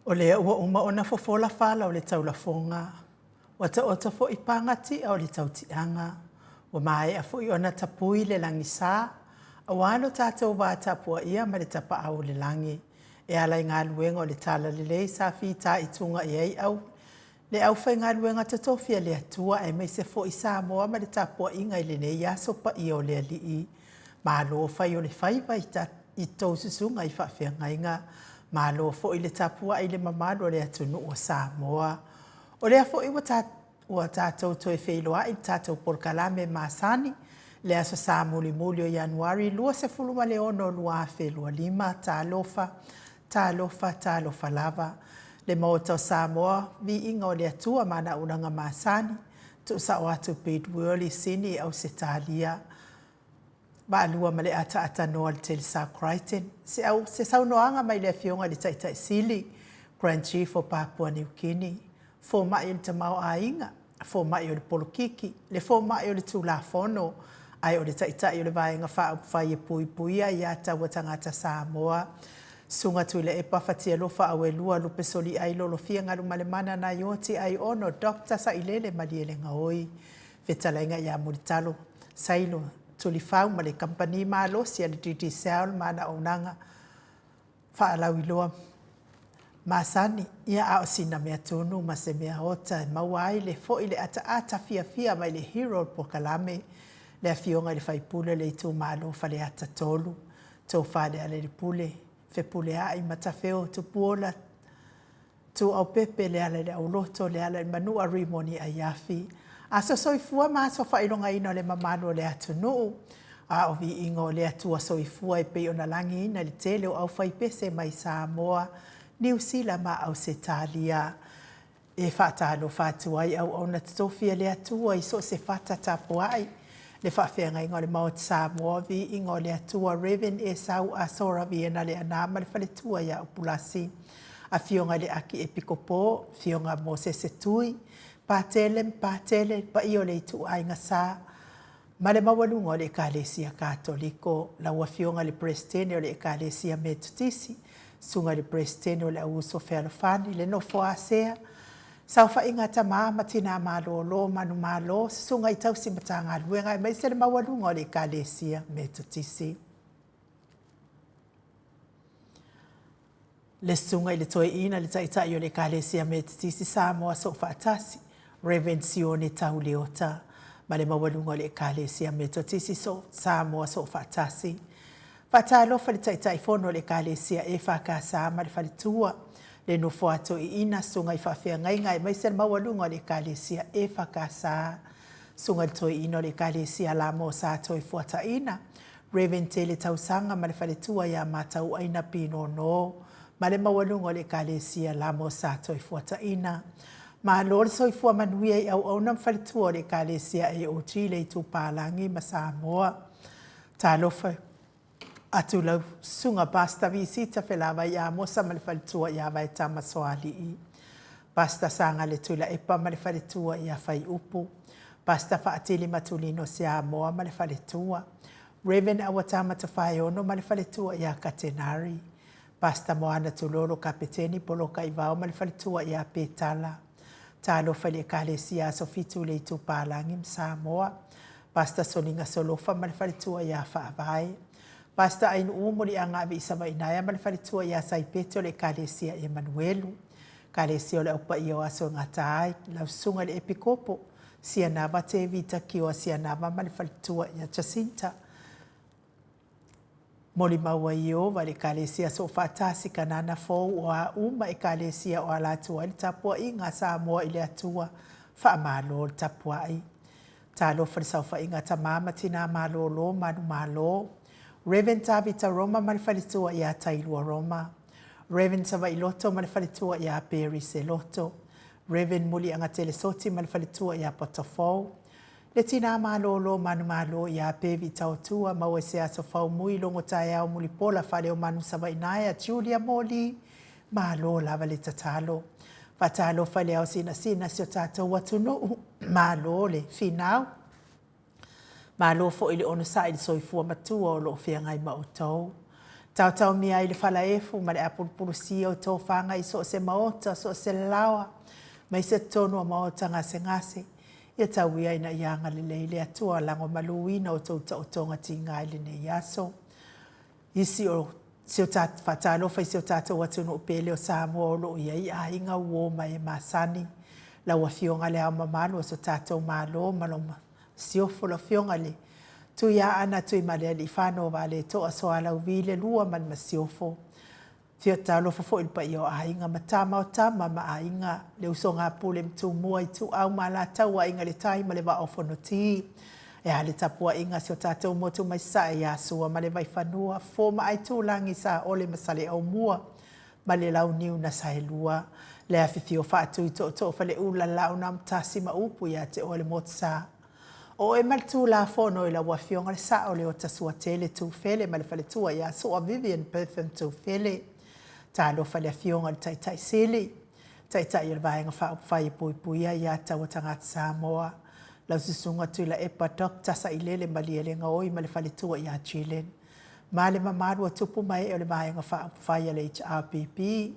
O lea ua uma ona fofola fala o le taulafoga, ua taoto foi pagatia o le tautiaga, ua maea foi ona tapui le lagisa, aua lo tatou va tapuaia ma le Tapaau o le Lagi, e ala i galuega o le Talalelei sa fitaituga i ai au le aufaigaluega totofi a le Atua aemaise foi Samoa ma le tapuaiga i lenei aso paia o le Alii. Malo fai o le faiva i tou susuga i faafeagaiga, malo foi le tapuai i le mamalu o le atunuu o Samoa. O lea foi ua tatou toe feiloai i le tatou polokalame masani, le Aso Sa mulimuli o Ianuari 26 2025. Talofa, talofa, talofa lava. Le Maota o Samoa, viiga o le Atua ma ana auaunaga masani, tuusao atu Bidwell i Sini, Ausetalia. Vaalua ma le ataaatanoa i le Telesa Crichton, se, au, se saunoaga mai le Afioga i le Taitai Sili, Grand Chief o Papua Niu Kini, fomai o le tamaoaiga, fomai o le polokiki, le fomai o le Tulafono, ae o le Taitai o le Vaega Faaupufai e Puipuia Aia Tatau a Tagata Samoa, Susuga Tuilaepa Fatialofa Auelua Lupesoliai Lolofia Galumalemana Naioti Aiono Doctor Sailele Malielegaoi, Fetalaiga ia Mulitalo Sailo Tulifau ma le Kamupani Malosi a le Digicel ma ana auaunaga faalauiloa masani, ia a o sina mea tunu ma se mea ota e maua ai le foi le ataata fiafia mai le hero o le polokalame, le Afioga i le Faipule o le Itumalo Faleata 3, Tofa Lealailepule Fepuleai Matafeo Tupuola Tuuaupepe, Lealaileauloto, Lealailemanua Rimoni Aiafi. Aso soifua ma aso faailogaina o le mamalu o le atunuu, a o viiga o le Atua soifua e pei ona lagiina i le tele o aufaipese mai Samoa, Niu Sila ma Ausetalia. E faatalofa atu ai auauna totofi a le Atua i so o se fata tapuai, le faafeagaiga o le Maota Samoa, viiga o le Atua, Rev. Esau Asora Viena Leaana ma le faletua ia Upulasi, Afioga i le Akiepikopo, Afioga Mosese Tui, Patele ma Patele, le paia o le ituaiga sa, ma le maualuga o le Ekalesia Katoliko, lau Afioga i le Peresetene o le Ekalesia Metotisi, Susuga i le Peresetene o le Au Uso Fealofani, le Nofo a Sea, Saofaiga a Tama ma Tina Malolo, Manumalo, Susuga i Tausi Matagaluega aemaise le maualuga o le Ekalesia Metotisi. Le Susuga i le Toeaina, le Taitai o le Ekalesia Metotisi Samoa Soofaatasi, Rev. Sione Tau Leota, ma le maualuga o le Ekalesia Metotisi Samoa Soofaatasi. Faatalofa i le Taitaifono o le Ekalesia EFKS ma le Faletua, le Nofoa Toeaina, Susuga i Faafeagaiga aemaise le maualuga o le Ekalesia EFKS, Susuga i le Toeaina o le Ekalesia Lamo Sa Toefuataiina, Rev. Tele Tausaga ma le faletua ia Matauaina Pinono ma le maualuga o le Ekalesia Lamo Sa Toefuataiina. Malo le soifua manuia i auauna ma faletua o le Ekalesia AOG le Itupalagi ma Samoa. Talofa atu lau Susuga Pastor Visita Felavai Amosa ma le faletua ia Vaetama Soalii. Pastor Sagale Tuilaepa ma le faletua ia Faiupu. Pastor Faatili Matulino Siamoa ma le faletua. Rev. Auatama Tofaeono ma le faletua ia Katenari. Pastor Moana Tulolo Kapeteni Poloka Ivao ma le faletua ia Petala. Talofa i le Ekalesia Aso Fitu i le Itupalagi ma Samoa. Pastor Soliga Solofa ma le faletua ia Faavae. Pastor Ainuu Muliagavi Savainaea ma le faletua ia Saipete o le Ekalesia Emanuelu. Ekalesia o le Au Paia o Aso e Gata Ai, lau Susuga i le Epikopo, Sianava Tevita Kioa Sianava ma le faletua ia Jacinta. Molimau ai Ieova i le Ekalesia Soofaatasi Kanana Fou o a uma Ekalesia o ala atu ai le tapuaiga a Samoa i le Atua, faamalo le tapuai. Talofa le saofaiga a tama ma tina malolo manumalo. Rev. Tavita Roma ma le faletua ia Tailua Roma. Rev. Savailoto ma le faletua ia Perry Seloto. Rev. Muliagatele Soti ma le faletua ia Potofou. Le tina malolo manumalo ia Pevi Taotua maua i se aso faumui logo taeao mulipola Faleomanu Savainaea Julia Moli Malo lava le tatalo. Faatalofa i le ao sinasina si o tatou atunuu. Malo le finau. Malo foi le onosai i le soifua matua o lo o feagai ma outou. Taotaomia ai le falaefu ma le apulupulusia o tofaga i so o se maota, so o se laoa, mai se totonu o maota gasegase, ia tau ia ina ia agalelei le Atua lagomaluina outou taotoga tiga i lenei aso. I si o si o ta, faatalofa i si o tatou atunuu pele o Samoa o lo o i ai aiga, uo ma e masani. Lau Afioga Le Ao Mamalu o so tatou Malo ma lau Masiofo, lau Afioga i le Tuiaana Tuimalealiifano Vaaletoa Sualauvi le Lua ma le Masiofo. Fia talofa foi i le paia o aiga ma tama o tama ma aiga, le usoga a Pule ma Tumua, Ituau ma Alataua, Aiga i le Tai ma le Vaa o Fonoti. E a le tapuaiga a si o tatou motu mai Sasae ia Sua ma le Vaifanua, Fofo ma Aitulagi, Saole ma Saleaaumua ma le Launiu na Saelua, le afifio Faatui Tootoo Faleula, Laaunaamotasi ma upu ia te oe le Motusa. O oe ma le Tulafono i lau Afioga le Sao Leota Suatele Tufele ma le faletua ia Sua Vivian Bertham Tufele. Talofa i le Afioga i le Taitai Sili, Taitai o le Vaega Faaupufai e Puipuia Aia Tatau a Tagata Samoa, lau Susuga Tuilaepa Doctor Sailele Malielegaoi ma le faletua ia Jillian, ma le mamalu o tupu ma ee o le Vaega Faaupufai a le HRPP.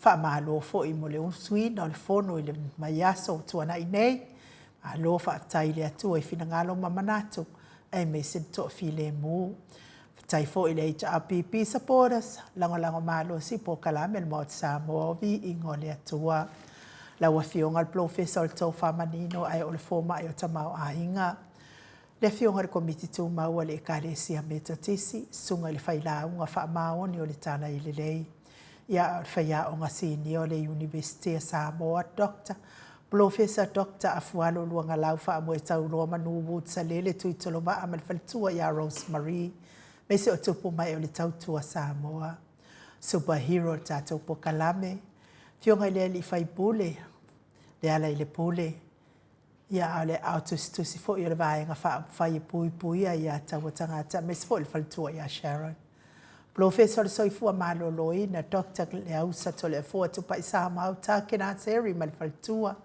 Faamalo foi mo le ulusuina o le Fono i le vaiaso ua tuanai nei. Malo faafetai i le Atua i finagalo ma manatu aemaise le toafilemu. Faafetai foi i le HRPP supporters, lagolago malosi polokalame a le Maota Samoa o Viiga o le Atua. Lau Afioga i le Polofesa o le Tofa Manino ae o le Fomai o Tamaoaiga. Le Afioga i le Komiti Tumau a le Ekalesia Metotisi, Susuga i le Failauga Faamaoni o le Tala i Lelei. Ia a o le faiaoga sinia o le Iunivesite a Samoa, Doctor, Polofesa Doctor Afualo Luagalau Faamoetauloa Manu Woods Salele Tuitolovaa ma le faletua ia Rose Marie, aemaise o tupu mae o le tautua Samoa. Super Hero o le tatou polokalame, Afioga i le Alii Faipule, Lealailepule, Ia, a o le aao tusitusi foi o le Vaega Faaupufai e Puipuia Aia Tatau a Tagata, aemaise foi le faletua ia Sharon. Polofesa o le Soifua Maloloina, Doctor Leausa Toleafoa Tupaisamau Takenaseri ma le faletua,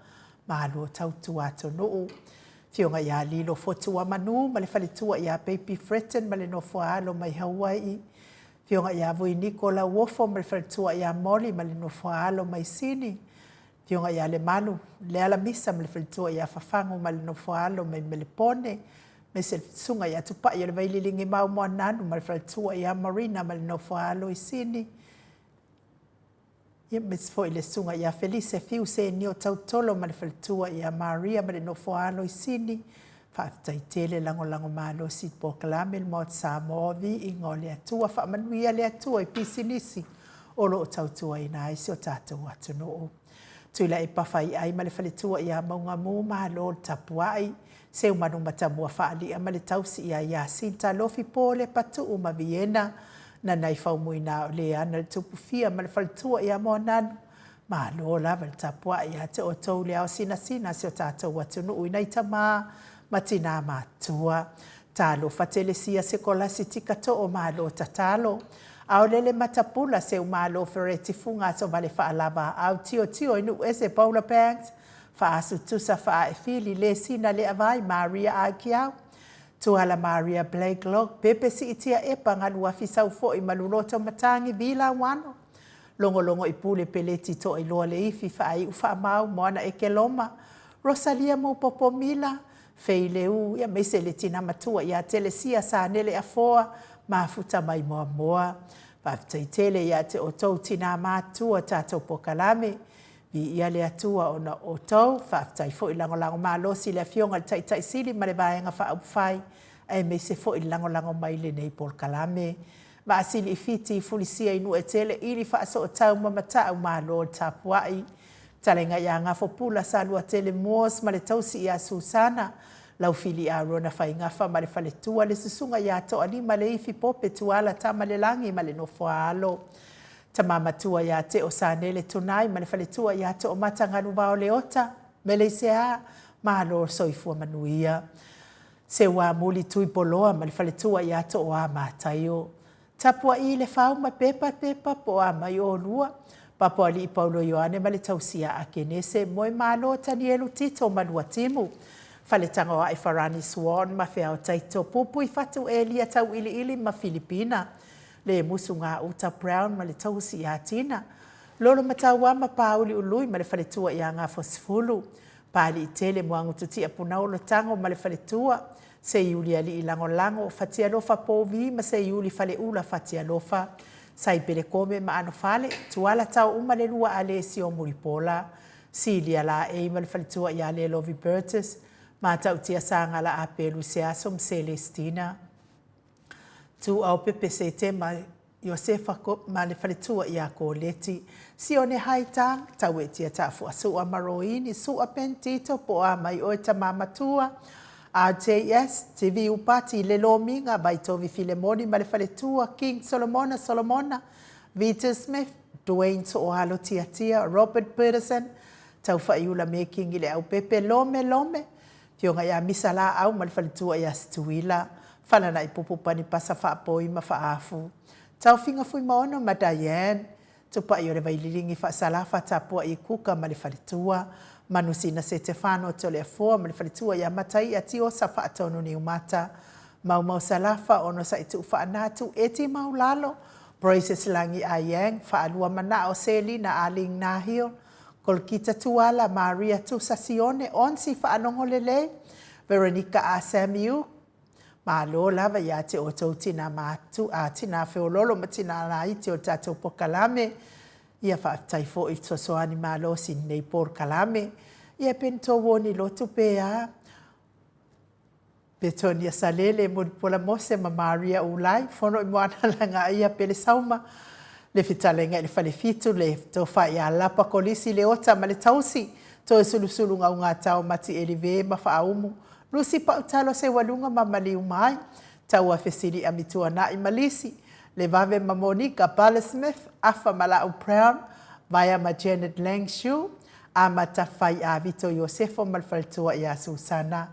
Malo tautua atunuu. Afioga ia Lilo Fotuamanu ma le faletua ia Baby Fretton ma le nofo a alo mai Hawaii. Afioga ia Vuiniko Lauofo ma le faletua ia Molly ma le nofo a alo mai Sini. Afioga ia Lemalu Lealamisa ma le faletua ia Fafagu ma le nofoaalo mai Melepone, aemaise le Susuga ia Tupai o le Vaililigi Maomoananu ma le faletua ia Marina ma le nofoaalo i Sini, aemaise foi le Susuga ia Felise Fiu Senio Tautolo ma le faletua ia Maria ma le nofoaalo i Sini. Faafetai tele lagolago malosi i polokalame le Maota Samoa o Viiga o le Atua. Faamanuia le Atua i pisinisi o lo o tautuaina ai si o tatou atunuu. Tuilaepa Faiai ma le faletua ia Maugamu, malo le tapuai. Seumanu Matamua Faalia ma le tausi ia Iasinta Lofi Pole Patuu ma Viena, Nanai Faumuina o Leana le Tupufia ma le faletua ia Moananu, Malo lava le tapuai ia te outou le ao sinasina si o tatou atunuu i nai tama ma tinā matutua. Talofa Telesia Sekolasi Tikatoo malo tatalo. Aolele Matapula Seu Malo Fereti Fuga Asovale Faalava Aau Tiotio i Nuuese Paula Banks Faasu Tusa Faaefili Lesina Leavai Maria Aikiau Tuala Maria Blake Log Pepe Siitia Epa Galuafi Saufoi Maluloto Matangi Vila Wano Logologo i Pule Peleti Toailoa Leifi Faaiu Faamau Moana Ekeloma Rosalia Mupopo Mila Fei Leu ia aemaise le tina matua ia Telesia Sanele Afoa Mafuta mai Moamoa. Faafetai tele ia te outou tina matua tatou polokalame. Viia le Atua ona o outou. Faafetai foi lagolago malosi i le Afioga i le Taitai Sili ma le Vaega Faaupufai aemaise foi le lagolago mai i lenei polokalame. Vaasili i Fiti, Fulisia i Nuuetele, Ili Faasootau ma Matau Malo le tapuai. Fetalaiga ia Gafopula Saluatele Moores ma le tausi ia Susana, Laufili Arona Faigafa ma le faletua, le susuga ia Toalima Leifi Pope Tuala Tamalelagi ma le nofoaalo. Tama matua ia Teo Sanele Tunai ma le faletua ia Toomata Galuvao Leota, Meleisea, Malo soifua manuia. Seuamuli Tuipoloa ma le faletua ia Tooa Mataio. Tapua'i le fau ma pepa pepa po o a mai olua. Papoali'i Paulo Ioane ma le tausia a Kenese, Moemalo Tanielu Tito ma Luatimu. Faletagoa'i Farani Swan ma Feao Taito, Pupui Fatu Elia Tau'ili'ili ma Filipina. Le Musu Gauta Brown ma le tausi ia Tina, Lolo Mataua ma Pāuli Ului ma le faletua ia Gafosifulu, Pāliitele Muagututia Punaolo Tago ma le faletua, Seiuli Alii Lagolago, Fatialofa Povi ma Seiuli Faleula Fatialofa, Saipele Kome ma Anofale, Tuala Taouma le lua Alesio Mulipola, Silia Laei ma le faletua ia Lelovi Burgess, Matautia Sagala Apelu Seaso ma Selestina. Tuuao Pepe Setema Iosefa ma le faletua ia Koleti, Sione Haitang, Tauetia Taafua Sua ma Roini Sua Pentito po o a mai oe tama matua, RJS, TV Upati, Le Lomiga, Vaitovi Filemoni ma le faletua, King Solomona Solomona, Vita Smith, Dwayne Tooalo Tiatia, Robert Peterson, Taufaaiula Mekingi Leaupepe, Lome Lome, Afioga ia Misa Laau ma le faletua ia Situila, Falanaipupu Panipasa Faapoi ma Faafu, Taofiga Fuimaono ma Diane, Tupai o le Vaililigi Faasalafa Tapuai Kuka ma le faletua, Manusina Setefano Toleafoa ma le faletua ia Mataia Tiosa Faatonu Niumata, Maumau Salafa Onosai Tuufaanatu Eti Maulalo, Praises Lagi Ayang, Faalua Manao Selina Aling Nahil, Kolkita Tuala, Maria Tusa Sione, Onsi Faalogo Lelei, Veronica A. Samiu, Malo lava ia te outou tina matu, a tina feololo ma tina laiti o le tatou pokalame. Ia faafetai foi i fesoasoani malosi i lenei polokalame. Ia peni tou oni lotu pe a. Petonia Salele, Mulipola Mose ma Maria Ulai, Fono i Moana Lagaia, Pele Sauma, le fetalaiga i le Falefitu, le Tofa ia Lapa Kolisi Leota ma le Tausi, Toe Sulusulu Gaugatao Mati Elive ma Faaumu, Lusi Pautalo Seualuga ma Maliumai, Taua Fesili Amituanai ma Lisi, Levave ma Monica Bala Smith, Afa ma Lau Brown, Vaea ma Janet Langshu, Amata Fai a Vito Iosefo ma le faletua ia Susana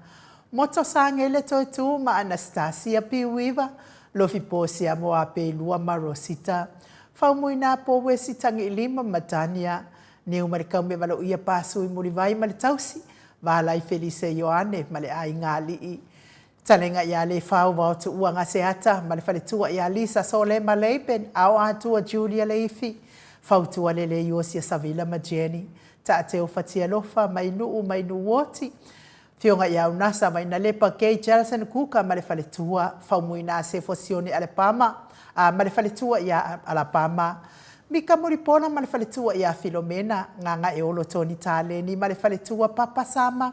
Moto Sangele Toetū ma Anastasia Piuiva, Lofi Posia Moapeilua ma Rosita Faumuina Powesi Tagiilima ma Tania Niu ma le Kaume Valoia Pasui Mulivai ma le Tausi Valai Felise Ioane ma le Aiga Alii Talega ia Lefau Vaotuua Gaseata ma le faletua ia Lisa Solema Leiben, Ao Atua Julia Leifi, Fautua Lele Iosia Savila ma Jenny, Taateu Fatialofa, Mainuu Mainuuoti, Afioga ia Unasa Vainalepa, Gay Jelson Kuka ma le faletua, Faumuina Asefo Sione Alepama a ma le faletua ia Alapama, Mika Mulipola ma le faletua ia Filomena, Gagaeolo Tony Taleni ma le faletua Papa Sama,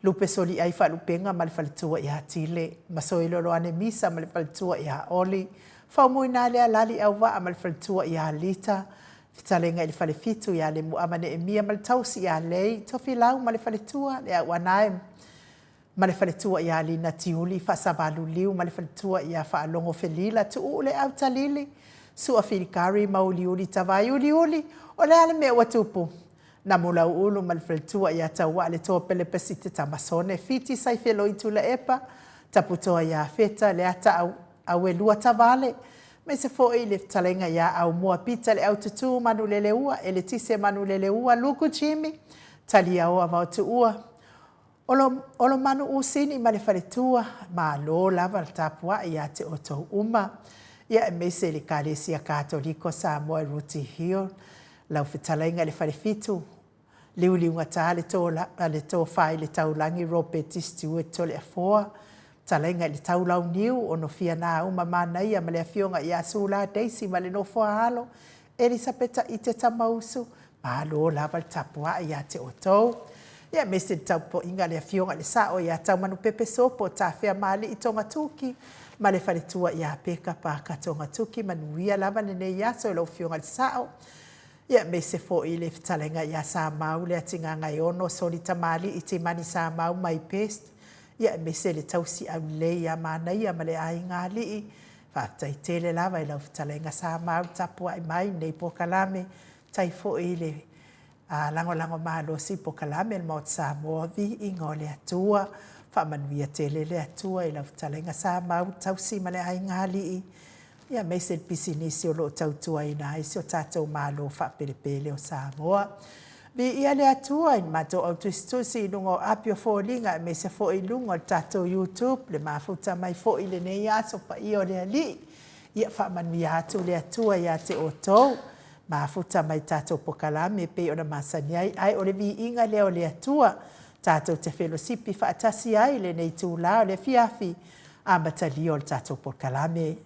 Lupe Soliai Faalupega ma le faletua ia Tile, Masoiloloane Misa ma le faletua ia Oli, Faumuinalea Lali Auvaa ma le faletua ia Lita, Fetalega i le Falefitu ia Lemuava Neemia ma le tausi ia Lei, Tofilau ma le faletua, Le Auanae ma le faletua ia Lina Tiuli, Faasavaluliu ma le faletua ia Faalogo Felila, Tuuu Le Autalili, Sua Filikari ma Uliuli Tavai Uliuli, o le a le mea ua tupu? Namulauulu ma le faletua ia Tauaa le Toa Pelepesite Tamasone, Fiti Saifeloi Tulaepa, Taputoa ia Feta, Leata Auelua Tavale, aemaise foi le fetalaiga ia Aumua Pita le Aututu Manuleleua, Eletise Manuleleua, Luku Jimmy, Taliaoa Vaotuua, Olo, Olomanu Usini ma le faletua, malo lava le tapuai ia te outou uma. Ia aemaise i le Ekalesia Katoliko Samoa i Rooty Hill, lau fetalaiga i le Falefitu, Liuliugata le to, le tofa i le taulagi Robert Stewart Toleafoa, fetalaiga i le Taulauniu, Onofia Nauma Manaia ma le afioga ia Sula Daisy ma le nofo a alo, Elisapeta Ite Tamausu, malo lava le tapuai ia te outou. Ia aemaise le taupoiga a le Afioga i le Sao ia Taumanupepe Sopo Tafeamaalii Togatuki ma le faletua ia Peka Paaka Togatuki. Manuia lava lenei aso i lau Afioga i le Sao. Ia aemaise foi le fetalaiga ia Samau Leatigagaeono Soli Tamalii Timani Samau my best. Ia aemaise le tausi aulelei ia Manaia ma le aiga alii. Faafetai tele lava i lau fetalaiga Samau tapuai mai i lenei polokalame, tai foi i le lagolago malosi i polokalame a le Maota Samoa, viiga o le Atua. Faamanuia tele le Atua i lau fetalaiga Samau, tausi ma le aiga alii, ia aemaise le pisinisi o lo o tautuaina ai si o tatou Malo faapelepele o Samoa. Viia le Atua i le matou autusitusi i luga o api o foliga aemaise foi i luga o le tatou YouTube, le mafuta mai foi i lenei aso paia o le Alii. Ia faamanuia atu le Atua ia te outou. Mafuta mai tatou pokalame e pei ona masani ai, ae o le viiga lea o le Atua, tatou te felosipi faatasi ai i lenei itula o le afiafi amatalia o le tatou pokalame.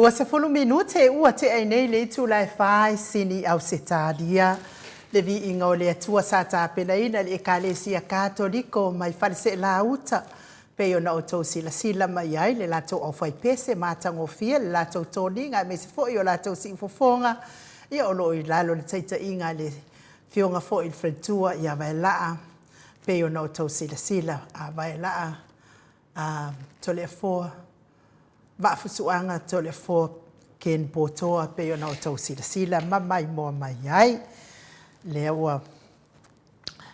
20 minute ua tea ai nei le itula e fa i Sini, Ausetalia. Le viiga o le Atua sa tapenaina e le Ekalesia Katoliko mai Faleseelā Uta, pei ona outou silasila mai ai le latou aufaipese matagofie, le latou toniga aemaise foi o latou siufofoga, ia o lo o i lalo o le taitaiga a le Afioga foi i le Faletua ia Vaelaa, pei ona outou silasila a Vaelaa a Toleafoa Vaafusuaga Toleafoa Ken Potoa, pei ona outou silasila ma maimoa mai ai. Lea ua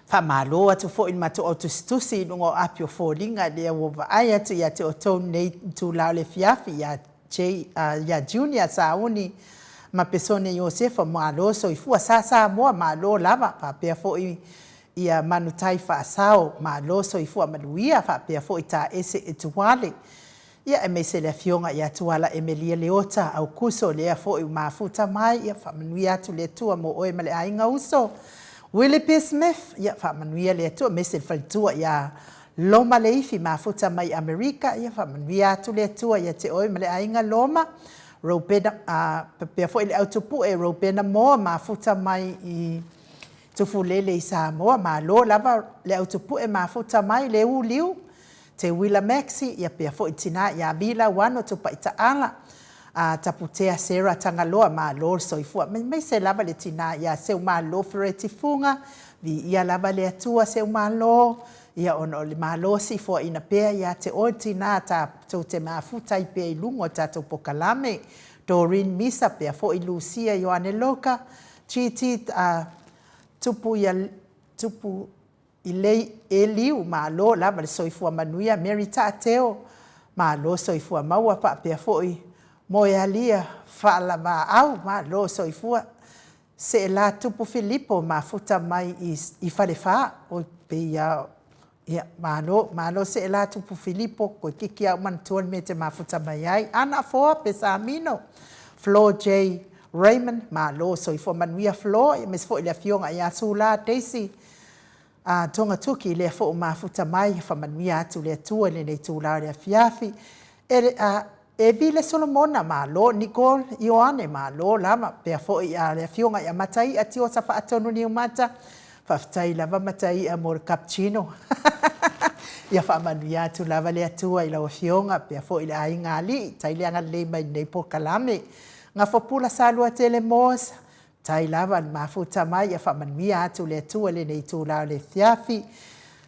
faamalo atu foi i le matou au tusitusi i luga o api o foliga, lea ua vaai atu ia te outou nei itula o le afiafi ia J, ia Junior Sauni ma Pesone Iosefa, malo soifua, sa Samoa malo lava, faapea foi ia Manutai Faasao, malo soifua manuia, faapea foi Taese Etuale, ia aemaise le afioga ia Tuala Emelia Leota Aukuso, lea foi ua mafuta mai, ia faamanuia atu le Atua mo oe ma le aiga uso. Willie P. Smith, ia faamanuia le Atua, aemaise le faletua ia Loma Leifi, mafuta mai Amerika, ia faamanuia atu le Atua ia te oe ma le aiga Loma. Robena, faapea foi le Autupue Robena Moa mafuta mai i Tufulele i Samoa. Malo lava le Autupue mafuta mai, Leuliu, Teuila Maxi, ia pea foi tina ia Vila Uano Tupaitaala, a Taputea Sarah Tagaloa, malo le soifua. Aemaise lava le tina ia Seumalo Fereti Fuga, viia lava le Atua Seumalo, ia ona o le malosi foaina pea ia te oe le tina tatou te mafuta ai pea i luga o le tatou pokalame. Doreen Misa, pea foi Lucia Ioane Loka, GT Tupu ia Tupu I lei Eliu, malo lava le soifua manuia. Mary Taateo, malo soifua maua faapea foi Moealia Faalavaau, malo soifua. Seela Tupu Filipo, mafuta mai i Falefa, oi pei a ia malo, malo Seela Tupu Filipo, koikiki a ou manatua le mea e te mafuta mai ai. Ana Afoa Pesamino, Flo J Raymond, malo soifua manuia Flo, aemaise foi le afioga ia Sula Daisy A Togatoki lea foi ua mafuta mai, faamanuia atu le Atua i lenei itula o le afiafi. E, a, Evile Solomona, malo, Nicole Ioane, malo lava, pea foi a le afioga ia Mataia Tiosa Faatonu Niumata, faafetai lava Mataia mo le cappuccino. Ia faamanuia atu lava le Atua i lau afioga, pea foi le aiga alii, tai le agalelei mai i lenei polokalame. Gafopula Saluatele Moss, Tai lava le mafuta mai ia faamanuia atu le Atua i lenei itula o le afiafi.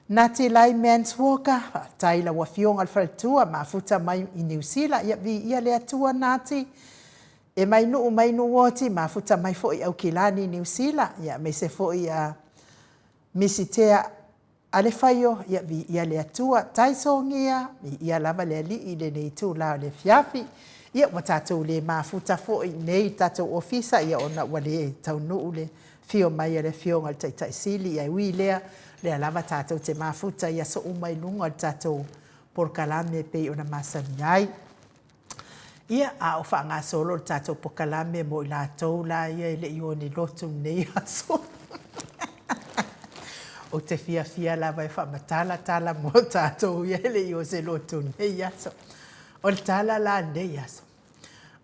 Nati Lai Mans Walker, faafetai i lau afioga le faletua, mafuta mai i Niu Sila, ia viia le Atua Nati. E mai nuu mai Nuuoti, mafuta mai foi i Aukilani Niu Sila, ia aemaise foi a Misitea Alefaio, ia viia le Atua, tai sogia, viia lava le Alii i lenei itula o le afiafi. Ia ua tatou le mafuta foi nei i le tatou ofisa, ia ona ua le taunuu le afio mai a le Afioga i le Taitai Sili, ae ui i lea, lea lava tatou te mafuta i aso uma i luga o le tatou polokalame e pei ona masani ai. Ia, a o faagasolo le tatou pokalame mo i latou la ia e le i o ni lotu i lenei aso. Ou te fiafia lava e faamatala tala mo tatou ia e le i o se lotu i lenei aso. O le tala la lenei aso,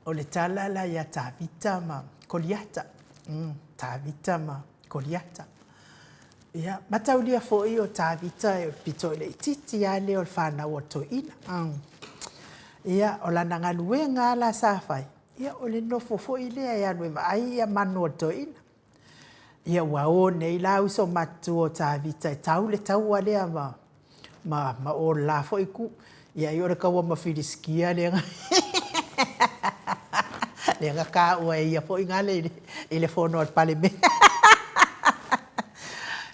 o le tala la ia Tavita ma Koliata. Tavita ma Koliata. Ia, mataulia foi o Tavita e pito i le itiiti lava lea o le fanau a le toeaina. Ia, o lana galuega lava la sa fai, ia o le nofo foi lea e alu e vaai ia manu a le toeaina. Ia ua o nei la uso matutua o Tavita e tau le taua lea ma ma ma o le la foi itu. Ia ai o le taua ma Filisitia lea na lea na taua e ia foi gale i le fono a le Palemene.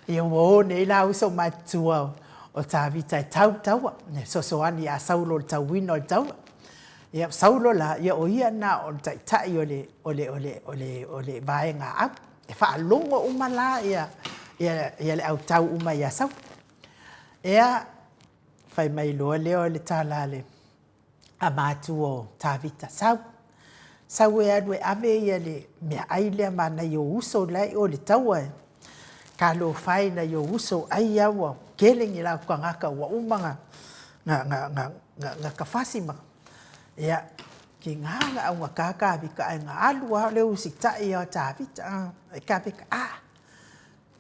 Ia ua o nei la uso matutua o Tavita e tau le taua, e fesoasoani ia Saulo i le tauina o le taua. Ia o Saulo la, ia o ia lena o le taitai o le o le o le o le o le vaega au. E faalogo uma la ia ia ia le autau uma ia Saulo. Ia, fai mai loa lea o le tala a le a matua o Tavita, Sau, sau e alu e ave ia le meaai lea ma nai ou uso la e i o i le taua e talofa e i nai ou uso, ai lava ua tele ni latou tagata ua uma ona na, na, na, na, na tafasi ma, ia, tiga na augata Tavita ae na alu lava o le usitai lava o Tavita. E Tavita, a,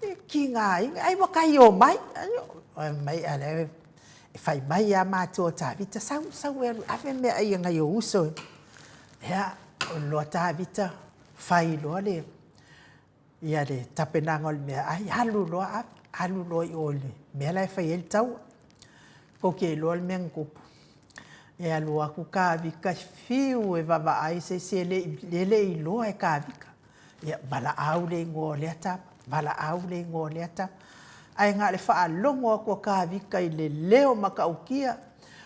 E tigaina, ai ua tai omai. Fai mai, a lea e fai mai lava matua o Tavita, sau, sau e alu e ave meaai a nai ou uso. Ia, alu loa Tavita fai loa le, ia le tapenaga o le meaai, alu loa ave, alu loa i o i le mea la e fai ai le taua. Tou te iloa le mea na tupu, e alu atu Tavita, fiu e vaavaai se isi e le i iloa e Tavita. Ia, valaau le igoa o lea tama, valaau le igoa o lea tama. Ae na o le faalogo atu a Tavita i le leo matautia,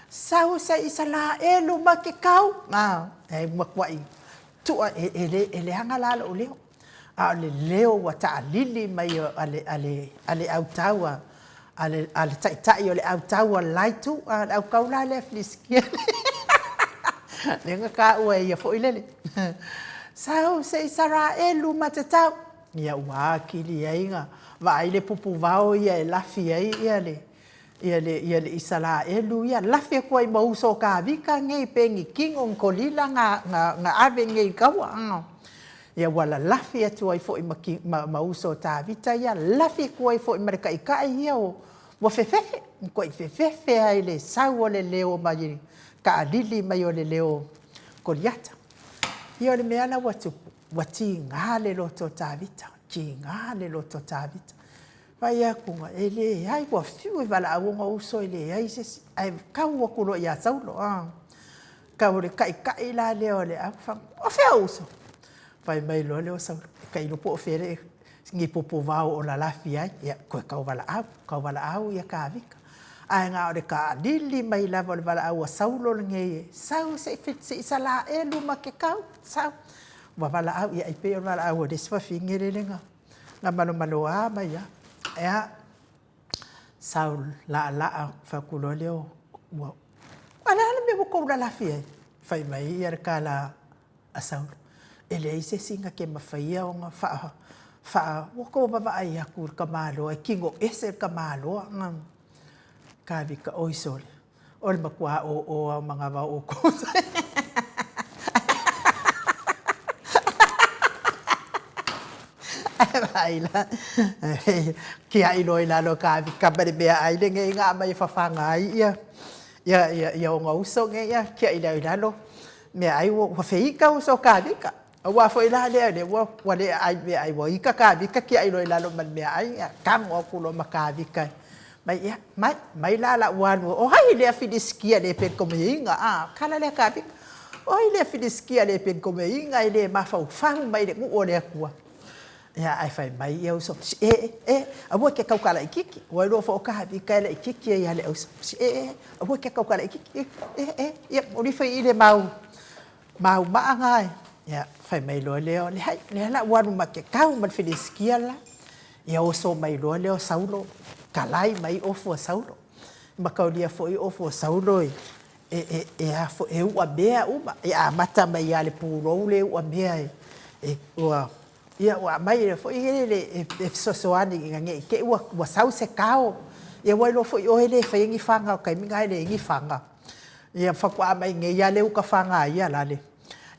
Sau se Isaraelu ma te tau! E matuai tua, e le leaga la lou leo, a o le leo ua taalili mai a le, a le, a le autau a, a le, a le taitai o le autau a le la itu, a o le autau la lea Filisitia lea na taua e ia foi lele. Sau se Isaraelu ma te tau. Ia ua atili ai na vaai le pupu vao ia e lafi ai ia le, Ia le, ia le Isalaelu ia, lafi atu ai ma uso o Kavika nei, pe ni tino ni kolila na, na, na ave nei i taua. Ia ua lalafi atu ai foi ma, ma, ma uso o Tavita ia, lafi atu ai foi ma le taitai ia o, ua fefefe, matuai fefefe lava i le sau o le leo mai taalili mai o le leo o Koliata. Ia o le mea la ua tupu, ua tiga le loto o Tavita, tiga le loto o Tavita. Vaai atu, e leai, ua fiu e valaau ona uso e leai se isi, ae tau atu loa ia Saulo. Tau o le taitai la lea o le au, o fea ou uso? Fai mai loa lea o Saulo, e tailo po o fea le ni popovao o lalafi ai, ia toe tau valaau, tau valaau ia Kavika. Ae na o le taalili mai lava o le valaau a Saulo lenei e sau se i Isalaelu ma te tau, sau. Ua valaau, ia e pei o le valaau a le isi fafine lele na na malomaloa mai lava. Ia, sau laalaa fai atu loa lea ua, a o le a le mea ua tou lalafi ai? Fai mai ia le tala a Saulo, e leai se isi na te mafaia ona faa, faa, ua tou vaavaai atu i le tamaloa e tino ese le tamaloa. Kavika, oi sole, o le matua oo lava o manava o outou. Ae vaai la, tiai loa i lalo e Kavika ma le meaai lenei na aumai e fafaga ai ia, ia, ia, ia ona uso nei, ia, tiai loa i lalo meaai ua feita uso o Kavika. Aua foi la lea, lea ua, ua le aai meaai ua ita Kavika tiai loa i lalo ma le meaai, ia tago atu loa ma Kavika mai, ia, mai, mai la la'u alu, o ai lea Filisitia le pekomeiga, a, kala lea Kavika, o ai lea Filisitia le pekomeiga e le mafaufau mai i le nuu o le Atua. Ia, ae fai mai ia uso, e, e, aua e te tautala laitiiti, ua iloa foi o Kavika e laitiiti ai lava le auso. E, e, aua e te tautala laitiiti, e, e, e, ia, uli ifo i i le mau, mau maa na e. Ia, fai mai loa lea, leai, lea la ua alu ma te tau ma le Filisitia le la. Ia oso mai loa lea o Saulo, talai mai ofu a Saulo. Mataulia foi ofu a Saulo e, e, e, e, a foi, e uamea uma, e amata mai lava i le pulou le uamea e, e, ua, ia ua aumai foi lele e, e fesoasoani ina ne i te i ua, ua sau se tao. Ia ua iloa foi oe e le faia ni faga o taimi na e leai ni faga. Ia faatoa mai nei lava le uka faga ia lale.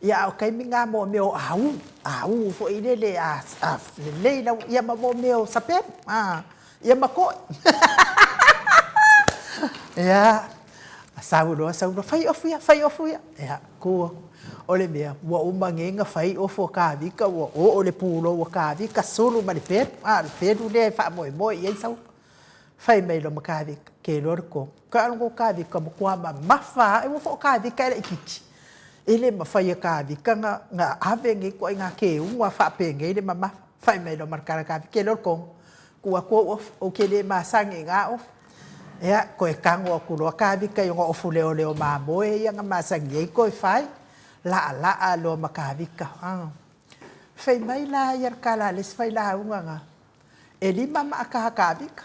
Ia a o taimi na mo mea o au, au foi lele a, a lelei lau, ia ma mo mea o sapelu, a, ia ma koʻi. Ia, sau loa, sau loa, fai ofu ia, fai ofu ia. Ia, ku aku. O le mea, ua uma nei na fai ofu a Kavika, ua oo le pulou a Kavika, sulu ma le pelu, a o le pelu lea e faamoemoe i ai Saulo. Fai mai loa ma Kavika, ke loa le kō. Ka alu ko Kavika matua mamafa aʻe ua foi o Kavika e laitiiti. E le mafai e Kavika na, na ave nei ituaiga keuga faapenei le mamafa. Fai mai loa ma le tala Kavika, ke loa le kō. Tuu atu ou ofu, ou te le masani i ngā ofu. Ia, toe tago atu loa Kavika i ona ofu leoleo mamoe ia na masani ai toe fai. Laalaa loa ma Kavika. Fai mai la ia le tala a le isi failauga na. E lima maa ka Kavika.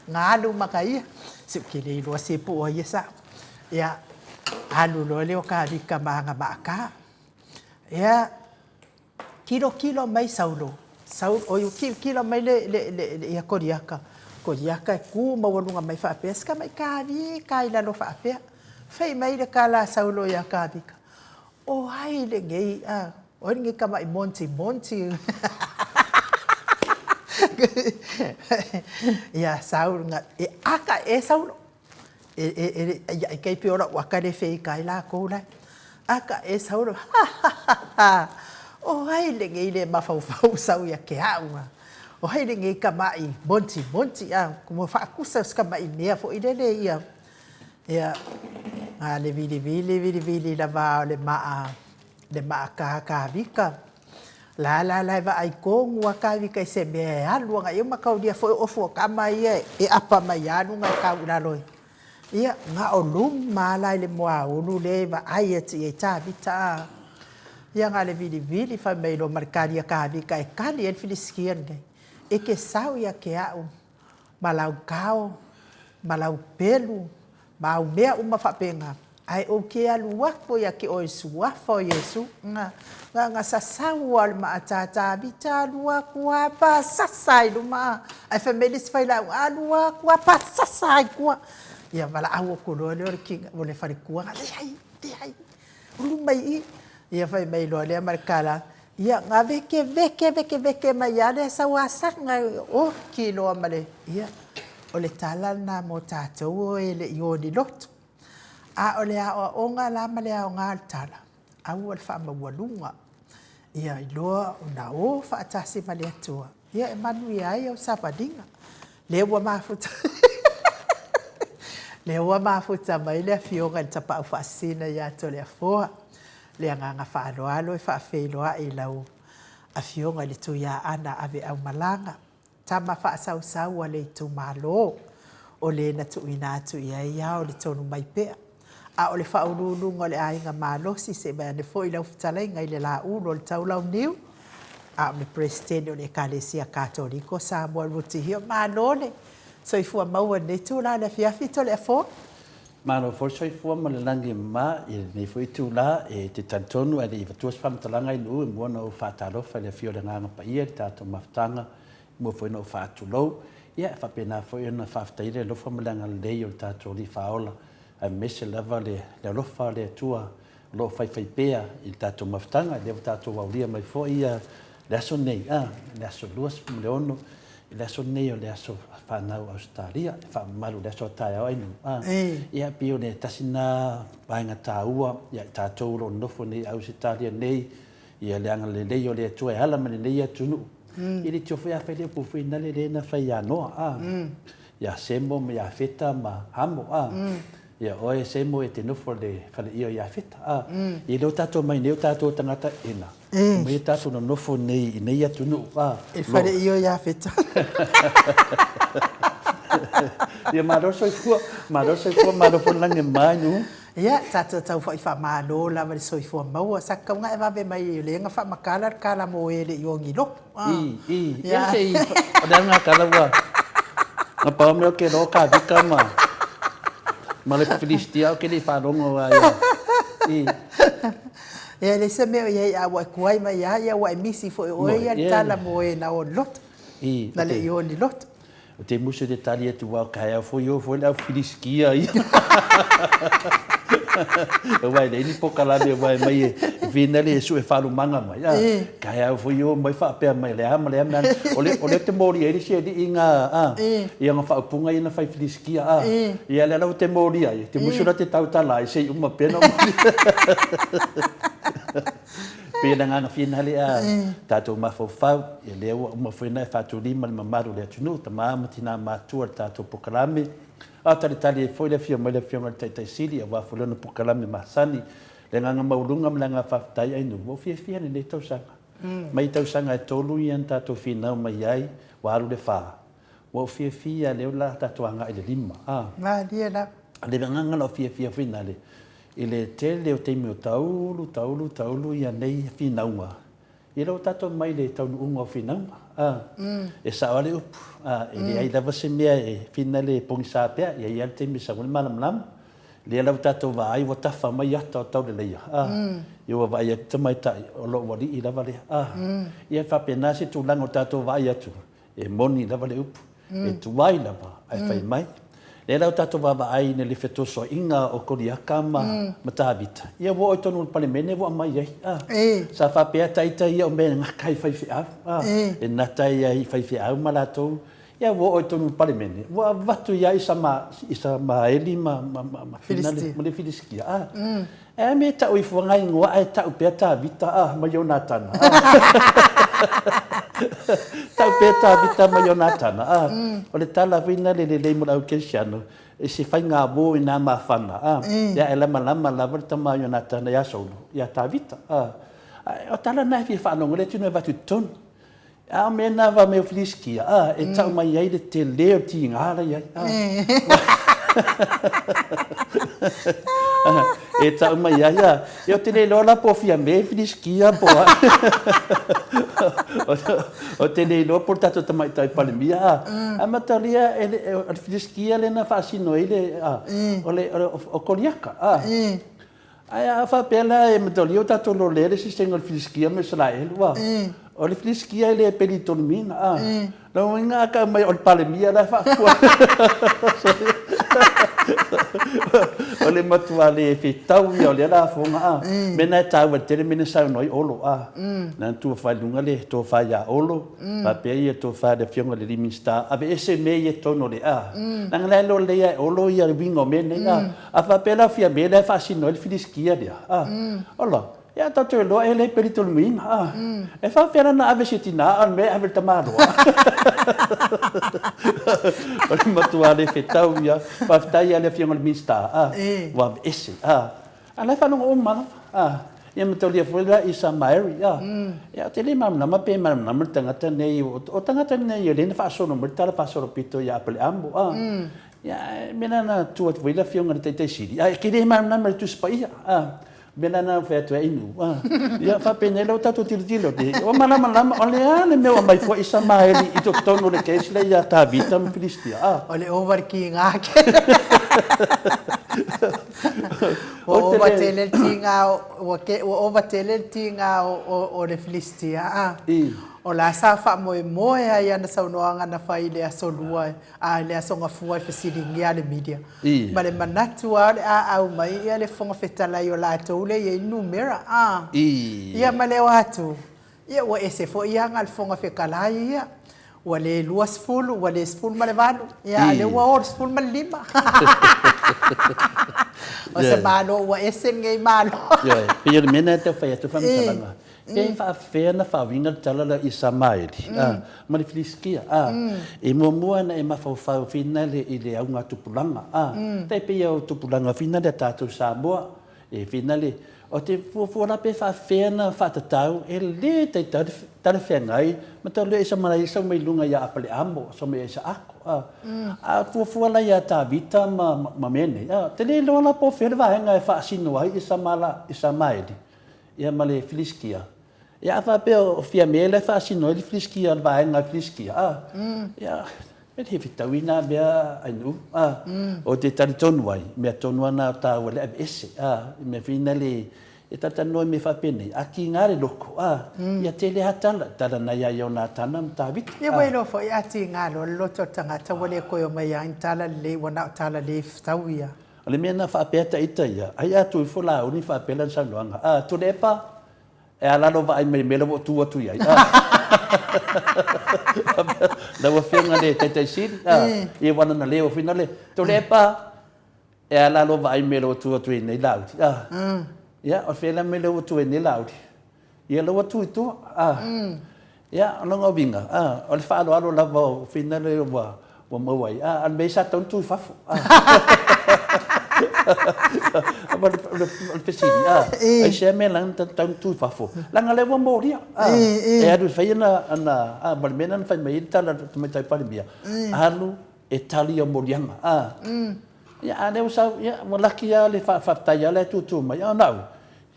Nga alu ma ka ia. Se ou te le iloa se po o ai e sao. Ia, alu loa lea o Kavika ma ana maa ka. Ia, kilokilo mai Saulo. Sau, oi, kilokilo mai le, le, le, le, ia Koliata. Koliata e kū maualuga mai faapea, si tamai Kavika i lalo faapea. Fai mai le tala a Saulo iā Kavika, O ai lenei, a, o ai lenei tamaʻi monti monti. Ia sau na e aka e Saulo. E e e ia e kei pe ora aka le fe kai la ko la. Aka e Saulo. Ha ha ha ha. O ai lenei le mafaufau sau ia ke au. O ai lenei tamaʻi monti monti a mo faakusa se tamaʻi mea foi lele ia. Ia, a le vilivili vilivili lava o le maa, le maa Kavika. La la la e vaai tonu a Kavika i se mea e alu agai i ai, mataulia foi o ofu o tama ia e apa mai lava luga e tau i lalo i. Ia, na o luma lava la i le moaulu lea e vaai atu i ai Tavita a. Ia na o le vilivili fai mai loa ma le kali a Kavika e kali ai le Filisitia lenei. E te sau ia te au ma lau kao, ma lau pelu, ma au mea uma faapena. Ae ou te alu aku ia te oe i le Suafa o Iesu. Na, na, na sasau lava o le maa Tātavita alu atu lava pasasa i luma, ae fai mai le isi failauga, alu atu lava pasasa lava i tua. Ia valaau atu loa lea o le tina, o le faletua, leai, leai, o luma i i. Ia fai mai loa lea ma le tala, ia na veke veke veke veke mai lava lea sau asaga e oti loa ma le, ia, o le tala lena mo tatou e le i o i ni lotu. A o le aoaoga la ma le aoga o le tala, aua le faamaualuga, ia iloa ona o faatasi ma le Atua, ia e manuia ai au savaliga. Lea ua mafuta Lea ua mafuta mai le Afioga i le Tapaau Faasisina ia Toleafoa, le agaga faaaloalo e faafeiloai i lau Afioga i le Tuiaana Aveaumalaga. Tama faasausau a le itumalo, o le na tuuina atu i ai ao le tonu mai pea. A o le faauluuluga o le aiga malosi se i vaeane foi lau fetalaiga i le Laulu o le Taulauniu, a o le Peresetene o le Ekalesia Katoliko Samoa Ruti Hill. Malo le soifua maua i lenei itula o le afiafi Toleafoa. Malo foi le soifua ma le lagi e mama i lenei foi itula e te talitonu ae le i avatua se faamatalaga i nuu e mua ona ou faatalofa i le afio o le Agaga Paia i le tatou mafutaga e mua foi ona ou faatulou ia e faapena foi ona faafetaia le alofa ma le agalelei o le tatou Alii Faaola aemaise lava le alofa o le Atua o lo o faifaipea i le tatou mafutaga, lea ua tatou aulia mai foi le aso nei, le aso 26, i le aso nei o le aso fanau Ausetalia, e faamamalu i le aso a taeao ai nuu. Ia, pei o le tasi lena vaega taua ia i tatou o lo o nonofo nei i Ausetalia nei, ia le agalelei o le Atua e ala mai lenei atunuu. E le tio foi a fai le upu foi nale lea na fai ia Noa, ia Semo ma Iafeta ma Hamo. Ia oe Semo e te nofo i le faleia o Iafeta. A, i lea o tatou mai nei o tatou tagata ena. Mai o tatou nonofo nei i nei atunuu. A, I le faleia o Iafeta. Ia malo le soifua, malo le soifua, malo foi le lagi e mama i nuu. Ia, tatou tau foi faamalo lava i le soifua maua. Sa tatau ona e vave mai o lea na faamatala le tala mo e le i o ni lotu. I, i, ia se i, o le aga tala ua, na pau mea o ke loa ka vika ma, ma le Filistia o ke le i faalogo a ia. I. Ia, e leai se mea o i ai, a ua e tuai mai lava, ia ua e misi foi o oe ia le tala mo e na o ni lotu. I. Na le i o ni lotu. O te musu te tali atu wao kaeao foi o foi le au Filistia ia. Aua e leai ni pokalame aua e mai e finale e sue faalumanga mai. A, kaeao foi o mai faapea mai le a ma le a mea. O le o le te moli ai le isi alii nga a ia nga faaupuga ia na fai Filistia a. Ia lea la ua te moli ai, te musu la te tautala ai se i uma pea na moli. Pei o le agaga finale a tatou mafaufau, ia lea ua uma foi ona e faatulima le mamalu o le atunuu, tama ma tina matutua i le tatou polokalame. A o talitali ai foi le afio mai o le Afioga i le Taitai Sili aua foi lona polokalame masani. Le agaga maualuga ma le agaga faafetai Ainuu, ua ou fiafia i lenei tausaga. Mai tausaga e tolu ia na tatou finau mai ai, ua alu le fa. Ua ou fiafia lea o le a tatou agai i le lima. Malie lava. Le agaga na ou fiafia foi nale, I le tele o taimi o taulu, taulu, taulu ia nei finauga, ia lea ua tatou mai i le taunuuga o finauga, a, e sao lava le upu, a, e leai lava se mea e finale e pogisa pea, e i ai lava le taimi e sau ai le malamalama. Lea la ua tatou vaai ua tafa mai ata o Tauleleia, a, ia ua vaai atu tamaitai, o lou alii lava lea, a. Ia e faapena se tulaga o tatou vaai atu, E moni lava le upu, e tuai lava ae fai mai. Lea la ua tatou vaavaai i le fetosoaina o Koliata ma Tavita, ia ua oo i totonu o le Palemene ua aumai ai. Sa faapea ta ita ia o mea e gata i faifeau, e gata ia i faifeau ma latou, ia ua oo i totonu o le Palemene, ua avatu ia Isamaeli ma le Filisitia. E a mea e tau ifo nga ingoa ae tau pea Tavita a ma Ionatana a. Tau pea Tavita ma Ionatana a. O le tala foi na le lelei mo le au kerisiano, e se faiga mo i na mafana a. Ia e lamalama lava le tama a Ionatana ia Saulo, ia Tavita a. O tala na e fia faalogo le tino e avatu i totonu. A o mea na va mea o Filisitia, a, e tau mai ai le tele o le tiga la i ai. A. E tau mai ai, a, ia ou te le iloa la po o fia mea Filisitia po o a. Ou te le iloa po o le tatou Tamaitai Palemia, a. Ae mataulia e le, o le Filistia lea na faasino ai le, a, o le, o Koliata, a. Ae a faapea la e mataulia ua tatou lolea le eseesega o le Filistia ma Isaraelu, a. O le Filistia e le pelitolumiina, a. Lona uiga a tau mai o le Palemia la e faafua. O le matua le fetau ia o lea lafoga a. Mea na e taua tele mea na saunoa ai Olo a. Na tofa i luga le tofa ia Olo faapea ia tofa i le Afioga i le alii Minisita, aveese mea ia i totonu o le a. Leaga la e lolea e Olo ia le uiga o mea nei a. A faapea la o Fiame la e faasino ai le Filistia lea a. Ola, Ia tatou iloa e le pelitolumiina a. E faapea la na ave se tina a o le mea e ave le tamaloa. O le matua le fetau ia. Faafetai ia le Afioga i le Minisita a. Ua aveese a. A la e faalogo uma lava a. Ia ma taulia foi la i Samaeri a. Ia ou te le malamalama pe malamalama le tagata nei o tagata nei o lea na faasolo mai le tala faasolopito ia Apaleamo a. Ia mea la na tuu atu foi le Afioga i le Taitai Sili a e te le malamalama i le Tusi Paia a. Mea la na fai atu ai Inu, ah, ia faapenei lea ua tatou tilotilo nei, ua malamalama, o le a le mea ua aumai fua Isamaeli i totonu o le case lea ia Tavita ma Filistia, ah. O le ova le kiga tele. Ua ova tele le tiga ua ke ua ova tele le tiga o le Filistia, ah. O la sa faamoemoe ai ana saunoaga na fai i le Aso Lua A i le Aso Gafua e fesiligia le media. Ma le manatu lava o le a aumai ia le Fofoga Fetalai o latou lea e i ai le numera. A. Ia ma le o atu, ia ua ese foi aga a le Fofoga Fetalai ia. Ua le 20, ua le 18, ia a o lea ua o i le 15. O se Malo ua ese lenei Malo. Ioe, e pei o le mea lena e tau fai atu faamatalaga. Pe faapefea ona faauiga le tala lea i Samaeli ma le Filistia? E muamua ona e mafaufau finale i le augatupulaga. Tai pei o tupulaga finale a tatou Samoa, e finale, o te fuafua la pe faapefea ona faatatau, e le taitai talafeagai ma tau lea i Samalaia sau mai luga ia Apaleamo, sau mai ia Isaako. A fuafua la ia Tavita ma mea nei, te le iloa la po o fea le vaega e faasino ai i Samaeli. Ia ma le Filistia. Ia a faapea o Fiame la e faasino ai le Filistia, le vaega Filistia, a, ia, e le fetaui na mea Ainuu, a, o te talitonu ai, mea tonu lava na o tāua le aveese, a, i mea foi na le, e talatalanoa i mea faapenei, a kiga le loko, a, ia tele lava tala, tala nai a Ionatana ma Tavita, a. Ia ua iloa foi a tiga loa le loto o le tagata ua le toe omai lava ni tala lelei ua na o tala le fetaui lava. O le mea na faapea ta ita ia, ai a tu ifo Laauli faapea lana saunoaga, a, Tuilaepa, e a la lou vaai mai i le mea la ua ou tu atu i ai, a. Lau Afioga i le Taitai Sili, a, ia ua lana leo foi na le, Tuilaepa, e a la lou vaai mai la ua tu atu ai nei Laauli, a. Ia, o fea la mea lea ua tu ai nei Laauli? Ia la ua tu i tua, a. Ia, o lona uiga, a, o le faaaloalo lava o Fina lea ua, ua maua ai, a, a o le mea sa tatau ona tu i fafo, a. O le, o le fesili, a, aisea mea la na tatau ona tu i fafo? Leaga o lea ua molia, a, e alu e fai ana, ana, a, ma le mea lena na fai mai ai le tala a le Tamaitai Palemia, alu e tali au moliaga, a. Ia, a o lea ua sau, ia, ua laki lava le faafetai lava la e tutu mai, a o na au,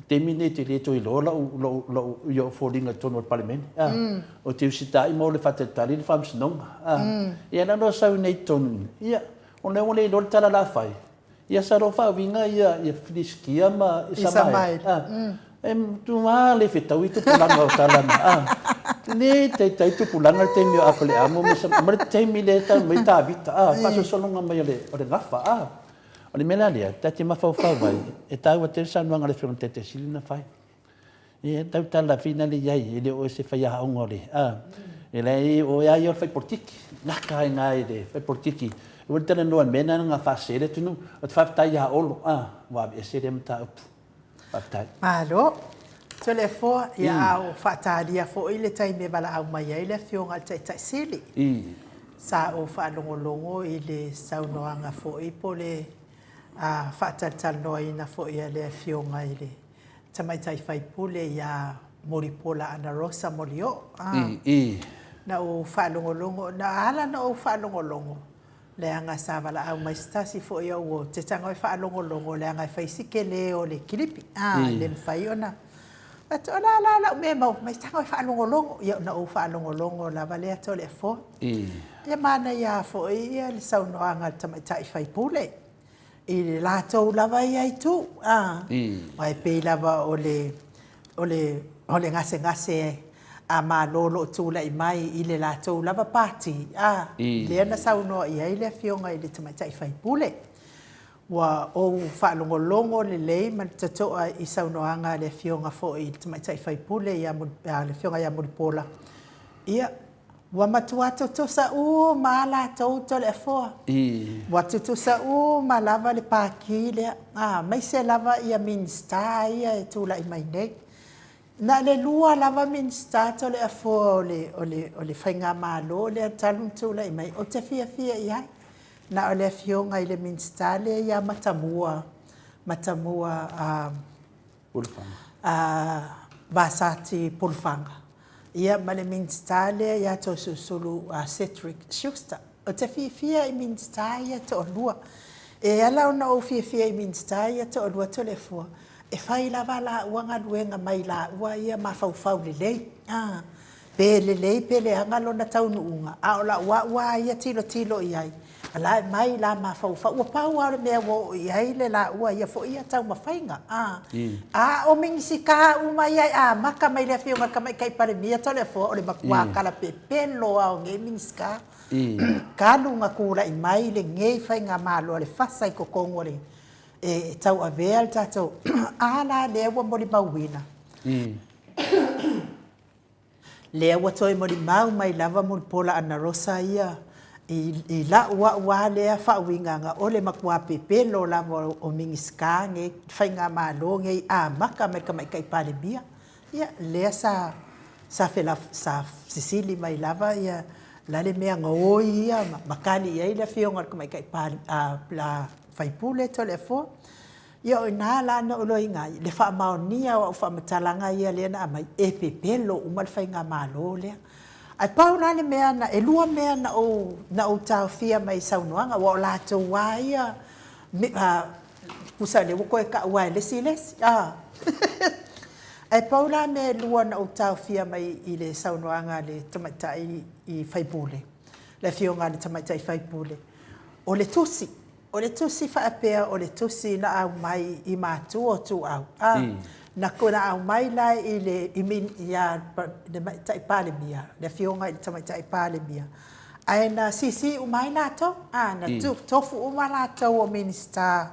I le taimi lenei e te le toe iloa lau, lau, lau, i ou foliga i totonu o le Palemene. A, o te usitai ma o le faatalitali i le Faamasinoga. A, ia na ona sau nei i totonu, ia, o lea ua le iloa le tala o le a fai, ia sa lou faauiga ia, ia Filistia ma Isamaeli. A, e matua le fetaui tupulaga o tala na. A, le taitai tupulaga le taimi o Apaleamo ma Isamaeli, ma le taimi lea e tau mai Tavita, a, faasolosologa mai o le, o le gafa. A, O le mea la lea, ta te mafaufau ai, e taua tele saunoaga a le Afioga i le Taitai Sili na fai. E tautala finale i ai, e le o oe se faiaoga o le, a, e leai, o oe lava ia o le fai polokiki, gata ai na i le fai polokiki. Aua le talanoa i mea na na faasese ai le atunuu. Ou te faafetai ia Olo, a, ua aveese lea mataupu. Faafetai. Malo. Toleafoa, ia a o faatalia foi le taimi e valaau mai ai le Afioga i le Taitai Sili. Sa ou faalogologo i le saunoaga foi po o le faatalatalanoaina foi a le Afioga i le Tamaitai Faipule ia Mulipola Anarosa Molioo. Na ou faalogologo, na ala ona ou faalogologo, leaga sa valaau mai se tasi foi au ou te tago e faalogologo leaga e fai si tele o le kilipi, e le mafai ona. Fai atu, O le a la lau mea e maua mai, tago e faalogologo. Ia ona ou faalogologo lava lea Toleafoa. Ia manaia foi ia le saunoaga a le tamaitai sui usufono i le latou lava ia itu, a. Aua e pei lava o le, o le, o le gasegase a Malo o lo o tulai mai i le latou lava Pati, a, lea na saunoa i ai le Afioga i le tamaitai sui usufono. Ua ou faalogologo lelei ma le totoa i saunoaga a le Afioga foi i le tamaitai sui usufono ia, le Afioga ia Mulipola, ia, ua matua tutusa uma lava latou Toleafoa. Ua tutusa uma lava le Pati lea, aemaise lava Minisita ia e tulai mai nei. Na o le lua lava Minisita Toleafoa o le, o le, o le Faigamalo lea talu ona tulai mai ou te fiafia i ai, na o le Afioga i le Minisita lea ia Matamua, Matamua Vasati Pulufaga, ia ma le Minisita lea ia Toeolesulusulu Cedric Schuster. Ou te fiafia i Minisita ia e toalua. E ala ona ou fiafia i Minisita ia e toalua Toleafoa, e fai lava a laua galuega mai laua ia mafaufau lelei, a, pe lelei pe leaga lona taunuuga, a o lau au lava ia tilotilo i ai, o la e aumai la mafaufau. Ua pau lava o le mea ua oo i ai le laua ia foi ia taumafaiga, a. A o Minisita uma ia e amata mai le Afioga i le Tamaitai Palemia Toleafoa, o le matua kalapepelo lava o nei Minisita talu ona tulai mai lenei faigamalo a le FASA i totonu o le e tauavea le tatou, a la lea ua molimauina, lea ua toe molimau mai lava Mulipola Anarosa ia i lau au lava lea faauigaga, o le matua pepelo lava o Minisita nei, faigamalo nei amata mai le Tamaitai Palemia. Ia, lea sa sa sa fesili mai lava ia la le mea gaoi ia ma tali i ai le Afioga i le Tamaitai sui usufono Toleafoa. Ia o i ina la na ou iloaina ai le faamaonia o au faamatalaga ia lea na aumai, e pepelo uma le faigamalo lea. Ae pau la le mea na, e lua mea na ou, na ou taofia mai i saunoaga, aua o latou lava ia, tusa o lea ua toe tau lava e le isi le isi, a. Ae pau la mea e lua na ou taofia mai i le saunoaga a le tamaitai sui usufono, le Afioga i le tamaitai sui usufono, o le tusi. O le tusi faapea o le tusi na aumai i matua o Ituau, a, na aumai la i le Tamaitai Palemia, le Afioga i le Tamaitai Palemia, ae na CC uma ai latou, a, na tofu uma latou o Minisita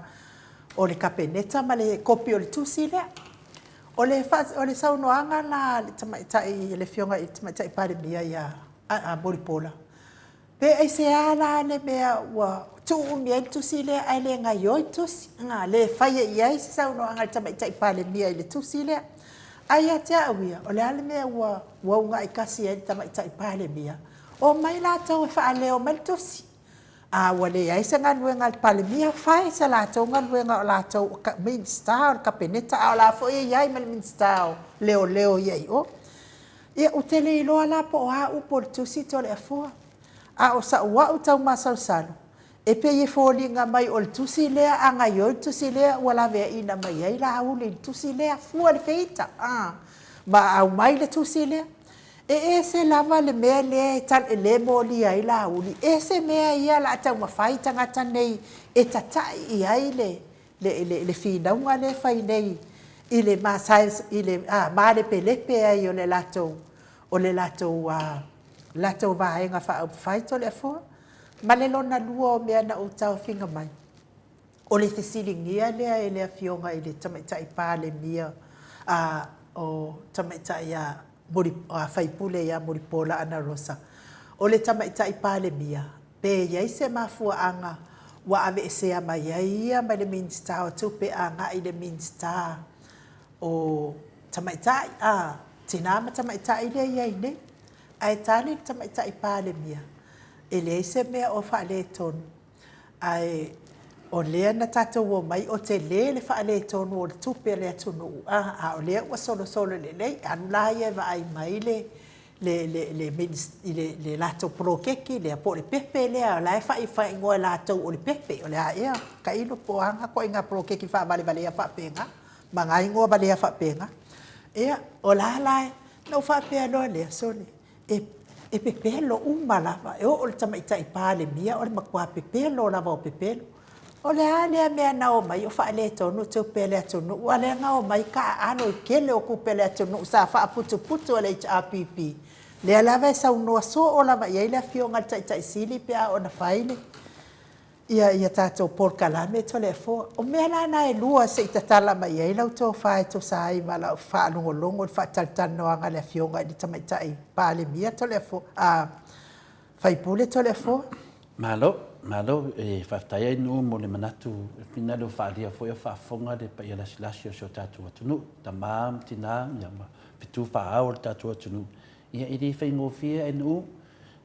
o le Kapeneta ma le kopi o le tusi lea. O le saunoaga la a le Tamaitai, le Afioga i le Tamaitai Palemia ia Mulipola, Pe aisea la le mea ua tuu umi ai le tusi lea ae le gaoioi le tusi, na le faia i ai se saunoaga a le Tamaitai Palemia i le tusi lea. Ae ia te au ia, o le a le mea ua una'i tasi ai le Tamaitai Palemia? Omai latou e faaleo mai le tusi. A ua leai se galuega a le Palemia, fai se latou galuega o latou o Minisita o le Kapeneta, a o la foi e i ai ma le Minisita o Leoleo i ai i o. Ia, ou te le iloa la po o a upu o le tusi Toleafoa, a o sau au tau masalosalo, e pei e foliga mai o le tusi lea a gaoioi le tusi lea ua laveaiina mai ai Laauli i le tusi lea, fua i le feita, a, ma aumai le tusi lea. E ese lava le mea lea e le molia ai Laauli, ese mea ia o le a taumafai tagata nei e tatai i ai le le finauga lea e fai nei i le i le malepelepe ai o le latou o le latou latou Vaega Faaupufai Toleafoa. Ma le lona lua o mea na ou taofiga mai, o le fesiligia lea e le Afioga i le Tamaitai Palemia, o Tamaitai a sui usufono ia Mulipola Anarosa, o le Tamaitai Palemia, pe i ai se mafuaaga ua aveesea mai ai ia mai le Minisita o Tupe agai i le Minisita o Tamaitai, a, Tina ma Tamaitai lea e i ai nei. Ae tali le Tamaitai Palemia, e leai se mea o faaletonu, ae o lea na tatou omai o tele le faaletonu o le tupe a le atunuu, a, a o lea ua solosolo lelei, alu laia e vaai mai le le, le, le, i le, le latou poloketi lea, po o le pepe lea, o la e faaigoa e latou o le pepe, o le a ea, tailo po o a na ituaiga poloketi faavalevalea faapena, ma na igoa valea faapena. Ia, o la la, na ou faapea loa lea, sole, e, e pepelo uma lava, e oo i le Tamaitai Palemia o le matua pepelo lava o pepelo. O le a lea mea na omai o faaletonu tupe a le atunuu, a o lea na omai taaalo i le tele o tupe a le atunuu sa faaputuputu e le HRPP, lea lava e saunoa soo lava i ai le Afioga i le Taitai Sili pe a oo ina fai le ia tatou polokalame Toleafoa. O mea la na e lua se i tatala mai i ai lau tofa e tusa ai ma lau faalogologo i le faatalatalanoaga a le Afioga i le Tamaitai Palemia Toleafoa, a Faipule Toleafoa. Malo, malo. E faafetai ai Nu'u mo le manatu finagalo ua faaalia foi a o faafofoga le paia lasilasi o si o tatou atunuu, tama ma tina ia ma fetu faa-ao o le tatou atunuu. Ia e le faigofie ae Nu'u,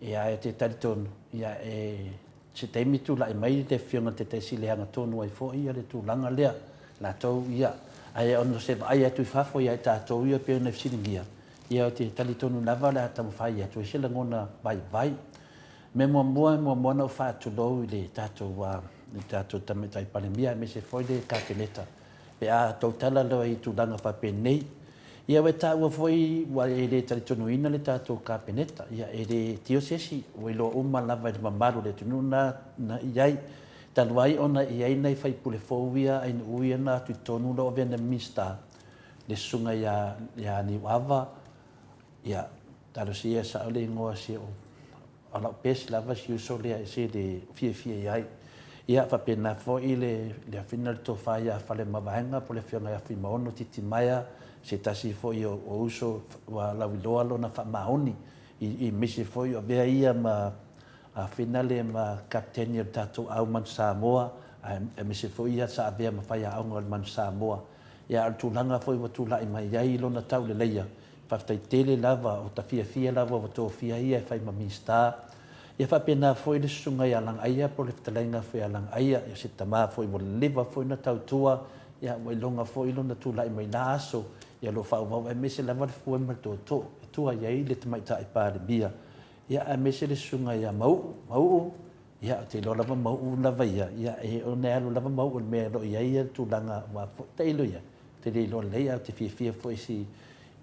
ia ae ou te talitonu, ia e se taimi tulai mai le Afioga i le Taitai Sili e agatonu ai foi le tulaga lea, latou ia. Ae ona o se vaai atu i fafo ia i tatou ia pei ona e fesiligia, ia ou te talitonu lava o le a taumafai atu ai se lagona vaivai. Mea muamua, e muamua ona ou faatulou i le tatou, i le tatou Tamaitai Palemia aemaise foi le Kapeneta pe a tautala loa i tulaga faapenei. Ia ua e taua foi ua e le talitonuina le tatou Kapeneta. Ia e le tio se isi, ua iloa uma lava e le mamalu o le atunuu na na i ai. Talu ai ona e i ai nai sui usufono fou ia ainuu ia na atu i totonu o lo o avea na Minisita, le Susuga ia ia Niuava, ia talosia e sao le igoa si o O lau best lava si uso lea e ese le fiafia i ai. Ia faapena foi le le afina le tofa ia Faleomavaega po o le afioga ia Fuimaono Titimaea, se tasi foi o o uso ua lauiloa lona faamaoni i i aemaise foi o avea ia ma afina le ma Kapeteni o le tatou Au Manu Samoa aemaise foi ia sa avea ma faiaoga o le Manu Samoa. Ia a o le tulaga foi ua tulai mai ai lona tauleleia, Faafetai tele lava, o ta fiafia lava ua tofia ia e fai ma Minisita. Ia faapena foi le Susuga ia Lagaia po o le Fetalaiga foi ia Lagaia, o se tama foi ua leva foi ona tautua, ia ua iloga foi lona tulai mai na aso, ia o lo o faaauau aemaise lava le fue ma le tootoo e tua i ai le Tamaitai Palemia. Ia aemaise le Susuga ia Mauu, Mauu, ia ou te iloa lava Mauu lava ia, ia e ona e alu lava Mauu i le mea o lo o i ai le tulaga aua foi, tailo i ai. Ou te le iloa lelei ae ou te fiafia foi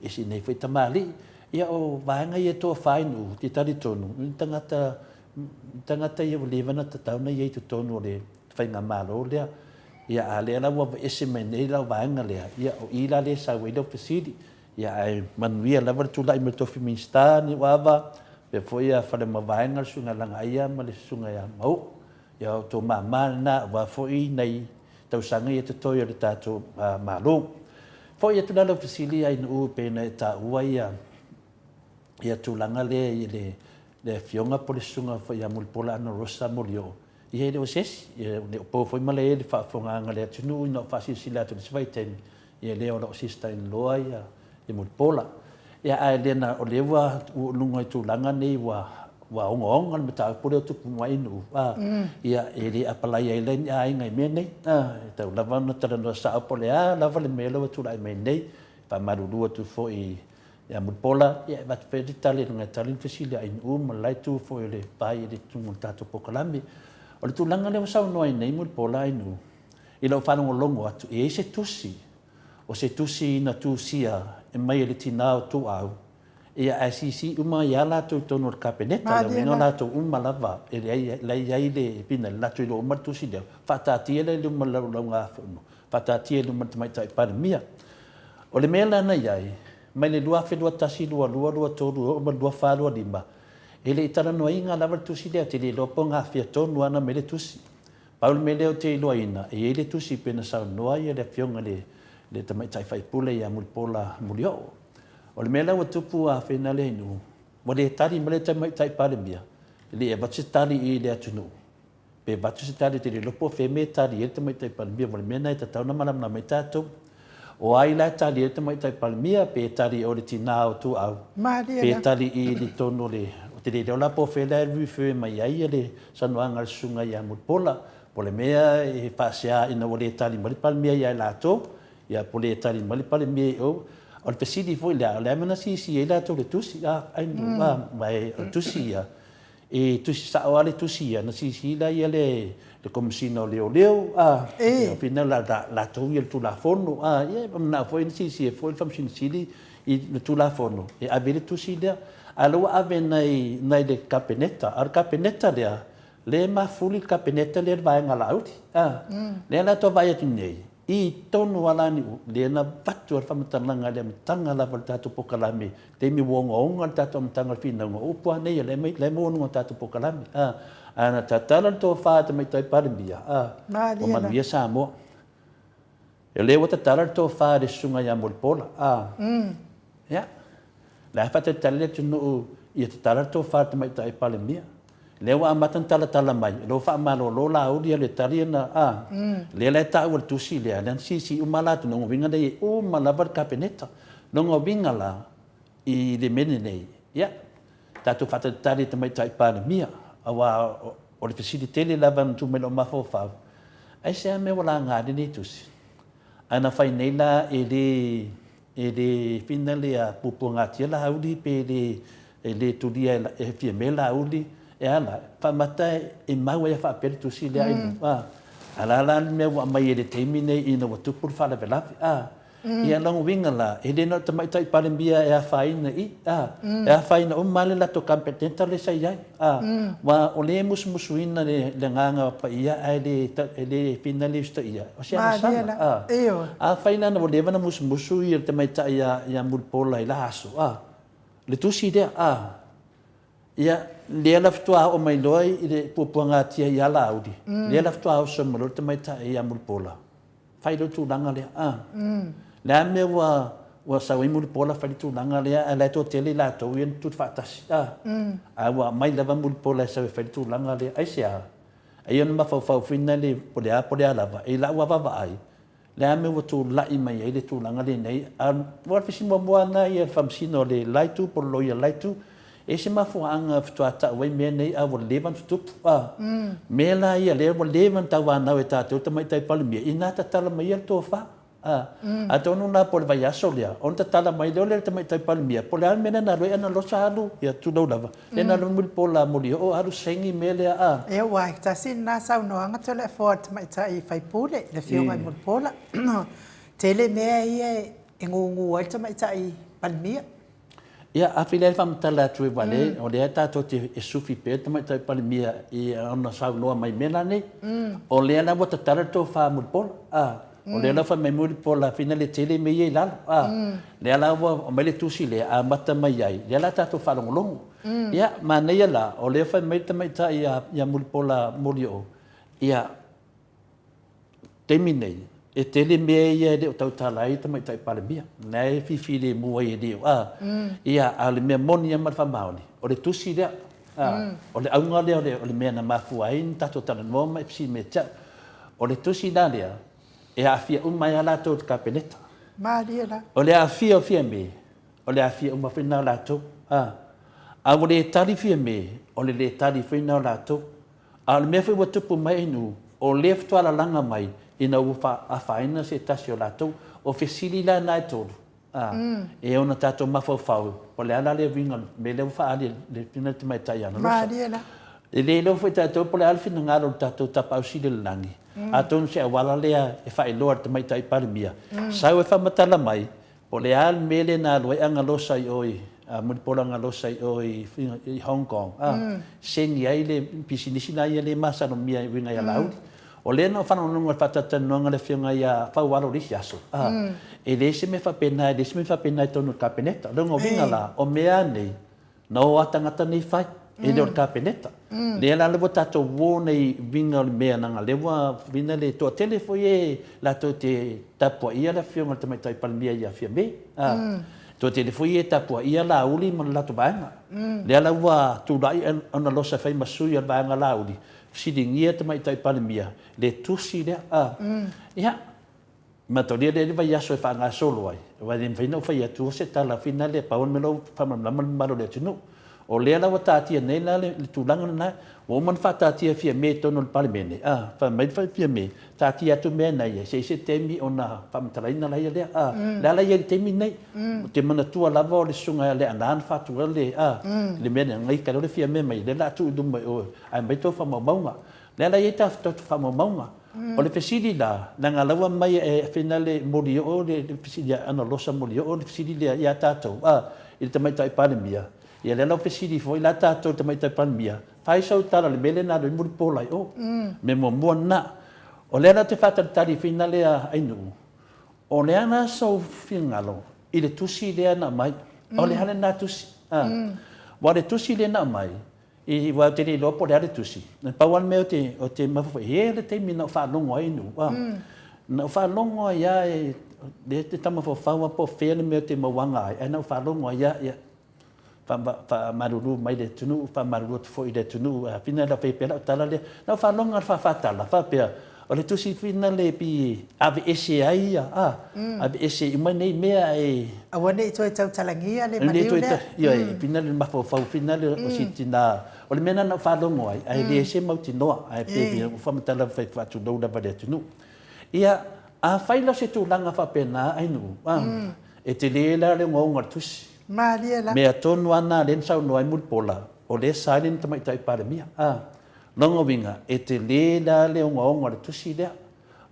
i si nei foi tamalii. Ia o vaega ia e toafa i nuu, ou te talitonu, ni tagata, ni tagata ia ua leva ona tatau ona i ai i totonu o le faigamalo lea. Ia a lea la ua aveese mai nei lau vaega lea, ia o i la lea e sau ai lau fesili. Ia ae manuia lava le tulai mai o le tofi Minisita Niuava, faapea foi ia Faleomavaega, le Susuga ia Lagaaia ma le Susuga ia Mauu. Ia o outou mama lena aua foi nai tausaga ia totoe o le tatou Malo. Foi atu la lau fesili Ainuu e pei ona e taua ia ia tulaga lea i le le afioga po o le susuga foi ia Mulipola Anarosa Molioo, ia e le o se isi, e le o po foi malae i le faafofogaaga a le atunuu ina ua faasilasila atu i le isi vaitaimi, Ia lea o lau sister in law ia i Mulipola. Ia ae le na o lea ua ua luga i tulaga nei ua ua ogaoga le mataupu lea o tupu mai i Nuu a ia e le apalai ai la ni aiga i mea nei a e tau lava ona talanoa sao po o le a lava le mea lea ua tulai mai nei. Faamalulu atu foi ia Mulipola ia e avatu pea le tali leaga e tali le fesili a Nuu ma le la itu foi o le vai i le totonu o le tatou polokalame. O le tulaga lea ua saunoa ai nei Mulipola i Nuu I lau faalogologo atu, e i ai se tusi, o se tusi na tusia e mai e le tina o Tuuau, ia ae sisi uma ai lava latou i totonu o le Kapeneta, le uiga o latou uma lava, e leai, la e i ai le pina, latou iloa uma le tusi lea, faataatia lea i luma o le laulaugafono, faataatia i luma o le Tamaitai Palemia. O le mea la na i ai, mai le 2021, 22, 23 e oo mai le 24, 25, e le i talanoaina lava le tusi lea, ou te le iloa po o gafea tonu lava na aumai ai le tusi. Pau le mea lea ou te iloaina, e i ai le tusi pei ona saunoa ai le Afioga i le Tamaitai Faipule ia Mulipola Mulioo. O le mea la ua tupu a Feinaleainuu, ua le tali mai le Tamaitai Palemia, e le i avatu se tali i le atunuu. Pe avatu se tali ou te le iloa po o fea mea e tali ai le Tamaitai Palemia, aua o le mea lena e tatau ona malamalama ai tatou. O ai la e tali ai le Tamaitai Palemia, pe tali o le tina o Tuuau, pe tali i totonu o le, ou te le iloa la po o fea la e refer mai ai le saunoaga a le Susuga ia Mulipola, po o le mea e faasea ina ua le tali mai le Palemia ia i latou, ia po o le tali mai le Palemia i o. O le fesili foi lea, o le a le mea na siisi ai latou i le tusi, a, ai, a, o le tusi ia. E tusi sa'o a le tusi ia, na silasila ia le le Komesina o Leoleo, a, ia fina la latou ia le Tulafono, a, ia e manao foi na silasila foi le Faamasino Sili i le Tulafono e ave ai le tusi lea. A o lea ua ave nai nai le Kapeneta, a o le Kapeneta lea, lea e mafuli le Kapeneta lea i le vaega a Laauli, a. Lea la tou vaai atu nei, i totonu o Alaniu, lea na avatu ai le faamatalaga i le amataga lava o le tatou polokalame, taimi ua ogaoga le tatou amataga o le finauga, o upu lava nei, o la e maua i luga o le tatou polokalame, a. Ae na tatala le tofa a le Tamaitai Palemia, a, ua manuia Samoa. O lea ua tatala le tofa i le Susuga ia Mulipola, a. Ia, o la e faatalitali le atunuu ia tatala le tofa a le Tamaitai Palemia. Lea ua amata ona talatala mai, o lea ua faamalolo Laauli alu e tali ana, a. Lea la e taua i le tusi lea, lea na siisii uma lava latou, lona uiga lea e uma lava le Kapeneta. Lona uiga la, i le mea lenei, ia, tatou faatalitali i le Tamaitai Palemia, aua o le fesili tele lava na tu mai i lou mafaufau, aisea mea ua laga ai lenei tusi? Ae na fai nei la e le e le fina le puapuagatia Laauli pe le e le tulia e Fiame Laauli e a la, faamata e mau ai a faapea le tusi lea i a. A la la le mea ua aumai i le taimi nei ina ua tupu le faalavelave a. Ia lona uiga la, e le na o le Tamaitai Palemia e afaina i i, a, e afaina uma lava le latou Kapeneta lea sa i ai, a. Aua o lea e musumusuina le Agaga Paia ae le, e le fina le usitaia, o se agasala, a. Afai la ua leva ona musumusu le Tamaitai ia Mulipola i la aso, a, le tusi lea, a, ia, lea la faatoa oo mai loa i le puapuagatia ia Laauli, lea la faatoa oso mai loa le Tamaitai ia Mulipola. Fai loa le tulaga lea, a. Le a le mea ua, ua sau ai Mulipola fai le tulaga lea, ae la e toatele i latou ia na tutu faatasi, a. Ae ua aumai lava Mulipola e sau e fai le tulaga lea. Aisea? A ia ona mafaufau foi lea po o le a po o le a lava, i lau lava vaai, le a le mea ua tulai mai ai le tulaga lenei, a o le fesili muamua lava lena i le Faamasino o le la itu po o le loia o le la itu, E ese mafuaaga faatoa tau ai mea nei a ua leva ona tutupu a. Mea la ia lea ua leva ona tauanau e tatou tamaitai Palemia, ina tatala mai ia le tofa. A. Atonu la po o le vaiaso lea ona tatala mai lea o le tamaitai Palemia, po o le a le mea lea na alu ai ana losa alu, ia tulou lava, lea na alu ai Mulipola Molioo alu saini mea lea a. Ia aua e tasi lena saunoaga Toleafoa a le tamaitai faipule, le afioga i Mulipola. Tele mea ia e gugu ai le tamaitai Palemia. Ia, a fili ai le faamatala atu e vale, o lea tatou te e sufi pea le Tamaitai Palemia i ona saunoa mai i mea la nei. O lea la ua tatala le tofa Mulipola, a. O lea la ua fai mai Mulipola, fina le tele mea ia i lalo, a. Lea la ua aumai le tusi lea, amata mai ai, lea la tatou faalogologo. Ia, manaia la, o lea fai mai le Tamaitai ia Mulipola Molioo, ia, taimi nei, e tele mea ia e le o tautala ai le Tamaitai Palemia, na e fifilemu ai e le o, a, ia, a o le mea moni lava ma le faamaoni, o le tusi lea, a, o le auga lea o le mea na mafua ai ona tatou talanoa ma e fesili mai ia te au. O le tusi la lea, e aafia uma ai lava latou i le Kapeneta. Malie la. O le aafia o Fiame, o le aafia uma foi lena o latou, a. A ua le tali Fiame, o le le tali foi lena o latou. A o le mea foi ua tupu mai i nuu, o lea faatoa lalaga mai ina ua afaina se tasi o latou. O fesili la na e tolu, a, e ono tatou mafaufau, po o le a la le uiga o le mea lea ua faaali e le Afioga i le Tamaitai ia Lalosa. Malie la. E le iloa foi tatou po o le a le finagalo o le tatou Tapaau Sili o le Lagi, atonu se auala lea e faailoa e le Tamaitai Palemia, sau e faamatala mai Po o le a le mea lea na alu ai Agalosa i o i Mulipola Agalosa i o i Hong Kong, a, seni ai le pisinisi la ia lea e masalomia e uiga ia Laauli. O lea na ou faalogologo i le faatalatalanoaga a le Afioga ia Faualo i le isi aso, a, e leai se mea faapena, e leai se mea faapena i totonu o le Kapeneta. O lona uiga la, o mea a nei, Na o a tagata nei fai, e le o le Kapeneta. Lea la ua tatou uo nei uiga o le mea leaga lea ua uiga le toatele foi e latou te tapuaia le Afioga i le Tamaitai Palemia ia Fiame. A, toatele foi e tapuaia Laauli ma le latou vaega. Lea la ua tulai ona losa e fai ma sui o le vaega Laauli, fesiligia le Tamaitai Palemia le tusi lea. A, ia, Mataulia lea i le vaiaso e faagasolo ai, aua e le mafai ona ou fai atua se tala finale, pau le mea la ua faamalamalama le mamalu o le atunuu. O lea la ua taatia nei la le tulaga lena, ua uma ona faataatia Fiame i totonu o le Palemene, a, fai mai le Fiame, taatia atu mea na ia, se i ai se taimi ona faamatalaina laia lea, a. O le a la e i ai i le taimi lenei? Ou te manatua lava o le Susuga ia Leaana na faatua le, a, le mea lea, na ita loa le Fiame mai, lea o le a tuu i luma i o e aumai tou faamaumauga. O lea la e i ai tatou faamaumauga. O le fesili la, leaga o la ua aumai e finale Molioo le fesili a Analosa Molioo le fesili lea ia tatou, a, i le Tamaitai Palemia, ia lea la ua fesili foi la tatou i le Tamaitai Palemia, fai sau tala i le mea lea na alu ai Mulipola i o. Mea muamua lena. O lea la ou te faatalitali finale a Ainuu, o le a la sou finagalo i le tusi lea na aumai? O le a lena tusi? A, aua o le tusi lea na aumai, I, aua ou te le iloa po o le a le tusi. Na pau lava le mea ou te, ou te mafaufau, e i ai le taimi na ou faalogo ai Nuu, a. Na ou faalogo ai lava e, lea e te mafaufau lava po o fea le mea ou te mauaga ai, ae na ou faalogo ai lava, ia, faamalulu mai le atunuu, faamalulu atu foi i le atunuu, a fina e fai pea lau tala lea. Na ou faalogo lava i le faafatala, faapea, o le tusi fina le pi aveese ai ia, a, aveese uma nei mea e. Aua ne i toe tautalagia le maliu lea. Ioe, fina le mafaufau fina le o si tina, o le mea lena na ou faalogo ai, ae le se mautinoa, ae pe ua faamatala fai faatulou lava i le atunuu. Ia, afai la o se tulaga faapena Ainuu, a, e tele la le ogaoga o le tusi. Malie la. Mea tonu lava lena lea na saunoa ai Mulipola, o lea e sa le Tamaitai Palemia, a. Lona uiga, e tele la le ogaoga o le tusi lea.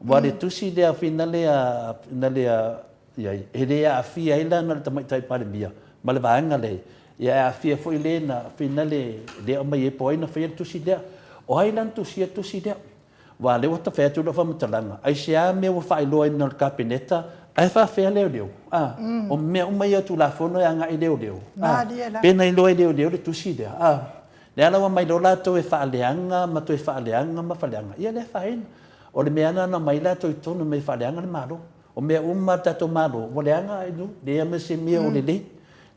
Aua o le tusi lea finale a, finale a i ai, e le aafia ai la na o le Tamaitai Palemia ma le vaega lea, ia e aafia foi le na finale lea aumai ai po o ai na faia le tusi lea. O ai la na tusia le tusi lea? Aua o lea ua ta fai atu lau faamatalaga, aisea mea ua faailoaina e le Kapeneta ae faafefea leoleo? A, o mea uma ia o Tulafono e agai i leoleo. A, pe na iloa e leoleo le tusi lea? A, lea la ua aumai loa latou e faaleaga ma toe faaleaga ma faaleaga, ia le afaina. O le mea lava na aumai latou i totonu mai e faaleaga le Malo. O mea uma a le tatou Malo, ua leaga ai nuu, leai ma se mea o lelei.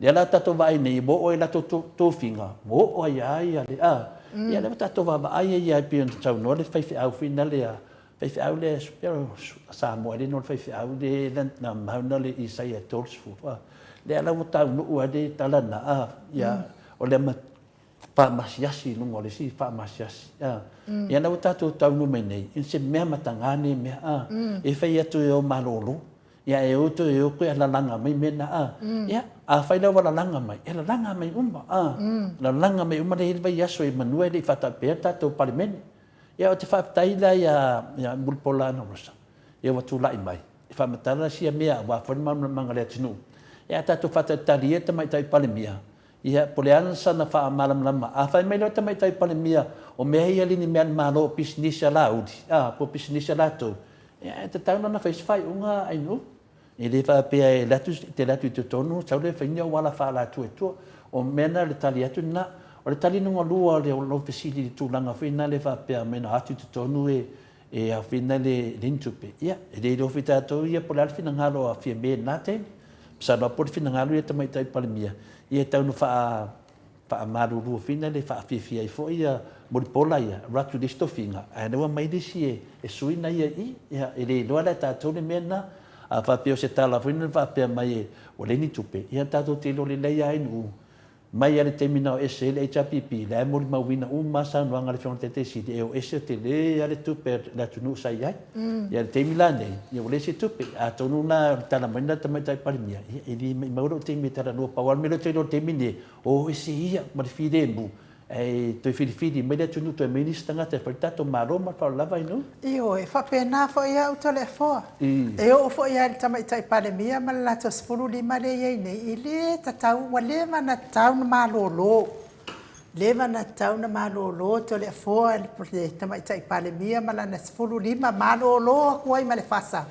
Lea la tatou vaai nei, ua oo ai latou tofiga, ua oo ai lava ia le, a, ia lea ua tatou vaavaai ai lava e pei ona saunoa le faifeau foi lea, faifeau lea o Samoa e le igoa o le faifeau lea na mau na o le Isaia 30, a, lea la ua taunuu ai le tala lena, a, ia, o le faamasiasi i luga o le isi faamasiasi. A, ia lea ua tatou taunuu mai nei, i se mea mataga nei mea, a, e fai atu e o malolo, ia e o toe o koe a lalaga mai mea na, a. Ia, afai la ua lalaga mai, e lalaga mai uma, a, lalaga mai uma, lea e i ai le vaiaso e manua e le i faatapea le tatou Palemene. Ia, ou te faafetai la ia Mulipola Anarosa, ia ua tulai mai, e faamatala sia mea aua foi le malamalamaga o le atunuu. Ia, a tatou faatalitali ia le Tamaitai Palemia, Ia, po o le a sana faamalamalama. A fai mai loa le Tamaitai Palemia, o mea ia le ni mea a le Malo, o pisinisi a Laauli, a, po o pisinisi a latou, ia, e tatau la ona fai se faaiuga a Ainuu. E le faapea e alu atu, e te alu atu i totonu, sau lea fai ni auala faaalatua i tua. O mea na, o le tali atu lena. O le tali lona lua o lau fesili i le tulaga foi lena e faapea mai na o atu i totonu e, e aofina le ni tupe, ia, e le iloa foi tatou ia po o le a le finagalo o Fiame i lena taimi. Masalo lava po o le finagalo ia Tamaitai Palemia, ia e tau ina faa, faamalulu fina le faafiafia ai foi ia Mulipola ia, alu atu i le isi tofiga, ae lea ua aumai le isi e, e sui na ia i i. Ia, e le iloa la e tatou le mea lena. A faapea o se tala foi lena faapea mai e, ua leai ni tupe, ia tatou te iloa lelei lava i nuu Mai lava i le taimi na o ese ai le HRPP, la e molimauina uma lava saunoaga a le Afioga i le Taitai Sili, e o ese o tele lava le tupe a le atunuu sa i ai. Ia i le taimi la nei, ia ua leai se tupe. Atonu la o le tala mai lena a le Tamaitai Palemia, ia e le maimau lou taimi e talanoa. Pau lava le mea lea ou te iloa i le taimi lenei, o ese ia ma le filemu, ae toe filifili mai le atunuu toe aumai nisi tagata e fai le tatou Malo ma le faaaloalo lava Ainuu. Ioe, e faapena foi au Toleafoa. E oo foi lava i le Tamaitai Palemia ma le latou 15 lea e i ai nei, e le tatau, ua leva ona tatau ona malolo, leva ona tatau ona malolo Toleafoa le Tamaitai Palemia ma lana 15, malolo atu ai ma le fasa.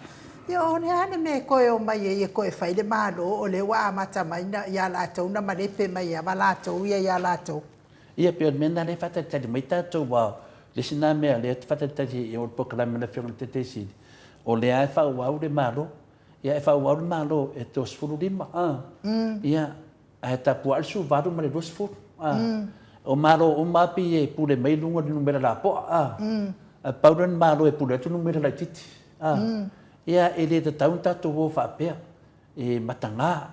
Ia o le a le mea e toe omai ai e toe fai le Malo o lea ua amata mai ia latou na malepe mai lava latou ia ia latou. Ia, pei o le mea lena lea e faatalitali mai tatou, aua o le isi lena mea o lea ou te faatalitali i o i le polokalame a le Afioga i le Taitai Sili, o lea lava e faaauau le Malo. Ia, e faaauau le Malo e 35, a. Ia, ae tapuai le 18 ma le 20, a. O Malo uma lava pei e pule mai i luga o le numera lapoa, a. Ae pau lea o le Malo e pule atu numera laitiiti, a. Ia, e le tatau ona tatou o faapea, e mataga.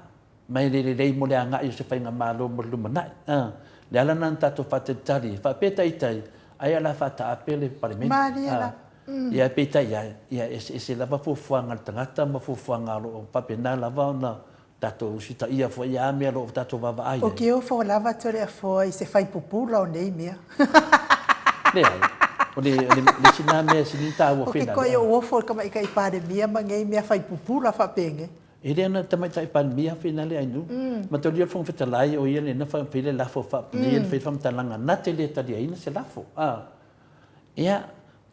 Ma e le lelei mo le agai o se faigamalo mo le lumanai. A. Le ala lena na tatou faatalitali, faapea taitai, ai o le a faataape le Palemene. Malie la. Ia, peitai ane, ia, e eseese lava fuafuaga a le tagata ma fuafuaga o lo o faapena lava ona tatou usitaia foi ia mea o lo o tatou vaavaai ai. O ke ofo lava Toleafoa i se fai pupula o nei mea. Leai, o le, o le, le isi na mea e sili ona taua O ke koe o ofo i ka maikaʻi Palemia ma nei mea fai pupula faapenei. E le ana le Tamaitai Palemia finale ai nu. Mataulia le Fofoga Fetalai o ia lena fai le lafo faapenei na fai le faamatalaga na te le taliaina se lafo. Ia,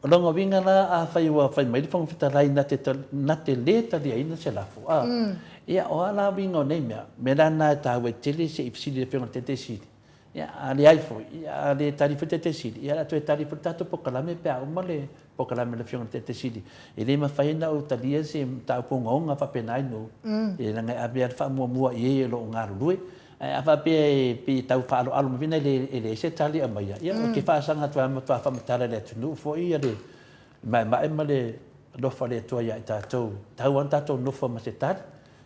o lona uiga la afai ua fai mai le Fofoga Fetalai na te na te le taliaina se lafo, ia o a la uiga o nei mea? O le mea la lena e taua ai tele se i fesili i le Afioga i le Taitaisili. Ia, a leai foi, ia, a le tali foi le Taitaisili, ia o le a toe tali foi le tatou polokalame pe a uma le polokalame a le Afioga i le Taitaisili. E le mafai ona ou talia se mataupu ogaoga faapena i nuu, leaga e ave lava le faamuamua i e o lo o galulue. Ae a faapea e pei e tau faaaloalo mai foi lea e leai se tali e aumaia, ia ou te faasaga atu lava e matua faamatala i le atunuu foi le maemae ma le alofa o le Atua ia i tatou. E tatau lava ona tatou nofo ma se tali.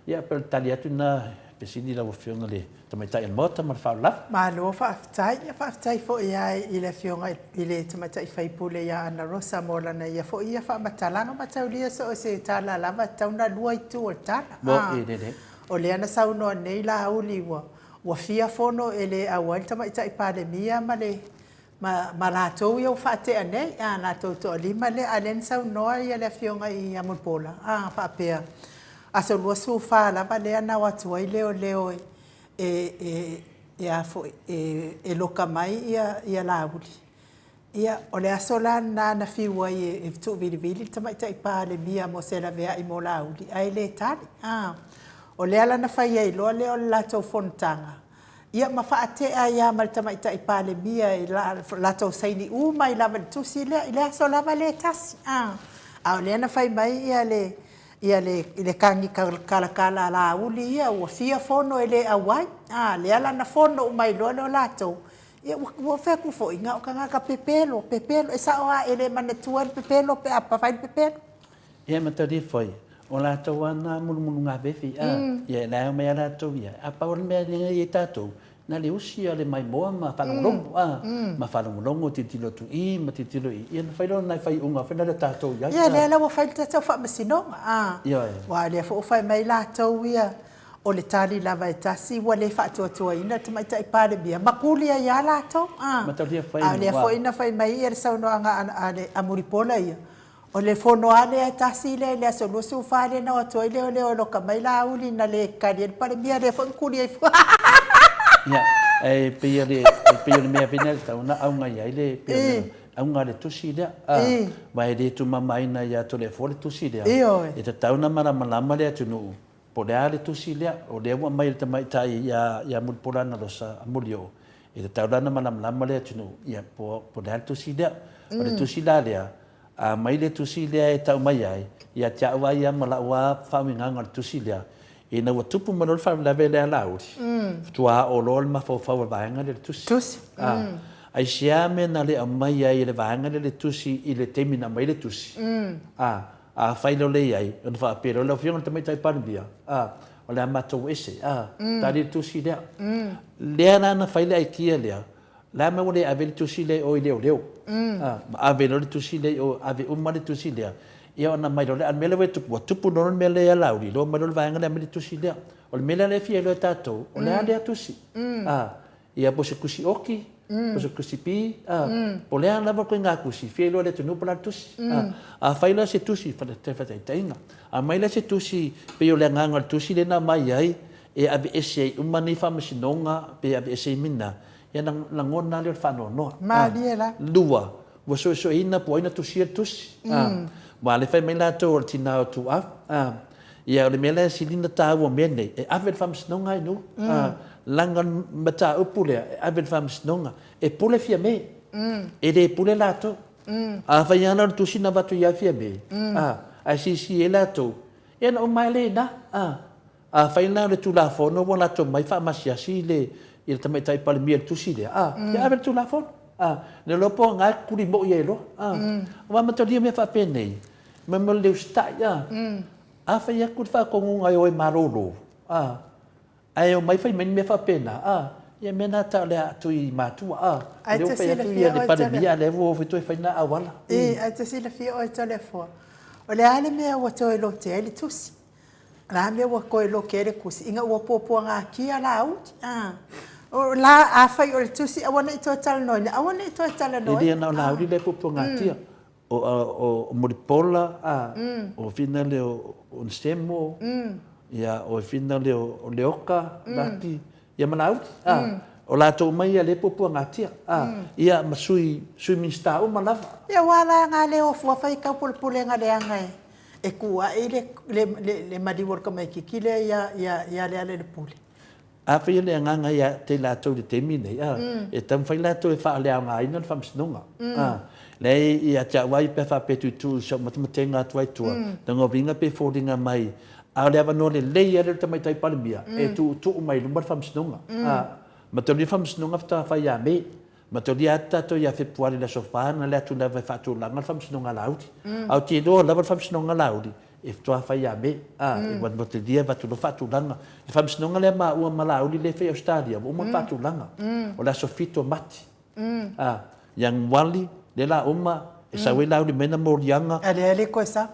Ia, pei o le tali atu lena fesili lau Afioga i le Tamaitai o le Maota ma le faaaloalo lava. Malo faafetai. Ia faafetai foi lava i le Afioga i le Tamaitai sui usufono ia Ana Rosa mo lana ia foi ia faamatalaga mataulia so o se tala lava e tatau ona lua itu o le tala. Moni lelei. O lea na saunoa nei Laauli ua ua fia fono e le auai le Tamaitai Palemia ma le ma, ma latou ia ua faatea nei, a, latou toalima lea, a lea na saunoa ia le afioga ia Mulipola, a, faapea, aso 24 lava lea na o atu ai leoleo e, e, e, e a foi, e, e loka mai ia, ia Laauli. Ia, o le aso la lena na fiu ai e, e tuuvilivili le Tamaitai Palemia mo se laveai mo Laauli, ae le tali, a. O lea la na fai ai loa lea o le latou fonotaga, Ia ma faatea ai lava ma le Tamaitai Palemia i latou saini uma ai lava i le tusi lea, i le aso lava lea e tasi. A, a o lea na fai mai ia le, ia le, i le kagi kalakala a Laauli ia, ua fia fono e le auai. A, lea la na fono uma ai loa lea o latou, ia ua, ua fai atu foi, na o tagata pepelo, pepelo. E sao lava e le manatua le pepelo pe a fai le pepelo. Ia ma tali foi, o latou lava na mulumulugavefi, a, ia e lae mai a latou ia. A pau o le mea lea i ai tatou, na le usi a le maimoa ma faalogologo, a, ma faalogologo, tilotilo atu i ma tilotilo i, ia na fai loa na faaiuga foi na le tatou i ai. Ia lea la ua fai le tatou faamasinoga, a, aua o lea foi ua fai mai latou ia, o le tali lava e tasi ua le faatuatuaina le Tamaitai Palemia, ma tuli ai lava latou, a. A o lea foi na fai mai ia le saunoaga a le a Mulipola ia, O le fono lava lea e tasi lea i le aso 24 lea na o atu ai leoleo e loka mai Laauli na le tali ai le Palemia lea foi na tuli ai fua. Ia, e pei o le, e pei o le mea foi lea e tatau ona auga i ai le, pei o le auga o le tusi lea. Aua e le tumamaina ia Toleafoa le tusi lea. Ioe. E tatau ona malamalama le atunuu po o le a le tusi lea. O lea ua aumai e le tamaitai ia, ia Mulipola Anarosa Molioo, e tatau la ona malamalama le atunuu, ia, po, po o le a le tusi lea. O le tusi la lea, A aumai le tusi lea e tau mai ai, ia te au lava ia ma lau lava faauigaga o le tusi lea, ina ua tupu mai loa le faalavelave lea a Laauli, faatoa oo loa le mafaufau o le vaega lea i le tusi. Tusi. A, aisea mea na le aumai ai e le vaega lea le tusi i le taimi na aumai ai le tusi? A, afai loa le i ai, ona faapea loa, lau Afioga i le Tamaitai Palemia, a, o le a matou ese, a, tali le tusi lea. Lea la na fai le aikia lea, Le a mea ua le ave le tusi lea i o i leoleo? Ma ave loa le tusi lea i o, ave uma le tusi lea, ia ona aumai loa lea. A o le mea lea ua tupu, ua tupu loa le mea lea ia Laauli, loa mai loa le vaega lea aumai le tusi lea. O le mea lea e fia iloa e tatou, o le a lea tusi? Ia po o se tusi oti, po o se tusi pi, po o le a lava le ituaiga tusi, fia iloa e le atunuu po o le a le tusi. Afai la se tusi, faataitaiga, aumai la se tusi pei o le agaga o le tusi lea na aumai ai, e aveese ai uma nei faamasinoga pe aveese ai mina, ia na lagona lava lea o le faanoanoa. Malie la. Lua, ua suesueina po o ai na tusia le tusi. Aua o lea e fai mai latou o le tina o Tuau. Ia o le mea la e sili ona taua o mea nei, e ave i le faamasinoga ai nuu. Leaga o le mataupu lea, e ave i le faamasinoga. E pule Fiame, e le pule latou. Afai lava la o le tusi na avatu ia Fiame, ae sisi ai latou, ia ona uma ai lea i ina. Afai la o le Tulafono ua latou mai faamasiasi i le i le Tamaitai Palemia i le tusi lea, a, ia ave le Tulafono. A, le iloa po o na e tuli moi ai loa. A, aua mataulia mea faapenei, ma mea o le usitai, a, a fai atu le faatonuga e o e malolo, a, ae omai fai mai ni mea faapena, a, Ia mea na tau le a tui matua a. Lea ua fai atu ia le Palemia a lea ua o foi toe fai na auala. I, ae te silafia oe Toleafoa, o le a le mea ua toe lote ai le tusi? O le a le mea ua toe lote ai le tusi ina ua puapuagatia Laauli? A, o la, afai o le tusi aua ne i toe talanoaina, aua ne i toe talanoaina. E le na o Laauli lea e puapuagatia. O Mulipola, a, o fina lea o Onesemo, ia, o fina lea o Leoka, Laki, ia ma Laauli, a, o latou uma ia lea e puapuagatia, a, ia ma sui, sui Minisita uma lava. Ia aua la na le o fua fai taupulepulega leaga e tu ae le, le, le, le maliu o le tamaititi lea ia, ia, ia Lealailepule. Afai o le agaga ia te i latou i le taimi lenei, a, e taumafai latou e faaleaogaina le faamasinoga. A, leai ia te au lava ia pe a faapea e tuutuu i sau matematega atu ai i tua, lona uiga pei e foliga mai, a o le avanoa lelei lava lea o le Tamaitai Palemia e tuutuu mai i luma le faamasinoga. A, matalia le faamasinoga faatoa fai ia Me. Matalia atu tatou ia Fepuari i le aso 4 na alu atu lava e faatulaga le faamasinoga a Laauli. A ou te iloa lava le faamasinoga a Laauli, e faatoa fai ia Me, a, e matalia avatu loa faatulaga. Le faamasinoga lea maua ma Laauli lea e fai i Ausetalia, ua uma ona faatulaga. O le aso 7 o Mati. A, Ianuali, lea la uma, e sau ai Laauli mai ana moliaga. A lea e le toe sau.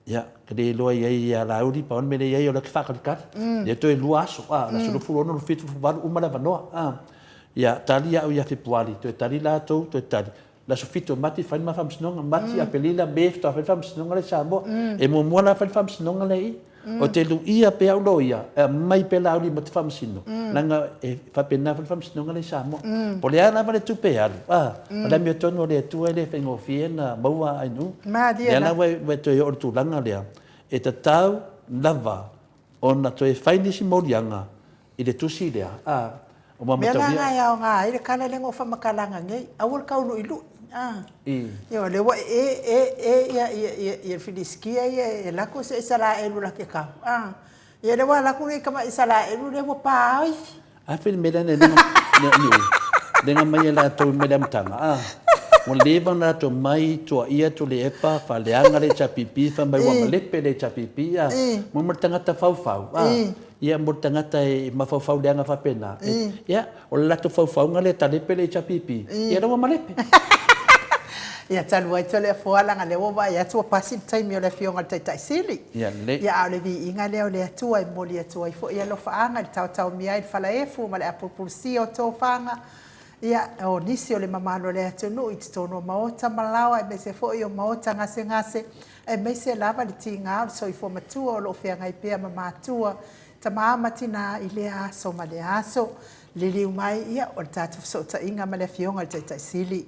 Ia, e le iloa i ai ia Laauli, pau le mea lea e i ai o lea ou te faatalitali. Lea toe 2 aso, a, o le aso 26, 27, 28, uma le avanoa. A, ia, tali au ia Fepuari, toe tali latou, toe tali. Le aso 7 o Mati fai le ma faamasinoga, Mati, Aperila, Me faatoa fai le faamasinoga lea i Samoa. E muamua la fai le faamasinoga lea i i. Ou te luia pea au loia e aumai pea Laauli ma te faamasino, leaga e faapena foi le faamasinoga lea i Samoa. Po o le a lava le tupe e alu, a, o le amiotonu a le Atua e le faigofie ona maua ai nuu. Lea la ua e toe oo i le tulaga lea, e tatau lava ona toe fai nisi moliaga i le tusi lea, a, ua Mea la na e aoga ai le tala lea na ou faamatalaina nei, aua le tau luʻiluʻi, a. Ioe, o lea ua e e e ia ia ia ia le Filisitia ia e alu atu se Isaraelu la te tau, a. Ia lea ua alu atu le tamai Isaraelu lea ua pa ifi. A fai le mea lea na lega mai e latou mai le amataga, a. Ua leva ona latou mai tuaia Tuilaepa, faaleaga le HRPP, fai mai ua malepe le HRPP, a. Mo le tagata faufau, a. Ia mo le tagata e mafaufau leaga faapena, ia, o le latou faufauga lea e talepe le HRPP, ia lea ua malepe. Ia talu ai Toleafoa leaga lea ua vaai atu ua pasi le taimi o le Afioga i le Taitai Sili. Ia lelei. Ia a o le viiga lea o le Atua e momoli atu ai foi alofaaga i le taotaomia ai le falaefu ma le apulupulusia o tofaga, ia, o nisi o le mamalu o le atunuu i totonu o maota ma laoa aemaise foi o maota gasegase, aemaise lava le tiga o le soifua matua o lo o feagai pea ma matua, tama ma tina i lea aso ma lea aso. Liliu mai, ia, o le tatou fesootaiga ma le Afioga i le Taitai Sili.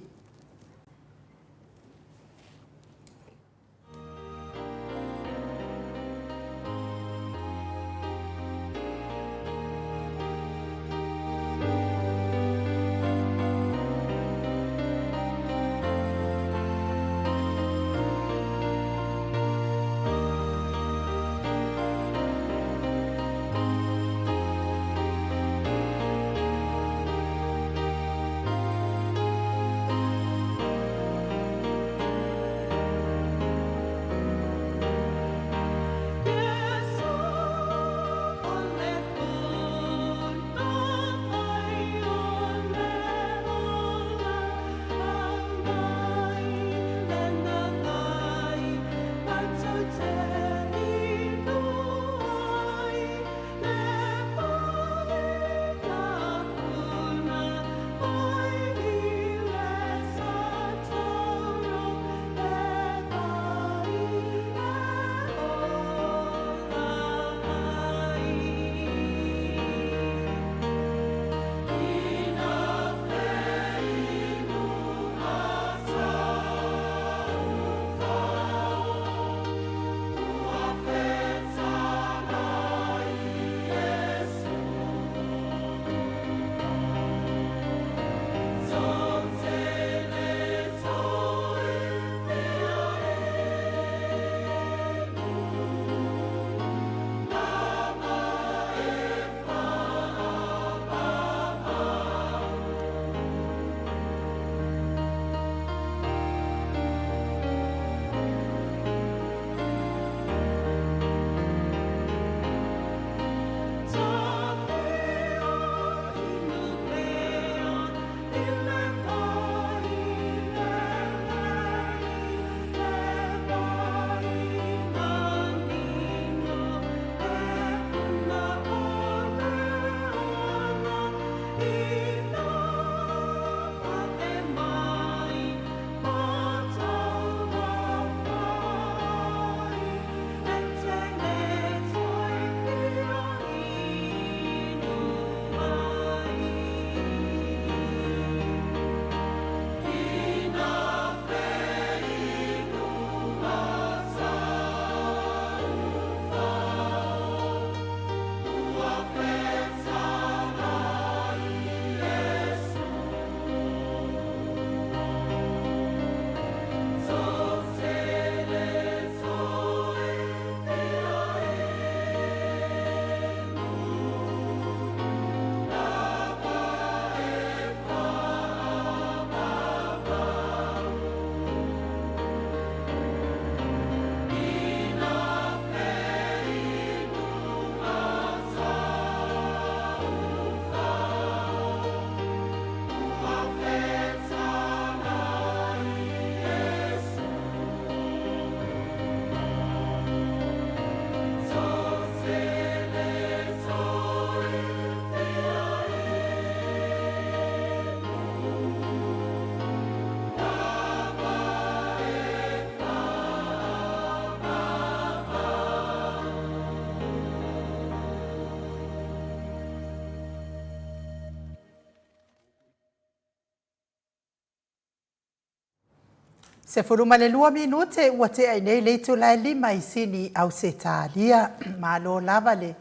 12 minute ua tea i nei le itula e 5 i Sini, Ausetalia. Malo lava le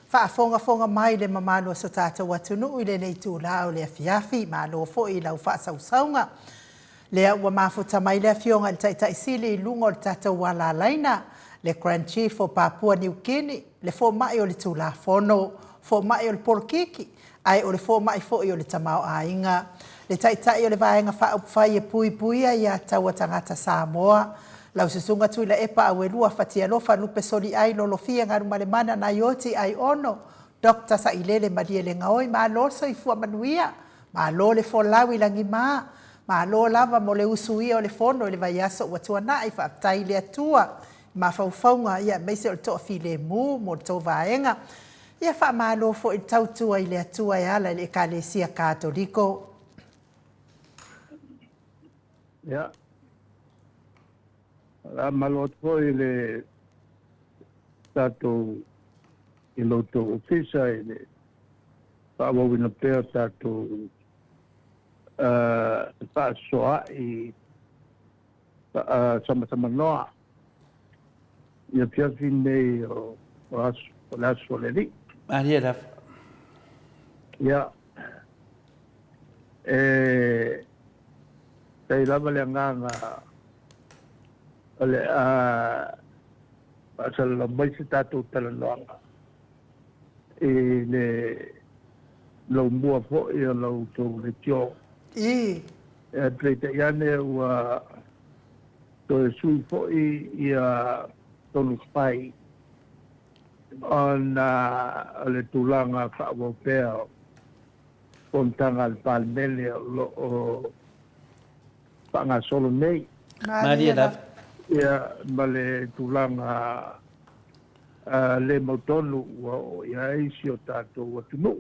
faafogafoga mai i le mamalu o so tatou atunuu i lenei itula o le afiafi. Malo foi i lau faasausauga. Lea ua mafuta mai le Afioga i le Taitai Sili i luga o le tatou alalaina, le Grand Chief o Papua Niu Kini, le fomai o le Tulafono, fomai o le polokiki, ae o le fomai foi o le tamaoaiga, le Taitai o le Vaega Faaupufai e Puipuia ia Taua Tagata Samoa, lau Susuga Tuilaepa Auelua Fatialofa Lupe Soliai Lolofia Galumalemana Naioti Aiono, Doctor Sailele Malielegaoi, malo le soifua manuia, malo le folau i lagima, malo lava mo le usuia o le fono i le vaiaso ua tuanai, faafetai i le Atua i mafaufauga ia aemaise o le toafilemu mo le tou vaega. Ia faamalo foi le tautua i le Atua e ala i le Ekalesia Katoliko. Ia, faamalo atu foi i le tatou i lo outou ofisa i le faaauauina pea o tatou faasoaai faasamanoa i afiafi nei o le aso o le Alii. Malie lava. Ia, e tai lava le agaga o le a faasalalau mai se tatou talanoaga i le laumua foi o la outou leitio. I. E peitai ane ua toe sui foi ia tonu fai ona o le tulaga faaauau pea o fonotaga a le Palemene o lo o faagasolo nei. Malie lava. Ia, ma le tulaga le mautonu ua oo i ai si o tatou atunuu.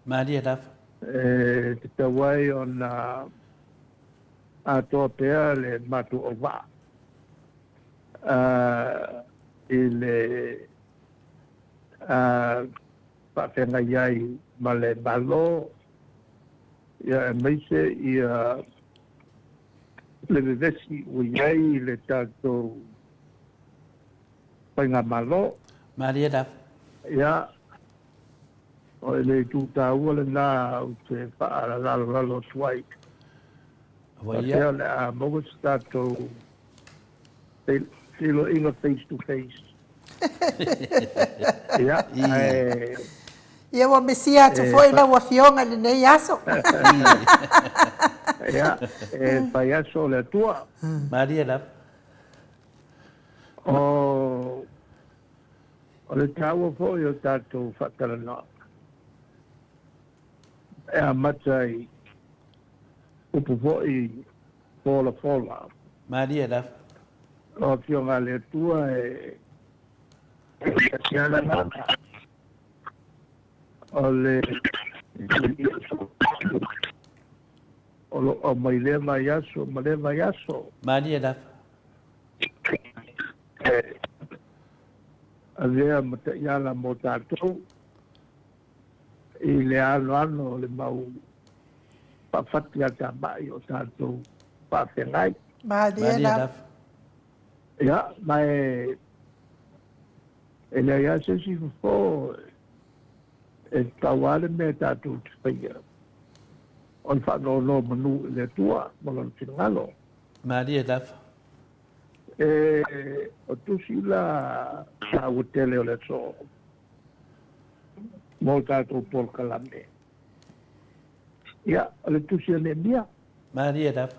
Malie lava. E tatau ai ona atoa pea le matou auvaa i le faafeagai ai ma le Malo, ia aemaise ia le vevesi ua i ai le tatou faigamalo. Malie lava. Ia, o le itu taua lena ou te faalalolalo atu ai. Faapea o le a maua se tatou feiloaiga face to face. Ia, ae... Ia ua misia atu foi lau Afioga i lenei aso. Ia, e fai aso o le Atua. Malie lava. O le taua foi o tatou faatalanoaga e amata i upu foi folafola. Malie lava. O Afioga a le Atua e o le o lo o aumai lea vaiaso ma lea vaiaso. Malie lava. E avea ma taiala mo tatou i le anoano o le mau faafati a tamai o tatou faafeagai. Malie lava. Ia, ma e leai lava se isi fofo e tatau lava le mea tatou te faia o le faanonomanu i le Atua ma lona finagalo. Malie lava. E o tusi la taua tele o le aso mo tatou polokalame. Ia, o le tusi a Neemia. Malie lava.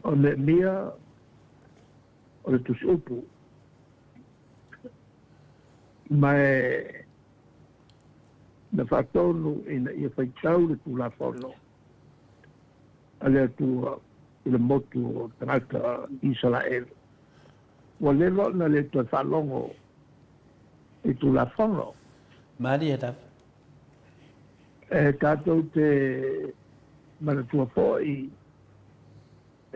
O Neemia o le tusi upu. Ma e na faatonu ina ia faitau le Tulafono a le Atua i le motu o tagata Isaraelu. Ua leva ona le toe faalogo i Tulafono. Malie lava. E tatou te manatua foi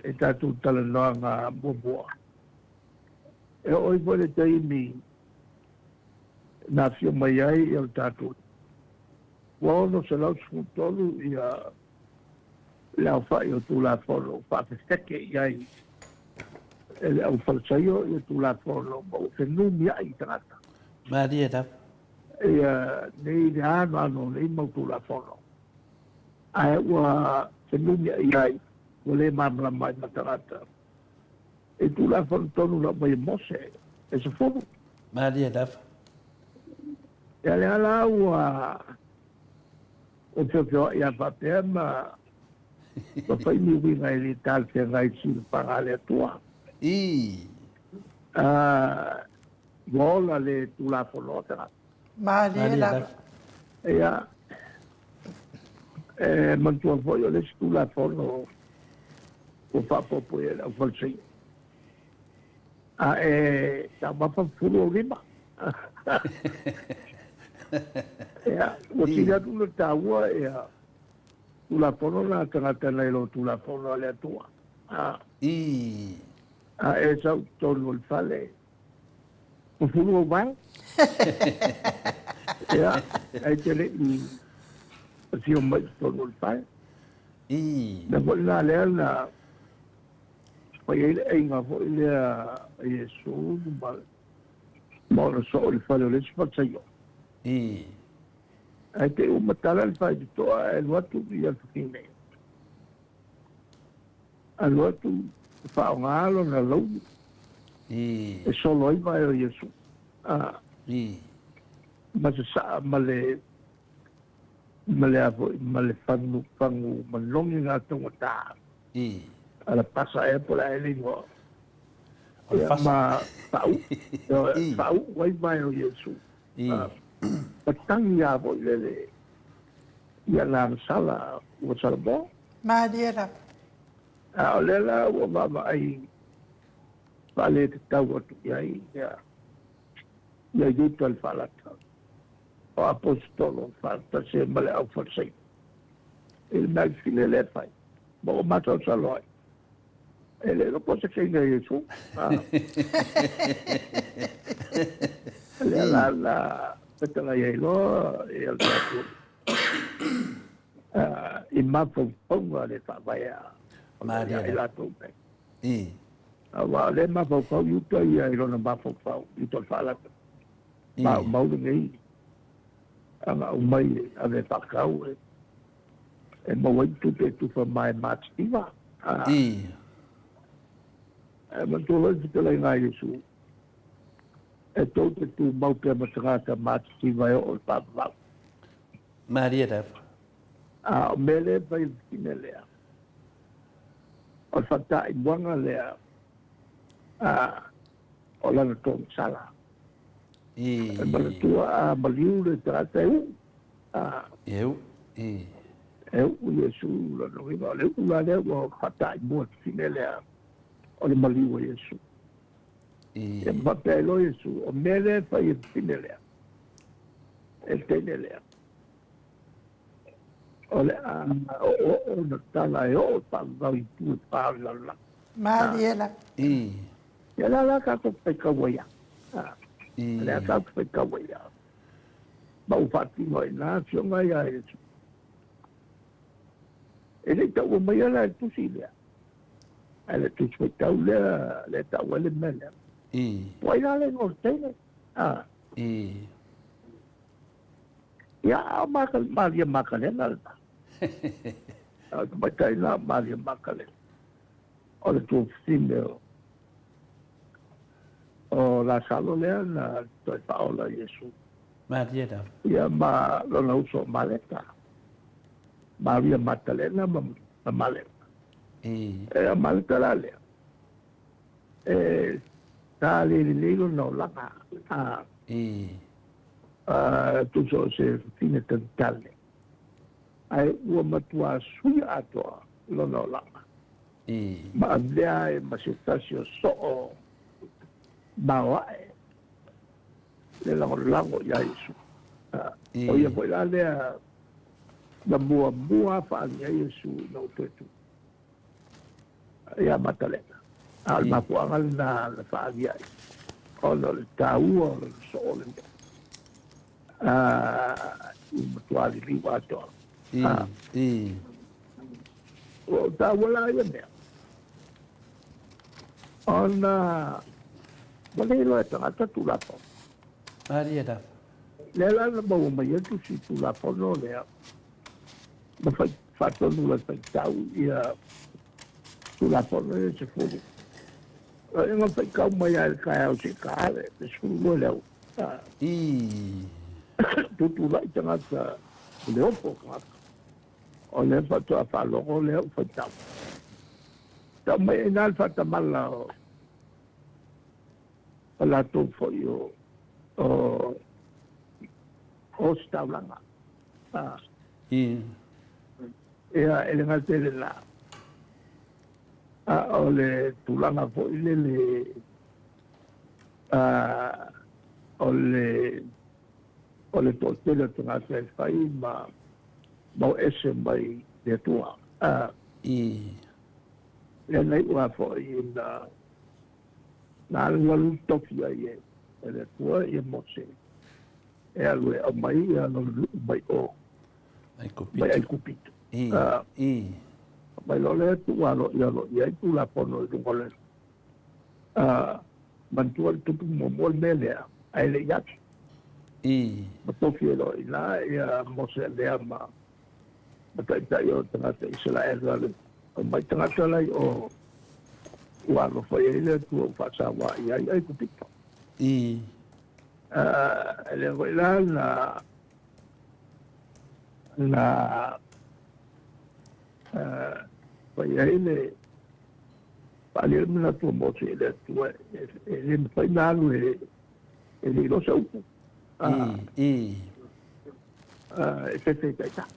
e tatou talanoaga muamua. E oo ai foi le taimi na afio mai ai ia le tatou ua 613 ia Le aofai o Tulafono ua faafefeke i ai e le aufalesaio ia Tulafono ma ua fenumiai i tagata. Malie lava. Ia nei le anoano o nei mau Tulafono, ae ua fenumiai ai, ua le malamalama ai ma tagata i Tulafono tonu na aumai e Mose e 10. Malie lava. Ia lea la ua O feofeoai a faapea ma ma fai ni uiga e le talafeagai i le silafaga a le Atua. Ii. A, ua ola le Tulafono a tagata. Malie lava. Ia, e manatua foi o le isi Tulafono ua faaopoopo i ai le aufalesaia. A e taumafa fulu ou lima. Ia, ua sili atu ona taua ia Tulafono na a tagata nai lo Tulafono a le Atua. A, a e sau i totonu o le fale, ua fulu ou vae. Ia, ae te le i afio mai i totonu o le fale. Mea foi lena lea na fai ai le aiga foi lea a Iesu ma ma ona soo i le fale o le isi Farisaio. Ae te i ua matala le faitotoa ae alu atu ia le fafine. Alu atu faaaoga lona laulu e solo ai vae o Iesu. Ma sasaa ma le ma le a foi ma le fagu fagu manogi na taugata. Alapasa ea po o le a ea le igoa. O le fasa. Ma paʻu, paʻu ai vae o Iesu. Ma tagi lava foi lele ia na sala ua salamo. Malie lava. A o lea la ua vaavaai faaletatau atu i ai ia ia Iuta le faalata o Aposetolo faatasi ai ma le aufalesaio i le mea fine lea e fai. Ma ua masalosalo ai. E le iloa po o se keiga Iesu. Lea la na fetalai ai loa ia le tatou i mafaufauga le faavae a i latou nei. Aua o lea e mafaufau i uta ia i lona mafaufau, i uta o le faalata. Maumau lenei ana aumai e ave e faatau e maua ai tupe e tufa ma e matitiva. Ae manatua loa le fetalaiga a Iesu, e tou te tumau pea ma tagata matitiva e oo i le faavavau. Malie lava. A o mea lea e fai e le fafine lea, o le faataimuaga lea a o lana togisala. E manatua a maliu le tagata e uu. E uu. E uu Iesu lona uiga o le uu la lea ua faataimua le fafine lea o le maliu o Iesu. Ia ma faapea ai loa Iesu, o mea lea e fai e le fafine lea, e le teine lea, o le a oooo ona tala e oo i le faavavau i itu e fa o le lalolagi. Malie lava. Ia la la tatou faitau ai lava. O lea tatou te faitau ai lava. Ma ua faatino ai ina afioga ia Iesu. E le i taua maia la i le tusi lea. Ae le tusi faitau lea, lea e tau ai le mea lea. Po ai la le igoa o le teine. Ia, a o Maria Makalena lena. O le tamaitai lena o Maria Makalena. O le tuafafine o Lasalo lea na toe faaola i Iesu. Malie lava. Ia ma lona uso o Maleta. Maria Matalena ma Maleta. E o Maleta la lea. E sa le lelei lona olaga. A tusa o se fafine talitale. Ae ua matua suia atoa lona olaga. Ma avea ai ma se tasi o soo maoae le lagolago iā Iesu. O ia foi la lea na muamua faaali ai Iesu ina ua toe tu iā Matalena. A o le mafuaaga lena na faaali ai, ona o le taua o lona soo lenei i matua liliu atoa. Ua ou taua la ia mea, ona ua le iloa e tagata Tulafono. Malie lava. Lea la na maua mai ai tusi Tulafono lea, ma fai, faatonu e faitau ia Tulafono ia 10. E na faitau mai lava i le taeao seia ta le 12 i le aoauli. Ii. Tutulai tagata i le ofo o tagata. O lea faatoa faalogo lea ua faitau. Tau mai ai ina le faatamala o latou foi o ositaulaga. Ia, e le gata i lena, a o le tulaga foi lele o le o le toatele o tagata e fai ma mau ese mai le Atua. A lea na iu lava foi ina na alualu tofi ai e le Atua ia Mose e alu e aumai ia lona nuu mai o mai Aikupito. Mai loa lea tuu aloaia loa i ai Tulafono i luga o le manatua le tupu muamua le mea lea, ae le i atu. Ma tofi ai loa i ina ia Mose lea ma taitai o tagata Isaraelu alu aumai tagata la i o ua alofa i ai le Atua ua faasauā i ai Aikupito. E le foi la na na fai ai le faaalia le manatu o Mose i le Atua e le mafai ona alu e le iloa se upu. E fefe i taitai.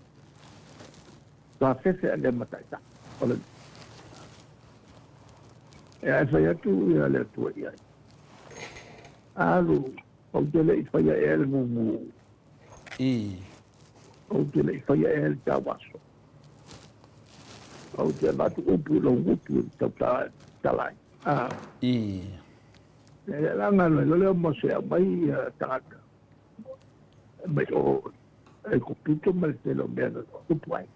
Toa fefe a lea ma taitai. O le e fai atu ia le Atua i ai. Alu, ou te le i faia ea le gugu. Ou te le i faia ea le tauaso. Ou te avatu upu i lou gutu i le tautalai. E la galo ai lea o Mose e aumai tagata mai o Aikupito ma le tele o mea na tupu ai.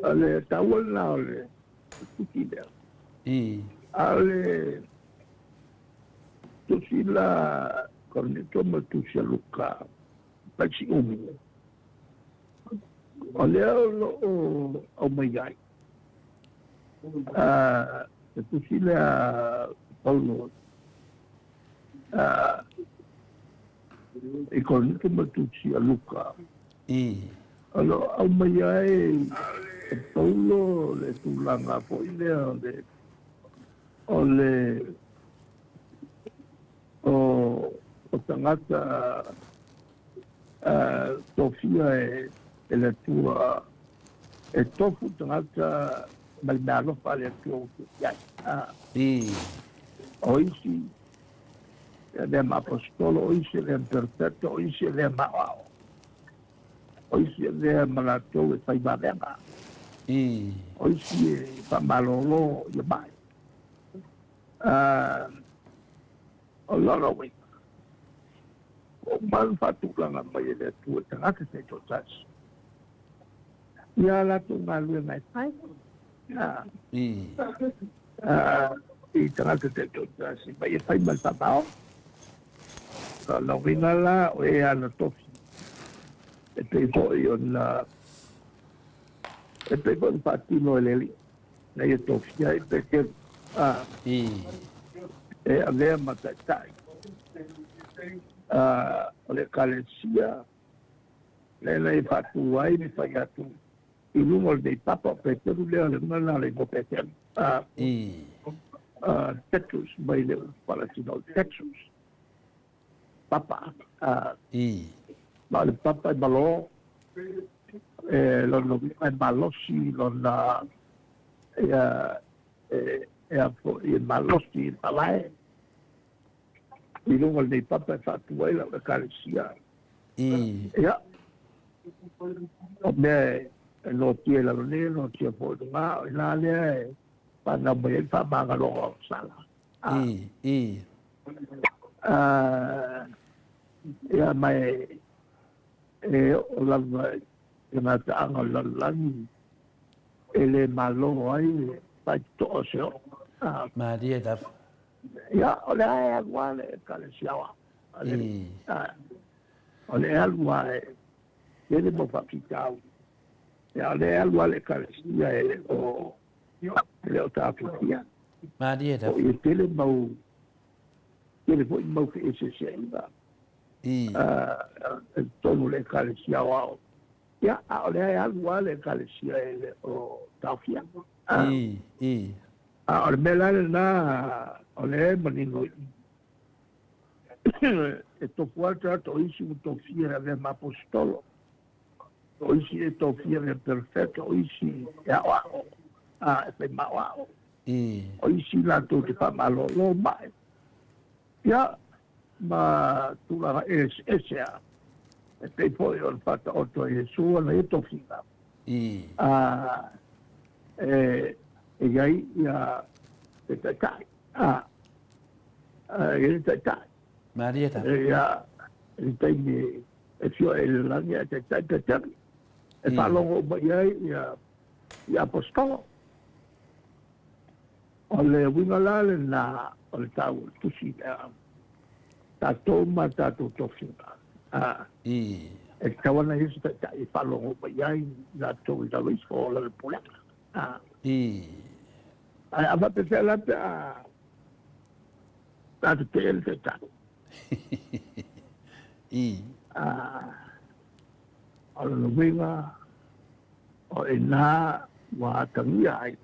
O le taua lena o le tusi lea. A o le tusi la Korinito ma le tusi a Luka, mai Siumu, o lea o lo o aumai ai le tusi lea Paulo i Korinito ma le tusi a Luka. O lo o aumai ai e Paulo le tulaga foi lea o le o le o tagata tofia e le Atua e tofu tagata ma le meaalofa a le Atua ua tuu i ai. O isi e avea ma aposetolo, o isi e avea ma perofeta, o isi e avea ma aoao, o isi e avea ma latou e fai vaveaga, o isi e faamalōlō ia mai. O lona uiga, ua uma ona faatulaga mai e le Atua tagata taitoatasi ia latou galuega e fai i tagata taitoatasi ma ia fai ma le faamaoni. O lona uiga la, o e ana tofi e pei foi ona e pei foi ona faatino e le Alii na ia tofia ai Peteru e avea ma taitai o le Ekalesia lea na ia faatu ai le fai atu i luga o lenei papa o Peteru lea o le uga lena o le igoa Peteru. Petrus mai le Palatino o Petrus. Papa. Ma o le papa e malo, e lona uiga e malosi lona ia e a foi e malosi i le malae i luga o lenei papa e faatu ai lau Ekalesia. Ia, o mea e noatia i lalo nei, e noatia foi i luga, o i ina lea e fanau mai ai le faamagaloga o Sala. Ia, ma e oo lava i gataaga o le lalolagi. E le malo ai le faitotoa o se oo. Malie lava. Ia, o le a e alu lava le Ekalesia aoao. O le e alu lava e tele mau faafitauli. Ia, o le e alu lava le Ekalesia e le o, e le o taofifia. Malie lava. O i e tele mau, tele foi mau feeseeseaiga. I totonu o le Ekalesia aoao. Ia, a o lea e alu lava le Ekalesia e le o taofia. I, i. A o le mea la lena o lea e manino i i, e tofu lava le tagata, o isi ua tofia e avea ma aposetolo, o isi e tofia e avea perofeta, o isi e aoao, a, e fai maoao, o isi latou te faamalolo mai. Ia, ma tulaga eseese lava, e pei foi o le Faataoto a Iesu ana ia tofiga, ā, e i ai ia le Taitai, ā, e i ai le Taitai. Malie lava. Ia, i le taimi e fio ai i le lagi ae taitai Peteri, e faalogo uma i ai ia Aposetolo. O le uiga la lena o le taua o le tusi lea, tatou ma tatou tofiga, ā, e tatau ana i ai se taitai e faalogo mai ai i latou i lalo ifo o lana pulega, ā. Ae a faapefea la pe a pe a tetee le taitai? Ā, o lona uiga, o i ina ua atagia ai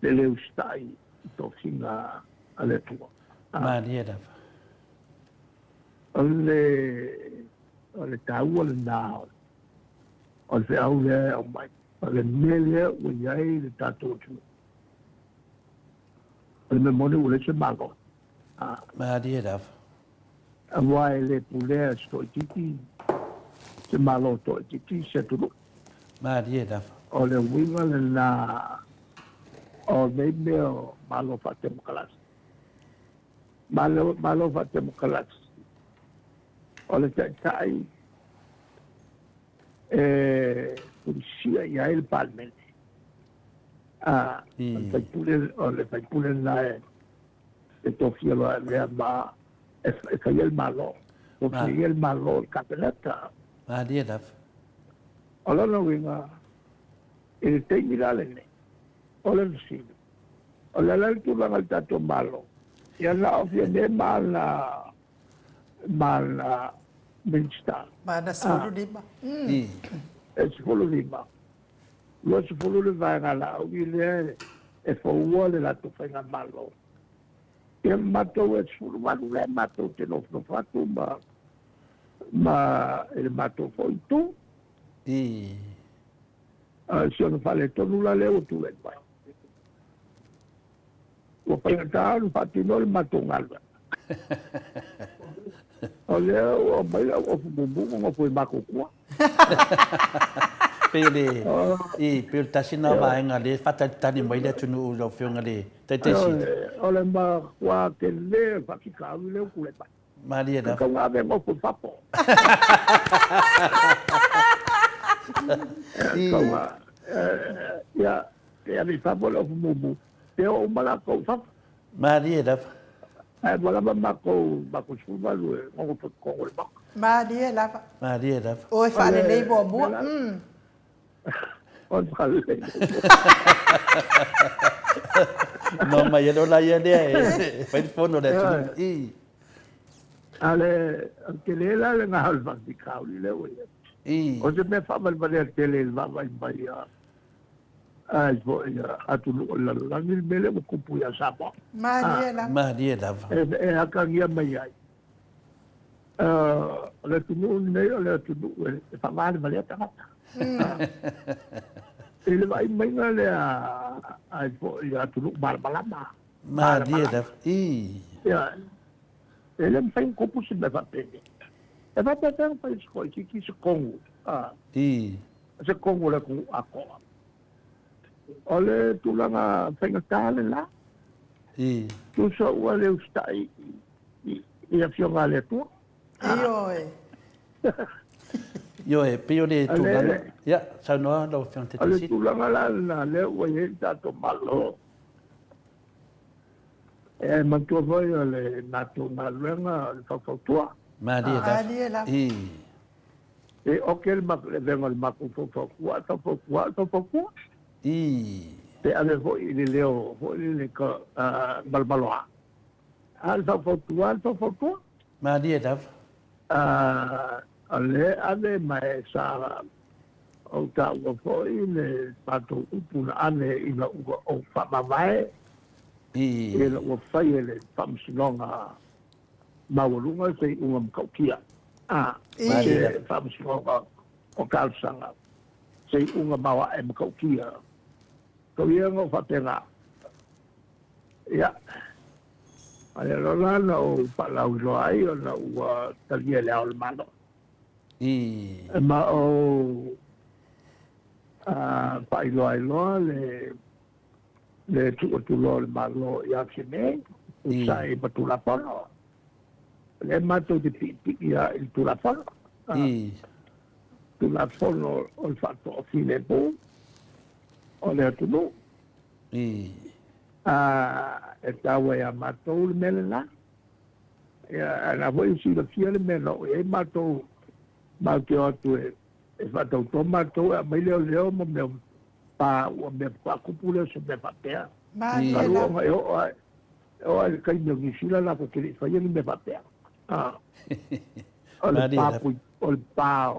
le le usitai i tofiga a le Atua. Malie lava. O le, o le taua lena o le feau lea e aumai. O le mea lea ua i ai le tatou atunuu. O le mea moni ua leai se Malo. Malie lava. Aua e le pulea e se toaitiiti se Malo toaitiiti se atunuu. Malie lava. O le uiga lena o nei mea o Malo faatemokarasi. Malo, Malo faatemokarasi, o le taitai e fulisia i ai le Palemene. A, o le faipule, o le faipule lena e e tofia loa e avea ma e faia le Malo. Tofia ia le Malo i le Kapeneta. Malie lava. O lona uiga, i le taimi la lenei, o le fesili, o le a la le tulaga i le tatou Malo? Ia na o Fiame ma ana, ma ana Minisita. Ma ana 15. E 15. 20 le vaega laauli lea e foua le latou faigamalo. Ia ma matou e 18 lea matou te nofonofo atu ma ma i le matou foi itu. A si ona faaletonu la lea ua tulai mai. Ua faigata ona faatino le matou galuega. O lea ua aumai lau ofu mumu ma nofo i matou tua. Pei o le, i, pei o le tasi lena o vaega lea e faatalitali mai le atunuu i lau Afioga i le Taitaisili. O le matua tele o le faafitauli lea ua tulai mai. Malie lava. Tau ave nofo i fafo. Tau ia, e ave i fafo le ofu mumu, pe oo uma latou i fafo. Malie lava. Ae ua lava matou, matou 18 e nonofo i totonu o le Maota. Malie lava. Malie lava. O e faalelei muamua. O le faalelei muamua. No mai ai loa ia lea e fai le fono a le atunuu. I. A o le tele la lena o le faafitauli lea ua i ai. I. O se mea faavalevalea tele i le vaavaai mai a ai foi atunuu o le lalolagi le mea lea ua tupu ia Samoa. Malie lava. Malie lava. E atagia mai ai. O le atunuu lenei o le atunuu e faavalevalea tagata. I le vaai maiga lea ai foi atunuu malamalama. Malie lava. I. Ia, e le mafai ona tupu se mea faapenei. E faapefea ona fai e se toaitiiti se tonu. I. Se tonu o le atunuu atoa. O le tulaga faigata lena. I. Tusa ua le usitai i Afioga a le Atua. Ioe. Ioe, pei o le tulaga, ia, saunoa lau Afioga i le O le tulaga la lena lea ua i ai le tatou Malo. E manatua foi o le matou galuega o le faufautua. Malie lava. Malie lava. E oke le avega o le matou faufautua, faufautua, faufautua. Pe ave foi i le leo foi lele malomaloa. A le faufautua, le faufautua. Malie lava. O lea ave ma e sa ou taua foi le matou upu na ave ina ua ou faamavae ina ua fai e le Faamasinoga Maualuga se iuga matautia. Se Faamasinoga o Talosaga se iuga maoae matautia. Tau ia na ou faapena. Ia, a lea loa la na ou faalauiloa ai ona ua talia e Le Ao o le Malo. Ma ou faailoa ai loa le tuu atu loa o le Malo ia Fiamē, tusa ai ma Tulafono. O lea matou te piipii lava i le Tulafono. Tulafono o le faatoafilemu o le atunuu. E taua ia matou le mea lena. Ia, a o la foi e silafia le mea na oo i ai matou, matou te o atu e faatauto matou e aumai leoleo ma mea pa ua mea faatupu lea o se mea faapea. Malie lava. Ona e oo lava i le taimi o Niu Sila latou te le i faia ni mea faapea. O le pa o le pa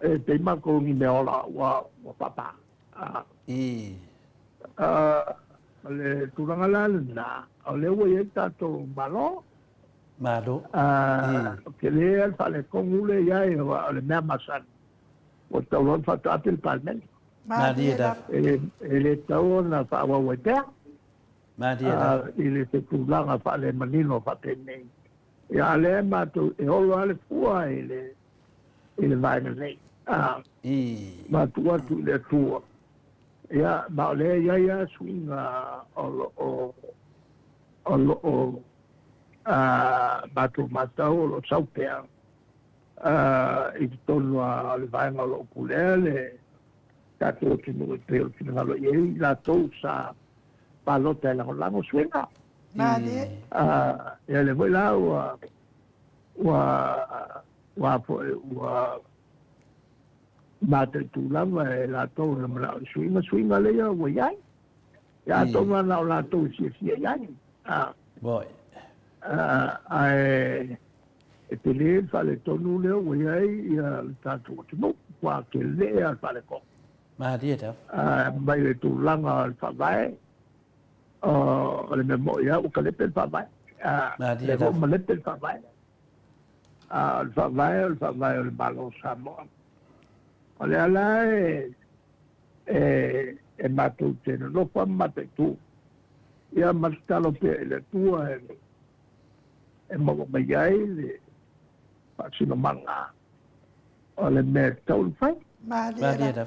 e pei matou ni mea ola ua faapa. O le tulaga la lena, o lea ua i ai le tatou Malo. Malo. Ou te le faaletonu lea i ai, aua o le mea masani, ua tatau loa ona faataape le Palemene. Malie lava. E le tatau ona faaauau ai pea. Malie lava. I le se tulaga faalemanino faapenei. Ia, a o lea matou, e olo lava le fua i le i le vaega nei. Ma tuu atu i le Atua. Ia, ma o lea e i ai lava suiga o lo o, o lo o matou matau o lo o sau pea i totonu o le vaega o lo o pulea le tatou atunuu e pei o le finagalo i ai i latou sa palota e lagolago suiga. Malie. Ia lea foi la ua ua ua foi ua mataitu lava e latou na manao i suiga, suiga lea ua i ai. Ia atonu lava na o latou e fiafia i ai. Ae e tele le faaletonu lea ua i ai ia le tatou atunuu, ua tele lava le faaletonu. Malie lava. Mai le tulaga o le faavae, o le mea moni lava ua kalepe le faavae. Malie lava. Ua malepe le faavae. A o le faavae o le faavae o le Malo o Samoa. O lea la e matou te nonofo ma mataitu ia ma tatalo pea i le Atua e maua mai ai le faasinomaga o le mea e tatau ona fai. Malie lava.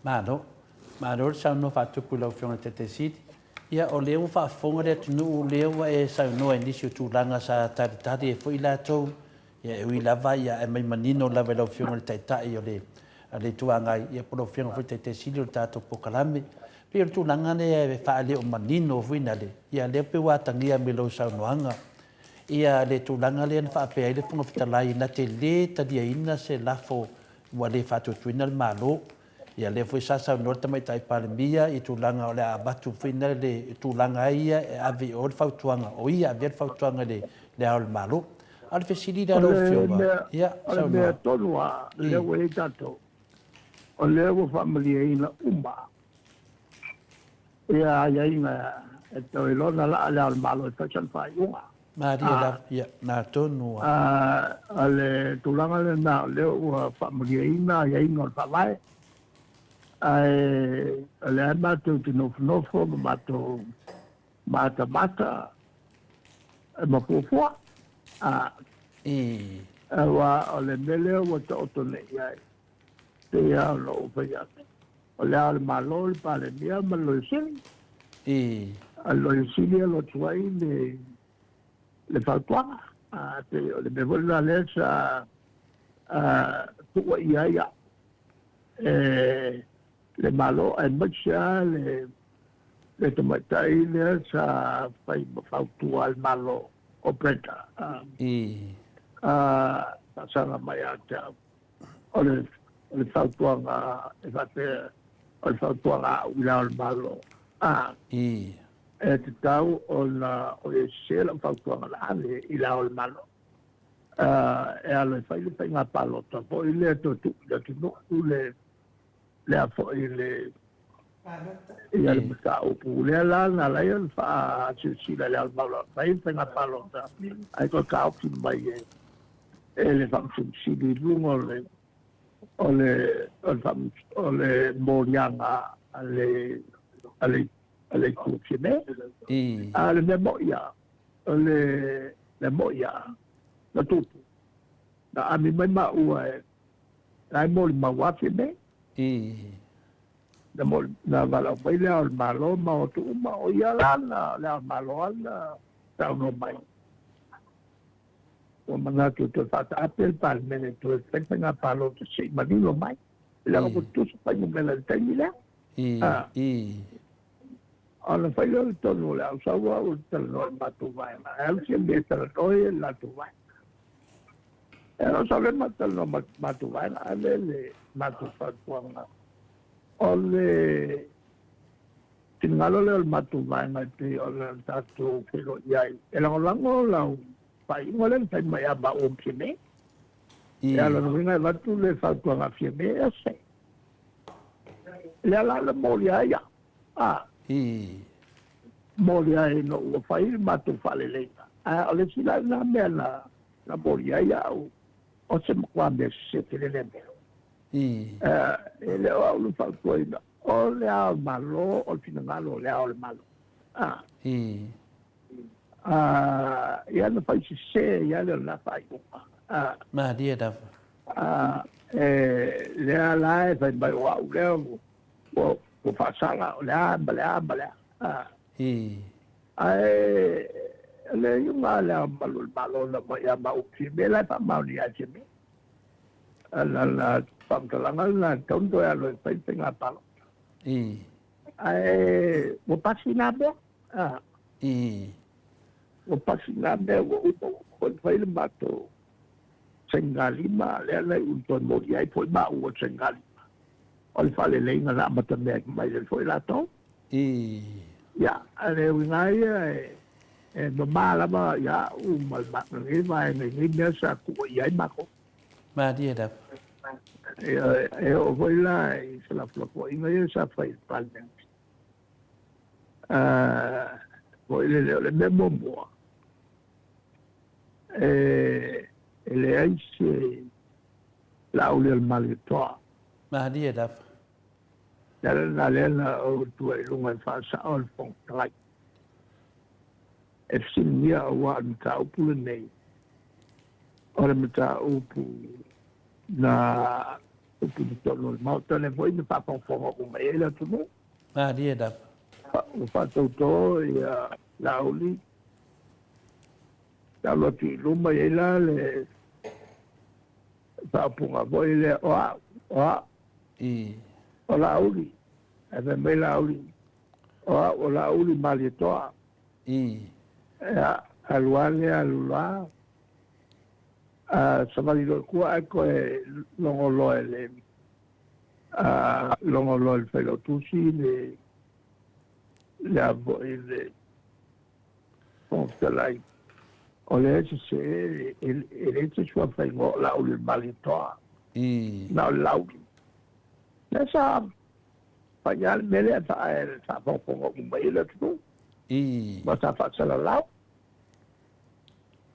Malo. Malo le saunoa faatupu i lau Afioga i le Taitai Sili. Ia, o lea ua faafofoga le atunuu, o lea ua e saunoa i nisi o tulaga sa talitali ai foi latou, ia, e ui lava, ia, aumai manino lava i lau Afioga i le Taitai o le, le Itu Agai, ia, po o lau Afioga foi i le Taitai Sili o le tatou polokalame. E pei o le tulaga lea e faaleo manino foi nale, ia, lea pei ua atagia mai i lau saunoaga, ia, le tulaga lea na faapea ai le Fofoga Fetalai na te le taliaina se lafo ua le faatuatuina le Malo. Ia lea foi sa saunoa le Tamaitai Palemia i tulaga o le a avatu foi na le tulaga ai ia e ave i o le fautuaga, o ia avea le fautuaga i le Ao o le Malo. A o le fesili lea lau Afioga, ia, saunoa. O le mea tonu lava lea ua i ai tatou, o lea ua faamalieina uma ia aiaiga e toe iloa ona laa le Ao o le Malo e fai sana faaiuga. Malie lava, ia, na tonu lava. O le tulaga lena o lea ua faamalieina aiaiga o le Faavae, ae o lea matou te nofonofo ma matou matamata ma fuafua. Aua o le mea lea ua taoto nei i ai, pei lava ona ou fai atu, o le Ao o le Malo, le Palemia ma le Loia Sili. A le Loia Sili e alu atu ai le fautuaga. Pei o le mea foi lena lea sa Tuuaia ai au e le Malo aemaise lava le le tamaitai lea sa fai ma fautua a le Malo o Brenda faasaga mai ia te au. O le o le fautuaga e faapea o le fautuaga a au i Le Ao o le Malo e tatau ona o e sese lau fautuaga na ave i Le Ao o le Malo e alo e fai le faiga palota foi lea toe tuu i le atunuu le lea foi le ia le mataupu lea la na ala ai ona faasilasila i le Ao fai le faiga palota ae toe taofi mai e le Faamasino Sili i luga o le o le o le moliaga a le a le a le itu Fiamē. A o le mea moʻi lava, o le mea moʻi lava na tupu, na ami mai maua e la e molimau lava Fiamē. Na moli, na valaau mai le Ao o le Malo ma o atu uma, o ia la na, le Ao o le Malo lava na saunoa mai. Ua manatu e toe faataape le Palemene e toe fai faiga palota se i manino mai, leaga ua tutusa fuainumera i le taimi lea. Ona fai lea o le tonu o le au sau au e talanoa i le matou vaega, e alu sia mea e talanoa i le latou vaega. E o sau lea matou talanoa ma le matou vaega, ave le matou fautuaga o le finagalo lea o le matou vaega e pei ona tatou feiloai ai. E lagolago lau faaiuga lea na fai mai ia maua ma Fiamē. Ia lona uiga e avatu le fautuaga a Fiamē e ese. Lea la na moli ai au. A. Moli ai ina ua fai le matou faaleleiga. A o le isi la lena mea na na moli ai au, o se matua mea sese tele lea mea. E le o au na fautuaina, o le Ao o le Malo, o le finagalo o le Ao o le Malo. A. Ia na fai sese ai lea o lena faaiuga. Malie lava. E lea la e fai mai o au lea ua faasala, o le a ma le a ma le a. Ae o le iuga lea o Malu o le Malo na aumai ia maua Fiamē la e faamaonia ai Fiamē. La faamatalaga lena e tatau ona toe alu e fai le faiga palota. Ae ua pasi na mea. Ua pasi na mea ua uma ua fai le matou sainigalima lea na iu toe moli ai foi maua le sainigalima. O le faaleleiga na amata mea mai ai foi latou. Ia, a le uiga ia e mama lava ia au ma lenei vaega i nei mea sa tuua i ai matou. Malie lava. E oo foi la i felafolafoaiga ia sa fai i le Palemene. Foi lele, o le mea muamua, e leai se Laauli o le Malietoa. Malie lava. Le ala lena lea na ou atua i luga e faasao le Fofoga Fetalai. E fesiligia aua o le mataupu lenei, o le mataupu na tupu i totonu o le Maota, lea foi na faafogafoga uma i ai le atunuu. Malie lava. Ua faatauto ia Laauli, na alu atu i luma, i ai la le faaupuga foi lea, o au, o au, o Laauli. Ae fai mai Laauli, o au, o Laauli Malietoa. Ia, alu lava lea, alu la, savali loa i tua ae toe logo loa e le logo loa e le Failautusi le lea foi le Fofoga Fetalai, o lea e sese, e leai se suafa igoa o Laauli o le Malietoa, na o le Laauli. Lea sa fai lava le mea lea e faafogafoga uma mai ai le atunuu, ma sa faasalalau.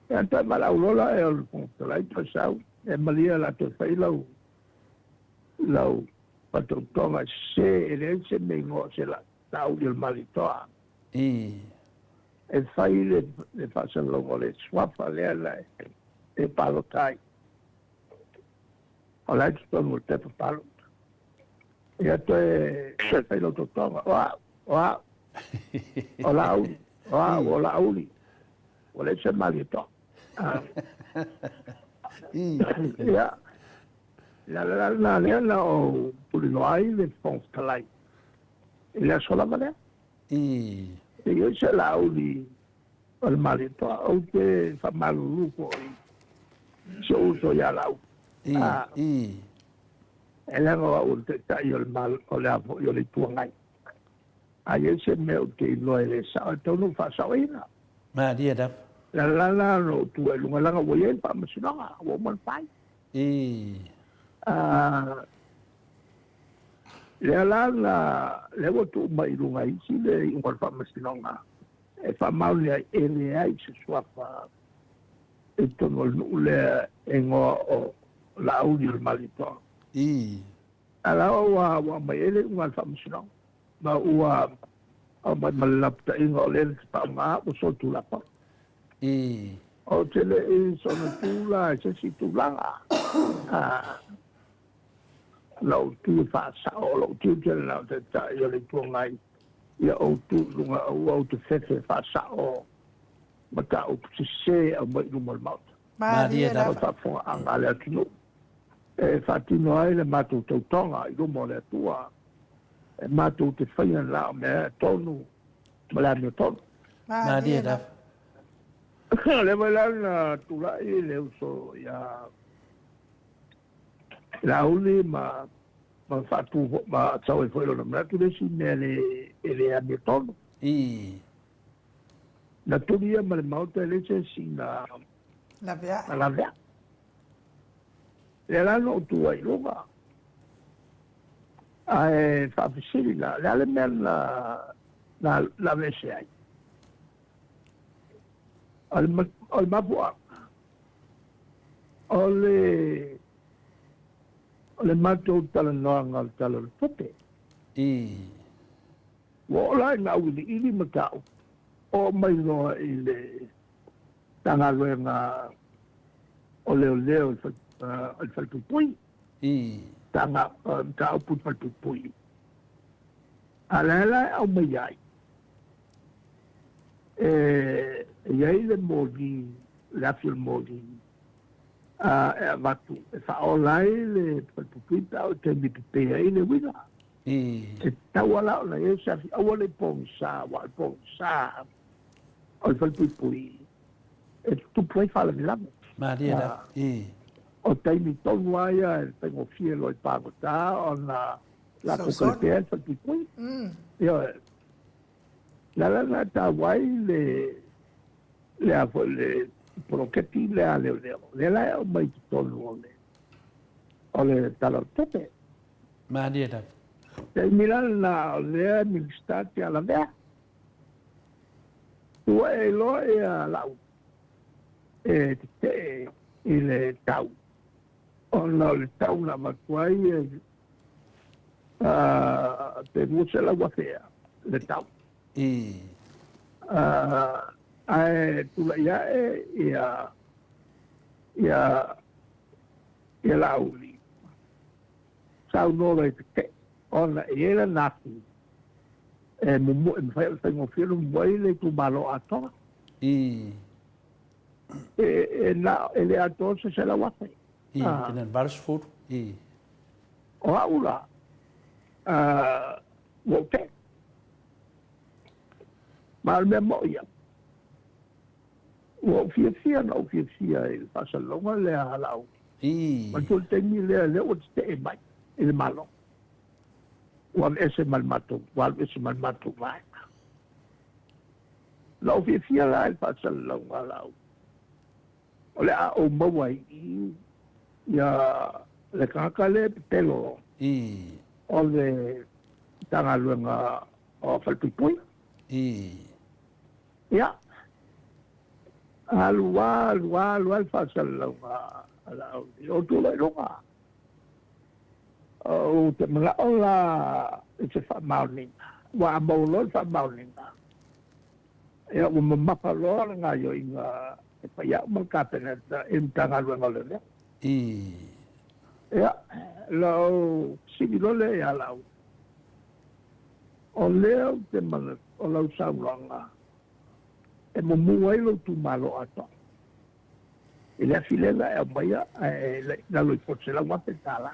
Ia toe valaau loa la e o le Fofoga Fetalai toe sau, e malie o le a toe fai lau lau faatautoga e sese, e leai se mea igoa o se Laauli o le Malietoa. E fai le faasalalauga o le suafa lea na e palota ai. O la e i totonu o le pepa palota. Ia toe fai lau tautoga, o au, o au, o Laauli, o au, o Laauli. Ua leai se Malietoa. Ia, Le ala la lena lea na ou tuliloa ai le Fofoga Fetalai i le aso lava lea. E i ai se Laauli o le Malietoa, ou te faamalulu foi i si ou uso ia Laauli. E leaga o au o le Taitai o le Malo, o le a foi o le Itu Agai. A i ai se mea ou te iloa e le sao, e tatau ona ou faasaoina. Malie lava. Le ala la na ou tu ai i luga, leaga ua i ai le faamasinoga, ua uma ona fai. Lea la na, lea ua tuu mai i luga e isi le iuga o le faamasinoga e faamaoni ai e leai se suafa i totonu o le nuu lea e igoa o Laauli o le Malietoa. A la ua aumai ai le iuga a le faamasinoga ma ua aumai ma le lapataiga o lea na faaaoga ua solitulafono. Ou te le i soona tu la i se isi tulaga. Lou tu e faasao, o lou tiute lena o Taitai o le Itu Agai, ia ou tu i luga aua ou te fefe e faasao mataupu sese e aumai i luma o le Maota. Malie lava. O le faafofogaaga a le atunuu e faatino ai le matou tautoga i luma o le Atua, e matou te faia na o mea tonu ma le amiotonu. Malie lava. O lea foi la na tulai le uso ia Laauli ma ma faatu ma sau ai foi lona manatu le isi mea le e le amiotonu. Na tuli ia ma le Maota e leai se isi na Laveai. Na laveai. Lea la na ou tu ai i luga. Ae faafesili la, le a le mea na na aveese ai? O le mafuaaga, o le o le matou talanoaga o le Tala o le Tupe. Ua oo la ina auiliili mataupu, oo mai loa i le Matagaluega o Leoleo i le Falepuipui, mataupu i le Falepuipui. A o lea la e aumai ai, e i ai le moli, le afi o le moli e avatu e faaola ai le falepuipui pe a oo i le taimi e pepei ai le uila. E tatau lava la ona i ai se afi, aua le pogisa, aua o le pogisa o le falepuipui e tutupu ai faalavelave. Malie lava. O taimi tonu lava ia e faigofie loa i pagota ona latou kalepea le falepuipui. Ioe. Le ala lena e taua ai le le a foi le poloketi lea a leoleo, lea la e aumai i totonu o le o le Tala o le Tupe. Malie lava. Taimi la lena o lea Minisita Tialavea. Ua e iloa ia lau e tetee i le tau ona o le tau na avatu ai e pe 200,000 ea le tau. Ae tulai ae ia ia ia Laauli saunoa loa e tetee ona e i ai lana afi e mumu e mafai ona faigofie ona mumu ai le itumalo atoa. E na e le atoa se 100,000. Pe na 80. O au la, ua ou tee. Ma o le mea moʻi ia, ua ou fiafia na ou fiafia i le faasalalauga lea a Laauli. Manatua le taimi lea, lea ua tetee mai i le Malo. Ua aveese ma le matou, ua alu ese ma le matou vaega. Na ou fiafia la i le faasalalauga a Laauli. O le a ou maua ai i i ia le tagata lea e pepelo o le Matagaluega o Falepuipui. Ia, alu alu alu lava le faasalalauga a Laauli, ou tu loa i luga. Ou te manao la i se faamaoniga, aua a maua loa le faamaoniga, ia ua mamafa loa le gaoioiga e fai au ma le Kapeneta i le Matagaluega o Leoleo. Ia, na ou fesili loa lea ia Laauli, o lea ou te manatu o lau saunoaga e mumu ai lou itumalo atoa. I le afi lea na e aumaia ae i lalo ifo o le $100,000.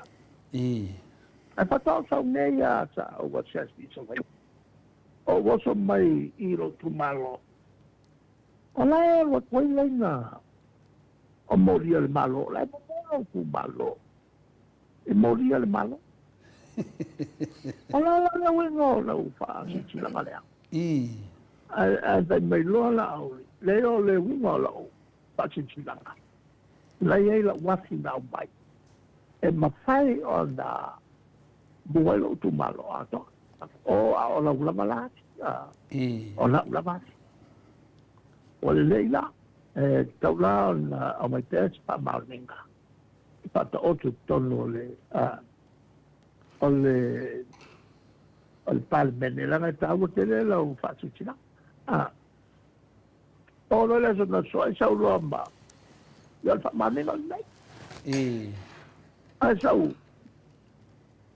Ae faatoa ou sau nei lava sa ou asiasi i Savaii. Ou oso mai i lou itumalo, o la e alu atu ai laina o moli a le Malo, o la e momoe lou itumalo i moli a le Malo. O le a la le uiga o lau faasilasilaga lea? Ae fai mai loa Laauli, Leai o le uiga o lau faasilasilaga, la e i ai lau afi na aumai e mafai ona mua ai lou itumalo atoa. O, a o lau lava la afi, o lau lava afi. Ua lelei la, e tatau la ona aumai pea se faamaoniga e faataoto i totonu o le o le o le Palemene, leaga e taua tele lau faasilasilaga. Oo loa le aso na soa ai sau loa ma ia o le faamaoniga lenei. Ae sau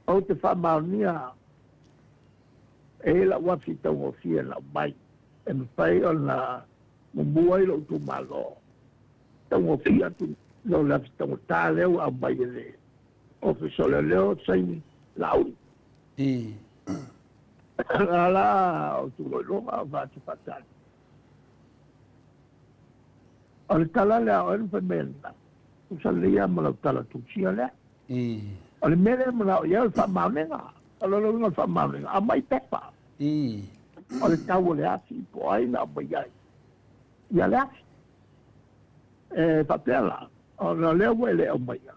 ou te faamaonia e i ai lau afi taugofie na aumai e mafai ona mumu ai lou itumalo. Taugofie atu lo le afi taugata lea ua aumai e le Ofisa o Leoleo saini Laauli. A la o Tuloiloga o Vaatu Faatali. O le tala lea a oe na fai mai ana, tusa lelei lava ma lau tala tusia lea. O le mea lea e manao i ai o le faamaoniga. O le uiga o le faamaoniga, aumai pepa. O le tau o le afi po o ai na aumai ai ia le afi. E faapea la, ona o lea ua e le aumaia,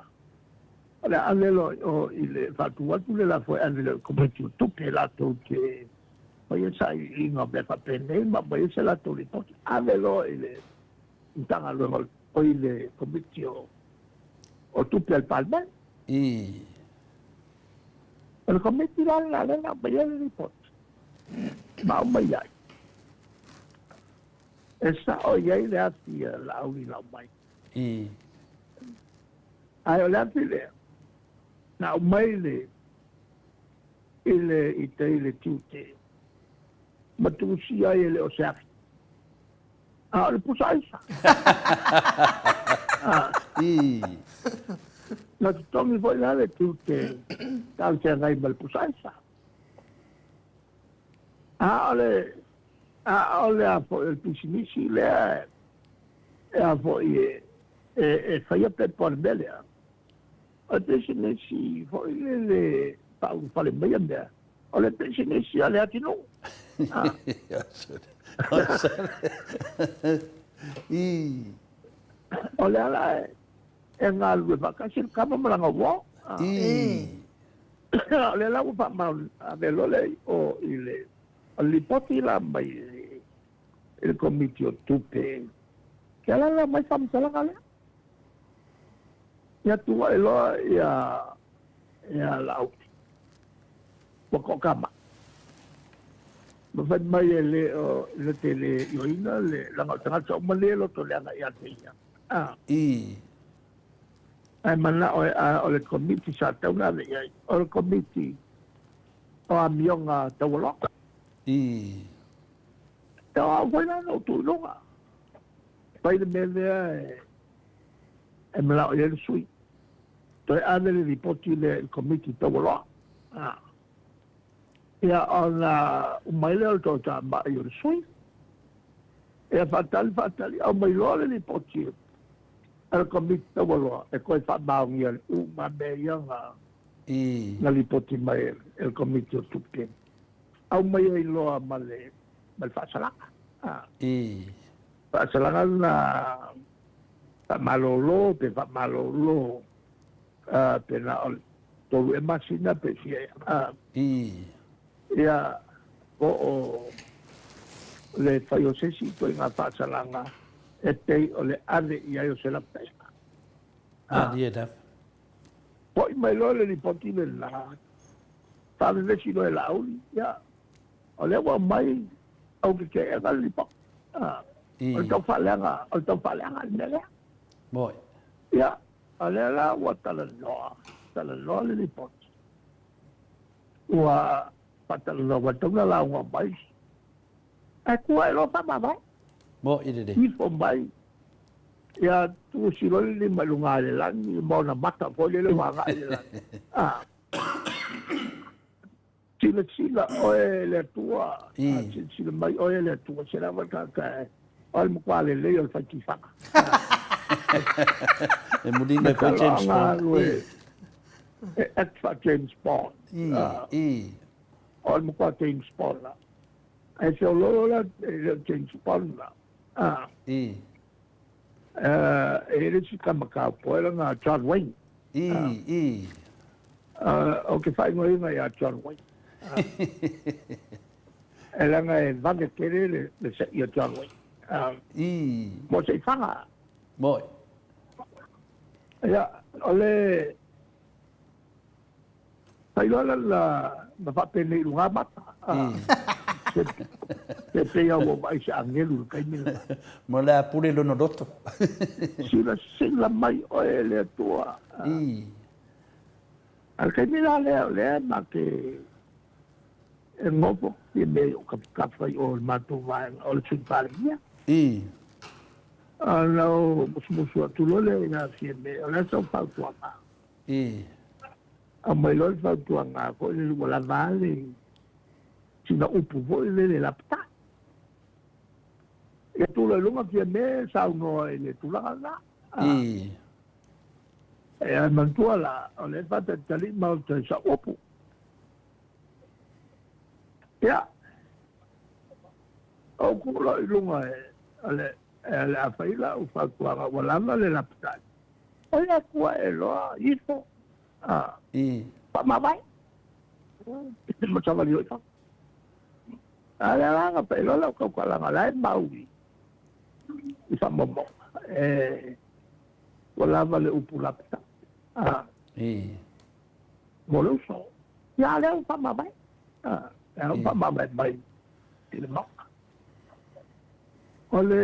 o le a ave loa i o i le faatu atu le lafo e ave loa i le Komiti o Tupe latou te faia sailiiliga o mea faapenei ma aumai ai se latou lipoti, ave loa i le Matagaluega o i le Komiti o Tupe a le Palemene. O le Komiti la lena lea na aumai ai le lipoti ma aumai ai e sao i ai le afi a Laauli Laumai. Ae o le afi lea, na aumai le i le i tai le tiute ma tusia ai e le o se afi, a o le pusa aisa. Na totogi foi la le tiute talafeagai ma le pusa aisa. A o le a o le a foi o le pisinisi lea e a foi e e faia pepa o le mea lea. O le pisinisi foi lele faaulufale mai ia mea, o le pisinisi a le atunuu. O le ala e galulue faatasi le kama ma lana uo. O lea la ua faamaoni ave loa lea i o i le lipoti la mai i le Komiti o Tupe. Ke ala la mai faamatalaga lea. Ia tuuai loa ia ia Laauli ua toatama. Ma fai mai e le o na te le ioeina le leaga o tagata uma le loto leaga ia te ia. A. Ae manao e a o le Komiti sa tatau ona ave i ai, o le Komiti o Amioga Taualoa. E o au foi la na ou tuu i luga. Fai le mea lea e manao i ai le sui. Toe ave le lipoti lea i le Komiti Taualoa. Ia ona uma ai lea o le toatamai o le sui. Ia faatali faatali aumai loa le lipoti a le Komiti Taualoa e toe faamaonia uma mea ia na lipoti mai e le Komiti o Tupe. Aumai ai loa ma le faasalaga. Faasalaga na faamalolo pe faamalolo pe na o le tolu ea masina pe fia ea. Ia, po o le fai o se isi ituaiga faasalaga e pei o le ave i ai o se lapataiga. Malie lava. Foi mai loa le lipoti lena, faavevesi loa e Laauli, ia, o lea ua aumai au kekeega le lipoti. O le tau faaleaga, o le tau faaleaga le mea lea. Moi. Ia, o lea la ua talanoa, talanoa le lipoti. Ua faatalanoa ua tatau ona lauga mai. Ae tua e loa faamavae. Moi lelei. Ifo mai. Ia tusi loa le lima i luga i le lagi ma ona mata foi lele ua agai i le lagi. Ah. Silasila oe e le Atua, silasila mai oe e le Atua, se lava tagata e o le matua lelei o le fai tifaga. E muliga foi James Bond. E act fa James Bond. O le matua James Bond la. Ae feoloolo la e le o James Bond la. E i ai le isi tama cowboy lana John Wayne. Ou te faaigoaina ia John Wayne. E leaga e vave tele le se'i a John Wayne. Mo se'i faga. Moi. Ia, o le Fai loa la na faapenei i luga mata. Se pei lava ua vaai se agelu i le taimi lena. Mo le a pule lona loto. Silasila mai oe e le Atua. A le taimi la lea, o lea ma te e nofo i mea o tafatafa i o i le matou vaega o le Sui Palemia. Ona ou musumusu atu loa lea i a Fiame, o le a sau fautuaga? Aumai loa le fautuaga foi lele ua lava a le sina upu foi lele lapatai. Ia tu loa i luga Fiame saunoa i le tulaga lena. Ia manatua la, o lea e faatalitali maota i sau upu. Ia, ou tu loa i luga e, o le, e le a fai lau fautuaga ua lava le lapatai. O le Atua e loa ifo a faamavae ma savali oi fafo. A le alaga pe loa lau tautalaga la e mau i faamaumauga e ua lava le upu lapata a mo le uso. Ia lea ua faamavae a lea ua faamavae mai i le Maota. O le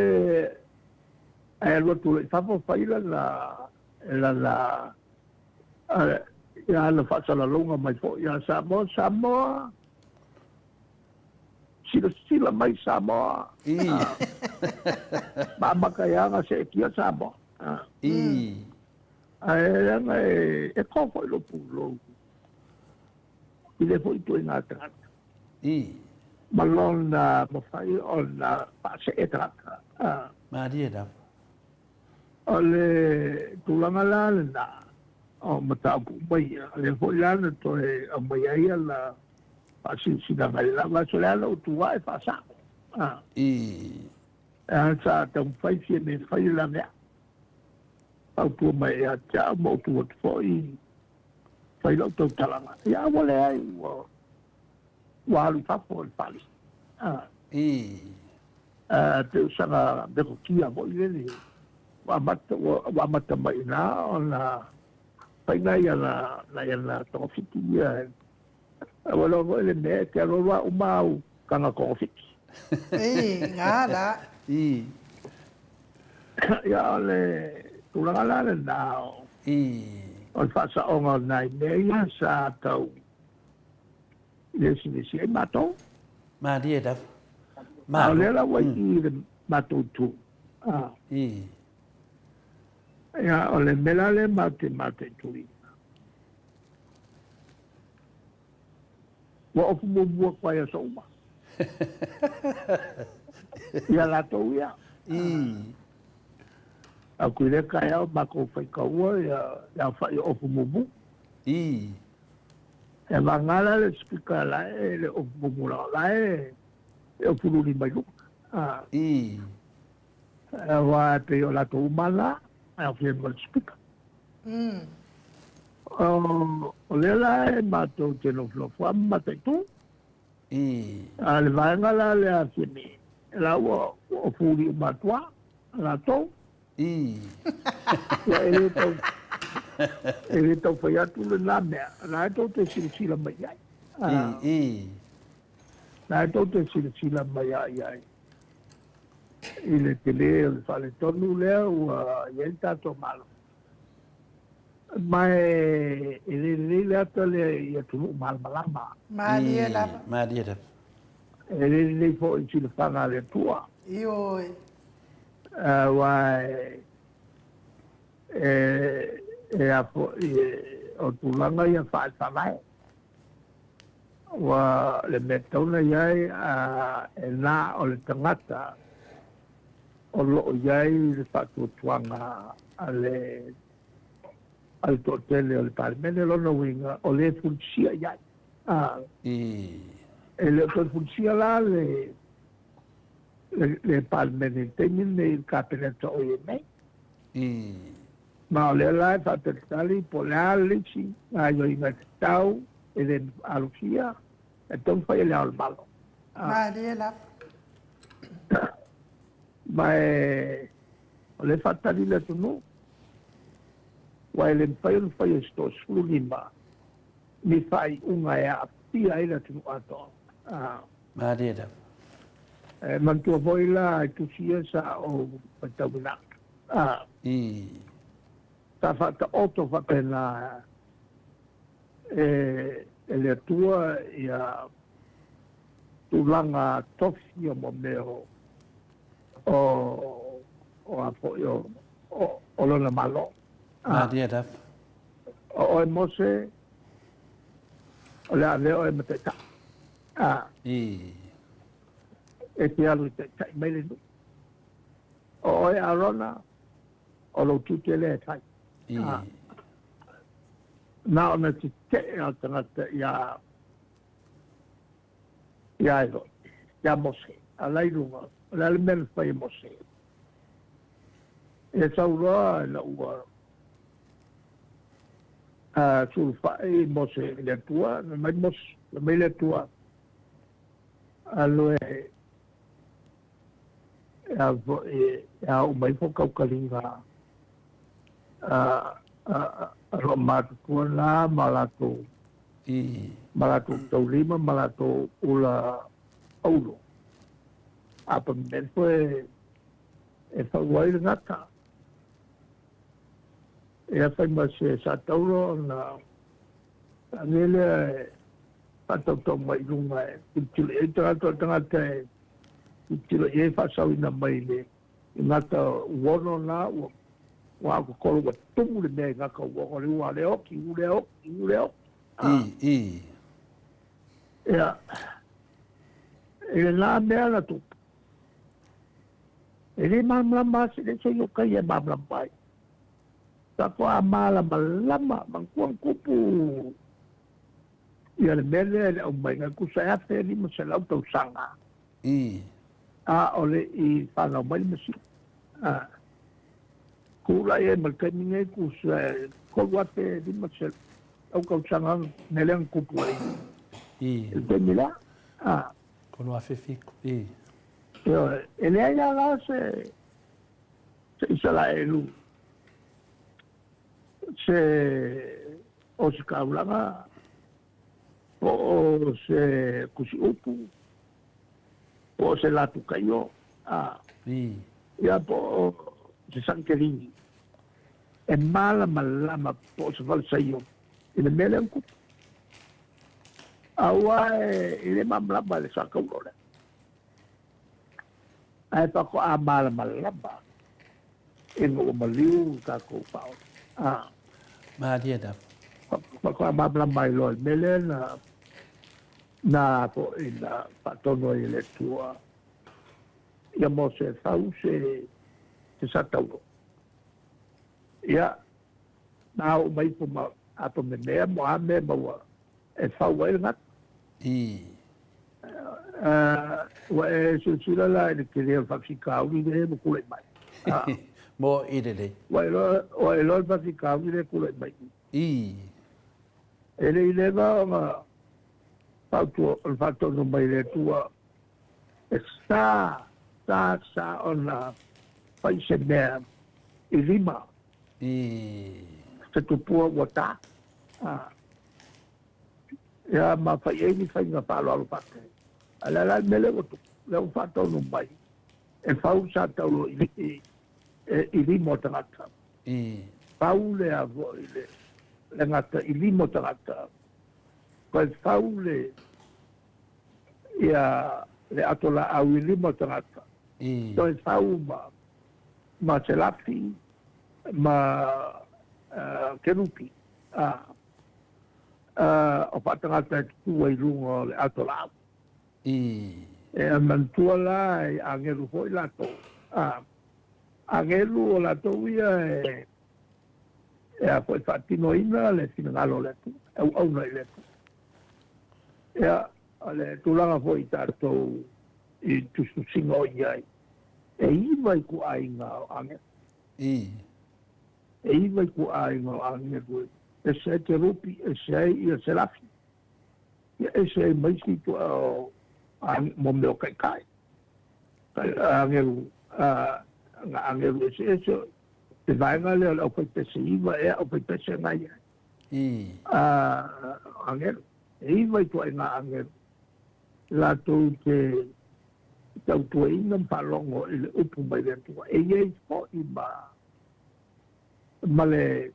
Ae alu atu loa i fafo fai lana lana ia ana faasalalauga mai foi ia Samoa, Samoa, silasila mai Samoa, ma amata ai lava ona seetia Samoa. Ae leaga e to foi lou pulou i lea foi ituaiga tagata ma lona mafai ona faasee tagata. Malie lava. O le tulaga la lena o mataupu uma ia, o lea foi la na toe aumai ai ana faasilasilaga i le la vaiaso, o le a lou tu ae faasao. E a sa taumafai fia mea fai le la mea. Fautua mai ia te au ma ou tu atu foi fai lau tautalaga. Ia ua leai ua ua alu i fafo le fale. Pei o sana metotia foi lele ua amata ua amata mai i ina ona fai nai ana nai ana togafiti ia. Ua iloa foi le mea e te alualu lava uma au taga togafiti. Ii, ga la. Ii. Ia o le tulaga la lena o Ii. O le faasaoga o nai mea ia sa tau lesilesi ai matou. Malie lava. A o lea la ua i i le matou itu. Ii. Ia, o le mea la lea matou te mataituina. Ua ofu muamua atu ai aso uma. Ia latou ia. Ii. Atu i lea taeao matou faitaua ia le aofai o ofu mumu. Ii. E vagana la le speaker la e le ofu mumu la la e e ofu luli mai luga. Ii. Aua e pei o latou uma la e aofia ai ma le speaker. O lea la e matou te nofonofo lava ma mataitu. Ii. A le vaega la lea a Fiame, la ua ofu uma atu lava latou. Ii. Ia e le tau e le tau fai atu lena mea, la e tou te silasila mai ai. Ii. La e tou te silasila mai ai ai i le tele o le faaletonu lea ua i ai le tatou Malo. Ma e le lelei le ata lea i atunuu malamalama. Malie lava. Malie lava. E le lelei foi i silafaga a le Atua. Ioe. Aua E, e a fo'i e, o tulaga ia faale-faavae. Ua le mea tatau ona i ai, a, e na o le tagata o lo o i ai le faatuatuaga a le a le toatele o le Palemene, lona uiga o le fulisia i ai. A, e le o toe fulisia la le le, le Palemene i le taimi lenei i le Kapeneta o i ai nei. Ma o lea la e faatalitali po o le a le isi gaoioiga e tatau e le alofia e tatau ona fai e Le Ao o le Malo. Malie lava. Ma e, o lea e faatali le atunuu, aua e le mafai ona faia e se 15 ni faaiuga e aafia ai le atunuu atoa. Malie lava. E manatua foi la i tusi ia sa ou faitauina atu. Sa faataoto faapena e le Atua ia tulaga tofi o mo mea o o a foi o o lona Malo. Malie lava. O oe Mose, o le a avea oe ma taitai. E te alu e taitai mai le nuu. O oe Arona, o lou tiute lea e fai. Na ona tetee o tagata iā iā e foi, iā Mose. A la i luga, o le a le mea na fai e Mose? E sau loa ina ua sulufai Mose i le Atua, fai mai Mose, fai mai le Atua, Alu e e a foi e a uma ifo kaukaliga a a a loo matutua na ma latou ma latou taulima ma latou ula aulo a pa mea foi e fau ai le gata e a fai ma se sa taulo ona ave lea e faatautau mai i luga e tilotilo i ai tagata o le tagata e tilotilo i ai faasaoina mai le i gata uono na ua ua akokolo ua tumu le mea i gata uono le ua le oki u le oki u le oki. I i. Ia i le na mea na tupu e le malamalama se le se yo kai e malamalama ai sa ko a malamalama manatua na tupu ia le mea lea i le aumaiga tusa e 1500 tausaga. A o le i fanau mai le Mesia. A tulai ai ma le taimi nei tusa e 3500 tausaga mea lea na tupu ai i le taimi lea. A 3007. I. Ioe, e leai la la se se Isaraelu se ositaulaga po o se kusiupu, po o se latukaio, a, ia po o se sankelini e malamalama po o se falesaio i le mea lea na tupu. Aua e le malamalama i le sakaulo lea. Ae faatoa malamalama ina ua maliu le tatou faaola. A. Malie lava. Faatoa malamalama ai loa i le mea lea na na foi na faatonu ai e le Atua ia Mose e fau se se sataulo. Ia, na oo mai ifo ma ato memea mo a mea maua e fau ai le gata. I. Ua e silasila la i le tele o le faafitauli lea ua tulai mai. Mo i lelei. Ua e iloa, ua e iloa le faafitauli lea e tulai mai. I. E le i leva ona fautua, o le faatonu mai e le Atua, e sa, sa, sa ona fai se mea i lima. I. Se tupua ua ta. Ia ma fai ai ni faiga faaaloalo faapea. A o le a la le mea lea ua tupu? Lea ua faataunuu mai e fau sa taulo i, i, i lima o tagata. Fau le a foi le, le gata i lima o tagata. Toe fau le, ia, le ato laau i lima o tagata. Toe fau ma, ma se lafi. ma kerupi, a, o faatagata e tutū ai i luga o le ato laau. E manatua la i agelu foi latou, a, agelu o latou ia e, e a foi faatinoina le finagalo o le Atua, e auauna i le Atua. Ia, o le tulaga foi i tatou i tusitusiga o i ai, e iva ituaiga o agelu. E iva ituaiga o agelu e ese ai kerupi, ese ai ia serafi, ia ese ai ma isi ituaiga o mo mea o taitai. Agelu, na agelu eseese, te vaega lea o le aufaipese iva ea, aufaipese na i ai. Agelu, e iva ituaiga agelu, latou te tautuaina ma faalogo i le upu mai le Atua. E i ai foi ma ma le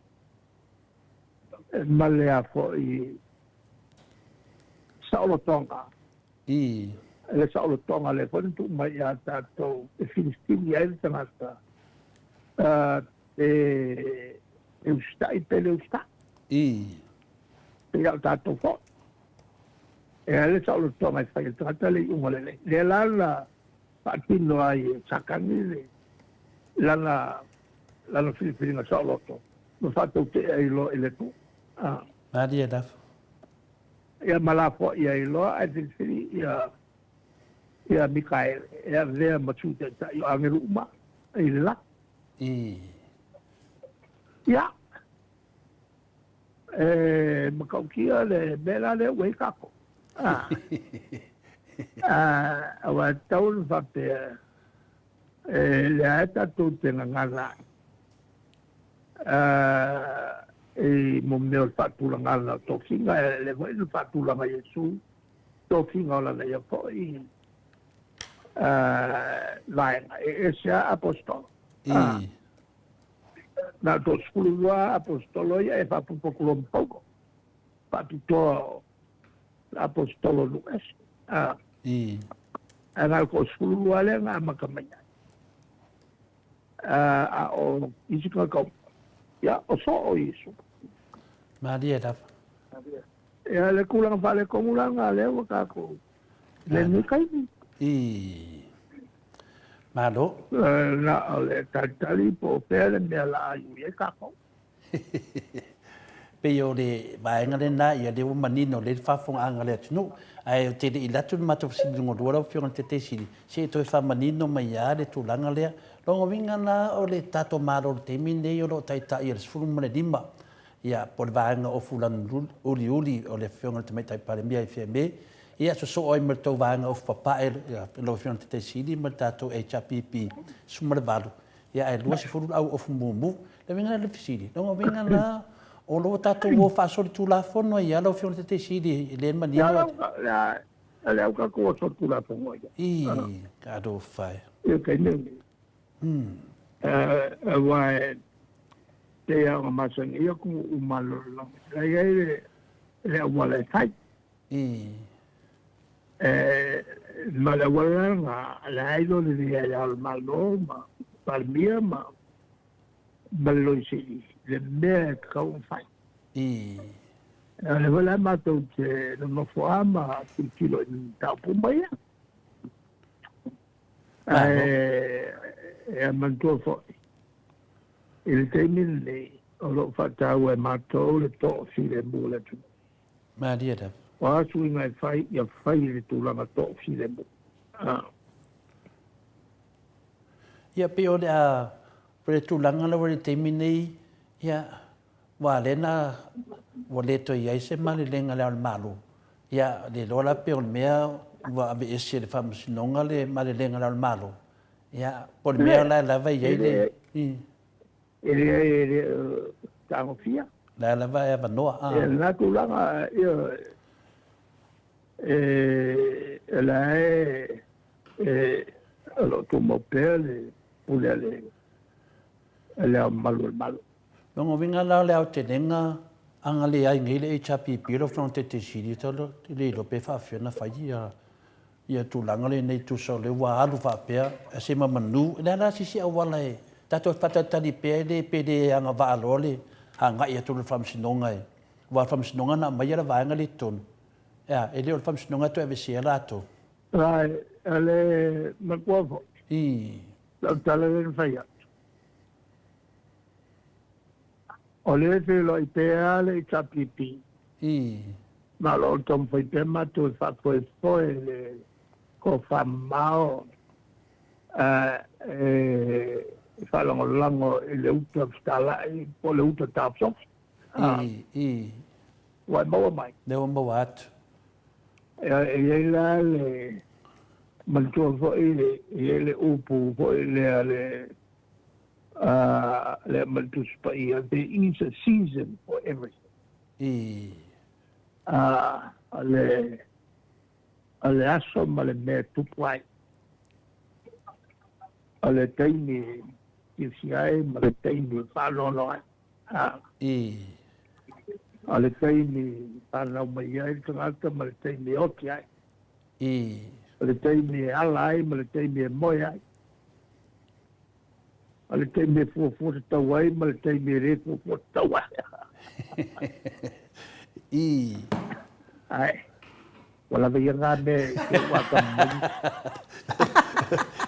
ma le a foi saolotoga. Le saolotoga lea foi na tuu mai ia tatou e filifili ai le tagata pe e usitai pe le usitai. Pei lava o tatou foi. E ai le saolotoga e fai e le tagata le iuga lelei. Lea la na faatino ai e Satani le lana lana filifiliga saoloto ma faataute'e ai loa i le Atua. Malie lava. Ia ma lafoai ai loa ae filifili ia ia Mikaele e avea ma Sui Taitai o agelu uma i le lagi. Ia, e matautia le mea la lea ua i ai tatou. Aua e tatau ona faapea, e lea e tatou te gagana ai i mo mea o le faatulagaga o tofiga, e lea foi na faatulaga Iesu tofiga o lana ia foi vaega, e ese lava aposetolo. Na o 12 aposetolo ia e faaopoopo atu loa ma Paulo, faapitoa o le aposetolo nuu ese. Ae na o le 12 lea na amata mai ai. A o isi tagata uma, ia, o soo o Iesu. Malie lava. Ia, le tulaga faaletonu la lena lea ua tatou i lenei taimi. Malo. Na o le talitali po o fea le mea la a iu i ai tatou. Pei o le vaega lena, ia lea ua manino lelei le faafofogaaga a le atunuu. Ae ou te le i alu atu le matou fesili lona lua lau Afioga i le Taitaifono, se i toe faamanino mai lava le tulaga lea. Lona uiga la o le tatou Malo i le taimi lenei o lo o taitai e le 15, ia, po o le vaega o Fulanu Uliuli o le Afioga i le Tamaitai Palemia i Fiame, ia, sosoo ai ma le tou vaega ofu papae lau Afioga i le Taitaifono ma le tatou HRPP 18, Ia ae 20 le au ofu mumu. Le uiga la le fesili, lona uiga la o lo o tatou o faasolitulafono ai lava lau Afioga i le Taitaifono e le manino atu. Ia le au tatou o solitulafono ai. I, talofa e. I le taimi lenei. Aua e pei lava ona masani ai atunuu uma o le lalolagi, la e i ai le auala e fai. Ma le auala lena, la e iloa lelei lava e Le Ao o le Malo ma Palemia ma le Loia Sili le mea e tatau ona fai. O lea foi la matou te nonofo lava ma tilotilo i mataupu uma ia. Ae e manatua foi, i le taimi lenei, o lo o faataua e matou le toafilemu o le atunuu. Malie lava. O a suiga e fai, ia fai i le tulaga toafilemu. Ia pei o le a, o le tulaga lea ua i le taimi nei, ia, ua lea na, ua le toe i ai se malelega a Le Ao o le Malo. Ia, le iloa la pe o le mea ua aveese e le Faamasinoga le malelega a Le Ao o le Malo. Ia, po o le mea la e lava i ai le. E leai e le o tagofia. La lava e avanoa a. Ia lena tulaga ia e e la e e o lo o tumau pea le pule a le a le Ao Mamalu o le Malo. Lona uiga la o le aotelega a na leai nei le HRPP lau Afioga i le Taitaisili e le iloa pe faafefea ona fai ia ia tulaga lenei tusa o lea ua alu faapea se ma manu. O le a la se isi auala e Tatou faatalitali pea e le pe le agavaa loa le agai atu o le Faamasinoga e, aua o le Faamasinoga na aumaia le vaega lea i totonu. E a, e le o le Faamasinoga e toe aveesea latou. Ae, o le matua foi. Ii. Lau tala lea na fai atu. O lea e feiloai pea le HRPP. Ii. Ma o lo o taumafai pea matou e faafoefoe le tofamamao e faalagolago i le uta fetalai po o le uta taofiofi. Ii, ii. Ua e maua mai? Lea ua maua atu. E i ai la le manatua foi e i ai le upu foi lea le le aumai le Tusi Paia, there is a season for everything. Ii. O le o le aso ma le mea e tupu ai. O le taimi e fiafia ai ma le taimi e faanoano ai. Ii. O le taimi e fanau mai ai le tagata ma le taimi e oti ai. Ii. O le taimi e ala ai ma le taimi e moe ai. O le taimi e fuafua tatau ai ma le taimi e le fuafua tatau ai. Ii. Ae, ua lava ia ngā mea i te ua atamai.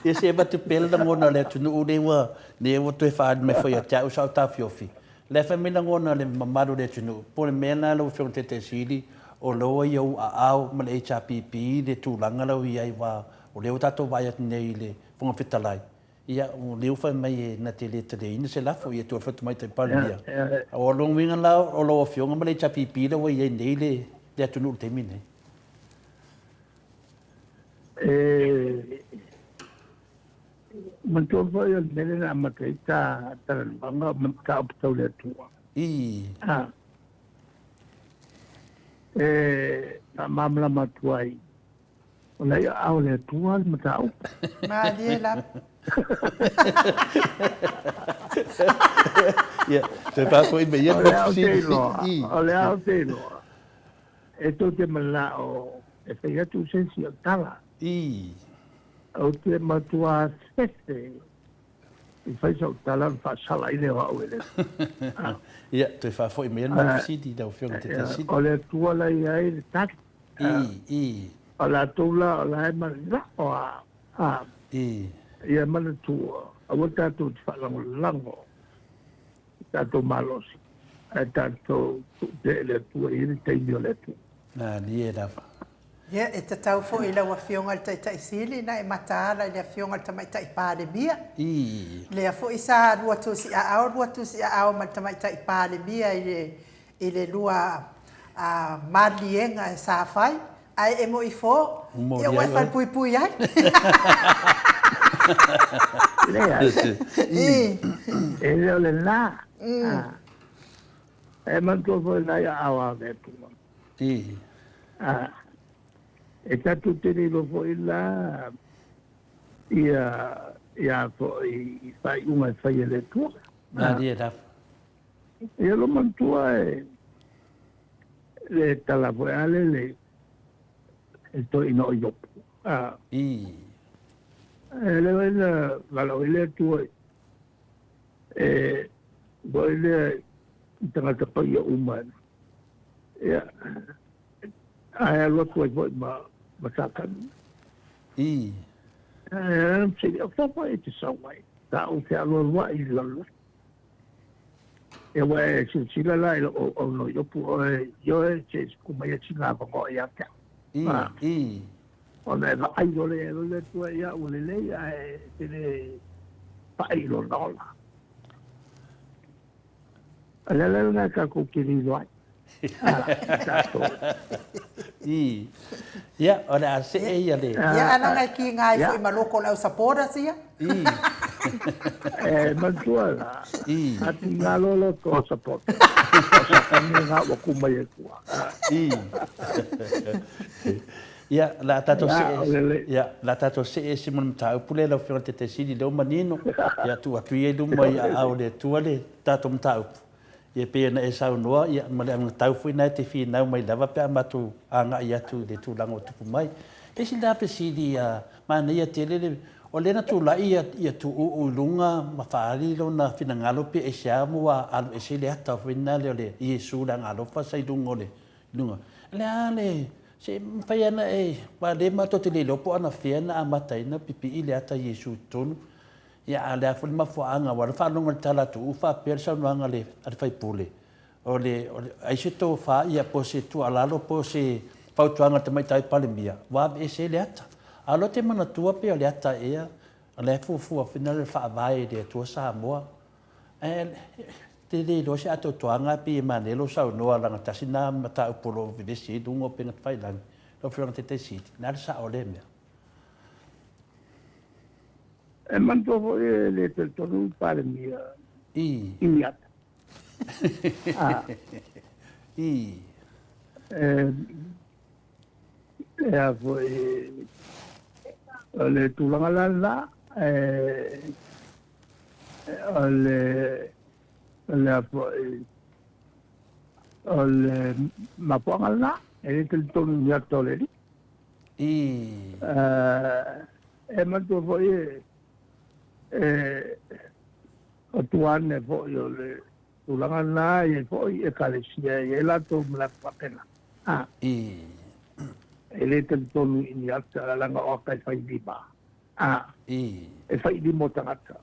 Ia se avatu pea le lagona o le atunuu lea ua, lea ua toe faaali mai foi ia te au sa ou taofiofi. O la e fai mai lagona o le mamalu o le atunuu, po o le mea lena lau Afioga i le Taitaisili, o la ua i ou aao ma le HRPP le tulaga la ua i ai aua o lea ua tatou vaai atu nei i le Fofoga Fetalai, Ia, o lea ua fai mai e na te le taliaina se lafo, ia tuu atu le Tamaitai Palemia. O lona uiga la, o lau Afioga ma le HRPP lea ua i ai nei le atunuu i le taimi lenei. E manatua foi o le mea lea na amata ai ta talanoaga o mataupu tau le Atua. Ii. E faamalamalama atu ai O la ia ao le Atua le mataupu. Malie lava. Ia, toe faafoi mai ia le fesili. O le a ou te iloa, e tou te manao e fai atu se isi au tala. Ii. Ou te matua fefe i fai sau tala ona faasala ai lea o au e le Atua. Ia, toe faafoi mai ia le matou fesili lau Afioga i le Taitaisili. O le Atua la e i ai le tali. Ii, ii. O latou la o la e manao a. Ii. Ia manatua, aua tatou te faalagolago i tatou malosi, ae tatou tuu pea i le Atua e i ai le taimi o le Atua. Malie lava. Ia, e tatau foi i lau Afioga i le Taitai Sili na e mataala i le Afioga i le Tamaitai Palemia. Ii. Lea foi sa lua tusiaao, lua tusiaao ma le Tamaitai Palemia i le i le lua maliliega sa fai, ae e moi fo, ia ua e falepuipui ai. Leai, e le o lena. E manatua foi nai aao a le Atua. E tatou te le iloa foi la ia ia foi faaiuga e fai e le Atua. Malie lava. Ia lo manatua e le tala foi a le le e toeaina o Iopu. A. Ii. E le wai na valaau ai le Atua e foi lea i tagata paia uma. Ia, ae alu atu ai foi ma, ma Satani. Ii. E, se o fea e te sau ai. Sa ou fealualuai i le lalolagi. Ia ua e silasila la i lou auauna o Iopu oe, ioe, se tuku mai sina avanoa ia te au. Ii, ii. Ona e vaai loa lea e le Atua ia ua lelei ae e te le pai i lona ola. O le ala lena tatou te lilo ai. Ii. Ia, o le a see ia le... Ia, a leaga e kiga ai foi ma loko o le au supporters ia. Ii. E manatua la, Ii. a tiga loa loto o supporters, o Satani lena ua ku mai e tua. Ii. Ia, o le a tatou see, ia, o le a tatou see ese ma le mataupu lea lau Afioga i le Taitaisili, lea ua manino, ia tuu atu ia i luma i aao o le Atua le tatou mataupu. Ia pei ona e saunoa, ia, ma le anagatau foi lena e te finau mai lava pe a matou agai atu i le tulaga ua tupu mai. E isi la fesili, manaia tele le, O lea na tulai ia ia Tuuu i luga ma faaali lona finagalo pe aisea ma ua alu ese i le ata foi lena lea o le Iesu le Agaalofa sa i luga o le i luga. O le a le se mafai ana e aua lea matou te le iloa po o anafea na amata ai ona pipii le ata Iesu i totonu. Ia a o le a foi le mafuaaga aua o lea na faalogo i le tala a Tuuu faapea le saunoaga a le a le faipule O le, o le, ai se tofa, ia, po o se tuualalo po o se fautuaga a le Tamaitai Palemia, ua aveese ai le ata. A o lea ou te manatua pei o le ata ea, o la e fuafua foi lea le Faavae i le Atua Samoa. Ae te le iloa se atoatoaga ae pei e manaia lou saunoa leaga tasi lena mataupu o lo o vevesi ai luga o upega tafailagi, lau Afioga i le Taitai Sili, o le a le sao o lea mea? E manatua foi e le talitonu le Palemia i ni ata. I. E a foi, o le tulaga la lena, o le, o le a foi, o le mafuaaga lena, e le talitonu i ni ata o le alii. I. E manatua foi e, O tua ane foi o le tulaga lena e i ai foi Ekalesia e i ai latou manatu faapena. A. I. E le talitonu i ni ata leaga o ata e fai lima. A. I. E fai lima o tagata.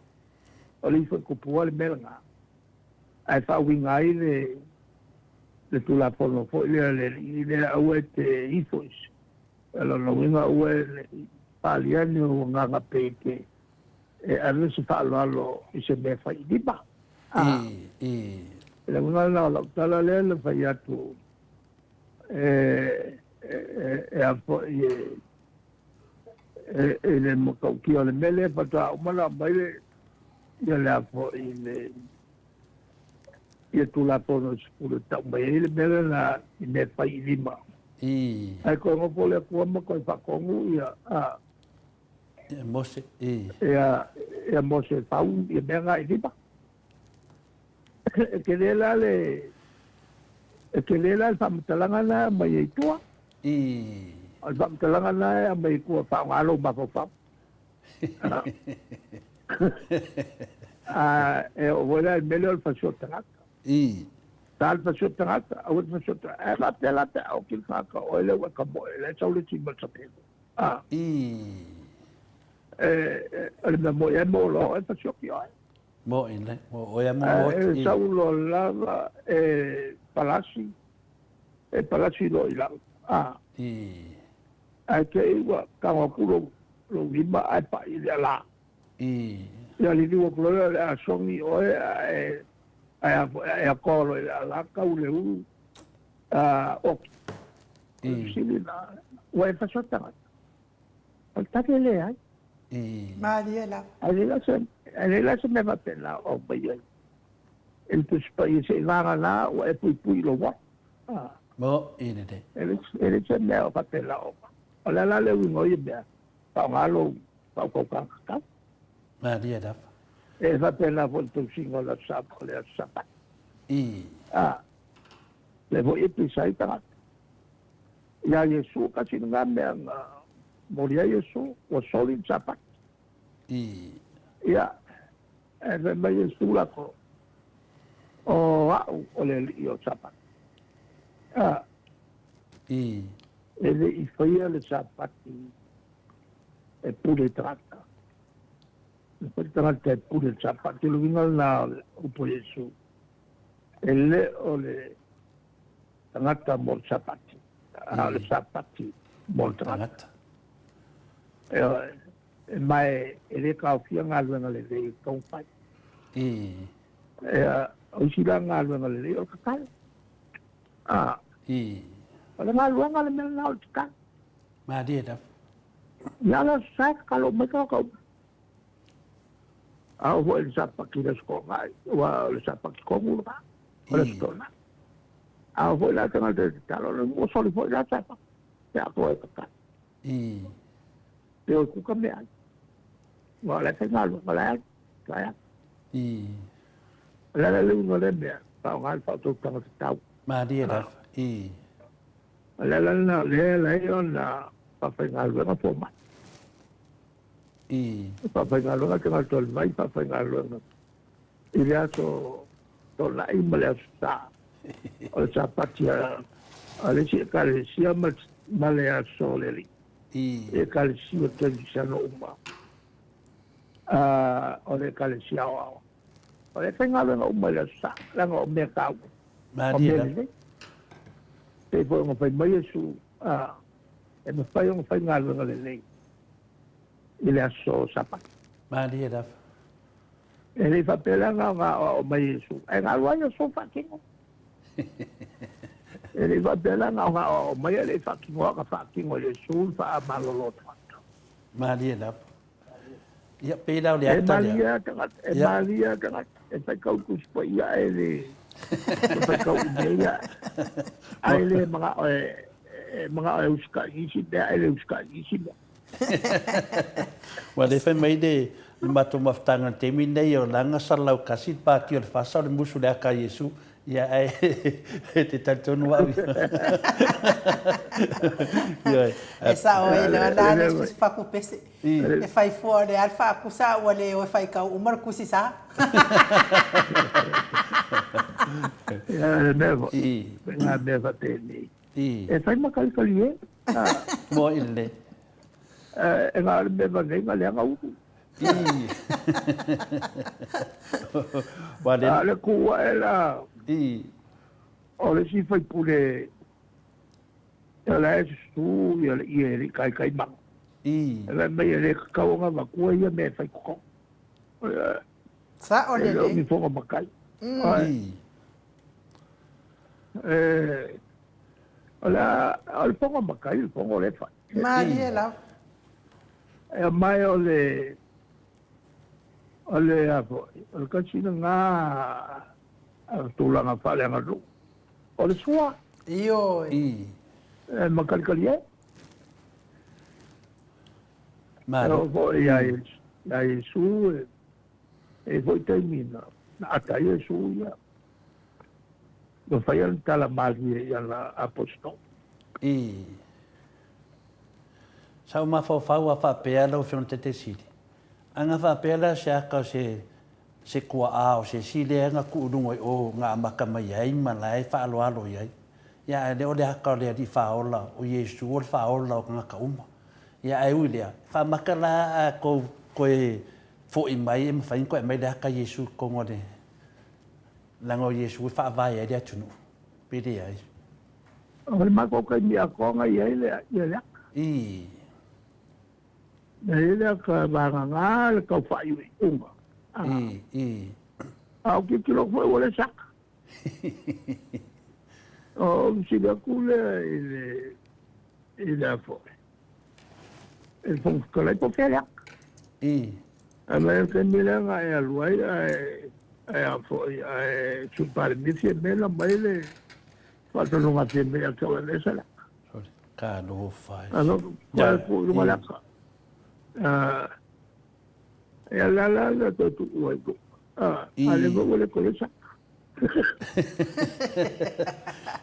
O le ifo e kupu ai le mea lena. Ae faauiga ai le le Tulafono foi lea le alii lea aua e te ifo i se. O lona uiga aua e le i faaalia ni ou agaga pei te e ave se faaaloalo i se mea fai lima. A. I. Le uiga lena o lau tala lea na fai atu e, e, e a foi e, e, e le matautia o le mea lea faatoa uma ona aumai le, ia le a foi le, ia Tulafono e 10 e tau mai ai le mea lena i mea fai i lima. I. Ae toe nofo le Atua ma toe faatonu ia, a, Ia Mose, i. Ia, ia Mose e fau ia mea na i lima. E tele la le, e tele la le faamatalaga na e aumai ai i tua. I. O le faamatalaga na e aumai i tua e faaaoga lou mafaufau. A e oo foi la i le mea lea o le fasioti tagata. I. Ta le fasioti tagata, aua le fasioti tagata. Ae faapea la pe a oti le tagata, o oe lea ua e tamoe, la e sau le isi ma le sapelu. A. I. E, o le mea moi ai mo loa oe fasioti oe. Moi le, mo oe a mo mo. E sau loa lava e palasi, e palasi loa i lalo. A. I. Ae te i ua tago atu lou, lou lima ae pai i le ala. I. Ia liliu atu loa lea o le a sogi oe ae, ae a foi, ae atoa loa i le ala tau le ulu, a, oki. O le fesili lena, ua e fasioti tagata? O le tali e leai. Malie lava. Ae leai la se, ae leai la se mea faapena o aumai ai e le Tusi Paia seiloga ua e puipui i lou ola. Mo i lelei. E leai se mea o faapena o aumai. O le a la le uiga o ia mea, faaaoga lou faautautaga tatau. Malie lava. E faapena foi le tausiga o le Aso Sa, o le Aso Sapati. Lea foi e pisa ai tagata. Iā Iesu, tasi lena mea na moli ai Iesu, ua soli le Sapati. I. Ia, ae fai mai Iesu latou, O au o le Alii o le Sapati. A. I. E le i faia le Sapati e pule i tagata. E fai le tagata e pule i le Sapati. O le uiga lena o le upu a Iesu. E le o le tagata mo le Sapati, a o le Sapati mo le tagata. Ioe, ma e le taofia galuega lelei e tatau ona fai. Ia, o isi la galuega lelei o le tatalo. A, o le galuega le mea lena o le tatalo. Malie lava. Ia la sa e tatalo mai tagata uma. A oo foi i le Sapati i le Aso Toonai, aua o le Sapati tonu lena, o le Aso Toonai. A oo foi la le tagata e tatalo, ua soli foi la le Sapati, pe a toe tatalo. Pe oi kuka mea ai. Aua o la e faigaluega, o la e alu, o la e alu. O le ala le uiga o lea mea, faaaoga le faautautaga tatau. Malie lava. O le ala lena o lea e ala ai ona faafaigaluega fomai. E faafaigaluega tagata o le vai, faafaigaluega i le aso Toonai ma le aso Sa. O le Sapati a le isi Ekalesia ma le aso o le Alii. I Ekalesia Kerisiano uma. O le Ekalesia Aoao. O le faigaluega uma i le aso Sa, leaga o mea taua. O mea lelei. Pei foi ona fai mai Iesu, e mafai ona faigaluega lelei i le aso Sapati. Malie lava. E le i faapea leaga ona aoao mai Iesu, ae galu ai aso faatino. E le i faapea leaga ona aoao mai ae le i faatino, a na faatino e Iesu le faamalolo o tagata. Malie lava. Ia, pei la o le ata lea. E malie lava tagata, e malie lava tagata, e faitau i Tusi Paia ae le faitau i mea ia. Ae le manao e, e manao e usitai i isi mea ae le usitai i isi mea. Ua le fai mai le matou mafutaga i le taimi lenei o laga salalau kasi le pati o le fasa o le musu le aka a Iesu. Ia, ae e te talitonu au ia. Ioe. E sao ai le ona le tusi fakupese. E fai fua o le a le faakusa a ua le o e faitau uma le tusi sa. Ia, le mea foi, ngā mea faapenei. E fai makalikali e. Moa i le. E ngā le mea vanei nga leaga ulu. Wa le. A le ku ae la. O le isi faipule o la e susu ia le ie le kaikai manga. E fai mai e le tatau ona avatua ia mea e fai totonu. Sao E le o lelei. ni foga makai. O le o le foga makai, le foga o le fai. Malie lava. E mai o le o le a foi, o le tasi lena tulaga faaleaganuu. O le sua. Ioe. E makalikali ai. Malo. E oo foi ia Iesu, e i ai foi taimi na ata ai Iesu ia, na fai ana tala malie i ana aposetolo. I. Sa ou mafaufau a faapea lau Afioga i le Taitaisili, a na faapea la se aka o se se kuaa o se isi lea na tuu i luga i o na amata mai ai ma la e faaaloalo i ai, ia ae le o le aka o le Alii Faaola o Iesu o le Faaola o tagata uma. Ia ae ui lea, e faamata la a tou toe foi mai e mafai ona toe aumai le aka Iesu i totonu o le leaga o Iesu e faavae ai le atunuu, pe leai. O le matou taimi atoa na i ai le aka. I. Na i ai le aka vagana le tau faaiuiuga. I, i. A o tilotilo foi ua le saka. O fesili atu lea i le i le a foi, i le Fofoga Fetalai po o fea le aka. Ae mai o le taimi lea na e alu ai ae ae a foi ae Sui Palemia Fiame na aumai le faatonuga a Fiame ia te au e aveese le aka. Sorry. Talofa e. Ae koe tuu i luga le aka. Ia la la la toe tuu ai tuu. A lea foi ua le toe saka.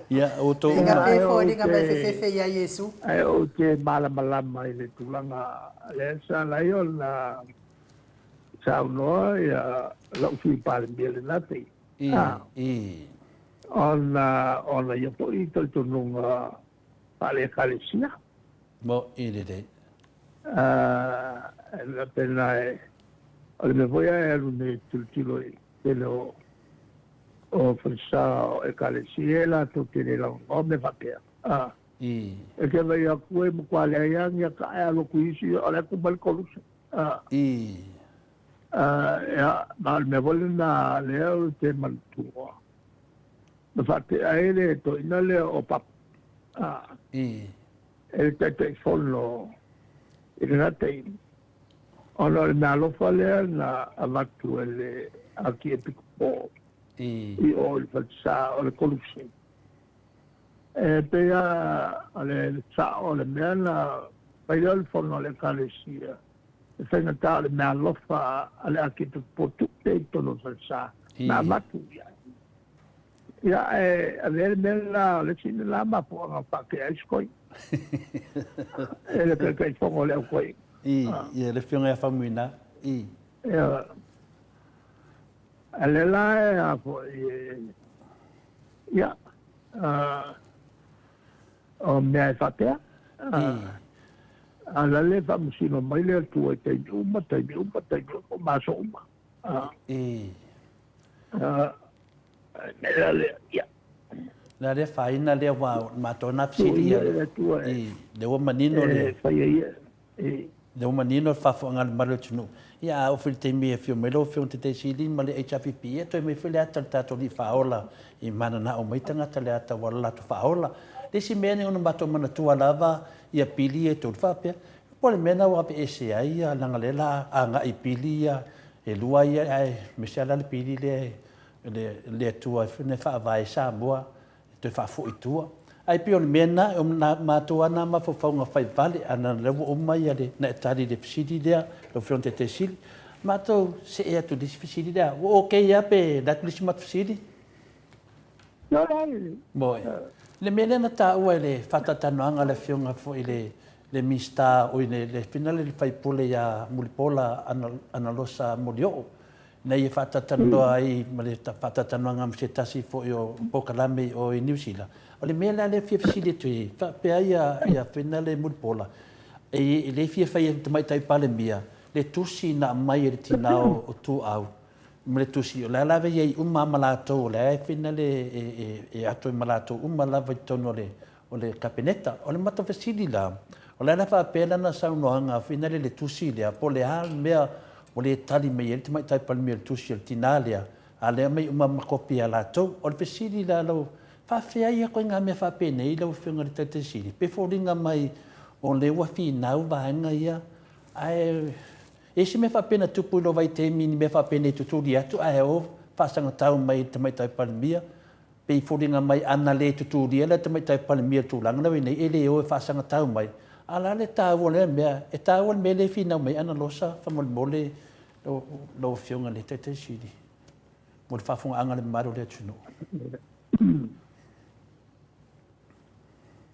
Ia, o tou. Inga pe foliga mai fefefe ia Iesu. Ae ou te malamalama i le tulaga lea sa ala ai ona saunoa ia lou Sui Palemia i lena taimi. Ona ona ia foi talitonuga faale-Ekalesia. Mo'i lelei. E faapena e, o le mea foi lea e alu nei e tilotilo i le tele o o falesa o Ekalesia e latou te le lagolago mea faapea. E te vaai atu e matua leai lava ni ata ae alu atu i isi, o la e tuu mai le 300. Ia, ma o le mea foi lena lea ou te manatua, na faatea ai le toeaina lea o Papa e le Taitaifono i lena taimi, ona o le meaalofa lea na avatu e le Arkiepikopo i o i le falesa o le 300. E pei lava o le sao o le mea na fai lea o le fono a le Ekalesia, e faigata o le meaalofa a le Arkiepikopo tupe i totonu o le falesa na avatu i ai. Ia, ae avea le mea lena, o le isi lena mafuaaga faatea ai se koi e le Taitaifono o le au koiina. I, ia le Afioga ia Faumuina. I. Ia, a lea la e a foi e, ia, o mea e faapea. A la le faamasino mai le Atua i taimi uma, taimi uma, taimi uma, ma aso uma. I. Mea lea, ia. Le a lea faaina lea ua o matou na fesili ia le Atua i le ua manino le e faia ia i le ua manino le faafofoga a le mamalu o le atunuu. Ia a oo foi i le taimi e afio mai lau Afioga i le Taitaiseili ma le HRPP, ia toe aumai foi le ata i le tatou alii faaola i mananao mai tagata le ata ua latou faaola. Le isi mea ona matou manatua lava ia pili ia e tolu faapea, po o le mea lena ua aveese ai ia leaga lea la agai i pili ia e lua ia ae aemaise lava la le pili lea le le Atua e faavae Samoa e toe faafoi i tua. Ae pei o le mea lena, o matou lava na mafaufauga fai vale, a na lea ua uma ia le, na e tali i le fesili lea, lau Afioga i le Taitaifono Sili. Matou see atu i le isi fesili lea. Ua okay lava pe alu atu le isi matou fesili? Moe. Le mea lea na taua i le faatalatalanoaga a le Afioga foi i le le Minisita, oi le le Afioga lea i le sui usufono ia Mulipola Analosa Molioo, ina ia faatalatalanoa ai ma le faatalatalanoaga ma se tasi foi o polokalame i o i Niu Sila. O le mea la lea e fia fesili atu ai, faapea ia ia Fina le Mulipola, e le fia fai e le Tamaitai Palemia le tusi na aumai e le tina o Tuuau ma le tusi, o la e lava e i ai uma lava ma latou, o la e Fina le e ato ai ma latou uma lava i totonu o le o le Kapeneta. O le matou fesili la, o le a le faapea lana saunoaga foi lea i le tusi lea, po o le a le mea ua le tali mai ai le Tamaitai Palemia i le tusi a le tina lea, a o lea e aumai uma ma kopi ia latou. O le fesili la lau, faafefea ia ituaiga mea faapenei lau Afioga i le Taitai Sili, pe foliga mai o lea ua finau vaega ia, ae e i ai se mea faapea na tupu i lou vaitaimi, ni mea faapenei tutuli atu ae o faasagatau mai i le Tamaitai Palemia Pei foliga mai ana le tutulia le Tamaitai Palemia i le tulaga lea ua i ai nei, e le o e faasagatau mai. A o le a le taua o lea mea? E taua le mea lea e finau mai ai Ana Losa faamolemole lau Afioga i le Taitai Sili mo le faafofogaaga a le mamalu o le atunuu.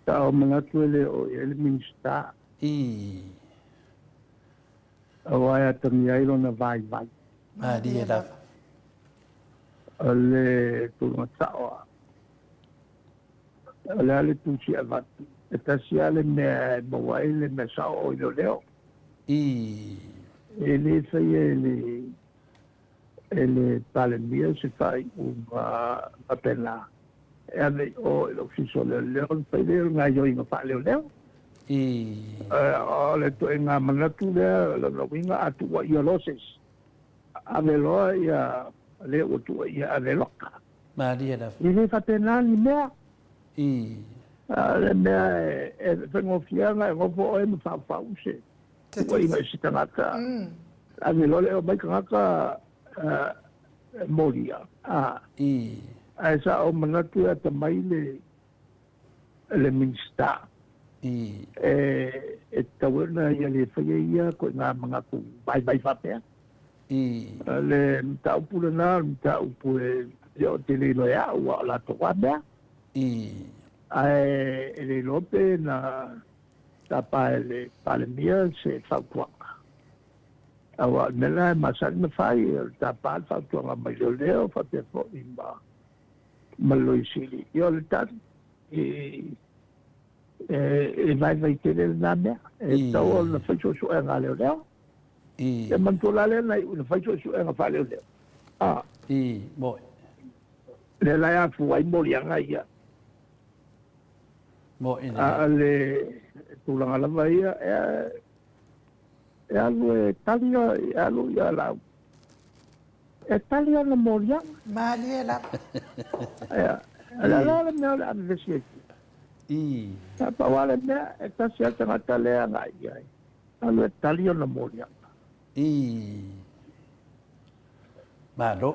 Sa ou manatu e le oo i ai le Minisita. I. Aua e atagia ai lona vaivai. Malie lava. O le tulaga sao lava. O le a le tusi e avatu, e tasi lava le mea e maua ai le mea sao o i leoleo. I. E le faia e le e le Palemia se faaiuga faapena e ave i o i le Ofisa o Leoleo ona fai lea o le gaoioiga faaleoleo. I. O le ituaiga manatu lea, o lona uiga a tuuaia loa se isi, ave loa ia le ua tuuaia ave loka. Malie lava. E le faapena ni mea. I. O le mea e faigofie ona e nofo oe ma faufau se tuuaiga i se tagata, ave loa le omai tagata e molia. I. Ae sa ou manatu e atamai le le Minisita. I. E tatau ona ia le faia ia koiga manatu vaivai faapea. I. O le mataupu lena, o le mataupu e le o te le iloa e au, aua o latou lava mea. I. Ae e le iloa pe na tapa e le Palemia se fautuaga. Aua o le mea lena e masani ona fai, o le tapa le fautuaga mai leoleo faapea foi ma ma le Loia Sili. Ia o le tali, e, e vaivai tele lena mea. E tatau ona fai suesuega a leoleo. Ia manatua la lea na iu ina fai suesuega faaleoleo. A. I, moe. Lea la e afua ai moliaga ia. Moe lelei. A o le tulaga lava ia, e, e alu e tali, e alu ia lau. E tali ana moliaga. Malie lava. Ia, o le a la le mea o le a vevesi ai fua? I. Ia, pau lava le mea, e tasi lava le tagata lea e agai i ai, alu e tali ona moliaga. I. Malo.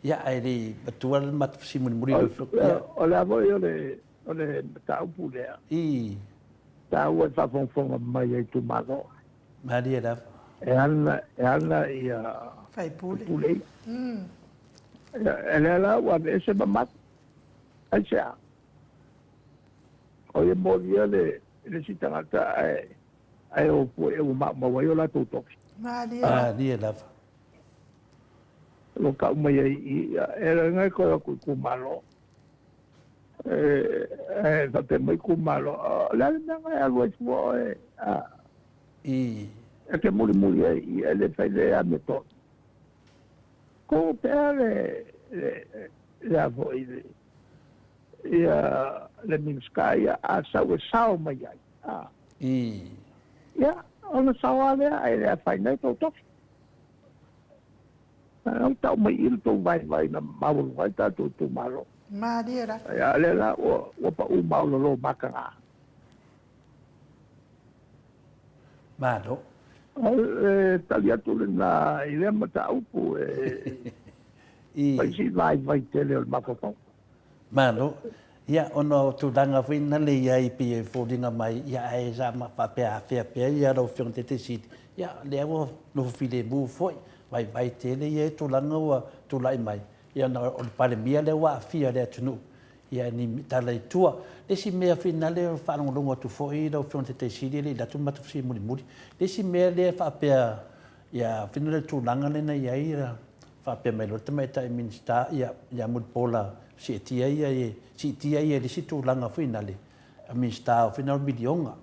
Ia, ae le i matua le matou fesili mulimuli lau Afioga. Ia. O le a foi o le, o le mataupu lea. I. Taua i faafogafoga mai a itumalo. Malie lava. E ana, e ana ia Faipule. Faipule ia. E lea la ua aveese mamalu. Aisea? O ia molia le, le isi tagata ae Ae o fua ea ua maumau ai o latou tofi. Malie lava. Malie lava. O lo kau mai ai i i, e laga e koe aku i itumalo. E, e faapea mai itumalo, o le a le mea na e alu ai fua oe, a. I. E te mulimuli ai i i, e le fai le amiotonu. Ko pea le, le, le a foi le, ia le Minisita ia a sau e sao mai ai, a. I. Ia, ona sao lava lea ae le afaina ai tou tofi. A ua tau mai i i le tou vaivai na maualuga ai tatou itumalo. Malie la. Ia, a lea la ua, ua pau maololo mataga. Malo. O le tali atu lena i lea mataupu e I. fai si vaivai tele o le mafaufau. Malo. Ia, ona o tulaga foi na le i ai pei e foliga mai, ia ae sa ma faapea afea pea ia lau Afioga i le Taitai Sili, ia lea ua nofo filemu foi, vaivai tele ia tulaga ua tulai mai, ia ona o le Palemia lea ua aafia le atunuu, ia ni tala i tua. Le isi mea finale e faalogologo atu foi lau Afioga i le Taitai Sili e le i alu atu le matou fesili mulimuli, le isi mea lea e faapea ia finale le tulaga lea na i ai faapea mai loa le tamaitai Minisita, ia, ia Mulipola siitia ia i, siitia ia i le isi tulaga foi nale, Minisita o fina o le miliona.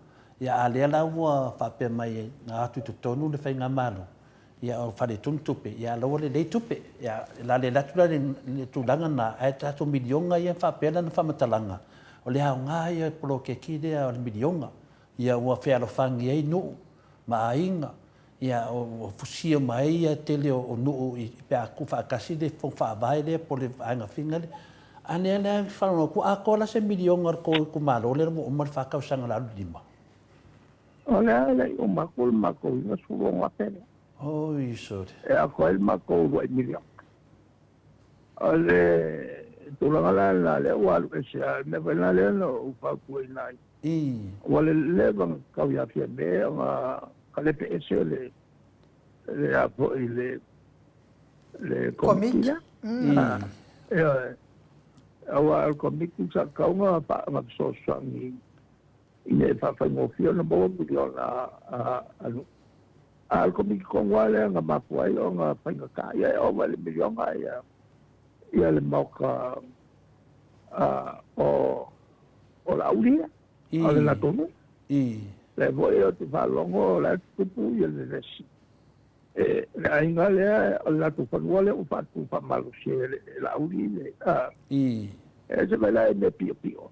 Ia a lea la ua faapea mai na atu i totonu le faigamalo, ia o faaletonu tupe, ia la ua lelei tupe. Ia la le alu atu la le tulaga na, ae tatou miliona ia faapea lana faamatalaga, o le aoga ia o le poloketi lea o le miliona. Ia ua fealofani ai nuu ma aiga, ia ua fusia uma ai ia tele o nuu i pe a tuufaatasi le fono faavae lea po o le vaega fina lea. A lea la e faalogologo atu, atoa la se miliona o le tou itumalo lea ua uma le fa tausaga o le a alu i lima? O lea e le i uma atu le matou 96,000 lea. Oi sole. E atoa ai le matou uluai miliona. O le tulaga la lena lea ua alu ese lava, le mea foi lena lea na ou fautuaina ai. I. Ua leva ona tau ia Fiame ona kalepe ese le le a foi le le komiti lea. I. Ioe. Aua o le komiti sa tatau ona fesoasoani ina ia faafaigofie ona maua miliona a nuu. A o le komiti tonu lava lea na mafua ai ona faigata. Ia e ova i le miliona ia ia le maota o o Laauli ia, o le latou nuu. Lea foi ou te faalogo o la e tutupu ia le vevesi. E, le aiga lea, o le latou fanua lea ua faatu faamalosi e Laauli le, e ese mai la e mea piopio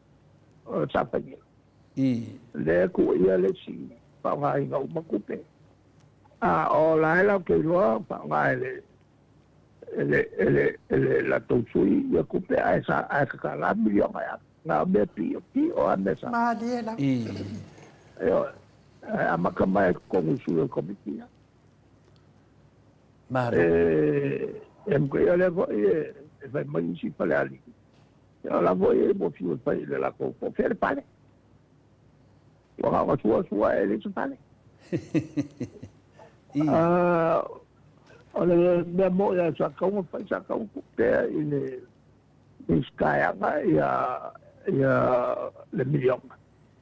o Sapaigelo. Lea e tuuaia le isi faaaogaina uma tupe. A o la e latou te iloa faaaoga e le e le e le e le latou sui ia tupe ae sa ae tatala miliona e ave. Na o mea piopio a mea sa. Malie lava. Ioe. Ae amata mai i totonu i sui o le komiti ia. Malo. E e mkai lea foi e e fai mai isi falealii. Ia o la foi e ua fiu e fai i le latou po o fea le fale. Ua na ona sua sua e leai se fale. O le mea moni lava sa tatau ona fai, sa tatau ona tuu pea i le Minisita e ana ia ia le miliona.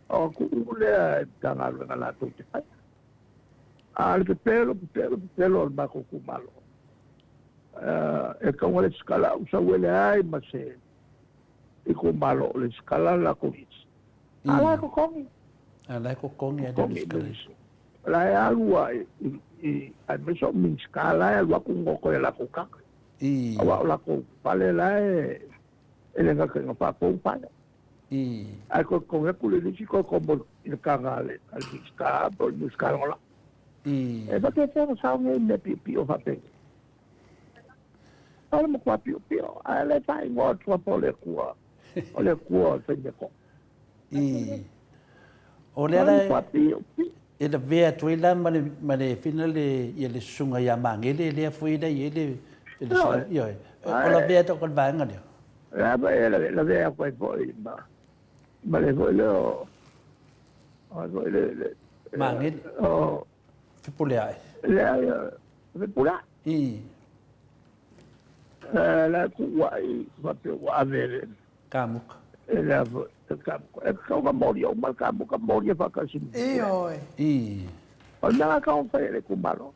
Ona tuu lea i Matagaluega latou te faia. A o le pepelo, pepelo, pepelo o le matou itumalo, e tatau ona lesitala au sau e leai ma se itumalo o lesitala le latou lisi. A la e totogi. A la e totogi a le lesitala. O la e alu a i aemaise o Minisita la e alu atu goto i a latou tagata. Aua o latou fale la e e le gata ina faapou fale. Ae toe totogi atu le lisi toe komo i le taga a le Minisita po o le Minisita Lagolago. E faapefea ona sao nei mea piopio faapenei. O le matua piopio, ae le faaigoa atu lava o le Atua, o le Atua o le faimea I. O lea la e lavea atu ai la ma le, ma le fina le, ia le susuga ia Magele lea foi la i ai le, le susuga, ioe. O lavea atu ko le vaega lea. La e lavea atu ai foi ma, ma le foi lea o, o foi le, le Magele. O Fepuleai. Lea, Fepuleai. I. La tuuai faapea ua ave le Kamuka. E le a foi, e kamuka. E tatau ona molia uma le kamuka, molia faatasi ma Ioe. I. O le mea lena e tatau ona fai e le itumalo.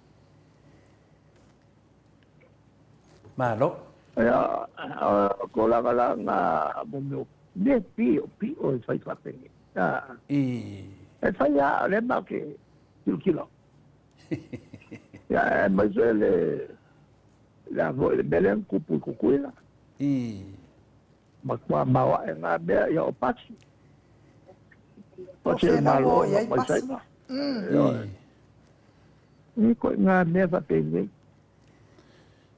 Malo. Ia, o tulaga la na mo mea o mea pio pio e fai faapenei. I. E fai lava, o lea matou te tilotilo. Ia, aemaise le le a foi le mea lea na tupu i Tutuila. I. Matua maoae na mea, ia o pasi. Po o Pasi a le fea la ua Malo oo i ai mai pasi. Saina. Ioe. I koe ngā mea faapenei.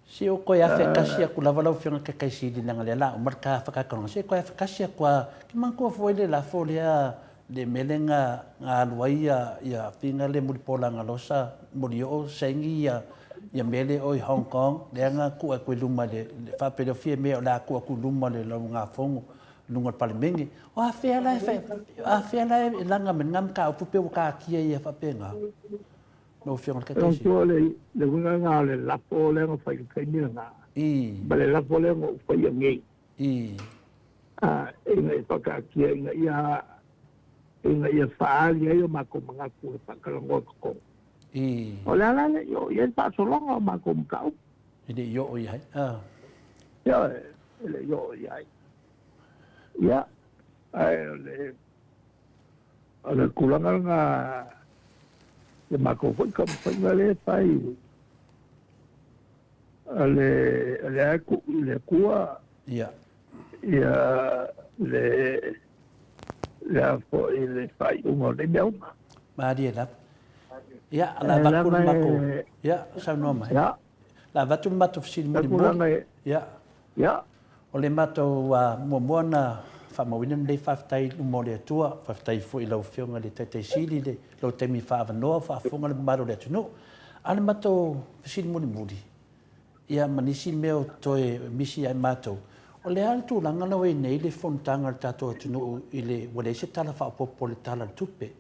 Se o koe afe kasi aku lava lau Afioga Kakaisili leaga lea la uma le ka whakakanoga. Se koe afe kasi aku a ki manatua foi le lafo lea le mele nga nga alu ai ia ia finga le mulipola galosa molioo saingi ia ia mele o i Hong Kong lea nga ku aku i luma le faapea lea o fia mea o le a ku aku i luma le lau ngafogo luga o le Palemene. O afea la e fai afea la e laga mai nga mataupu pe ua katia ia faapena lau Afioga i le Taitaifono. Manatua le le uiga lena o le lafo lea na fai i le taimi lena ma le lafo lea na ou faia nei. Ina ia faataatia ina ia ina ia faaali ai o matou manatu e faatalanoa i totonu. O le ala lea i oo i ai le faasologa o matou mataupu. E le i oo i ai. Ioe, e le i oo i ai. Ia, ae o le O le tulaga lena i a matou foi taumafaiga lea e fai, o le o lea e tuu i le Atua ia le le a foi le faaiuga o nei mea uma. Malie lava. Ia, o le a avatu le matou, ia, saunoa mai. Ia. O le a avatu le matou fesili mulimuli. Ia. Ia. O le matou muamua ona faamauina lenei faafetai i luma o le Atua, faafetai foi i lau Afioga i le Taitai Sili i lou taimi faaavanoa o faafofoga le mamalu o le atunuu. A o le matou fesili mulimuli, ia ma nisi mea o toe misi ia i matou, o le a le tulaga la ua i ai nei le fonotaga a le tatou atunuu i le, ua leai se Tala Faaopoopo o le Tala o le Tupe?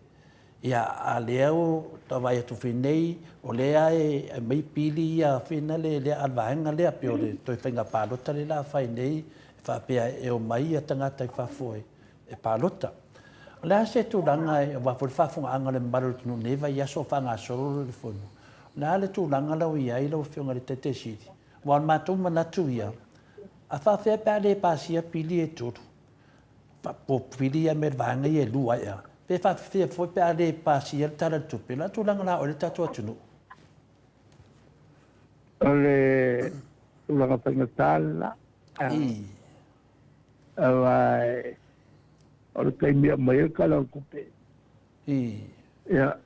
Ia, a lea ua tau vaai atu foi nei, o lea e aumai pili ia foi na le lea a le vaega lea, pei o le toe faiga palota lea la fai nei, e faapea e omai ia tagata i fafo e palota. O le a se tulaga aua foi le faafofogaaga a le mamalu o le atunuu i lenei vaiaso o faagasolo le fono, o le a le tulaga la ua i ai lau Afioga i le Taitaisili? Aua o le matou manatu ia, a faapefea pe a le pasia pili e tolu? Pili ia me vaega ia e lua ea. Pe faafefea foi pe a le pasia le Tala o le Tupe, o le a tulaga la oe le tatou atunuu? O le tulaga faigata lena. Aua o le taimi e aumai ai le Tala o le Tupe. Ia,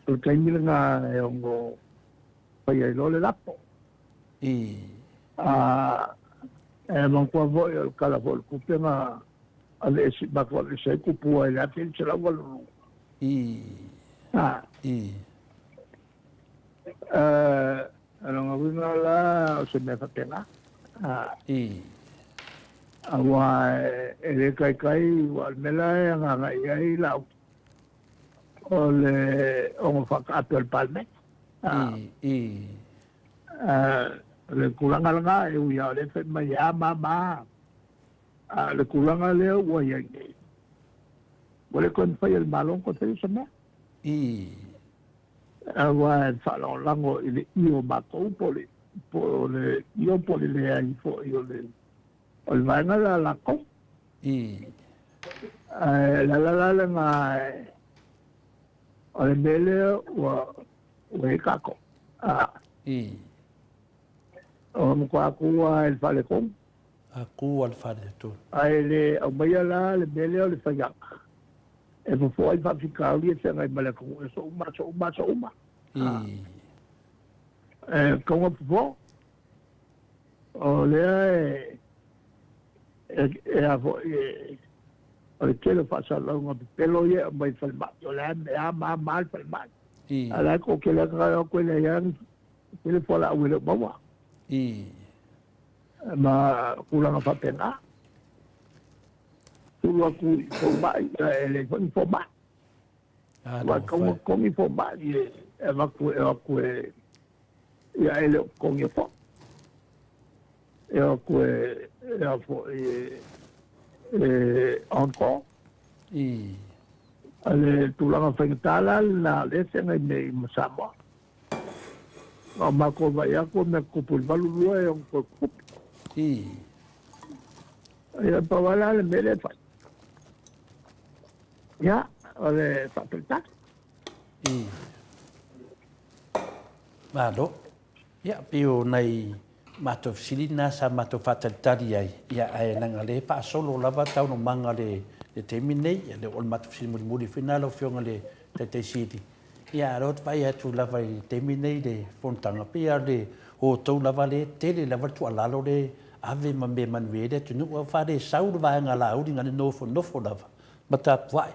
o le taimi lena e ono fai ai loa le lafo. E manatua foi o le Tala foi o le Tupe na aveese, matou aveese ai tupua i le 1982. O lona uiga la o se mea faapena. Aua e le taitai, aua o le mea la e agaga i ai lau, o le ono faataape o le Palemene. O le tulaga lena, e ui lava o lea e fai mai e a ma a ma a, a o le tulaga lea ua i ai nei, ua le toe mafai e le Malo ona toe faia se mea. Aua e faalagolago i le io o matou po o le io po o le leai foi o le vaega lea a latou. Ae o le ala la lena, o le mea lea ua i ai tatou. Ua matua tu lava i le faaletonu. A tu lava i le faaletonu. Ae le aumaia la le mea lea o le faiaga e fofo ai faafitauli e feagai ma le atunuu i aso uma, aso uma, aso uma. E tatau ona fofo. O lea e a foi o le tele o faasalalauga pepelo ia e aumai i le falemai, o le a ma ma le falemai. A o la e toatele lava tagata e o atu e leai lava ni tele fualaau e le o maua. Ma tulaga faapena. Sulu atu i fomai, e leai foi ni fomai. Aua e tatau ona totogi fomai e avatu e o atu e, ia e le o totogia foi. E o atu e, e a foi e, e on call. O le tulaga faigata la lena o lea e feagai nei ma Samoa. Na o matou vaai atu o mea tutupu i le 82 e ono toe tutupu. Ia, pau lava la le mea lea e fai. Ia, o le faatalitali. Malo. Ia, pei o nai matou fesili na sa matou faatalitali ai, ia, ae leaga o lea e faasolo lava taualumaga o le taimi lenei. Ia, o le matou fesili mulimuli foi lena lau Afioga i le Taitai Sili. Ia, a o lea ou te vaai atu lava i le taimi lenei i le fonotaga, pei lava o le outou lava lea e tele lava le tuualalo lea e ave ma mea e manuia ai le atunuu. Ae ua faalesau le vaega Laauli na o le nofonofo lava ma tapuai.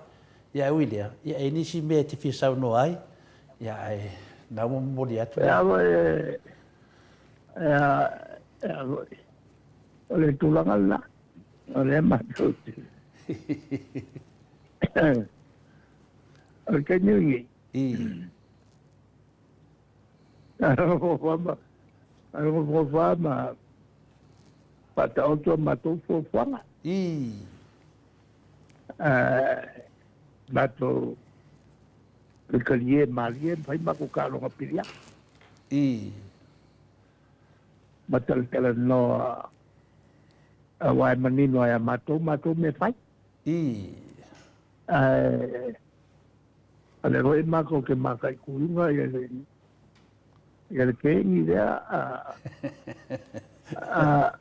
Ia, ae ui i lea, ia, e i ai nisi mea e te fia saunoa ai, ia, ae na ua momoli atu le. O le tulaga lena, o lea matou te. O le taimi lenei. Alofolofa ma faataoto a matou fuafuaga. Matou talie malie ma fai matou taaloga piliaga. Ma talatalanoa aua e manino ai a matou matou mea fai. Ae o lea foi matou te mataituina ia le ia le kengi lea a a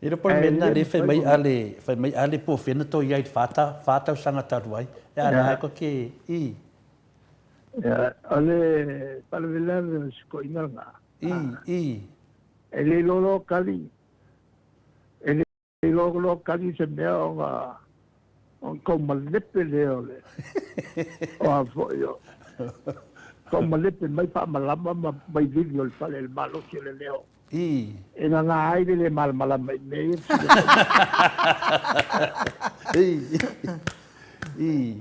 E iloa po o le mea lena lea fai mai Ale, fai mai Ale po o fea na toe i ai i le fa tausaga talu ai. E a la ko ke i. Ia, o le faalavelave o si toeaina lena. I, i. E le iloa loa kali, e le iloa loa kali se mea ona ona taumalepe lea o le o a foi o taumalepe mai faamalama ma vaivili o le fale i le malosi o le leo. I. E gagā ai le lē malamalama i mea ia. I. I.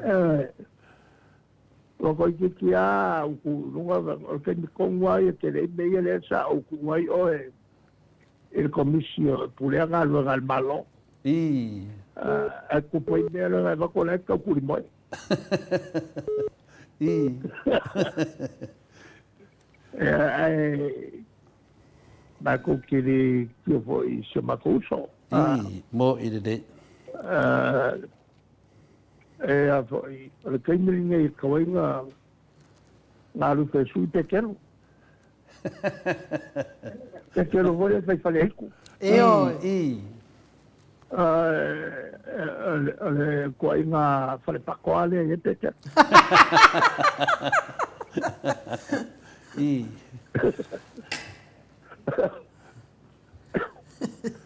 Ua toeitiiti lava ou tu i luga, o le taimi tonu lava ia tele ai mea ia lea sa ou tuu ai oe i le Komisi o Pulea Galuega a le Malo. I. Ae tupu ai mea leaga e avatu o la e tau tulimoe. I. Ae matou te le tio foi i si o matou uso. I, mo i lelei. E a foi, o le taimi lenei e tatau ai ona galupe e sui Petelo. Petelo foi e fai faleaitu. Ioe. I. O le tuuaiga falepako lava lea i ai Petelo. I.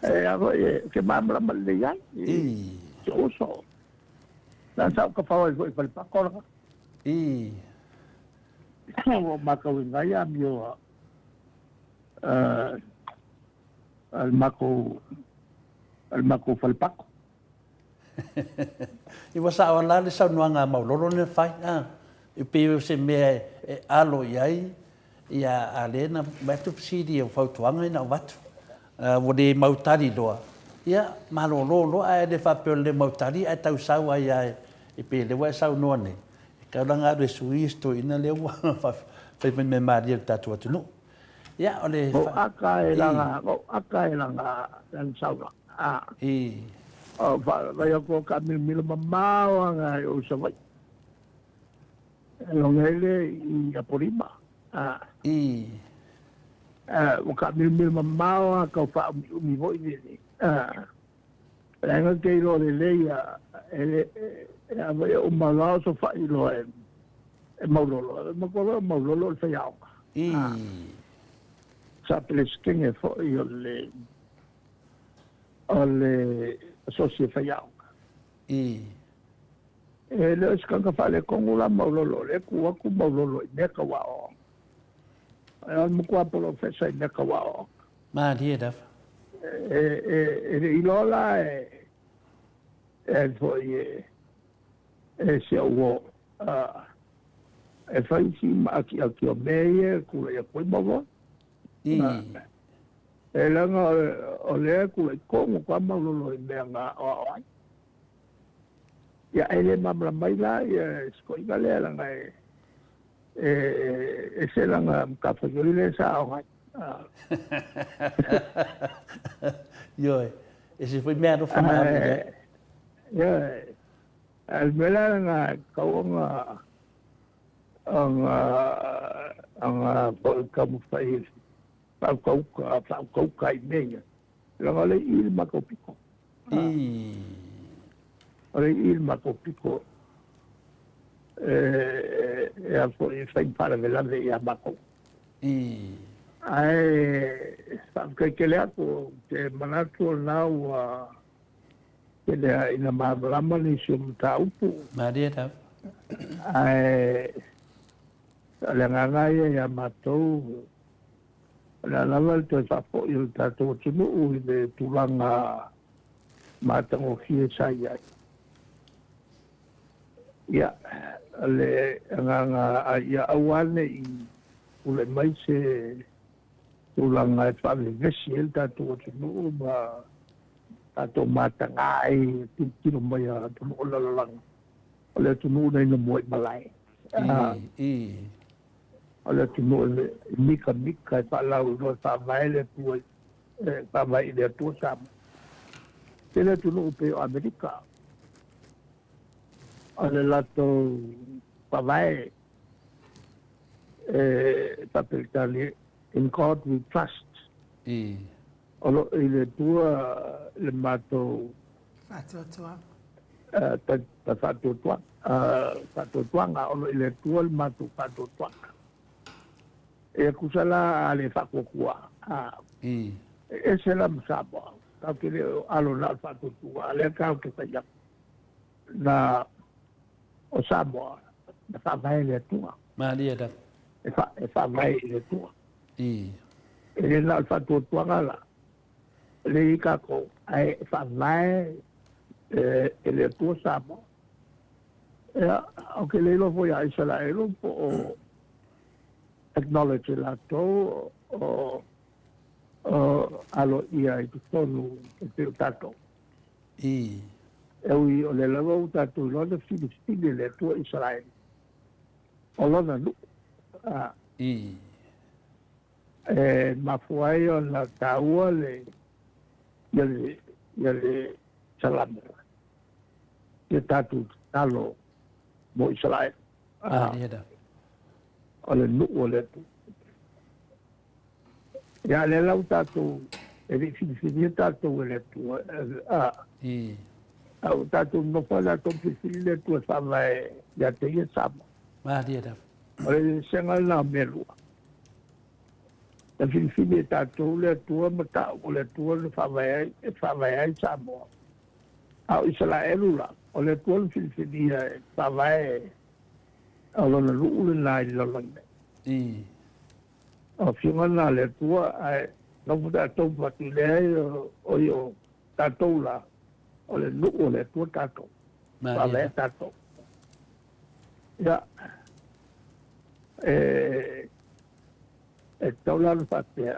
E a foi, ou te malamalama lelei ai i si ou uso. Leaga sa ou tafao ai foi i Falepako lena. I. Ua ou matauina ai amio a le matou a le matou falepako. I ua sao la le saunoaga a Maulolo lea na fai, a? E pei o se mea e alo i ai, ia, a lea na aumai atu fesili o fautuaga ia na avatu. Ua le mautali loa, ia, malolo loa, ae le faapea o le le mautali ae tau sau ai lava e pei o lea ua e saunoa nei, e tatau la ona alu e sui si toeaina lea ua fai mai mea malie i le tatou atunuu. Ia, o le. Ou aka e lana, ou aka e lana, lana saunoaga. I. O vaai atu o taamilomilo mamao agai o Savaii. E logo ai lea i Apolima. I. Ua taamilomilo mamao lava tau faaumiumi foi lele. Leaga ou te iloa lelei e le e a foi e uma loa osofai loa e Maulolo. E matua loa o Maulolo o le faiaoga. I. Sa Peresetene foi o le o le asosi e faiaoga. I. E le o se tagata faaletonu la Maulolo, o lea e tu atu Maulolo i mea tau aoaoga. O le matua polofesa i mea tau aoaoga. Malie lava. E le i iloa la e e foi e e si au uo e fai si maakiaki o mea ia e tulai atu ai Maulolo. I. E leaga o lea e tulai tonu ka Maulolo i mea na aoao ai. Ia, e le malamalama ai la ia sikoiga lea leaga e e ese lana matafaioi lea sa aoga ai. Ioe, ese foi mea alofa na ave i ai. Ioe, a o le mea la lena e tatau ona ona ona foi taumafai e faautauta faautauta i mea ia, leaga o lea e i i le matou pito. O le i i le matou pito e a foi e fai ma faalavelave ia matou. Ae faafetai tele atu, ou te manatu o lena ua tele lava ina malamalama nisi o mataupu. Malie lava. Ae o le agaga ia ia matou, o le a lava le toe faafoi o le tatou atunuu i le tulaga matagofie sa i ai. Ia, o le agaga a ia aua ne i tulai mai se tulaga e faavevesi ai le tatou atunuu ma tatou mataga ai i le tilotilo mai a atunuu o le lalolagi, o le atunuu lenei na muaimalae. O le atunuu e mikamika, e faalauiloa, e faavae le Atua, e faavae i le Atua Samoa. Tele atunuu pei o Amerika, o le latou faavae e faa-Peretania, In God We Trust. O lo o i le Atua le matou faatuatuaga. Faatuatuaga, o lo o i le Atua le matou faatuatuaga. E tusa la a le faatuatua, e ese la ma Samoa, tatou te le o alo na o le faatuatua, a o lea tatou te fai atu, na o Samoa na faavae i le Atua. Malie lava. E faavae i le Atua. E le na o le faatuatuaga la, lea i tatou, ae faavae e le Atua Samoa. Ia, ou te le iloa foi ia Isaraelu po o acknowledge e latou o aloaia i totonu e pei o tatou. E ui o lea lava ua tatou iloa na filifili e le Atua Isaraelu o lona nuu. E mafua ai ona taua le ia le Salamo ia tatou tatalo mo Isaraelu. O le nuu o le Atua. Ia, lea la ua tatou, e le i filifilia tatou e le Atua, a ua tatou nonofo lava tatou filifili le Atua e faavae ia te ia Samoa. Malie lava. O le eseesega lena o mea e lua. Na filifili e tatou le Atua ma ta'u o le Atua na faavae ai, e faavae ai Samoa. A o Isaraelu la, o le Atua na filifilia e faavae o lona nuu lena i le lalolagi nei. O afioga lena a le Atua, ae nofo tatou ma fatu, leai, o i o tatou la, o le nuu o le Atua tatou. Faavae tatou. Ia, e tatau la ona faapea,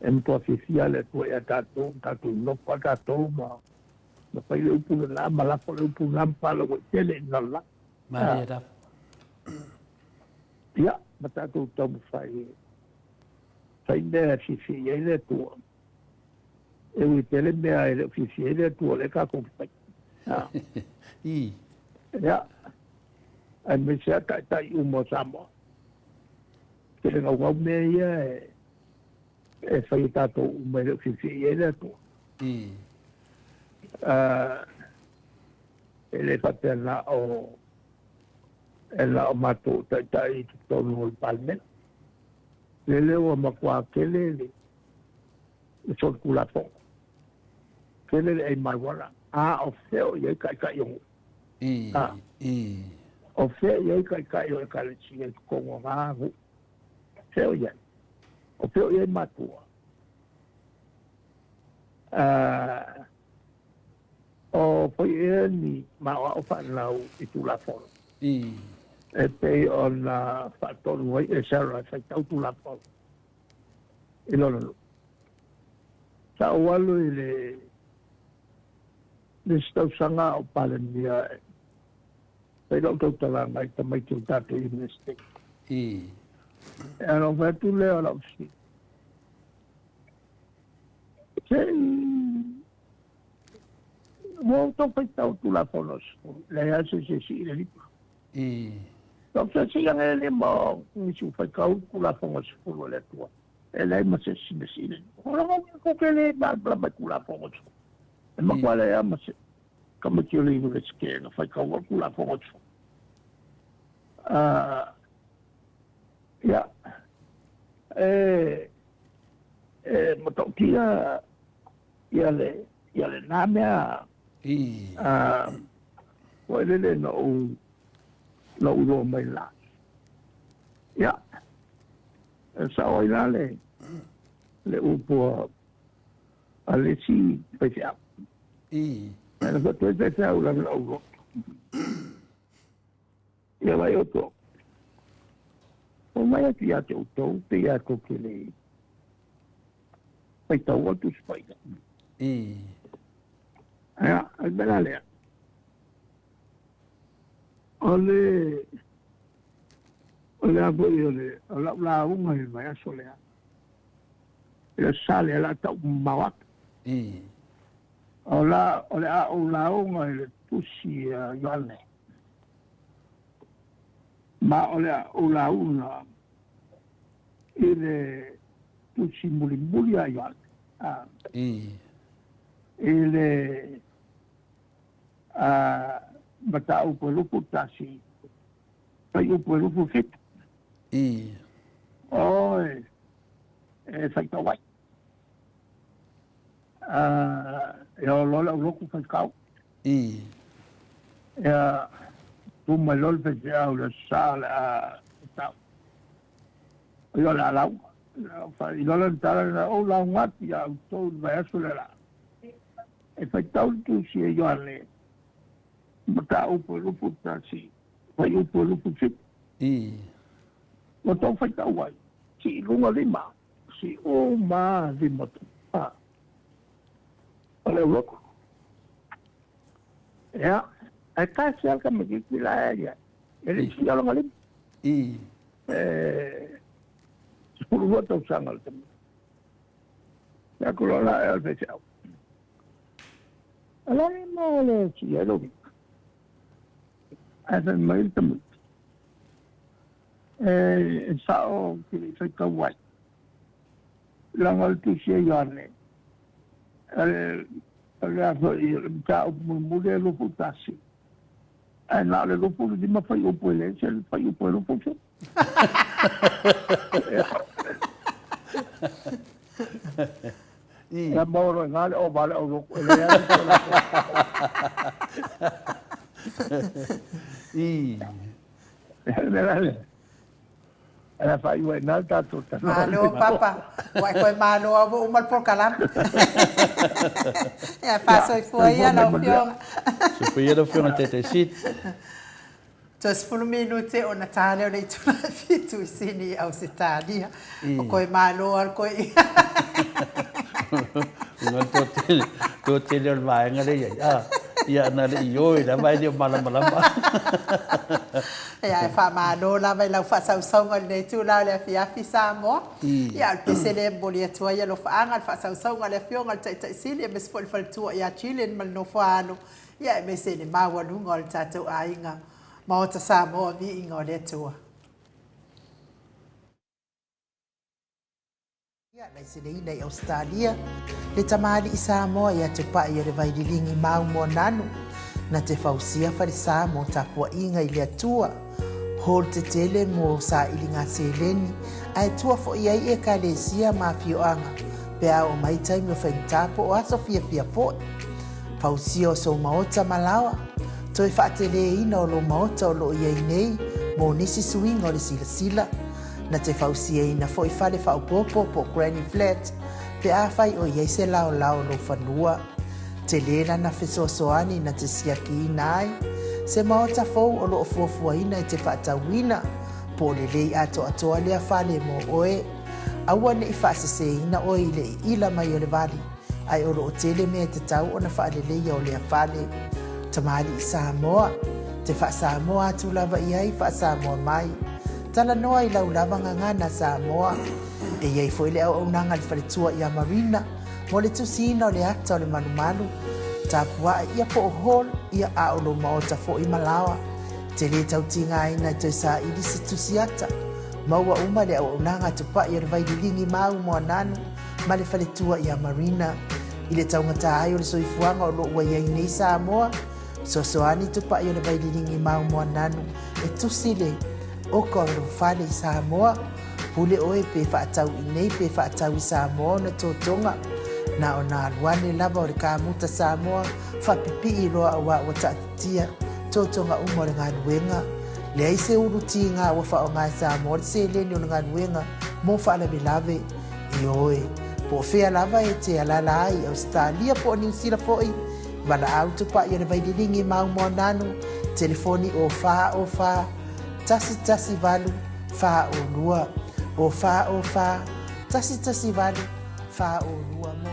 e matua fiafia le Atua ia tatou, tatou nofo lava tatou ma fai le upu lena, ma lafo le upu lena ma faalauaitele i le lalolagi. Malie lava. Ia, ma tatou taumafai e fai mea e fiafia i ai le Atua. E ui tele mea e le o fiafia ai le Atua, lea tatou te fai. Ia, aemaise lava taitai uma o Samoa. Tele naunau mea ia e fai e tatou uma e le o fiafia i ai le Atua. E le faapea na o e na o matou taitai i totonu o le Palemene. Lele ua matua tele le solitulafono, tele le ai marijuana, a o fea o i ai taitai o nuu? O fea i ai taitai o ekalesia i totonu o na nuu? Fea o i ai? O fea o i ai matua? O foi ea ni maoao faanau i Tulafono e pei ona faatonu ai e Sarah e faitau Tulafono i lona nuu. Sa ou alu i le isi tausaga o Palemia Fai lau tautalaga i tamaiti o le tatou University. Ii. Ia ona ou fai atu lea o lau fesili, Se i ua outou faitau i Tulafono o Sukulu, e leai lava se isi e sii le lima. Ii. Lau fesili ane le lima o nisi ua faitau i Tulafono o Sukulu a le Atua, e leai ma se isi na sii le lima. O lona uiga tou te le malamalama i Tulafono o Sukulu. E matua leai lava ma se tamaiti o le Iunivesite na faitaua le Tulafono o Sukulu. Ia, e e matautia ia le ia lena mea Ii. Foi lele na ou na ou iloa mai la. Ia, e sao ai la le le upu a le isi faifeau. Ii. Ae na fai faifeau lava lau loto. Ia vai outou. Omai atu ia te outou pe ia tou te le faitaua le Tusi Paia. Ii. Ia, o le mea la lea, o le o le a foi o le o lau lauga i le vaiaso lea, i le sa lea o le a tau mamao atu. Ii. O la o le a ou lauga i le Tusi a Ioane. Ma o le a ou lauga i le Tusi mulimuli a Ioane, a, i le a, mataupu e 21, fuaiupu e 27. Oi, e faitau ai. A, e oo loa le aulotu faitau. Ia, tu mai loa le faifeau i le Aso Sa o le a tau. Ia o le a lauga. I loa lana tala lena, ou lauga atu ia outou i le vaiaso lea la. E faitau le tusi e Ioane, mataupu e 21, fuaiupu e 27. Ua tou faitau ai, sii i luga lima, sii uma lima tou. O le aulotu. Ia, ae tasi lava le tamaitiiti la e i ai, e le i sii lona lima. E 12 tausaga le tamaitiiti. Ia atu loa la e o le faifeau. O le a le mea e le sii ai lou lima? Ae fai mai le tamaitiiti, E sao ou te le i faitau ai. Leaga o le tusi a Ioane, o le a foi, o le mataupu mulimuli e 21, ae na o le 25 fuaiupu e leai se fuaiupu e 27. Ia maua loa i ina le ova a le aulotu, e leai lava se latou. O le mea la lea. Ala faaiu ai ina le tatou talanoa. Malo Papa, ua e toe malo lava ua uma le polokalame. Ia faasoifua ia lau Afioga. Soifua ia lau Afioga i le Taitai Sili. Toe 10 minute ona ta lea o le itula e 7 i Sini i Ausetalia. O koe malo lava le koe ia. Uga le toatele o le vaega lea i ai. Ah, ia na le i o i lava e le o malamalama. Ia, e faamalo lava i lau faasausauga i lenei itula o le afiafi, Samoa. Ia, o le pese lea e momoli atu ai alofaaga, le faasausauga a le Afioga i le Taitai Sili aemaise foi le faletua ia Jillian ma le nofo-a-alo, ia aemaise le maualuga o le tatou aiga Maota Samoa, viiga o le Atua. Laiseneina i Ausetalia, le tamalii Samoa ia Tupai o le Vaililigi Mau Moananu, na te fausia falesa mo tapuaiga i le Atua, hall tetele mo sailiga seleni, ae tua foi ai Ekalesia ma afioaga pe a oo mai taimi o faigata po o aso fiafia foi. Fausia o sou maota ma laoa, toe faateleina o lou maota o lo o i ai nei mo nisi suiga o le silasila, Na te fausiaina foi fale faaopoopo po o granny flat pe afai o i ai se laolao o lou fanua. Tele lana fesoasoani na te siakiina ai se maota fou o lo o fuafuaina e te faatauina, po o lelei atoatoa lea fale mo oe. Aua ne i faaseseina oe i le iila mai o le vali, ae o lo o tele mea e tatau ona faaleleia o lea fale. Tamalii Samoa. Te faa-Samoa atu lava i ai, faa-Samoa mai. Talanoa i lau lava gagana Samoa. E i ai foi le auaunaga a le faletua ia Marina mo le tusiina o le ata o le malumalu, tapuae ia po o hall ia a o lou maota foi ma laoa. Te le tau tigaina e toe saili se tusi ata. Maua uma le auaunaga a Tupai o le Vaililigi ma Moananu ma le faletua ia Marina. I le taugata ai o le soifuaga o lo o ua i ai nei Samoa, fesoasoani Tupai o le Vaililigi ma Moananu e tusi le oka o lou fale i Samoa. Pule oe pe faatau i nei pe faatau i Samoa ona totoga. Na ona alu ane lava o le kamuta Samoa faapipii loa auā ua taatitia totoga uma o le galuega. Leai se ulu tiga ua faaaoga e Samoa le seleni o le galuega mo faalavelave. Ioe, po o fea lava e te alaala ai i Ausetalia po o Niu Sila foi, valaau Tupai o le Vaililigi ma Moananu, telefoni o 4 o 4 118 4 o 2, o 4 o 4 118 4 o 2 mo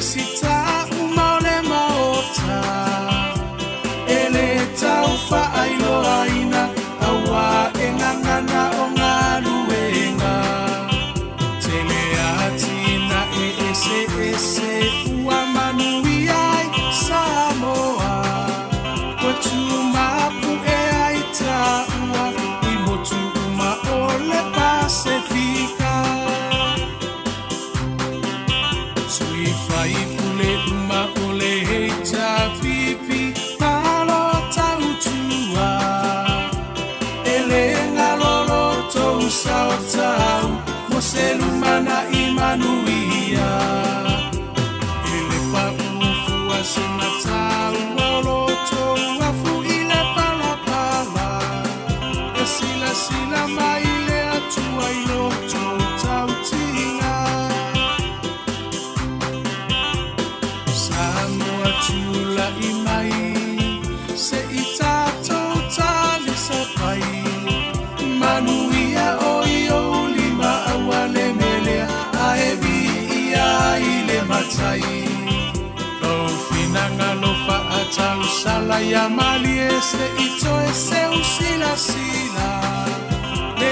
nisi. se mataua o lo outou afu i le palapala, e silasila mai le Atua i lo outou tautiga. Samoa tula'i mai, se i tatou talisapai. Manuia o i ou lima aua le melea, ae viia ai le Matai. Lou finagalo faatausala ia malie se i toe seu silasila. Le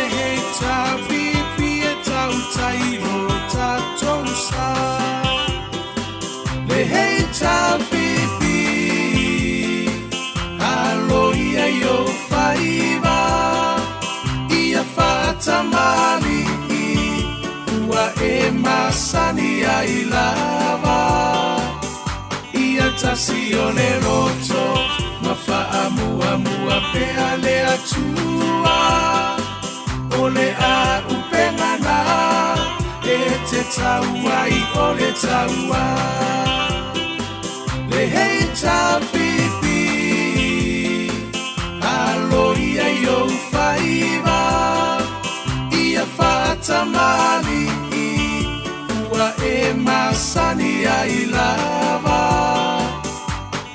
HRPP e tautai lo tatou sa. Le HRPP, alo ia i ou faiva, ia faatamalii, ua e masani ai lava. Ia tasi o le loto, ma faamuamua pea le Atua. O le auupega na e te tau ai o le taua. Le HRPP, alo ia i ou faiva, ia faatamalii, ua e masani ai lava.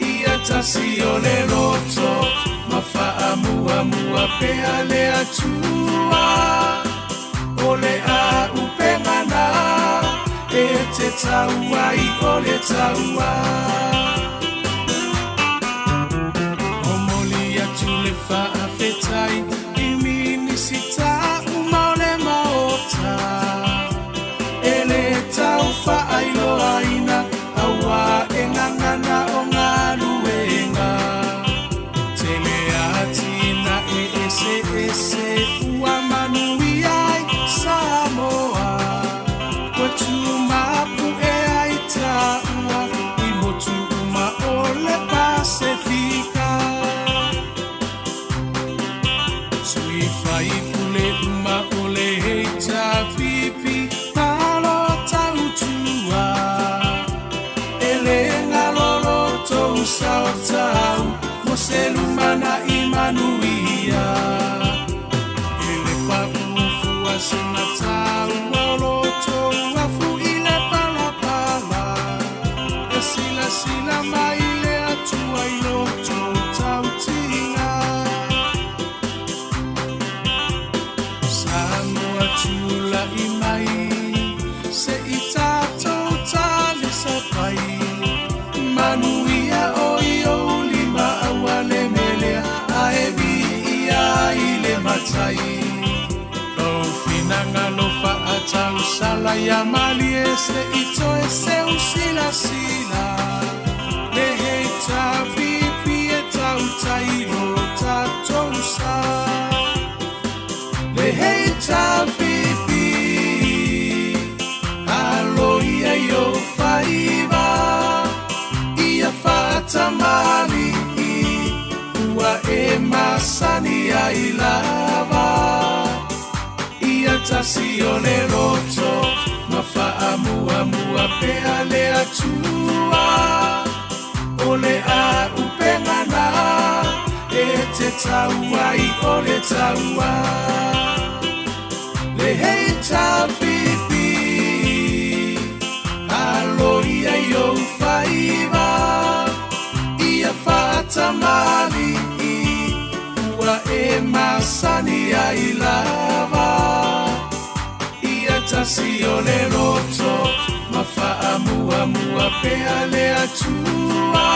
Ia tasi o le loto, ma faamuamua pea le Atua. O le auupega na e te tau ai o le taua. Momoli atu le faafetai i Minisita uma o le Maota. E le tau faailoaina auā e gagana o galuega. Tele atinae eseese ua manuia ai Samoa. Ua tumapu'e ai taua i motu uma o le Pasefika. Sui faipule uma o le HRPP, malo tautua. E le galo lo outou sao taua mo se lumana'i manuia. E le paʻu fua se mataua o lo outou afu i le palapala, e silasila mai le Atua i lo outou tautiga. Samoa tula'i mai, se i tatou talisapai. Manuia o i ou lima aua le melea, ae viia ai le Matai. Lou finagalo faatausala ia malie se i toe seu silasila. Le HRPP e tautai lo tatou sa. Le HRPP, alo ia i ou faiva, ia faatamalii, ua e masani ai lava. Ia tasi o le loto, ma faamuamua pea le Atua. O le auupega na e te tau ai o le taua. Le HRPP, alo ia i ou faiva, ia faatamalii, ua e masani ai lava. Ia tasi o le loto, ma faamuamua pea le Atua.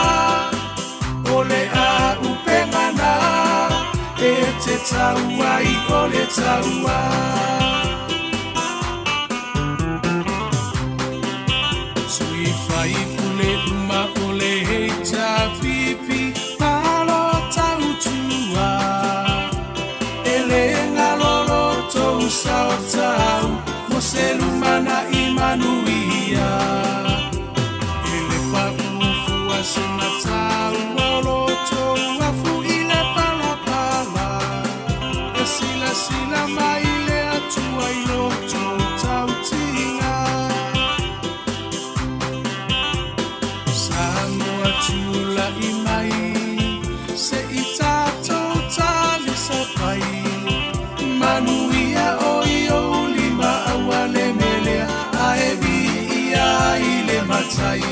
O le auupega na e te tau ai o le taua. Sui faipule uma o le HRPP, malo tautua. E le galo lo outou sao taua mo se lumana'i manuia. E le paʻu fua se mataua o lo outou afu i le palapala, e silasila mai le Atua. Tula'i mai se i tatou talisapai. Manuia o i ou lima aua le melea ae viia i le Matai.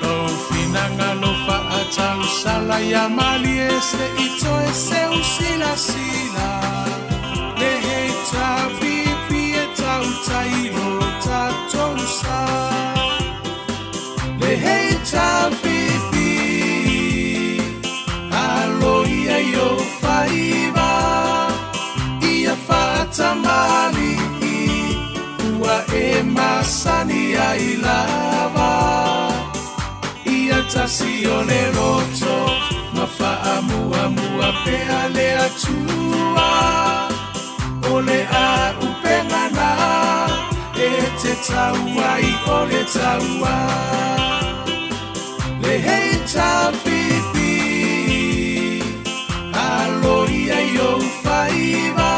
Lou finagalo faatausala ia malie se i toe seu silasila. Le HRPP e tautai lo tatou sa. Le HRPP alo ia i ou faiva ia faatamalii ua e masani ai lava. Ia tasi o le loto ma faamuamua pea le Atua. O le auupega na e te tau ai o le taua. Le HRPP alo ia i ou faiva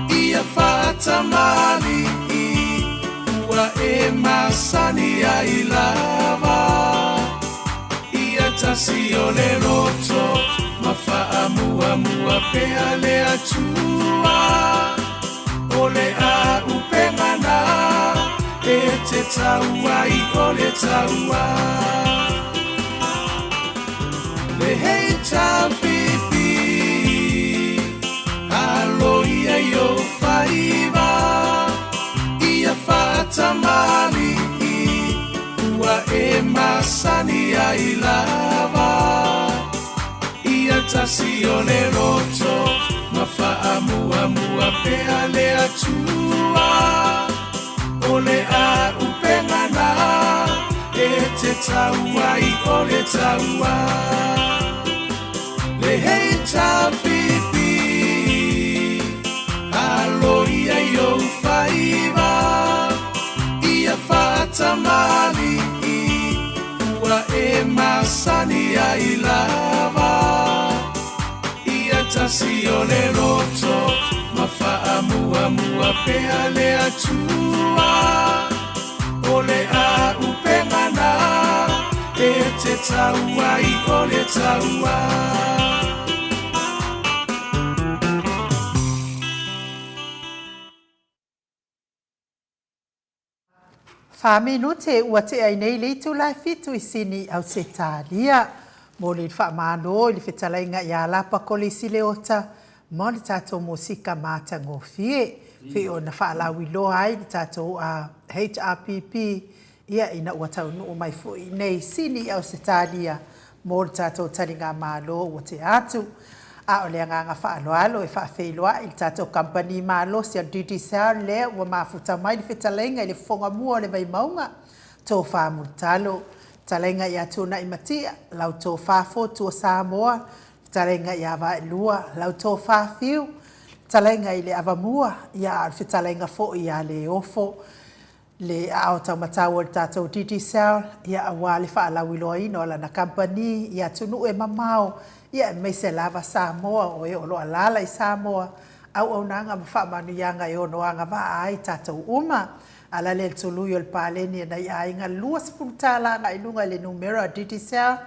ia faatamalii ua e masani ai lava. Ia tasi o le loto ma faamuamua pea le Atua. O le auupega na e te tau ai o le taua. Le HRPP alo ia i ou faiva ia faatamalii ua e masani ai lava. Ia tasi o le loto ma faamuamua pea le Atua. O le auupega na e te tau ai o le taua. Le HRPP alo ia i ou faiva ia faatamalii ua e masani ai lava. Ia tasi o le loto ma faamuamua pea le Atua. O le auupega na e te tau ai o le taua. Fa minute ua tea ai nei le itula e fitu i Sini, Ausetalia. Mo le faamalo i le fetalaiga ia Lapa Kolisi Leota mo le tatou musika matagofie pei ona faalauiloa ai le tatou HRPP ia ina ua taunuu mai foi i nei Sini i Ausetalia mo le tatou taligamalo ua tea atu. A o le agaga faaaloalo e faafeiloai i le tatou kamupani malosi a le Digicel lea ua mafuta mai le fetalaiga i le fofoga mua o le Vaimauga, Tofa Mulitalo, fetalaiga ia Tuanai Matia, lau Tofa Fotua Samoa, fetalaiga ia Vaelua, lau Tofa Fiu, fetalaiga i le Avamua, ia a o le fetalaiga foi ia Leofo, le aao taumatau o le tatou Digicel, ia aua le faalauiloaina o lana kamupani i atunuu e mamao, ia aemaise lava Samoa, o e o lo o alaala i Samoa, auaunaga ma faamanuiaga e ono agavaa ai tatou uma. Ala lea i le tului o le paleni a nai aiga $20 agai i luga i le numera o Digicel,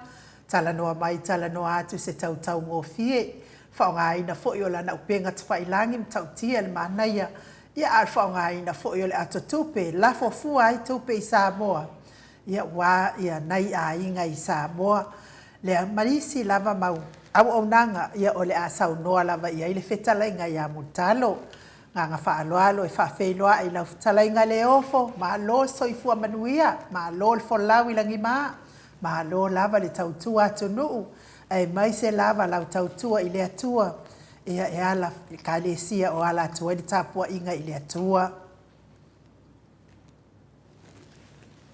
talanoa mai talanoa atu se tautaugofie, faaaogaina foi o lana upega tafailagi matautia le manaia, ia a o le faaaogaina foi o le ato tupe, lafo fua ai tupe i Samoa, ia ua ia nai aiga i Samoa, lea ma isi lava mau auaunaga, ia o le a saunoa lava i ai le fetalaiga ia Mulitalo. Agaga faaaloalo e faafeiloai i lau fetalaiga Leofo, malo le soifua manuia, malo le folau i lagima, malo lava le tautua atunuu, aemaise lava lau tautua i le Atua, ia e ala i le Ekalesia o ala atu ai le tapuaiga i le Atua.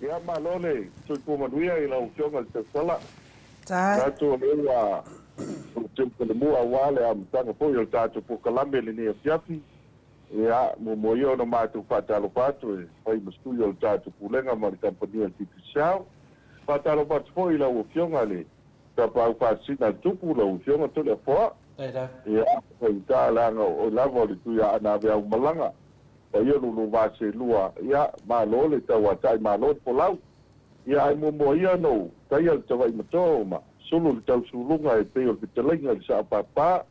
Ia, malo le soifua manuia i lau Afioga i le Tautala. Manatu o lea ua teutelemua aua le amataga foi o le tatou polokalame i lenei afiafi. Ia, muamua ia ona matou faatalofa atu e fai ma sui o le tatou Pulega ma le Kamupani a le Digicel. Faatalofa atu foi i lau Afioga i le Tapaau Faasisina a le Tupu, lau Afioga Toleafoa. Ia, faigata leaga o oe lava o le Tuiaana Aveaumalaga, paia lulu va selua, ia, malo le tauatai, malo le folau. Ia, ae muamua ia ona ou taia le tavaimatoa ma sulu le tausuluga e pei o le fetalaiga i le Sao Papa,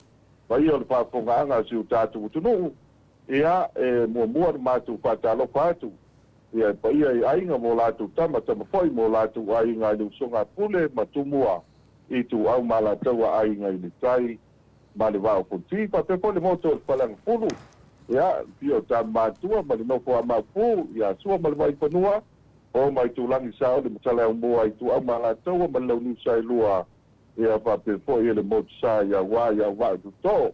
paia o le faafofogaaga a si o tatou atunuu. Ia, e muamua ona matou faatalofa atu ia e paia i aiga ma o latou tama, tama foi ma o latou aiga i le usoga a Pule ma Tumua, Ituau ma Alataua, aiga i le tai ma le Vaa o Fonoti, faapea foi le moto o le Faleagafulu, ia, le fia o Tama Matua ma le nofo a Maopu, ia Sua ma le Vaifanua, Fofo ma Aitulagi, Saole ma Saleaaumua, Ituau ma Alataua ma le Launiu Saelua, ia faapea foi le motu sa ia aua ia Vaa Tutoo,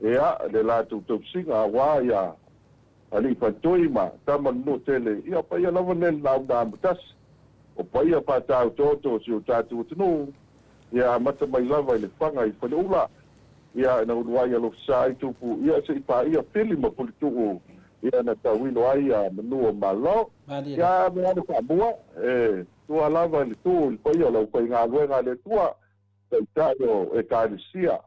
ia le latou tausiga aua ia Alii Faletoi ma Tama le Nuutele, ia o paia lava nei le lauga amotasi, o paia faataotooto o si o tatou atunuu, ia amata mai lava i le faga i Faleula, ia ina uluai alofisa ai Tupu, ia se i paia Fili ma Puletuu, ia na tauilo ai ia manu o Malo. Malie Ia lava. ave lava le faamua, e tua lava i le tu i le paia o le aufaigaluega a le Atua, Taitai o Ekalesia,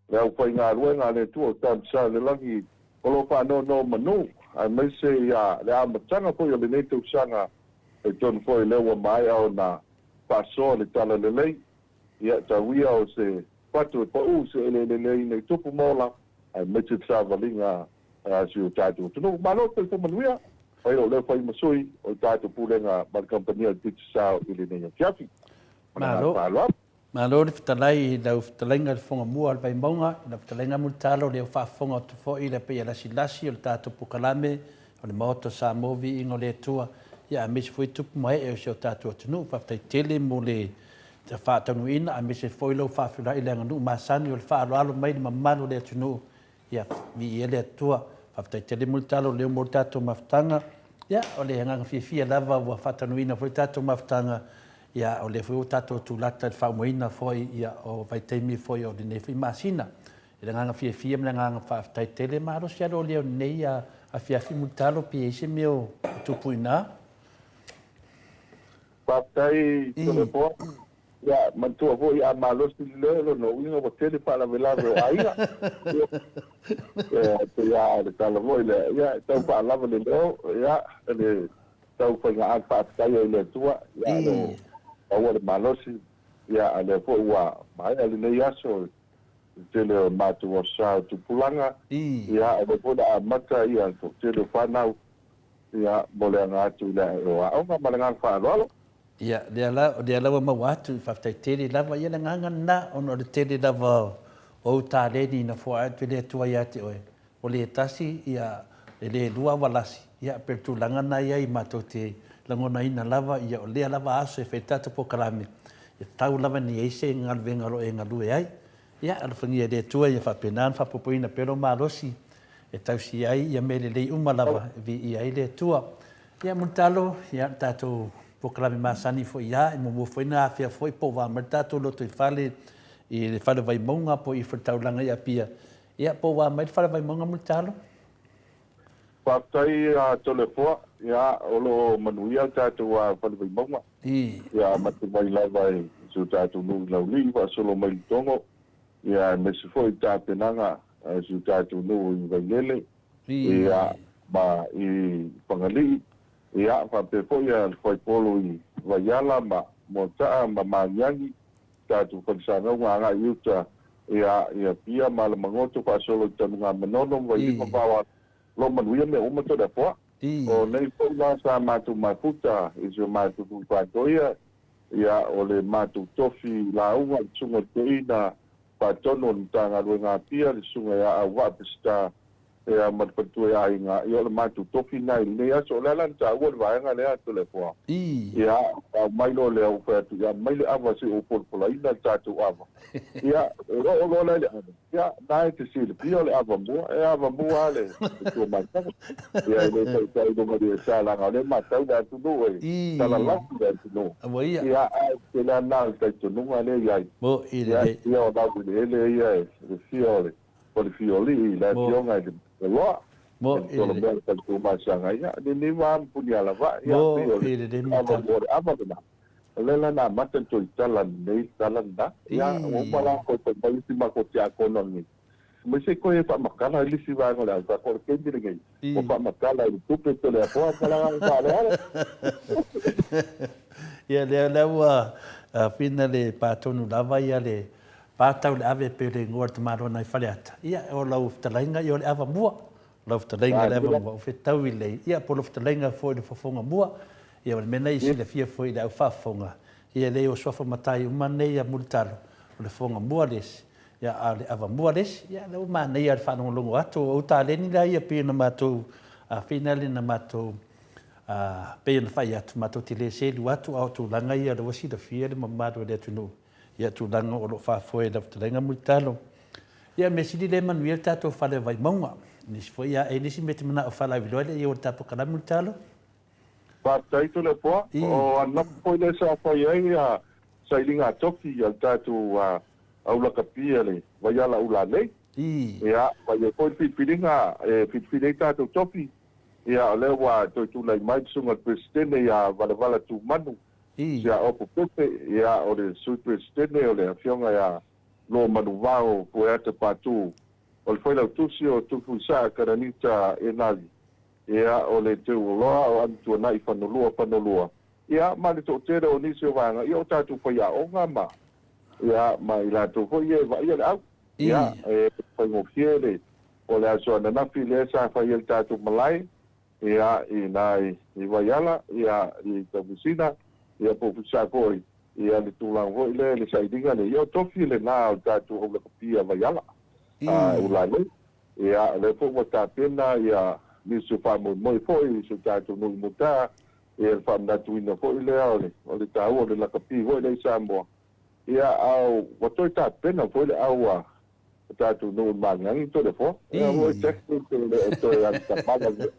le aufaigaluega a le Atua o Tama i le Lagi o lo o faanonomanu, aemaise ia le amataga foi o lenei tausaga, talitonu foi lea ua maea ona faasoa le talalelei, ia tau ia o se fatu e pau se eleele lelei nei tupu ma ola, aemaise le savaliga a si o tatou atunuu. Malo le soifua manuia, fai o lea fai ma sui o le tatou Pulega ma le Kamupani a le Digicel i lenei afiafi. Ma le agaga Malo. faaaloalo. Malo le fetalai i lau fetalaiga i le Fofoga Mua o le Vaimauga, i lau fetalaiga Mulitalo, lea ua faafofoga atu foi i le paia lasilasi o le tatou polokalame o le Maota o Samoa Viiga o le Atua, ia aemaise foi tupu ma ee o si o tatou atunuu. Faafetai tele mo le faataunuuina aemaise foi lou faafeiloai i le aganuu masani o le faaaloalo mai i le mamalu o le atunuu. Ia, viia le Atua. Faafetai tele mo le tala o leo mo le tatou mafutaga. Ia, o le agaga fiafia lava ua faataunuuina foi le tatou mafutaga. Ia, o lea foi ua tatou tulata i le faaumaina foi ia, o vaitaimi foi o lenei foi masina. I le agaga fiafia ma le agaga faafetai tele, malosi lava lou leo i lenei afiafi Mulitalo pe i ai se mea o tupu i ina. Faafetai Toleafoa. Ia, manatua foi a malosi le leo, lona uiga ua tele faalavelave o aiga. Ia, pei lava o le tala foi lea, ia, e tau faalava le leo, ia, le tau faiga faafetaia i le Atua, ia, o lo o maua le malosi, ia, a o lea foi ua maea lenei aso i le tele o matou aso sa o tupulaga, ia, o lea foi o le a amata ia le toatele o fanau, ia, mo le aga atu i le aoga ma le agaga faaaloalo. Ia, lea la, lea la ua maua atu, faafetai tele lava. Ia, le agaga lena, ona o le tele lava o ou taleni na foai atu e le Atua ia te oe, ua le tasi, ia, e le lua ua lasi. Ia, pei o le tulaga lena e i ai, matou te lagonaina lava, ia, o lea lava aso e fai ai le tatou polokalame, e tatau lava ona i ai se galuega o lo o e galue ai. Ia, alofagia e le Atua ia faapena ona faaopoopoina pea lou malosi e tausi ai ia mea lelei uma lava e viia ai le Atua. Ia, Mulitalo, ia, le tatou polokalame masani foi ia, e muamua foi ona afea foi po o va mai le tatou lotoifale i le fale o Vaimauga po o i le taulaga i Apia. Ia, po o va mai le fale o Vaimauga, Mulitalo? Faafetai a Toleafoa, ia, o lo o manuia le tatou fale Vaimauga. Ia amata mai lava i si o tatou nuu i Laulii faasolo mai i Letogo, ia aemaise foi i tapenaga a si o tatou nuu i Vailele, ia ma i Fagalii, ia faapea foi le fuaipolo i Vaiala ma Moataa ma Magiagi, tatou Falesanauga agai i uta, ia i Apia ma Alamagoto faasolo i Tanugamanono ma Vailima Vaoalo. O lo o manuia mea uma Toleafoa. O nei foi la sa matou mafuta i si o matou Tuifaatoia, ia o le matou tofi lauga le Susuga i le Toeaina Faatonu o le Matagaluega Apia, le Susuga ia Auvaa Peseta, ia ma le faletua ia Aiga, ia o le matou tofi lena i lenei aso. O le a la na taua le vaega lea Toleafoa? Ia, aumai loa lea ou fai atu, ia aumai le ava se i ou polapolaina le tatou ava. Ia, e oo loa la i le ava, Ia, na e te silafia o le avamua, e avamua lava le tuamaitaga. Ia, e le taitai i luga i le sa, leaga o lea e matau le atunuu e talalasi le atunuu. Ia, ae o le tele lava lena o le talitonuga lea e i ai. Ia, e fia o laueleele ia e le fia o le Falefiolii i le afioga i le Loa, e le Tolomea le Faletuamasaga, ia, lenei va ma Punialavaa, ia, pei o le avamua o le ava lena. O lea la na amata le toe tala lenei tala lena. Ia, ua uma la toe fai mai isi matou tiakono nei. Mai se i toe faamatala i le isi vaega o le auta, o le taimi lenei, ua faamatala i le tupe Toleafoa ma le agaga faaaloalo. Ia lea lea ua whina le pā tonu lava ia le pā tau le ave pei o le ingoa o le tamaloa nai Faleata. Ia o lau fetalaiga ia o le ava mua. O lau fetalaiga le ava mua o fetau i lei. Ia po o lau fetalaiga foi le fofoga mua. Ia o le mea lena i silafia foi i le au faafofoga. Ia leai o suafa matai uma nei ia Mulitalo, o le fofoga mua le isi. Ia a o le ava mua le isi. Ia lea ua manaia le faalogologo atu o ou taleni la ia pei ona matou whina le na matou Ā, pei ona fai atu, matou te le selu atu, a o tulaga ia o lea ua silafia le mamalu o le atunuu ia tulaga o lo o faafoe e lau fetalaiga Mulitalo. Ia, mea sili lea e manuia le tatou fale o Vaimauga. Nisi foi, ia, e nisi mea e te manao e faalauiloa e le i oo i le tatou kalame Mulitalo? Faafetai Toleafoa. O ananafi foi lea sa fai ai sailiga tofi a le tatou au lakapi a le Vaiala Ulalei. Ia, fai ai foi le filifiliga e filifili ai tatou tofi. Ia, o lea ua toe tulai mai le Susuga i le Peresetene ia Valavala Tumanu Siaopo Pepe, ia, o le Sui Peresetene o le Afioga ia Lo Manuvao Pueata Patu, o le Failautusi o Tufuisaa Karanita Enali, ia, o le Teuoloa o Amituanai Fanolua Fanolua, ia, ma le toatele o nisi o vaega, ia, o tatou faiaoga ma, ia, ma i latou foi ia e vaaia le au, ia, e faigofie le O le aso ananafi lea sa fai ai le tatou malae, ia, i ina i Vaiala, ia, i Taumusina, ia, po o Futsai foi, ia, le tulaga foi lea i le sailiga lea, ia, o tofi lena o le tatou aulakapia Vaiala, a Ulalei. Ia, o lea foi ua tapena, ia, nisi o faamoemoe foi i si o tatou nuu i Muta, ia, le faamanatuina foi lea o le, o le taua o le lakapi foi lea i Samoa, ia, a ua toe tapena foi le au a o tatou nuu i Magiagi toe le foa. Ia ua exactly te le o toe alu tamala le.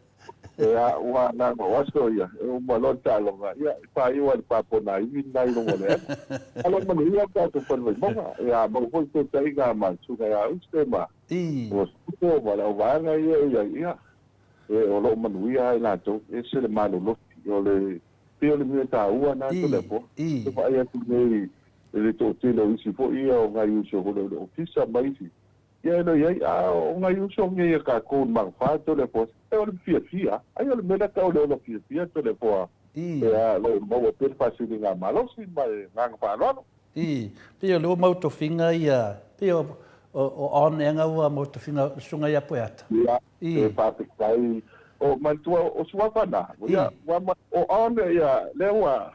Ia ua na o aso ia, e uma loa le taaloga, ia e faaiu lava i le papona ivi lena i luga o le ema. Alo ma le ia tatou fale Vaimauga. Ia mau foi feutaiga ma le susuga ia Uste ma ua Supo ma le auvaega ia e i ai, ia e o lo o manuia lava i latou, e ese le malolosi o le pei o le mea taua lena Toleafoa. Te vaai atu nei i le toatele o isi foi ia o nai uso o le ofisa ma isi, ia e le i ai, a o nai uso nei a tatou i Magafa Toleafoa, e o le fiafia, ai o le mea lea tau o le ola fiafia Toleafoa, ea lo o maua pea le faasiliga malosi ma le agaga faaaloalo. I, pei o lea ua mau tofiga ia, pei o, o on ea ua mau tofiga susuga ia Poeata. Ia, e faafetai. O manatua o Suafa na, ia, ua, o on ia, lea ua,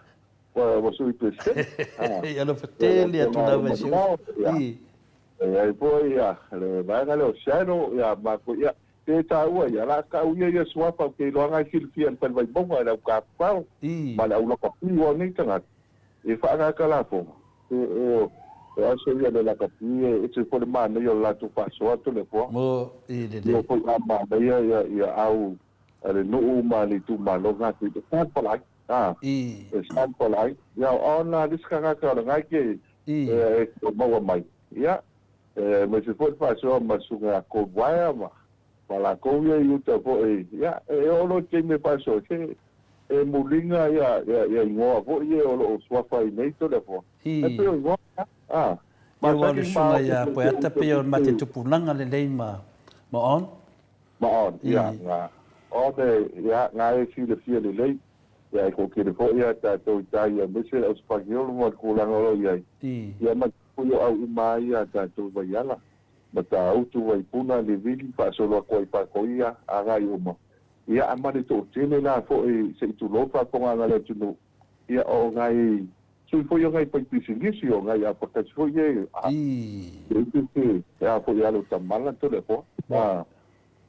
Ua sui Peresetene. I alofa tele atu lava i si uso. I. E ai foi ia le vaega lea o Shadow ia matou ia pe taua ia la tau ia ia suafa ou te iloa na e silafia e le Fale Vaimauga e le au tafafao ma le au lakapi aua o nei tagata e faagaga lafoga e o o aso ia le lakapi e ese foi le manaia o le latou faasoa atu le foa. Mo i lelei. Mo foi a manaia ia ia au a le nuu ma le itumalo na te palapalai. A, e sample ai. Ia, o ona le isi tagata o lena e te e te maua mai. Ia, aemaise foi le faasoa ma le susuga ia Goldwire ma ma latou ia i uta foi. Ia, e oo loa i le taimi e faasoa, se e muliga ia ia igoa foi ia o lo o suafa ai nei Toleafoa. E pei o igoa na, a. Ia, ua o le susuga ia Poeata pei o le mate tupulaga lelei ma ma on. Ma on, ia, nga on e, ia, nga e silafia lelei, ia, e toatele foi a tatou i tai, aemaise le au Sipaniolo ma le tulaga o lo o i ai, ia, ma foi o au uma ai a tatou i Vaiala, Matautu, Vaipuna, Levili, faasolo atu ai Pakoia, agai uma, ia, a ma le toatele la foi, se i tulou le faafofogaaga a le atunuu, ia, o nai sui foi o nai faipisinisi, o nai apakasi foi ia, a, e e a foi alo tamala Toleafoa, a,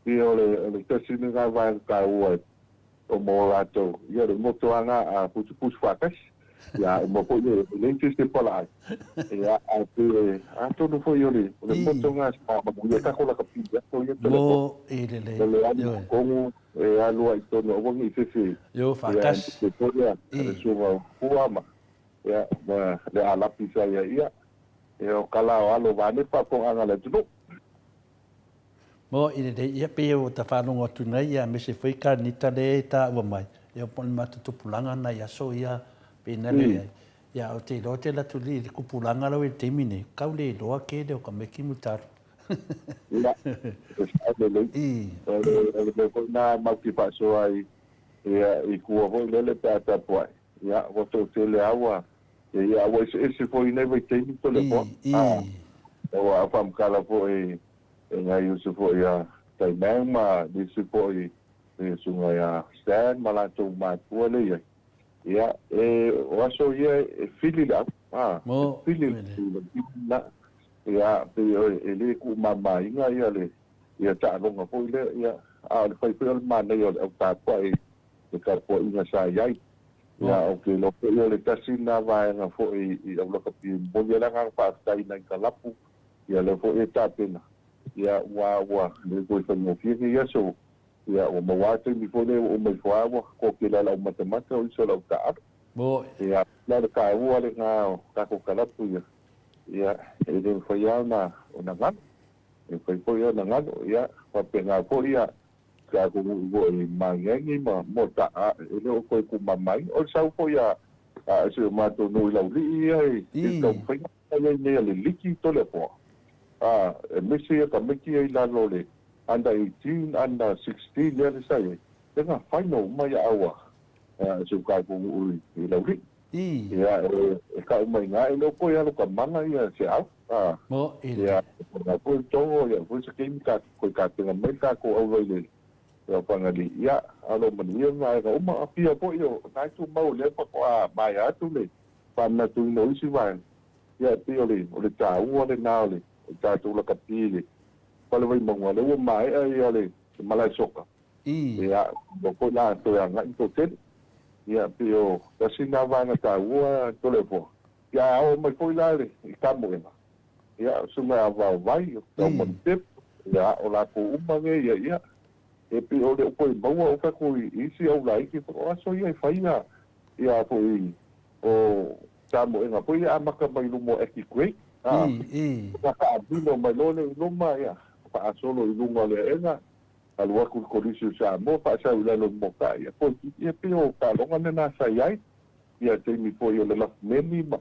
ia o le, o le tasi lena vaega taua e o mo latou, ia le motoaga a pusupusu faatasi, ia uma foi e leai se isi e pala ai, ia ae pe atonu foi o le, o le motoga sa manuia tatou lakapi i aso ia Toleafoa. Mo i lelei. O le alu i totonu e alu ai i totonu aua ne i fefe Io faatasi. Ia foi ia le suaga o Pua ma ia ma le Alapi sa ia ia ia o kala o alo vaeane faafofoga a le atunuu. Mo i lelei ia pei ua ta faalogo atu nei ia aemaise foi Kanita lea e taua mai ia po o le matou tupulaga na i aso ia pei na le iai ia ou te iloa te alu atu i le kupulaga lau i le taimi nei kau le iloa ke leo ka meki mutaro. Ia, e sao lelei. O le mea foi lena matou te faasoa ai ia, i tua foi lele pe a tapuai. Ia, ua toatele lava ua, ia, ua eseese foi i nei vaitaimi Toleafoa. Ua faamatala foi e nai uso foi ia Taimang ma nisi foi le susuga ia Stan ma latou matua lea i ai. Ia, e, o aso ia e fili le au, a, e fili le la. Ia, pei e le tuumamaina ia le ia taaloga foi lea, ia, a o le fai foi o le manaia o le au tapuai le tapuaiga sa i ai. Ia, ou te iloa foi o le tasi lena vaega foi i au lakapi e momoli ai le agaga faafetai i nai kalapu, ia lea foi e tapena, ia, aua ua le toe faigofie nei aso, ia, ua maua lava taimi foi lea ua uma ifo lava ua toatele lava le au matamata o isi o le au taaalo. Ia, o le taua lena o tatou kalapu ia, ia, e le mafai lava ona galo, e le mafai foi ona galo, ia, faapena foi ia, tatou nuu foi i Magiagi ma Moata'a e le o toe tumamaina. O le sau foi a si o matou nuu i Laulii ia i le taumafaiga sa i ai nei a le liki Toleafoa, aemaise ia tamaiti ia i lalo o le under 18, under 16 lea sa i ai, lea na final uma ia au a si o tatou nuu i Laulii. Ia, e tau mai ina, e le o toe alu ka mana ia se au. Ia, o foi le togo, ia foi se taimi toe tapena mai le tatou aula i le Fagalii. Ia, alo manuia vaega uma. Apia foi o na tumau o lea faatoa maea atu le faamanatuina o isi vaega. Ia, e pei o le taua lena o le tatou lakapi i le Fale Vaimauga, lea ua maea ia le malae soka. Ia, ua foi la toe agai i toatele. Ia, pei o tasi lena vaega taua Toleafoa. Ia, a oo mai foi la i Tamoega, ia, o susuga ia Vaovai, o Taumanupepe, ia, o latou uma nei, ia, ia, e pei o le toe maua o tatou i isi au laiti, o aso ia e fai ia, ia foi o Tamoega foi ia amata mai luma o Eki Great, a, faataamilo mai loa lea i luma, ia, faasolo i luga o le aega, alu atu i le Kolisi o Samoa, faasau i lalo i le Moka'i, ia, toeitiiti, ia pei o taaloga lena sa i ai, ia taimi foi o le lafumeni ma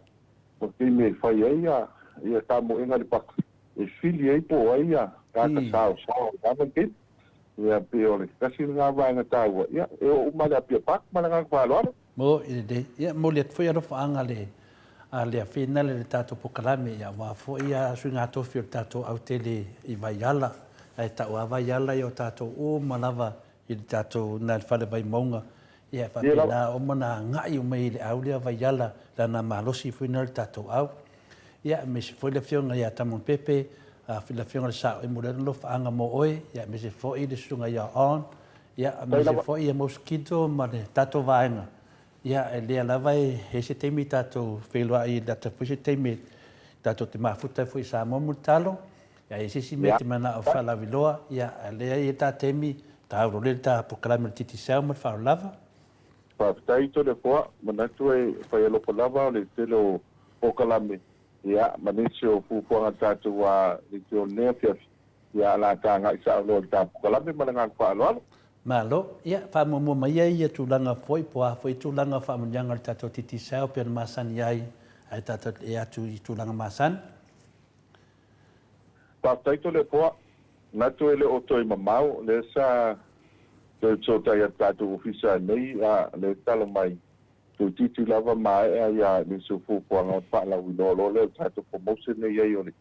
taimi e fai ai ia tamoega i le paka, e fili ai po o ai ia tagata saosao i lena vaitaimi. Ia pei o le tasi lena vaega taua, ia e oo uma i le Apia Park ma le agaga faaaloalo. Mo i lelei. Ia, momoli atu foi alofaaga le a le afinale i le tatou polokalame, ia aua foi a suiga tofi o le tatou autele i Vaiala. Ae tau a Vaiala ia o tatou uma lava i le tatou na le fale Vaimauga. Ia e faapena uma ona agai uma i le au lea Vaiala lana malosi foi na le tatou au. Ia aemaise foi le afioga ia Tamon Pepe, le afioga i le Sao e momoli atu alofaaga mo oe, ia aemaise foi le susuga ia On, Ia, aemaise foi ia Mosquito ma le tatou vaega, ia, e lea lava e i ai se taimi tatou feiloai i lata foi se taimi tatou te mafuta ai foi i Samoa Mulitalo, ia, i ai se isi mea e te manao e faalauiloa, ia, a lea e i ai le ta taimi, ta aurole le ta polokalame o le Digicel ma le faaaloalo lava. Faafetai Toleafoa, manatu e fai alofa lava o le tele o polokalame, ia, ma nisi o fuafuaga a le tatou leitio i lenei afiafi. Ia, o le a ta agai sao loa i le ta polokalame ma le agaga faaaloalo. Malo. Ia, faamuamua mai ai ia tulaga foi, po o a foi tulaga o faamanuiaga o le tatou Digicel pei ona masani ai, ae tatou te ea atu i tulaga masani. Faafetai Toleafoa. Manatu e le o toe mamao, lea sa toe fesootai atu tatou ofisa nei, a, lea tala mai, toeitiiti lava maea ia nisi o fuafuaga o le faalauiloa loa lea o le tatou promotion lea i ai o le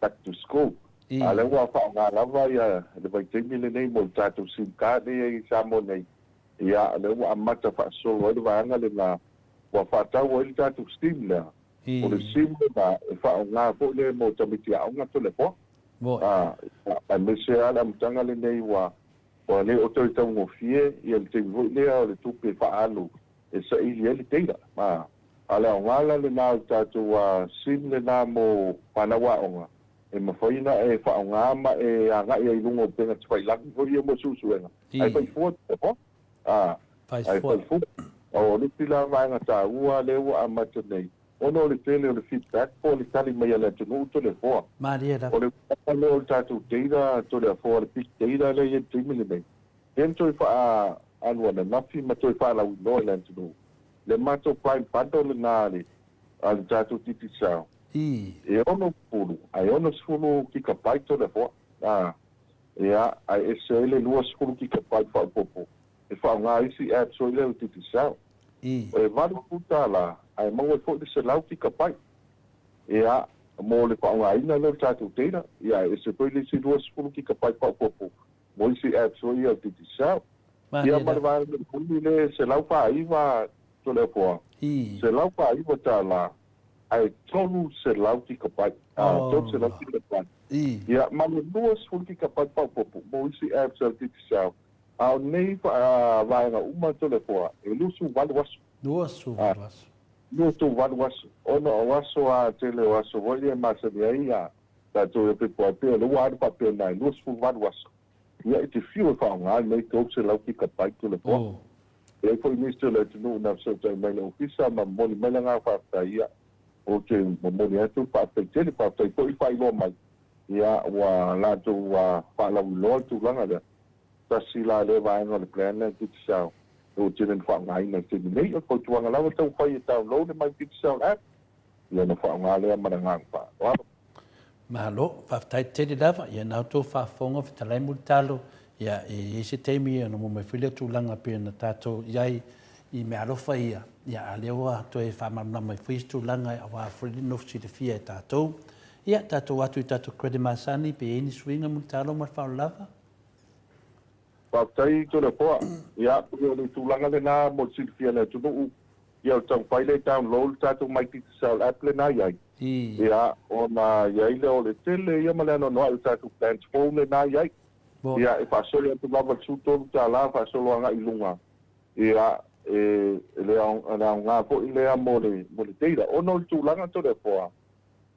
back to school. A lea ua faaaoga lava ia le vaitaimi lenei mo le tatou sim card lea i ai i Samoa nei. Ia, lea ua amata faasolo ai le vaega lena ua faatau ai le tatou sim lea. O le sim lena e faaaoga foi lea mo tamaiti aoga Toleafoa. A, aemaise lava le amataga lenei ua ua le o toe taugofie ia le taimi foi lea o le tupe faaalu e saili ai le data. A, a o le aoga la lena o le tatou sim lena mo fanau aoga, e mafai ona e faaaoga ma e agai ai i luga o upega tafailagi foi ia mo suesuega, ae fai fua te aoga. A, ae fai fua. O le isi la vaega taua lea ua amata nei, ona o le tele o le feedback po o le tali mai a le atunuu Toleafoa. Malie lava. O le uiga lea o le tatou data Toleafoa, le big data lea e i ai i le taimi lenei, lea na toe faaalu ananafi ma toe faalauiloa i le atunuu le matou prime bundle lena a le a le tatou Digicel. E 60 ae 60 gigabyte Toleafoa. A, ia, ae ese ai le 20 gigabyte faaopoopo e faaaoga isi apps foi lea o le Digicel. E $80 ae maua ai foi le 100 kikapai. Ia, mo le faaaogaina lea o le tatou data, ia ae ese foi le isi 20 kikapai faaopoopo mo isi apps foi ia a le Digicel. Ia ma le vaega mulimuli le 149 Toleafoa, $149 ae 300 kikapai, 300 kikapai. Ia ma le 20 kikapai faaopoopo mo isi apps a le Digicel. A o nei vaega uma Toleafoa, e 28 aso. 28 aso. 28 aso, ona o aso a tele o aso foi ia e masani ai a tatou e pepa pei o lea ua alu faapena e 28 aso. Ia e te fiu e faaaoga lenei 300 kigabyte o le poa. E i ai foi nisi o le atunuu na fesootai mai i le ofisa ma momoli mai le agaga faafetai, ia ou te momoli atu le faafetai tele, faafetai foi le faailoa mai, ia ua latou faalauiloa le tulaga lea. Tasi la lea vaega o le plan lea a le Digicel ua tele ina faaaogaina i le taimi nei. O le fautuaga lava taumafai e download le My Digicel app ia ona faaaoga lea ma le agaga faaaloalo. Malo, faafetai tele lava, ia na outou faafofoga fetalai Mulitalo, ia e i ai se taimi ona maua mai foi lea tulaga pei ona tatou i ai i meaalofa ia, ia a lea ua toe faamalamalama mai foi isi tulaga aua foi le nofo silafia e tatou. Ia tatou atu i tatou credit masani pe i ai ni suiga Mulitalo ma le faaaloalo lava. Faafetai Toleafoa. Ia, pei o le tulaga lena mo le silafia e le atunuu, ia o le taumafai lea e download le tatou My Digicel app lena e i ai, ia, ona i ai lea o le tele ia ma le anoanoai o tatou plans fou lena e i ai. Ia, e faasolo atu lava i le $13 faasolo agai i luga, ia, e le aoga foi lea mo le data. Ona o le tulaga Toleafoa,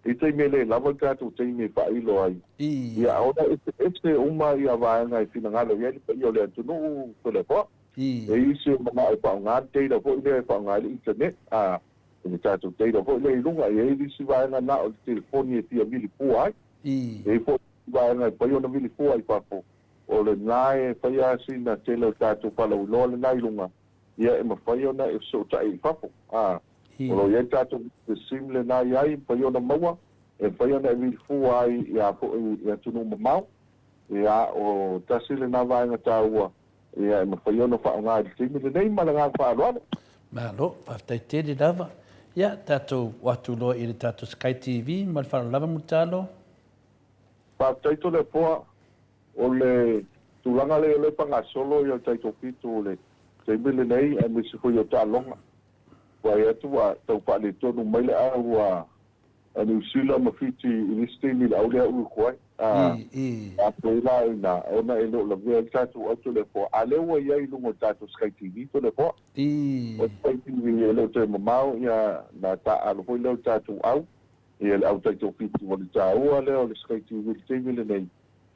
I taimi e le lava le tatou taimi e faailo ai, ia ona eseese uma ia vaega e finagalo i ai le paia o le atunuu Toleafoa. E i isi e manao e faaaoga le data foi lea e faaaoga ai le internet, a o le tatou data foi lea i luga. E i ai isi vaega na o le telefoni e fia vili fua ai. E i ai foi isi vaega e fai ona vili fua i fafo. O lena e fai lava sina tele o tatou faalauiloa lena i luga, ia e mafai ona e fesootai i fafo. A. O lo o i ai le tatou sim lena i ai, e mafai ona maua, e mafai ona e vili fua ai ia foi i atunuu mamao. Ia, o tasi lena vaega taua, ia e mafai ona faaaoga i le taimi lenei ma le agaga faaaloalo. Malo, faafetai tele lava. Ia, tatou o atu loa i le tatou Sky TV ma le faaaloalo lava Mulitalo. Faafetai Toleafoa, o le tulaga lea o lea e faagasolo ia le taitofitu o le taimi lenei aemaise foi o taaloga. Vaai atu ua tau faaletonu mai le au a Niu Sila ma Fiti i le isi taimi i le au lea ua atu ai. A pei la ina ona e le o lavea ai le tatou au Toleafoa, a lea ua i ai i luga o le tatou Sky TV Toleafoa. O Sky TV e le o toe mamao ia na taaalo foi lea o le tatou au, ia le au taitofitu. O le taua lea o le Sky TV i le taimi lenei,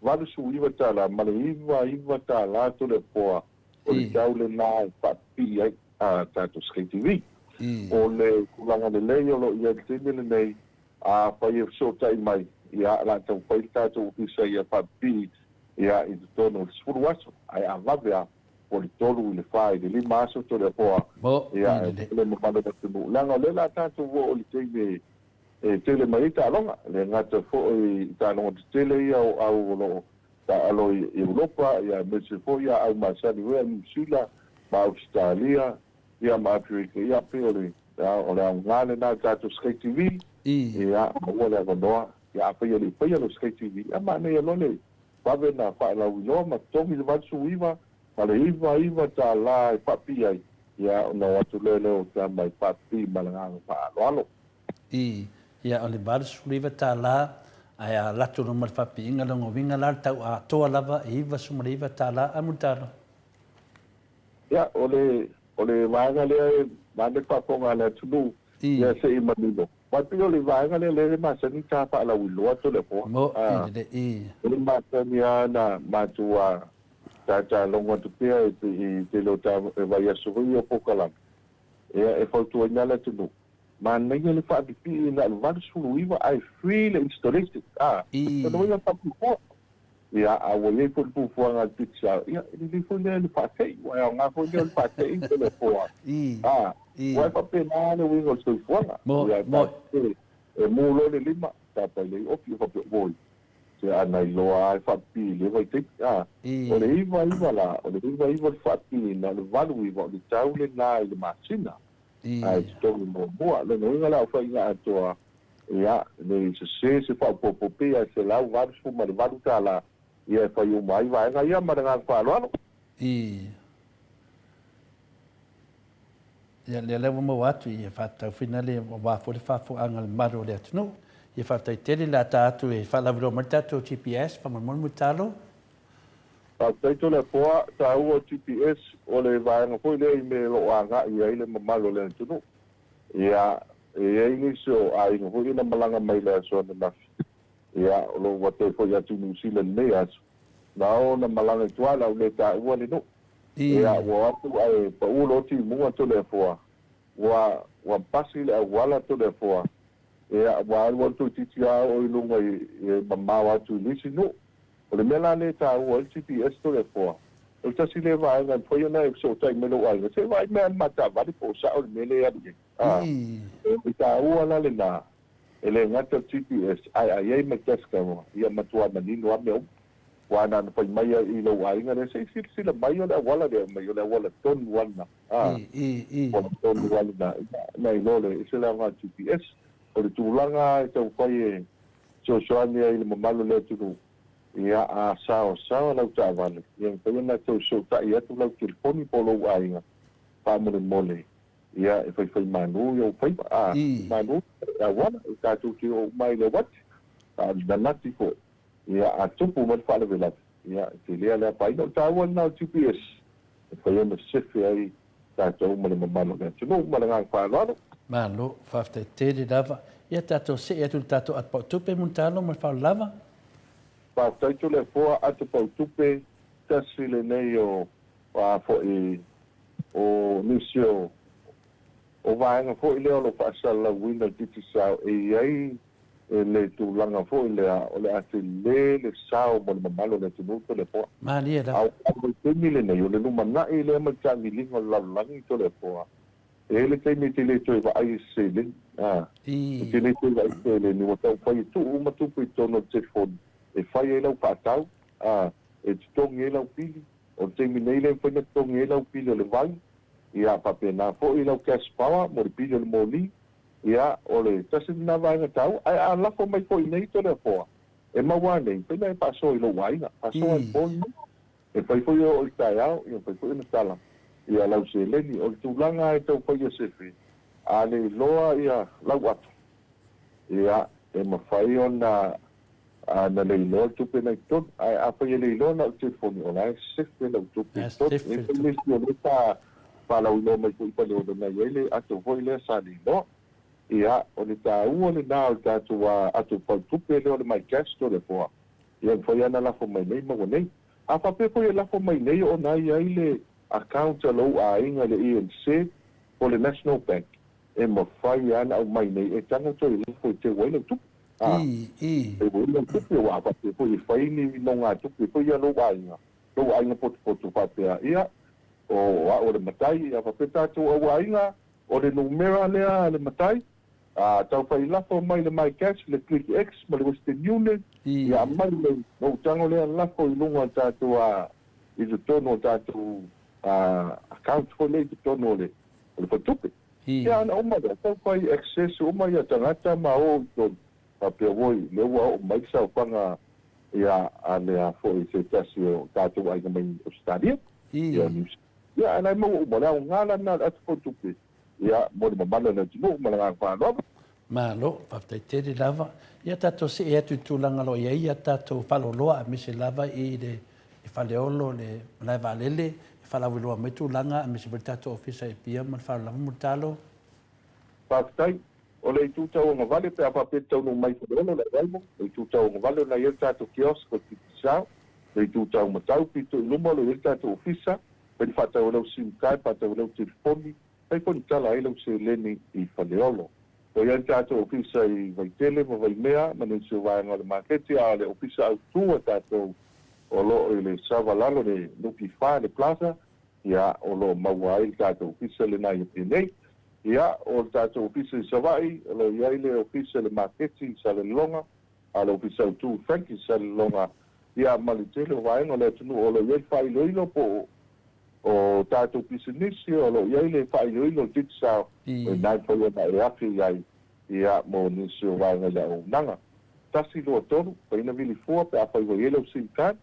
$89 ma le $99 Toleafoa o le tau lena e faapipii ai. a tatou SkyTV. O le tulaga lelei o lo o i ai i le taimi lenei, afai e fesootai mai, ia, o le a taumafai le tatou ofisa ia faapipii ia i totonu o le 10 aso, ae a vave lava, po o le 3 i le 4 i le 5 aso Toleafoa, ia, e tele mamalu o le atunuu. Leaga o lea o le a tatou oo i le taimi e tele mai ai taaloga, e le gata foi i taaloga tetele ia o au o lo o Taaalo i Europa, ia aemaise foi ia au masani foi ia Niu Sila ma Ausetalia ia ma Aferika. Ia pei o le o le aoga lena i le tatou Sky TV, ia maua le avanoa. Ia afai e le i faia lau Sky TV, ia manaia loa le vave ona faalauiloa ma totogi le 89 ma le 99 tala e faapipii ai, ia ona o atu lea lea o tama e faapipii ma le agaga faaaloalo. I, ia o le $89 ae a alu atu loa ma le faapiiga lona uiga la le tau atoa lava e $99 a Mulitalo. Ia, o le, o le vaega lea e vaeane le faafofoga a le atunuu, ia se i manino. Aua e pei o le vaega lea lea e masani ta faalauiloa Toleafoa. Mo, i lelei, i. E masani lava ona matou tatalogo atu pea i tele o vaiaso foi ia o polokalame, ia e fautuaina le atunuu. Manaia le faapipii na o le 89 ae free le installation a lona uiga faapipua ia a ua iai foi le fuafuaga a le Digicel ia e lelei foi lea le faatei aua e aoga foi lea o le faatei i le foa a aua e faapena le uiga o le soifuaga ia e mu loa le lima tapai lea i ofi faapea oi. Se a na iloa lava e faapipii i lea vaitaimi. A, o le iva iva la, o le iva iva le faapipiina, o le valu iva, o le tau lena i le masina, ae totogi muamua. Lona uiga la o faiga atoa, ia, ne i sese se faaopoopo pei lava e $188, ia e fai uma ai vaega ia ma le agaga faaaloalo. I. Ia, lea lea ua maua atu, ia faatatau foi na le aua foi le faafofogaaga a le mamalu o le atunuu. Ia faafetai tele le ata atu e faalauiloa mai le tatou GPS, faamolemole Mulitalo. Faafetai Toleafoa, taua o GPS o le vaega foi lea i mea o lo o agai i ai le mamalu o le atunuu. Ia, e i ai nisi o aiga foi ia na malaga mai i le aso ananafi, ia, o lo o ua toe foi atu i Niu Sila i lenei aso, na o na malaga i tua, o le a ou le taua le nuu. Ia, ua o atu ae pau loa timuga Toleafoa, ua, ua pasi le auala Toleafoa, ia, ua alu alu toeitiiti lava oo i luga i, e mamao atu i le isi nuu. O le mea la lea e taua ai le GPS Toleafoa, o le tasi lea vaega e mafai ona e fesootai mai lou aiga, se i vaai mai lava i le ma taavale po o sao le mea lea e alu i ai. A, o le taua la lena, E le gata o le GPS, ae a i ai ma le dash camera, ia matua manino lava mea uma. Aua na ona fai mai lava i lou aiga lea, se i silasila mai o le auala lea, mai o le auala tonu lava lena. A, auala tonu lava lena. Ia, na iloa lea, e ese le aoga o le GPS. O le tulaga lava e taumafai e fesoasoani ai i le mamalu o le atunuu, ia, a saosaoa lau taavale, ia mafai ona toe fesootai atu lau telefoni po o lou aiga, faamolemole, Ia, e faifai malu i ou faiva, a, malu i auala, e tatou te oo uma ai i le uati, a o le nanati foi, ia, a tupu mai le faalavelave, ia, e tele le afaina. O le taua lena o le GPS, e mafai ona sefe ai tatou ma le mamalu o le atunuu. Ma le agaga faaaloalo. Malo, faafetai tele lava. Ia tatou see atu i le tatou atupautupe, Mulitalo ma le faaaloalo lava. Faafetai Toleafoa, atupautupe, tasi lenei o a foi o nisi o o vaega foi lea o lo o faasalalauina i le Digicel e i ai le tulaga foi lea o le a tele le sao mo le mamalu o le atunuu Toleafoa. Malie lava. A o le vaitaimi lenei, o le lumanai lea ma le taagiliga o le lalolagi Toleafoa, e i ai le taimi e te le toe vaai i se seleni, a, e te le toe vaai i se seleni, ua taumafai e tuu uma tupe i totonu o le telefoni e fai ai lau faatau, a, e totogi ai lau pili. O le taimi nei le mafai ona totogi ai lau pili o le vai, ia faapena foi lau cash power mo le pili o le moli, ia o le tasi lena vaega taua. Ae a lafo mai foi nei Toleafoa, e maua nei, mafai ona e faasoa i lou aiga, faasoa i le po lenei. E mafai foi e oo i le taeao, ia mafai foi ona tala ia lau seleni. O le tulaga e tau fai e sefe, a le iloa ia lau ato, ia e mafai ona A na le iloa le tupe na i totonu. Ae afai e le iloa na o le telefoni, o la e sefe lau tupe i totonu. E i ai foi nisi o lea sa faalauiloa mai foi i Faleolo na i ai le ato foi lea sa le iloa. Ia, o le taua lena o le tatou ato fautupe lea o le MyCash Toleafoa, ia mafai lava ona lafo mai nei maua nei. A faapea foi e lafo mai nei ona e i ai le account a lou aiga i le ENC po o le National Bank, e mafai lava ona aumai nei e tago toe lafo e teu ai lau tupe. A, e ui lau tupe, ua faapea foi e fai ni nogatupe foi ia lou aiga, lou aiga potopoto faapea, ia, o au o le matai, ia faapea tatou au aiga, o le numera lea a le matai, a, tau fai lafo mai le MyCash, le ClickX ma le Western Union, ia aumai le lou tago lea lafo i luga o le tatou, a, i totonu o tatou, a, account foi lea i totonu o le, o le faletupe. Ia ana uma lea, tau fai access uma ia tagata ma o i totonu, faapea oi, lea ua oo mai le saofaga ia a le a foi se tasi o tatou aiga mai Ausetalia, ia Niu Sila. Ia ae la e maua uma, o le aoga la lena o le atu faletupe ia mo le mamalu o le atunuu ma le agaga faaaloalo. Malo, faafetai tele lava. Ia tatou see atu i tulaga o lo o i ai ia tatou faaloloa aemaise lava i le Faleolo, le malae vaalele, e faalauiloa mai tulaga aemaise foi le tatou Ofisa i Apia ma le faaaloalo lava Mulitalo. Faafetai. O le itu tauagavale pe a faapea e taunuu mai i Faleolo le arrival, le itu tauagavale ona e i ai le tatou kiosk o le Digicel, le itu taumatau pito i luma o lo o i ai le tatou Ofisa, fai ni faatau ai lau sim card, faatau ai lau telefoni, fai foi ni tala ai lau seleni i Faleolo. Ua i ai le tatou Ofisa i Vaitele ma Vaimea ma nisi o vaega o le maketi, a o le Ofisa autu a tatou o lo o i le Savalalo, le NP4 i le Plaza, ia, o lo o maua ai le tatou Ofisa lena i Apia nei. Ia, o le tatou Ofisa i Savaii, o lo o i ai le Ofisa i le maketi i Salelologa, a le Ofisa Autu Frankie Salelologa, ia ma le tele o vaega o le atunuu o lo o i ai le faailoilo po o tatou pisinisi o lo o i ai le faailoilo o le Digicel, o i ina e mafai ona e afe i ai ia mo nisi o vaega i le auaunaga. Tasi, lua, tolu, fai ina vili fua pe afai ua i ai lau sim card,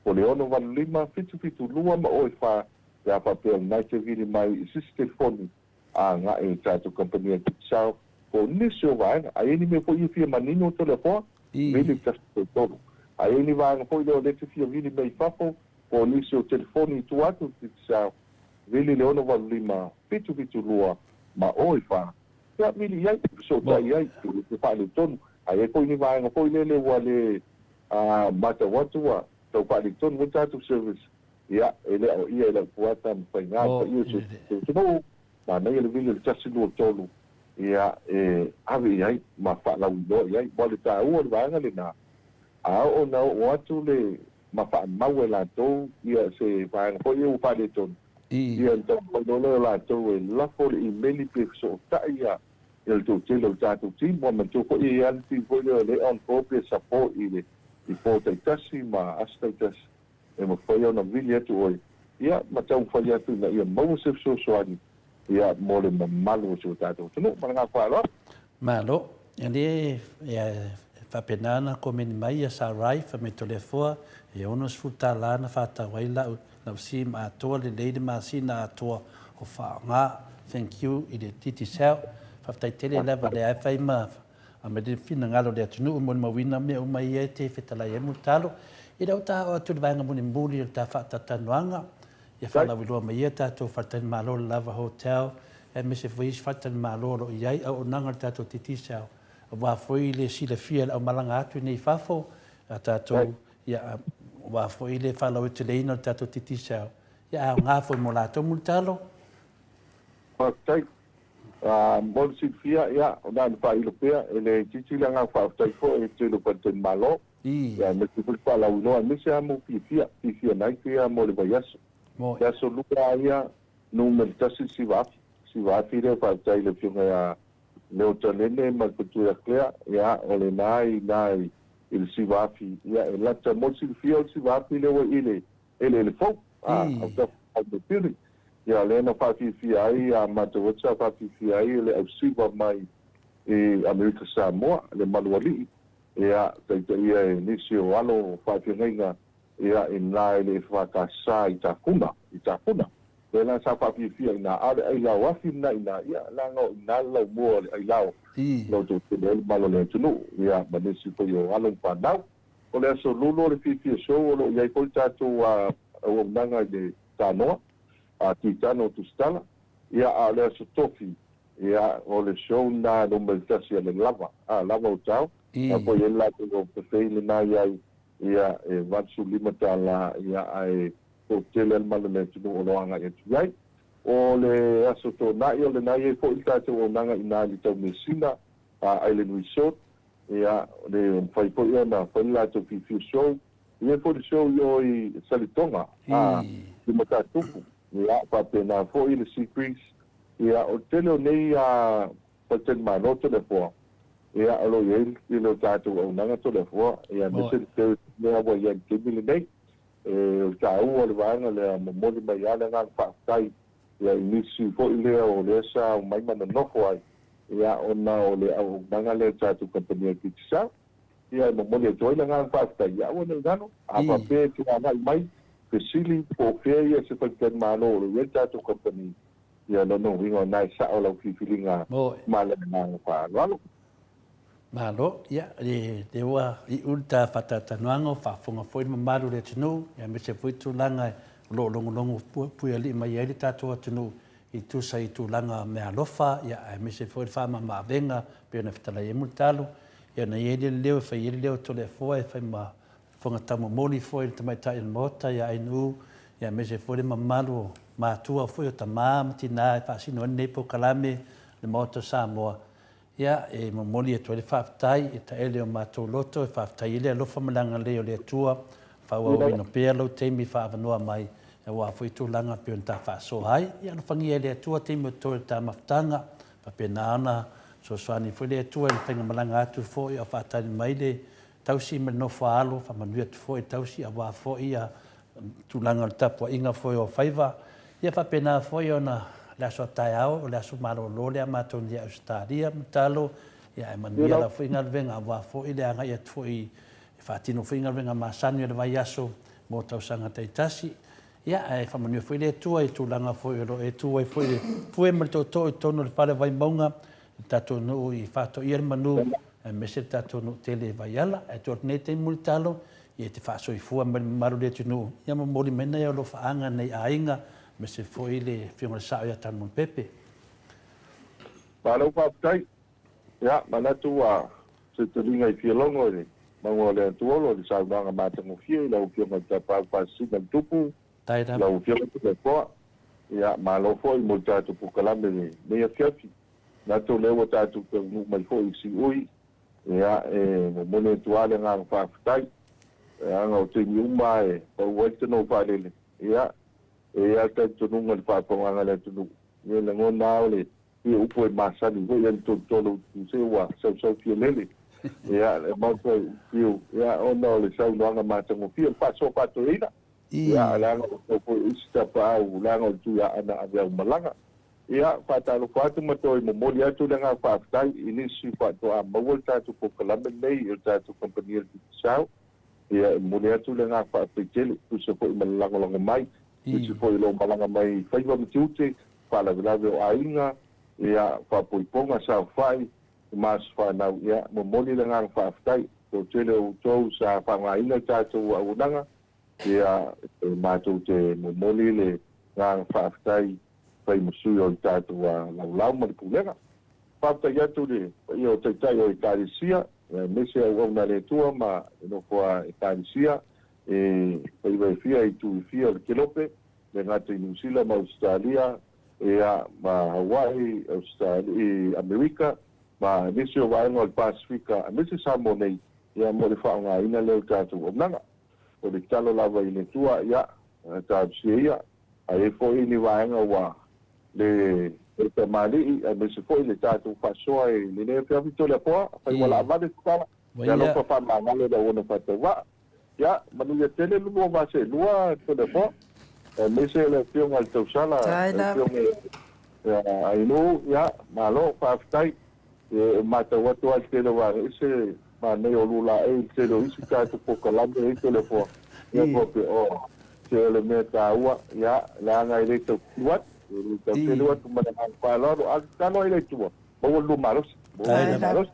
po o le 685, 772 ma oe fa, pe a faapea o lena e te vili mai i se isi telefoni a agai i le tatou kamupani a Digicel po o nisi o vaega. A i ai ni mea foi e fia manino Toleafoa, vili le 133. A i ai ni vaega foi lea o lea e te fia vili mai i fafo po o nisi o telefoni i tua atu o Digicel, vili le 685, 772 ma oe fa. Ia, vili i ai, fesootai i ai, e faaletonu. A i ai foi ni vaega foi lele ua le matau atu ua tau faaletonu foi le tatou service, ia, e le aoaia e lau fuata ma faiga le paia o si o tatou atunuu, manaia le vili o le 123, ia, e ave i ai ma faalauiloa i ai. Aua o le taua o le vaega lena, a oo ina oo atu le ma faamau e latou ia se vaega foi ia ua faaletonu, ia ona taumafai loa lea o latou e lafo le imeli pe fesootai ia le toatele o le tatou team. Ua manatua foi e i ai lava le team foi lea o lea e on call pe support i le i po taitasi ma aso taitasi e mafai ona vili atu oe ia ma taumafai atu ina ia maua se fesoasoani ia mo le mamalu o si o tatou atunuu. Ma le agaga faaaloalo. Malo. E le e faapena ona komeni mai ia Sarai fai mai Toleafoa e 60 tala na faatau ai lau lau sim atoa lelei le masina atoa o faaaoga. Thank you i le Digicel. Faafetai tele lava lea e fai ma aumai le finagalo o le atunuu molimauina mea uma ia e te fetalai ai Mulitalo. I lau ta oo atu i le vaega mulimuli o le ta faatalatalanoaga, Ia faalauiloa mai ia tatou faletalimalo le Lava Hotel aemaise foi isi faletalimalo o lo o i ai auaunaga a le tatou Digicel aua foi le silafia e le aumalaga atu i nei i fafo a tatou ia aua foi le faalaueteleina o le tatou Digicel ia ae aoga foi mo latou Mulitalo. Faafetai. Mo le silafia, ia, o na ona faailo pea, e le itiiti le agaga faafetai foi i le tele o faletalimalo. Ia aemaise foi le faalauiloa aemaise lava mo fiafia, fiafia night ia mo le vaiaso. Le aso lua lava ia numera tasi le 9000, 9000 lea faafetai i le afioga ia Leo Talene ma le faletua ia Clare, ia o lena i ina i le 9000, ia e lata mo le silafia o le 9000 lea ua i le eleele fou, a autafa o le building. Ia lea na faafiafia ai a matou atu sa faafiafia ai le au siva mai i Amerika Samoa, le Malualii, Ia, taitaia e nisi o alo o faafeagaiga, ia, i na e le EFKS i Tafuna, i Tafuna. Lea la sa faafiafia i na, a o le ailao afi lena i na, ia, leaga o i na le laumua o le ailao, lo tou tele ai le malo o le atunuu, ia, ma nisi foi o alo ma fanau. O le aso Lulu o le fiafia show o lo o i ai foi le tatou auaunaga i le Tanoa, a Titano o Tusitala, ia, a o le aso Tofi, Ia, o le show lena numera tasi a le lava, a, lava o tau, a foi e latou o pefei lena i ai, ia, e $85, ia, ae toatele a le malu o le atunuu o lo o agai atu i ai. O le Aso Toonai, o lena i ai foi le tatou auaunaga i ina i le Taumeasina, a, Island Resort, ia, le mafai foi ona fai le latou fiafia show. E i ai foi le show i o i Salitoga, a, i Matatupu, ia, faapena foi le Sea Breeze, Ia, o le tele o nei faletalimalo Toleafoa, ia, o lo o i ai le lo tatou auaunaga Toleafoa, ia, aemaise le tele mea ua i ai i le taimi lenei. E, o le taua o le vaega lea, momoli mai lava le agaga faafetai, ia, i nisi foi lea o lea sa omai ma nonofo ai, ia, ona o le auaunaga lea a le tatou kamupani a Digicel. Ia, e momoli atu ai le agaga faafetai, ia aua ne i galo, a faapea e te agai mai, fesili po o fea ia se faletalimalo o lo o i ai le tatou kamupani, Ia lona uiga o na e sao lau filifiliga ma le agaga faaaloalo. Malo, ia, lea ua iu le ta faatalatalanoaga, ua faafofoga foi le mamalu o le atunuu, aemaise foi tulaga o lo o logologo puialii mai ai le tatou atunuu e tusa i tulaga meaalofa, ia, aemaise foi le faamamaavega pei ona fetalai ai Mulitalo, ia ona i ai lea leo e fai ai le leo o Toleafoa e fai ma Fofoga taumomoli foi le tamaitai o le Maota ia Ainuu, aemaise foi le mamalu o matua foi o tama ma tina e faasino ai lenei polokalame le Maota o Samoa. Ia, e momoli atu ai le faafetai e taele o matou loto e faafetai ai le alofa ma le agalelei o le Atua, faaauauina pea lou taimi faaavanoa mai aua foi tulaga pei ona ta faasoa ai. Ia alofagia e le Atua taimi o totoe o le ta mafutaga, faapena ona fesoasoani foi le Atua i le faigamalaga atu foi a o faatali mai le. tausi ma le nofo a alo, faamanuia atu foi i le tausi aua foi ia tulaga o le tapuaiga foi o faiva. Ia faapena foi ona le aso a taeao, o le aso malolo lea a matou nei i Ausetalia, Mulitalo, ia ae manuia lau foi galuega aua foi le agai atu foi e faatino foi galuega masani o le vaiaso mo tausaga taitasi. Ia, ae faamanuia foi le Atua i tulaga foi o lo o e tu ai foi i le pue ma le tootoo i totonu o le fale o Vaimauga, le tatou nuu i Faatoia le Manu, aemaise le tatou nuu tele i Vaiala. Ae tuu atu nei taimi mulitalo, ia e te faasoifua mai le mamalu o le atunuu, ia momoli mai nai alofaaga i nai aiga, aemaise foi le Afioga i le Sao ia Tanumopepe. Malo faafetai. Ia, manatu ua se taliga i fialogo i le mauga o le Atuolo i le saunoaga matagofie i lau Afioga i le Tapaau Faasisina le Tupu, lau Afioga Toleafoa. Ia, malo foi mo le tatou polokalame i lenei afiafi. Manatu o lea ua tatou taunuu mai foi i Siui, ia, e momoli atu lava le agaga faafetai, leaga o taimi uma lava e pau ai le tanoa faalele, ia, e i ai lava le talitonuga i le faafofogaaga a le atunuu, ia e lagona lava o le Ia upu e masani foi ia le tolotolo utu se ua sausau fialele ia le maota fiu ia ona o le saunoaga matagofie o le faasoa faatoeaina ia leaga o tau foi isi tapaau leaga o le tui aana ave au malaga ia faatalofa atu ma toe momoli atu le agaga faafetai i nisi faatoa maua le tatou polokalame lenei o le tatou kamupani o le Digicel ia e momoli atu le agaga faafetai tele tusa foi ma le lagolago mai nisi foi o lo o malaga mai i faiva ma tiute faalavelave o aiga, ia, faapoipoga, saofai, ma aso fanau, ia, momoli le agaga faafetai. Toatele o outou sa faaaogaina le tatou auaunaga, ia, e matou te momoli le agaga faafetai fai ma sui o le tatou laulau ma le pulega. Faafetai atu i le paia o Taitai o Ekalesia, aemaise auauna a le Atua ma le nofo a Ekalesia e faiva e fia i itu e fia o le kelope, le gata i Niu Sila ma Ausetalia, ia, ma Hawaii, Ausetalia, Amerika, ma nisi o vaega o le Pasefika, aemaise Samoa nei, ia, mo le faaaogaina lea o le tatou auaunaga. O le tatalo lava i le Atua, ia, talosia ia, a i ai foi ni vaega ua le tamalii, aemaise foi le tatou faasoa i lenei afiafi Toleafoa, afai ua laavale se tala, ia alofa faamagalo le auauna faatauvaa. Ia, manuia tele le lua vaa seelua Toleafoa, aemaise le Afioga i le Tausala, le Afioga ia Ainuu, ia, malo, faafetai. E matau atu lava i le tele o vaega ese manaia o lua laei i le tele o isi tatou polokalame e i ai Toleafoa, ia faapea, oh, se o le mea taua, ia, leaga e le tau fiu atu, e le tau telu atu ma le agaga faaaloalo, a tatalo ai le Atua, maua le lua malosi, maua le lua malosi.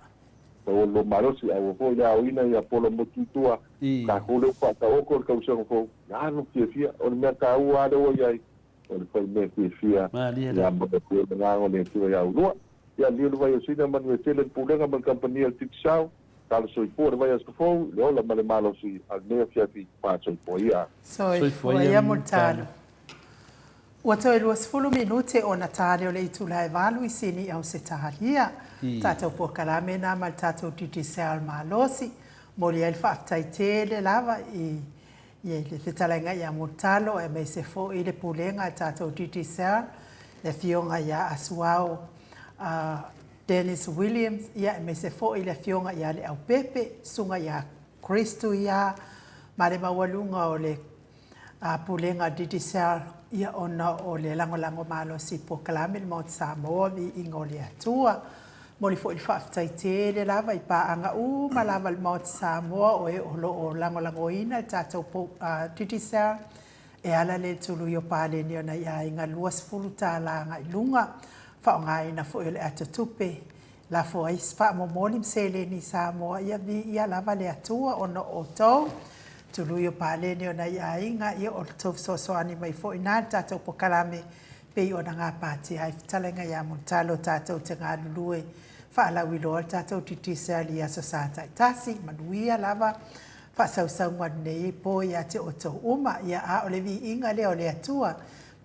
Maua le lua malosi, aua foi le aoina ia pola motu i tua, tatou lea ua faataoto le tausaga fou, ia no fiafia, o le mea taua lava lea ua i ai, o le fai mea fiafia, ia ma le agaga o le Atua ia ulua. Ia liu le vai o Sina, manuia tele le pulega ma le kamupani a le Digicel, talo soifua le vaiaso fou, le ola ma le malosi a lenei afiafi, faasoifua ia. Soifua ia Mulitalo. Ua toe 20 minute ona tali o le itula e 8 i Sini i Ausetalia. Tatou polokalame na ma le tatou Digicel malosi. Momoli ai le faafetai tele lava i le fetalaiga ia Mulitalo aemaise foi le pulega a le tatou Digicel, le afioga ia Asuao Dennis Williams, ia aemaise foi le afioga ia Leaupepe, susuga ia Christu ia ma le maualuga o le a Pulega Digicel ia ona o le lagolago malosi i polokalame i le Maota Samoa Viiga o le Atua. Momoli foi le faafetai tele lava i paaga uma lava a le Maota Samoa o e o lo o lagolagoina le tatou Digicel e ala lea i le tului o paleni o nai aiga $20 agai luga, faaaogaina foi o le atotupe Lafo ai faamomoli ma seleni i Samoa, ia viia lava le Atua ona o outou, tului o paleni o nai aiga, ia o le tou fesoasoani mai foi na le tatou pokalame pei ona gapatia ai fetalaiga ia Mulitalo tatou te galulue faalauiloa le tatou Digicel i aso sa taitasi. Manuia lava faasausauga lenei po ia te outou uma, ia a o le viiga lea o le Atua,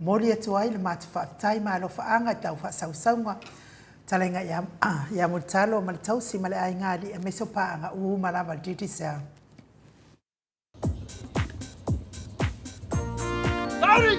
momoli atu ai le matou faafetai ma alofaaga i tau faasausauga Talaiga ia Mulitalo ma le tausi ma le aiga alii aemaise o paaga uma lava a le Digicel. Sauni!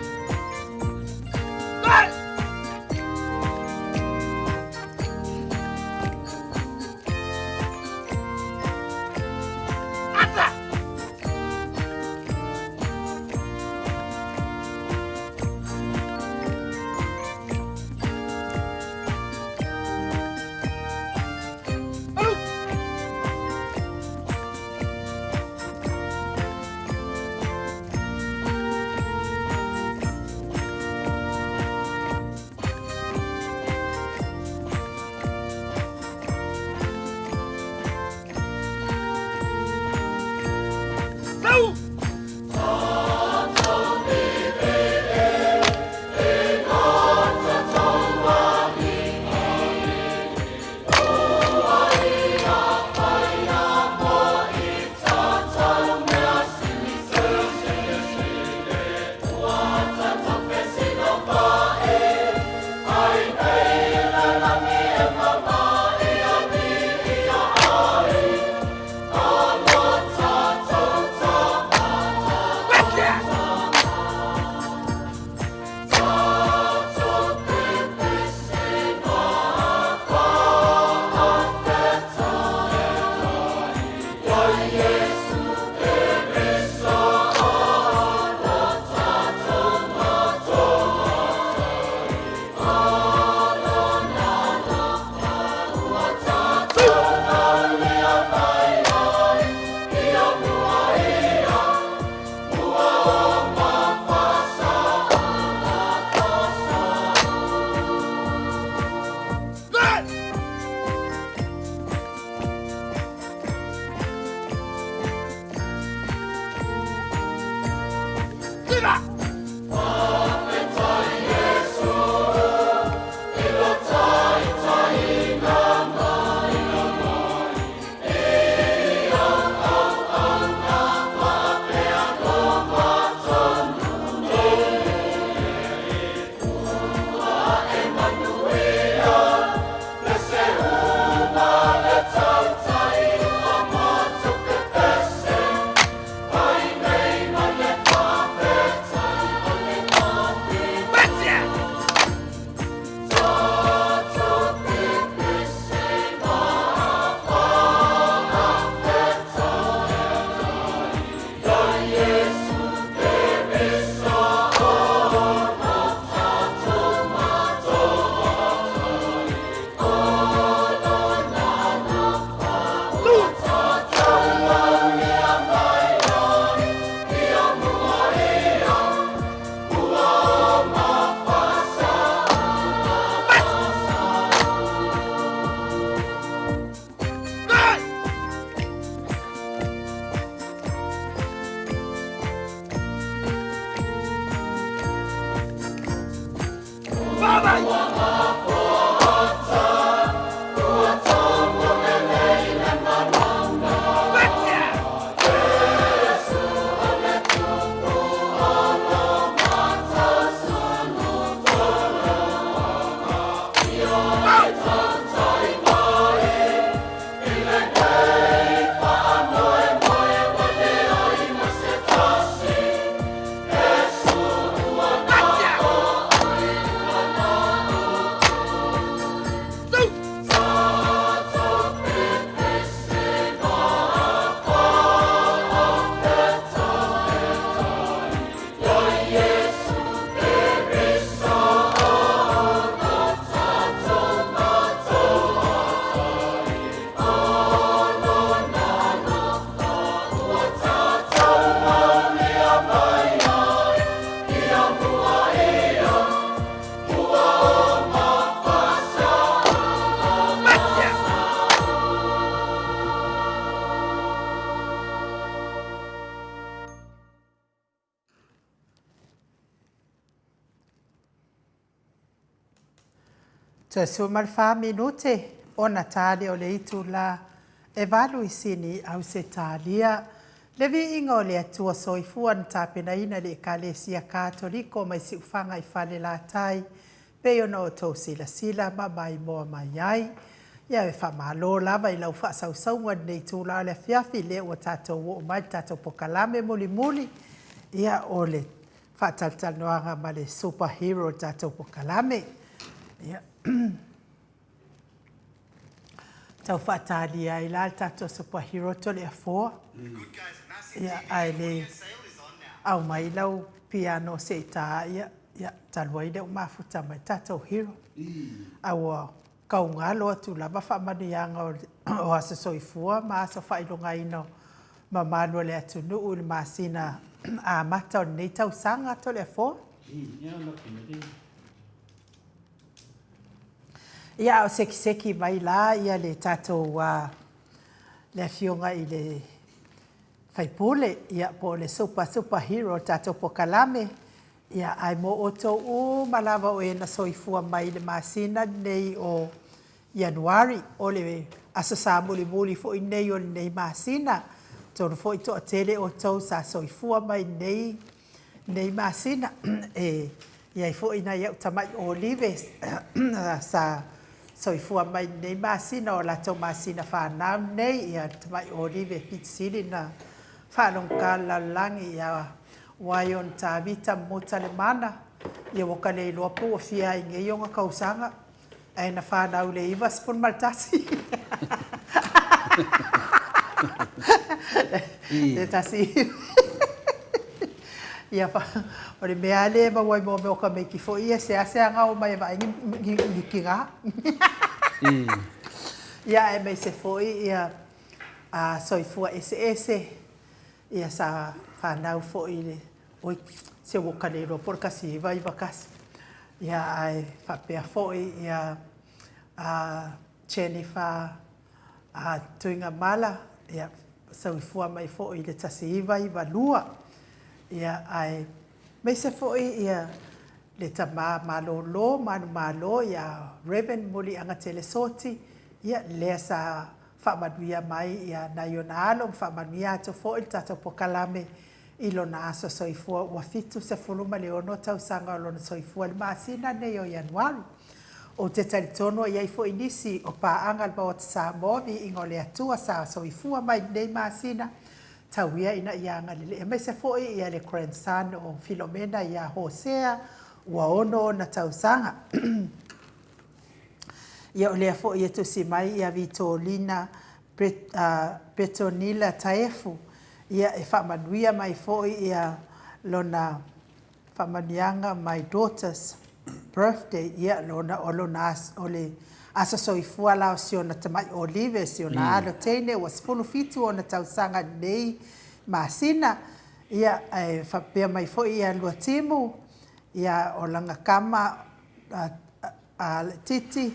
Toe 14 minute ona tali o le itula e valu i Sini, Ausetalia. Le viiga o le Atua Soifua na tapenaina e le Ekalesia Katoliko mai Siufaga i Falelatai, pei ona outou silasila ma maimoa mai ai. Ia e faamalo lava i lau faasausauga i lenei itula o le afiafi, lea ua tatou oo mai i le tatou pokalame mulimuli, ia o le faatalatalanoaga ma le super hero o le tatou pokalame. Ia tau faatalia ai la le tatou super hero Toleafoa. Ia ae le aumai lau piano se i ta ia, ia talu ai lea ua mafuta mai le tatou hero. A ua kaugalo atu lava faamanuiaga o aso soifua ma aso faailogaina o mamalu o le atunuu i le masina amata o lenei tausaga Toleafoa. Ia, a o sekiseki mai la ia le tatou le afioga i le faipule, ia, po o le super super hero o le tatou pokalame, ia, ae mo outou uma lava o e na soifua mai i le masina lenei o Ianuari, o le Aso Sa mulimuli foi lenei o lenei masina, atonu foi toatele outou sa soifua mai i lenei lenei masina. E i ai foi nai au tamai olive sa soifua mai i lenei masina, o latou masina fanau lenei, ia le tamai olive pito sili na faalogogata le lalolagi ia Waion Tavita Mutalemana, ia ua ka le iloa po ua fia ai nei ona tausaga, ae na fanau i le 91. Le tasi. Ia, o le mea lava lea e maua ai mo mea o tamaiti foi ia, e seasea ona omai e vaai ni tina. Ia, aemaise foi ia soifua eseese, ia sa fanau foi i le Oi, se ua ka le iloa po o le 1991. Ia, ae faapea foi ia a Jennifer a Tuigamala, ia, soifua mai foi i le 1992. Ia, ae maise foi ia le tama malolo manumalo ia Reverend Muliagatele Soti, ia, lea sa faamanuia mai ia nai ona alo ma faamanuia atu foi le tatou pokalame I lona aso soifua ua 76 tausaga o lona soifua i le masina nei o Ianuari. Ou te talitonu e i ai foi nisi o paaga a le Maota Samoa viiga o le Atua sa soifua mai i lenei masina, tau ia ina ia agalelei aemaise foi ia le grandson o Filomena ia Hosea ua 6 ona tausaga. Ia o lea foi e tusi mai ia Vitolina Petonila Taefu, ia e faamanuia mai foi ia lona faamanuiaga my daughter's birthday, ia lona o lona o le aso soifua la o si ona tamai Olive, si ona alo teine ua 17 ona tausaga i lenei masina, ia ae faapea mai foi ia Luatimu, ia o lana tama a Titi,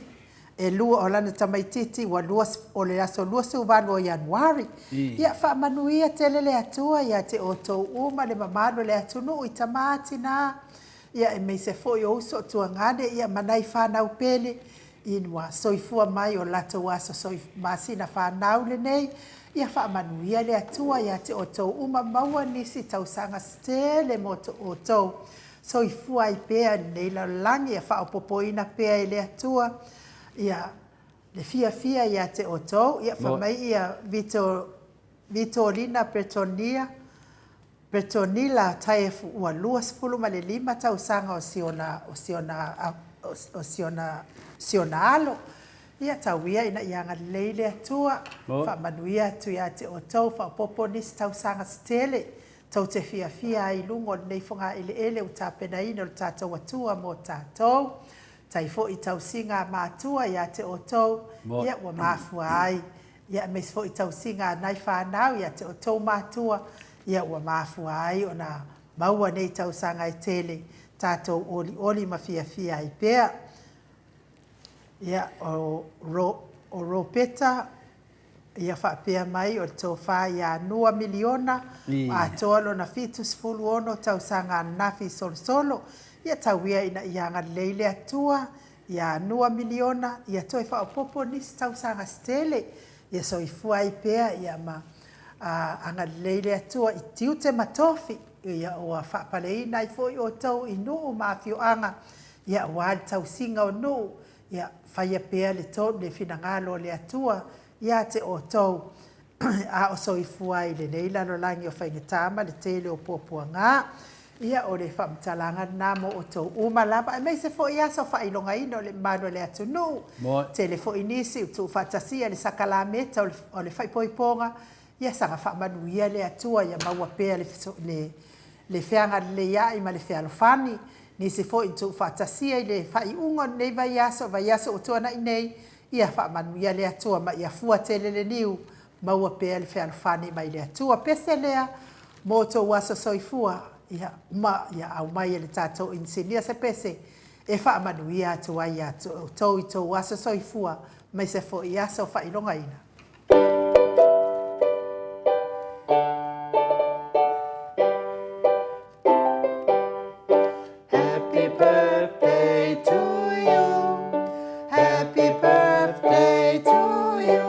e lua, o lana tamaititi ua lua, o le aso 28 o Ianuari. Ia faamanuia tele le Atua ia te outou uma le mamalu o le atunuu i tama tina, ia aemaise foi o uso tuagane, ia ma nai fanau pele i ua soifua mai o latou aso masina fanau lenei. Ia faamanuia le Atua ia te outou uma, maua nisi tausaga tele mo outou. Soifua ai pea i lenei lalolagi, ia faaopoopoina pea e le Atua ia le fiafia ia te outou. Ia fai mai ia Vito, Vitolina Bretonia, Bretonila Taefu ua 25 tausaga o si ona, o si ona, o si ona, si ona alo. Ia tau ia ina ia agalelei le Atua, faamanuia atu ia te outou, faaopoopo nisi tausaga se tele. Tou te fiafia ai i luga o lenei fogaeleele ua tapenaina o le tatou Atua mo tatou. Tai foi i tausiga a matua ia te outou, ia ua mafua ai, ia aemaise foi tausiga a nai fanau ia te outou matua, ia ua mafua ai ona maua nei tausaga e tele, tatou olioli ma fiafia ai pea. Ia, o o Ropeta, ia faapea mai o le tofa ia Nua Miliona, atoa lona 76 tausaga ananafi solosolo, ia tau ia ina ia agalelei le Atua, Ia anua miliona, ia toe faaopoopo nisi tausaga se tele, ia soifua ai pea, ia ma agalelei le Atua i tiute ma tofi, ia ua faapaleina ai foi outou i nuu ma afioaga, ia aua le tausiga o nuu, ia faia pea le tonu, le finagalo o le Atua ia te outou a o soifua ai i lenei lalolagi o faigata ma le tele o puapuaga. Ia, o le faamatalaga lena mo outou uma lava, aemaise foi aso faailogaina o le mamalu o le atunuu. Tele foi nisi ua tuufaatasia le sakalameta o le faaipoipoga, ia saga faamanuia le Atua ia maua pea le, le, le feagaleleiai ma le fealofani. Nisi foi ua tuufaatasia i le faaiuga o lenei vaiaso, vaiaso ua tuanai nei, ia faamanuia le Atua ma ia fua tele le niu, maua pea le fealofani mai le Atua. Pese lea mo outou aso soifua, ia, ma ia aumai e le tatou inisinia se pese e faamanuia atu ai ia te outou i tou aso soifua, aemaise foi aso faailogaina. Happy birthday to you. Happy birthday to you.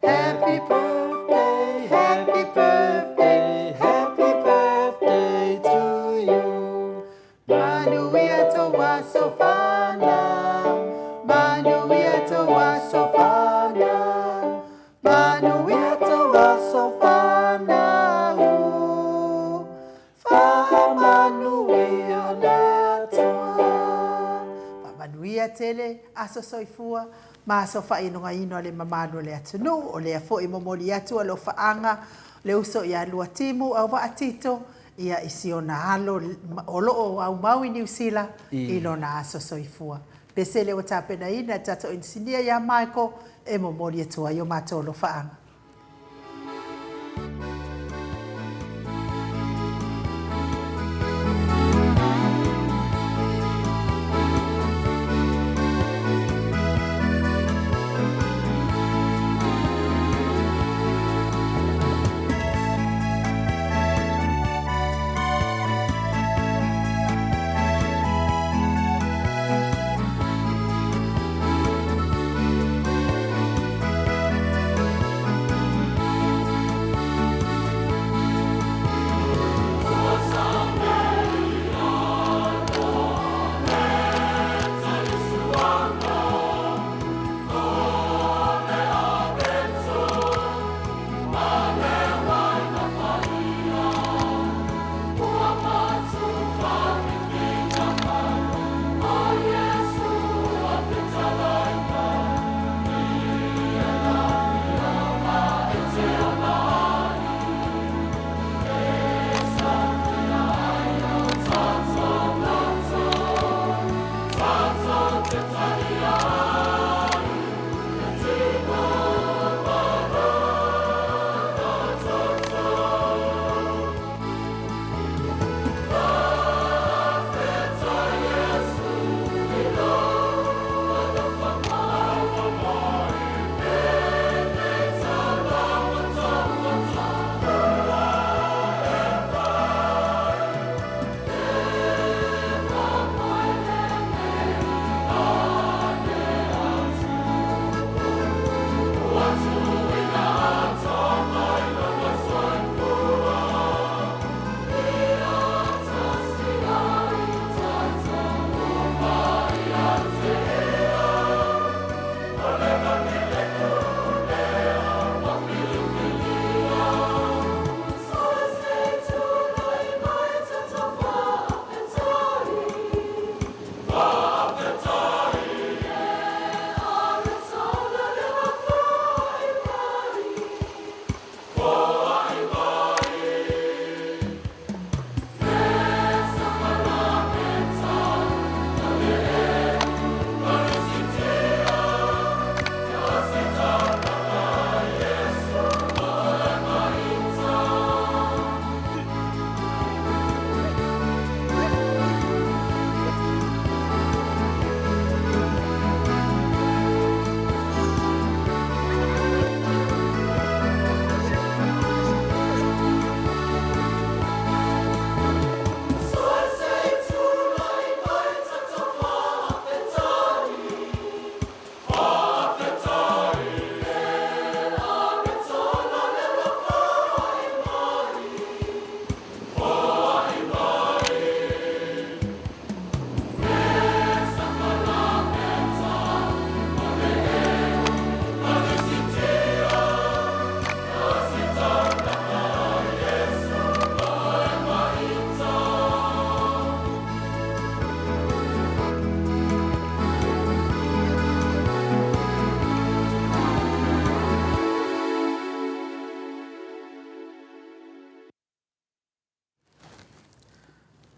Happy birthday, happy birthday, happy birthday to you. Manuia tou aso fanau, manuia tou aso fanau, manuia tou aso fanau. Faamanuia le Atua. Faamanuia tele aso soifua ma aso faailogaina o le mamalu o le atunuu. O lea foi e momoli atu alofaaga le uso ia Luatimu Auvaa Tito ia i si ona alo o lo o aumau i Niu Sila i lona aso soifua. Pese lea ua tapenaina e le tatou inisinia ia Michael e momoli atu ai o matou alofaaga.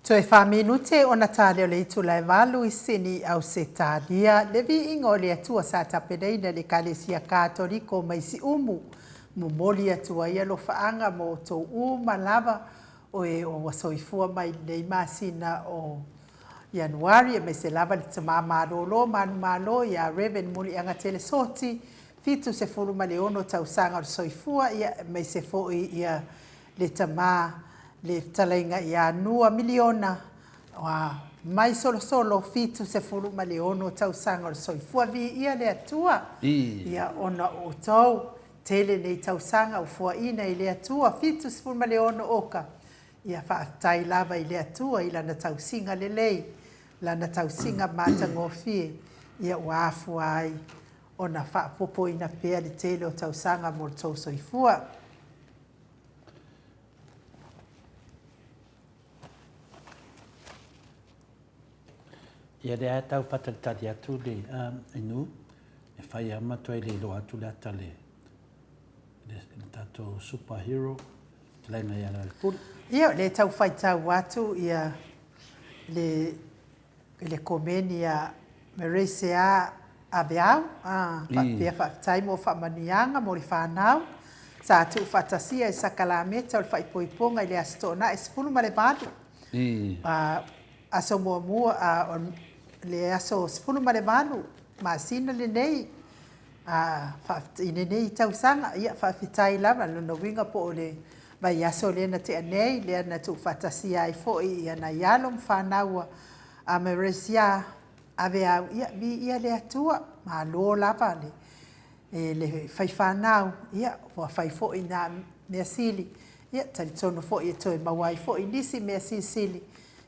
Toe fa minute ona tale o le itula e valu i Sini, Ausetalia, le viiga o le Atua sa tapenaina e le Ekalesia Katoliko mai Siumu, momoli atu ai alofaaga mo outou uma lava o e ua soifua mai i lenei masina o Ianuari, aemaise lava le tama malolo manumalo ia Rev. Muliagatele Soti, 76 tausaga o le soifua, ia, aemaise foi ia le tama le fetalaiga ia Nua Miliona mai Solosolo, 76 tausaga o le soifua. Viia le Atua ia ona o outou. Tele nei tausaga ua fuaina i le Atua, 76 oka. Ia faafetai lava i le Atua i Lana tausiga lelei, Lana tausiga matagofie, ia ua afua ai ona faaopoopoina pea le tele o tausaga mo le tou soifua. Ia lea tau faatalitali atu le inu e fai lava ma toe le iloa atu le ata le le tatou super hero fetalaiga ia Lealepule. Ia o lea e tau faitau atu ia le le komeni a Mereisea Aveau, faapea faafetai mo faamanuiaga mo le fanau sa tuufaatasia i sakalameta o le faaipoipoga i le Aso Toonai 18, aso muamua o le aso 18 masina lenei i lenei tausaga. Ia faafetai lava, lona uiga po o le vaiaso lea na tea nei, lea na tuufaatasia ai foi ia nai alo ma fanau a Mereisea Aveau, ia, viia le Atua, malo lava le, e le faifanau, ia, ua fai foi nā mea sili, ia, talitonu foi e toe maua ai foi nisi mea silisili,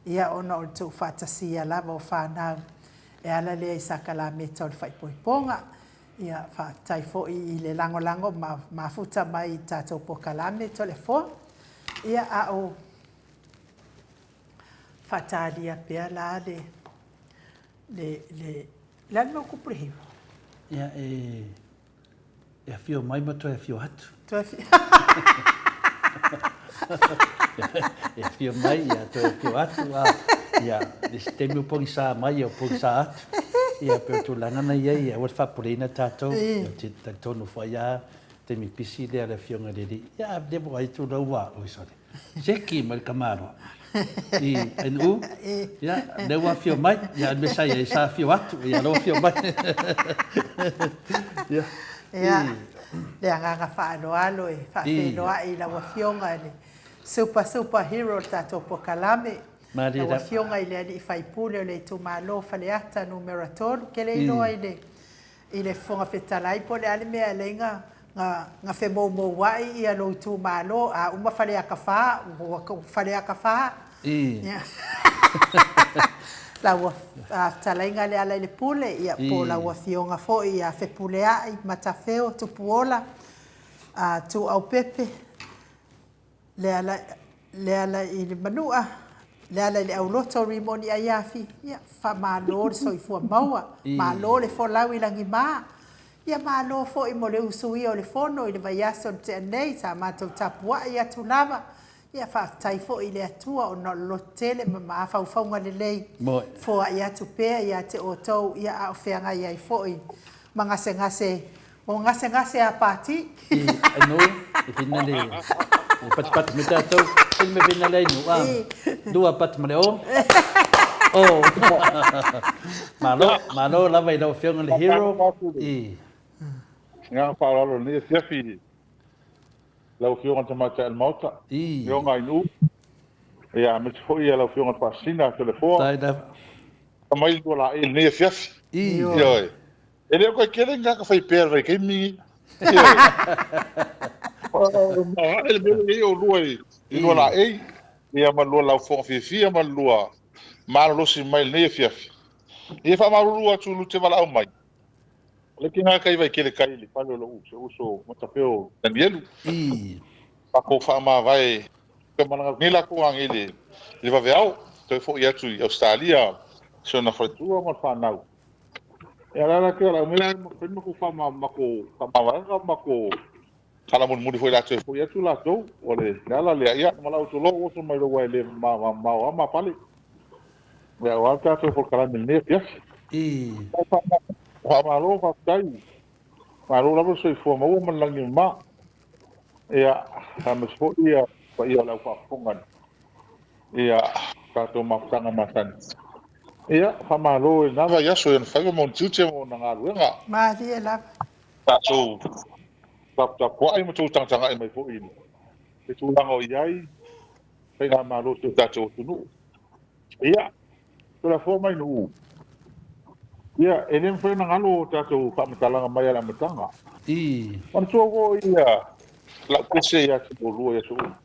ia, ona o le tuufaatasia lava o fanau e ala lea i sakalameta o le faaipoipoga. Ia, faafetai foi i le lagolago ma mafuta mai i tatou polokalame Toleafoa. Ia, a o faatalia pea la le, le, le, le a le mea ua tupu le hiva? Ia, e, e afio mai ma toe afio atu. Toe afio. E afio mai, ia, toe afio atu, a, ia, le isi taimi ua pogisa mai, ia, ua pogisa atu. Ia, pei o le tulaga na i ai, ia, aua le faapopoleina tatou. Ia, ou te talitonu foi lava, taimi pisi lea o le Afioga i le Alii. Ia, a leva ua ai tulaga ua, oi sole. Seki mai le tamaloa i NU, ia, lea ua afio mai, ia, le mea sa i ai, sa afio atu, ia, lea ua afio mai. Ia, Ia, le agaga faaaloalo e faafeiloai i lau Afioga i le Super Super Hero o le tatou polokalame, lau Afioga i le Alii Faipule o le itumalo Faleata Numera 3. Ke le iloa i le i le Fofoga Fetalai po o le a le mea e alai na na femoumouai ia lou itumalo, a uma Faleata 4, ua Faleata 4. Ia. Lau fetalaiga Lealailepule, ia po o lau Afioga foi ia Fepuleai, Matafeo, Tupuola, Tuuaupepe, Lealailemanua, Lealaileauloto, Rimoni Aiafi, ia, faamalo le soifua maua, malo le folau i lagima, ia malo foi mo le usuia o le fono i le vaiaso na tea nei, sa matou tapuai atu lava, ia faafetai foi i le Atua ona o le lototele ma mafaufauga lelei, foai atu pea ia te outou, ia a o feagai ai foi ma gasegase O gasegase a pati. I anu, i whina le, i patipati me tatou, i me whina le inu, a, lua pati ma le o, o, malo, malo lava i lau Afioga le hero, i. Agaga faaaloalo i lenei afiafi lau Afioga i le Tamaitai o le Maota, Afioga i Nu'u, ia aemaise foi lau Afioga i le Faasisina Toleafoa. Aumai lua laei i lenei afiafi. Ioe. E le o toe tele ni tagata fai pea i le vaitaimi lenei. Ioe. Le mea lenei o lua i lua laei, ia ma lua laufoga fiafia ma lua malolosi mai i lenei afiafi. Ia faamalulu atu lu te valaau mai. O le kina kai vai kele kai le fale o lou si ou uso Matafeo Danielu. Matou faamavae pe malaga atu nei latou anei i le vaveao, toe foi atu i Ausetalia si ona faletua ma le fanau. Ia la la te ala mea ma fai matou matou faamavaega ma matou tala mulimuli foi latou e foi atu latou. O le ala lea, ia valaau atu loa ou oso mai lou ae le mamao lava ma pale. Ia, aua le tatou polokalame i lenei afiafi. Faamalo, faafetai. Malo lava le soifua maua ma le lagi e mama. Ia, aemaise foi ia paia o le au faafofoga i tatou mafutaga masani. Ia, faamalo i lena vaiaso i ona faiva ma ona tiute ma ona galuega. Malie lava. Tatou taputapuai ma tou tagatagai mai foi i le tulaga o i ai faigamalo o si o tatou atunuu. Ia, Tulafono mai Nuu. Ia, e le mafai ona galo o tatou faamatalaga mai a le amataga. Manatua foi ia lau pese ia te oulua i aso uma.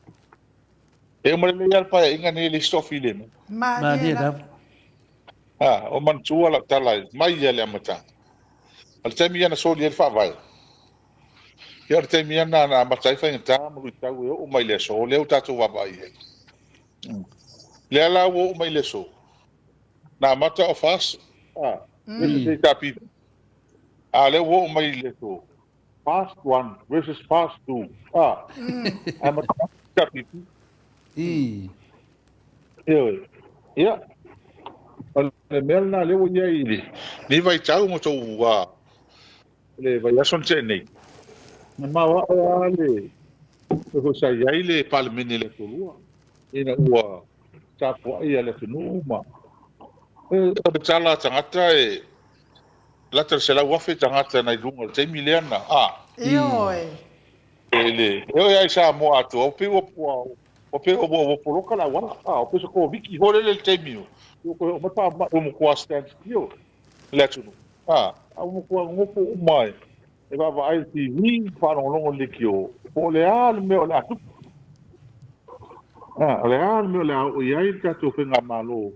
E uma lelei lava le paeaiga nei e leai se toafilemu. Malie lava. A, o manatua lau tala mai ia le amataga. O le taimi ia na soli ai le faavae. Ia o le taimi ia na amata ai faigata ma luitau e oo mai i le aso, lea ua tatou vaavaai i ai. Lea la ua oo mai i le aso, na amata o FAST, versus HRPP. A lea ua oo mai i le aso, FAST 1 versus FAST 2. Amata HRPP. Ioe. Ia, o le mea lena lea ua i ai i lenei vaitau ma tou le vaiaso na tea nei, na maoae lava le mea foi sa i ai le Palemene i le Aso Lua, ina ua tapuai le atunuu ma o le tala a tagata e lata i le 100,000 tagata na i luga o le taimi lea na a. Ioe. E le, e oo lava i Samoa atoa, pei ua ua pei ua poloka le auala, a, pei se Koviti foi lele i le taimi ua toe oo mai le faamai, ua matua stand still le atunuu. A, a ua matua nonofo uma e vaavaai i le TV, faalogologo i le leitio, po o le a le mea o le a tupu. A, o le a le mea o le a oo i ai le tatou faigamalo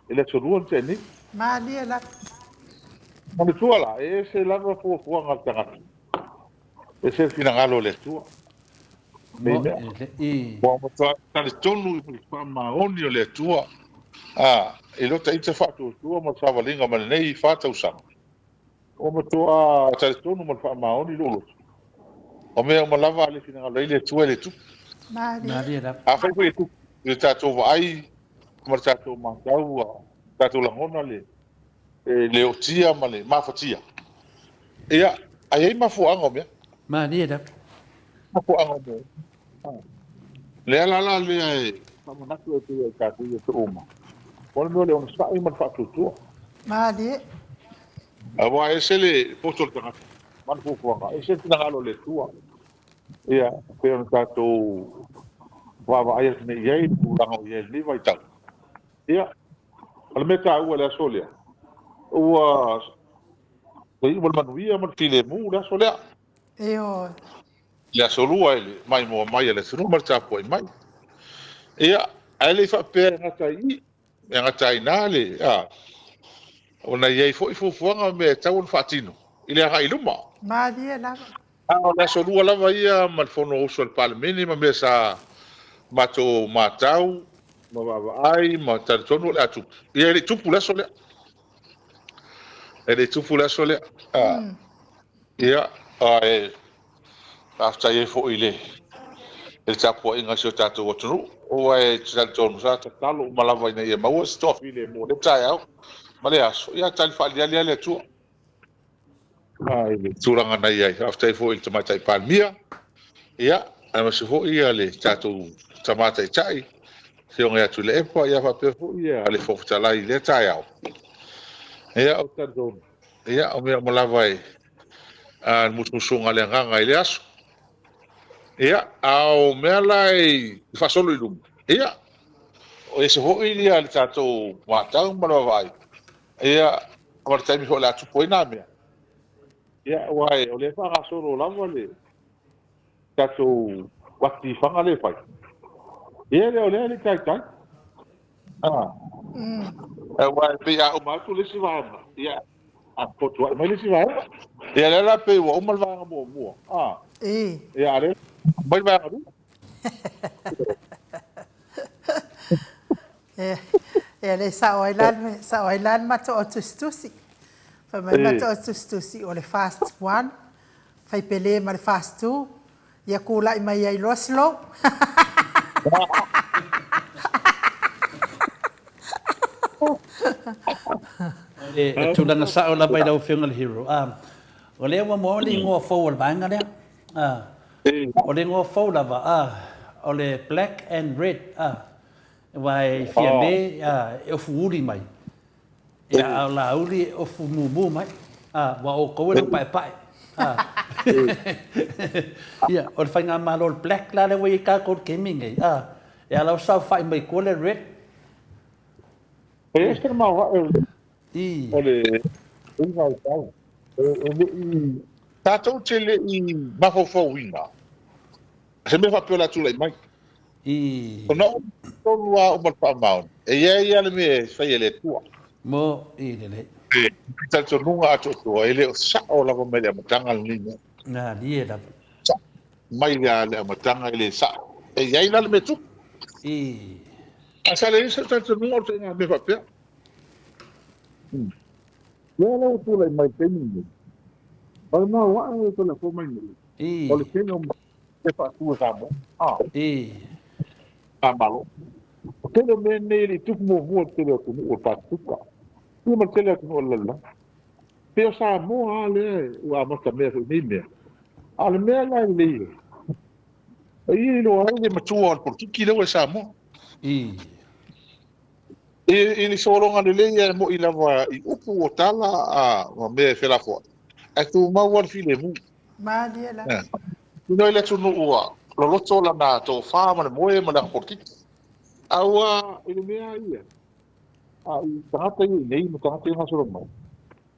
i le Aso Lua na tea nei. Malie lava. Manatua la, e ese lava fuafuaga a le tagata, ese le finagalo o le Atua. Nei mea. Ua matua talitonu i le faamaoni o le Atua, a, i lo ta ita faatuatua ma le savaliga ma lenei 4 tausaga. Ua matua talitonu ma le faamaoni lou loto. O mea uma lava a le finagalo ai le Atua e le tupu. Malie lava. Afai foi e tupu i le tatou vaai ma le tatou matau, a tatou lagona le le ootia ma le mafatia. Ia, a i ai mafuaaga o mea. Malie lava. Mafuaaga o mea. Le ala la lea e faamanatu atu ai ia i tatou i aso uma, o le mea o le onosai ma le faatuatua. Malie. Aua e ese le poto o le tagata ma ana fuafuaga, ese le finagalo o le Atua. Ia, pei ona tatou vaavaai atu nei i ai i le tulaga o i ai i lenei vaitau. Ia, o le mea taua i le aso lea, ua iu ma le manuia ma le filemu le aso lea. Ioe. Le Aso Lua i le maimoa mai a le atunuu ma le tapuai mai. Ia, ae le i faapea e gata i i, e gata ai i ina le, a, ona e i ai foi fuafuaga ma mea e tatau ona faatino i le agai i luma. Malie lava. A o le Aso Lua lava ia ma le Fonousu a le Palemene ma mea sa matou matau ma vaavaai ma talitonu o le a tupu. Ia, e le i tupu le aso lea. E le i tupu le aso lea. A, ia, ae faafetai ai foi i le tapuaiga a si o tatou atunuu. Aua e talitonu sa tatalo uma lava ina ia maua se toafilemu o lea taeao ma le aso. Ia, tali faaaliali lava le Atua i le tulaga na i ai. Faafetai foi i le Tamaitai Palemia, ia, aemaise foi le tatou Tama Taitai, Afioga ia Tuilaepa, ia faapea foi le Fofoga Fetalai i lea taeao. Ia, ou te talitonu, ia, o mea uma lava e le musumusuga a le agaga i le aso. Ia, a o mea la e faasolo i luma, ia, o ese foi ia le tatou matau ma le vaavaai, ia, ma le taimi foi o le a tupu ai nā mea. Ia, aua o lea e faagasolo lava le tatou uati i Faga lea e fai. Ia, o lea e le i taitai. Aua e pei a uma atu le isi vaega, ia, a fotuai mai le isi vaega. Ia, lea la pei ua uma le vaega muamua. Ia, a o lea mai le vaega lua. Ia le sao ai la sao ai la le matou tusitusi. Fai mai le matou tusitusi o le fast 1 fai pele ma le fast 2 ia tulai mai ai loa slow. O le tulaga sao lava i lau Afioga i le Hero, o lea ua maua le igoa fou o le vaega lea. O le igoa fou lava, o le Black and Red, aua e Fiame e ofu uli mai, ia, a o Laauli e ofu mumu mai, aua o outou e laupaepae. Ia, o le faigamalo o le Black la lea ua i ai tatou i le taimi lenei, e ala o saofai mai tua le Red. E ese le maoae o le uiga o le tau. E le i, tatou te le i mafaufauina se mea faapea o le a tulai mai. Ona o tonu lava uma le faamaoni, e i ai lava le mea e fai e le Atua. Mo i lelei. E talitonuga atoatoa, e le o sao lava mai le amataga lenei mea. Malie lava. Sao mai le amataga e le sao. E i ai la le mea tupu. Ae sa leai se talitonuga o le ituaiga mea faapea. Lea la ua tulai mai i le taimi lenei, o le maoae e toe lafo mai nei, o le tele o mea faatu e Samoa, a Malo. O tele o mea nei e le i tupu muamua i le tele o atunuu o le Pasefika, ia ma le tele o atunuu o le lalolagi. Pei o Samoa lava lea ua amata mea foi i nei mea. A o le mea la e lelei ai, E ia iloa ai le matua o le polokiki lea ua i Samoa. I le sologa lelei e mo'i lava i upu o tala ma mea e felafoai, ae tumau lava le filemu. Malie la. Ino i le atunuu ua loloto lana tofa ma le moe ma le aga polokiki. A ua i le mea ia, a i tagata ia i nei ma tagata ia gasolo mai,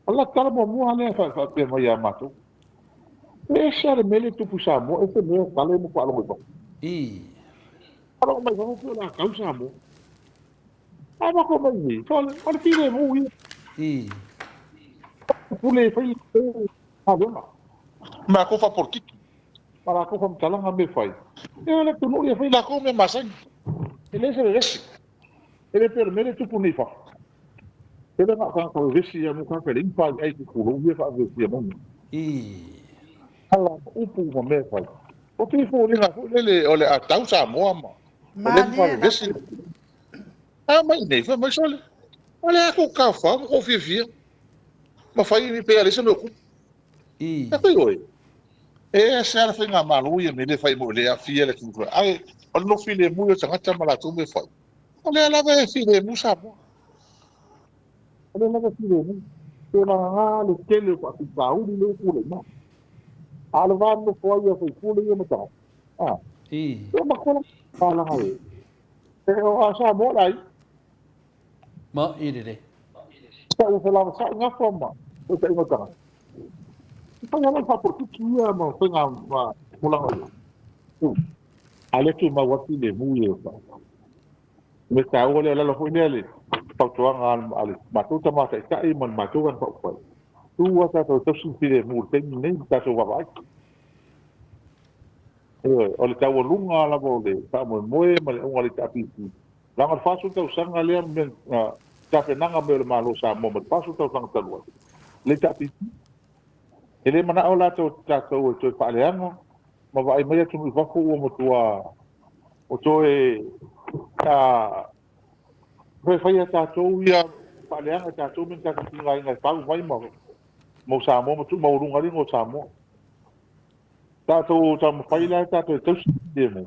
O le tala muamua lea e faapea mai ia matou, e ese lava le mea lea e tupu i Samoa, ese mea e tala ma faalogo i fafo. Faalogo mai fafo pei o le a tau Samoa. A matou mai nei, o le filemu ia. Pule e fai galuega. Matou faapolokiki, ma latou faamatalaga mea e fai. E o le atunuu ia e fai latou mea masani. E leai se vevesi. E le pei o le mea lea e tupu nei i fafo. Tele na o tagata vevesi ia mo tagata e leai ni paliai i pulou ia faavevesia mai nei. Ala ma upu ma mea e fai. Ua pei e foliga foi lele o le a tau Samoa ma o lea matua vevesi. A mai nei, fai mai sole, o le a kou tafafao ma kou fiafia ma fai pe a leai se mea o tupu. E pei oe, e ese lava le faigamalo ia mea lea e fai mo le aafia le atunuu. Ae o le nofo filemu ia o tagata ma latou mea e fai. O lea lava e filemu Samoa. O lea lava e filemu. Pe lagalaga le tele o faafitauli lea ua tulai mai. A o le va nonofo ai a sui usufono ia ma tagata, a, e matua la palaga e. E o a Samoa la ia. Ma i lelei. Sa ua felavasa'i gafa ma taitaiga o tagata. E fai lava le faapolokiki ia ma faiga ma tulaga ia. A lea tumau atu filemu ia e fai. Me taua lea lalo foi lea le fautuaga a le matou tama taitai ma le matou vaega faaupufai. Tu a tatou tausi filemu i le taimi lenei ma tatou vaavaai. Ioe, o le taualuga lava o le faamoemoe ma le auga o le HRPP. Leaga o le 40 tausaga lea na tapenaga mai o le Malo o Samoa mai le 40 tausaga talu ai, le HRPP. E le manao latou tatou e toe faaleaga ma vaai mai atunuu i fafo ua matua o toe toe faia tatou ia faaleaga e tatou mea na tatou tigaina e fau mai ma mo Samoa ma tuumaualuga ai le igoa o Samoa. Tatou taumafai la tatou e tausi le mea.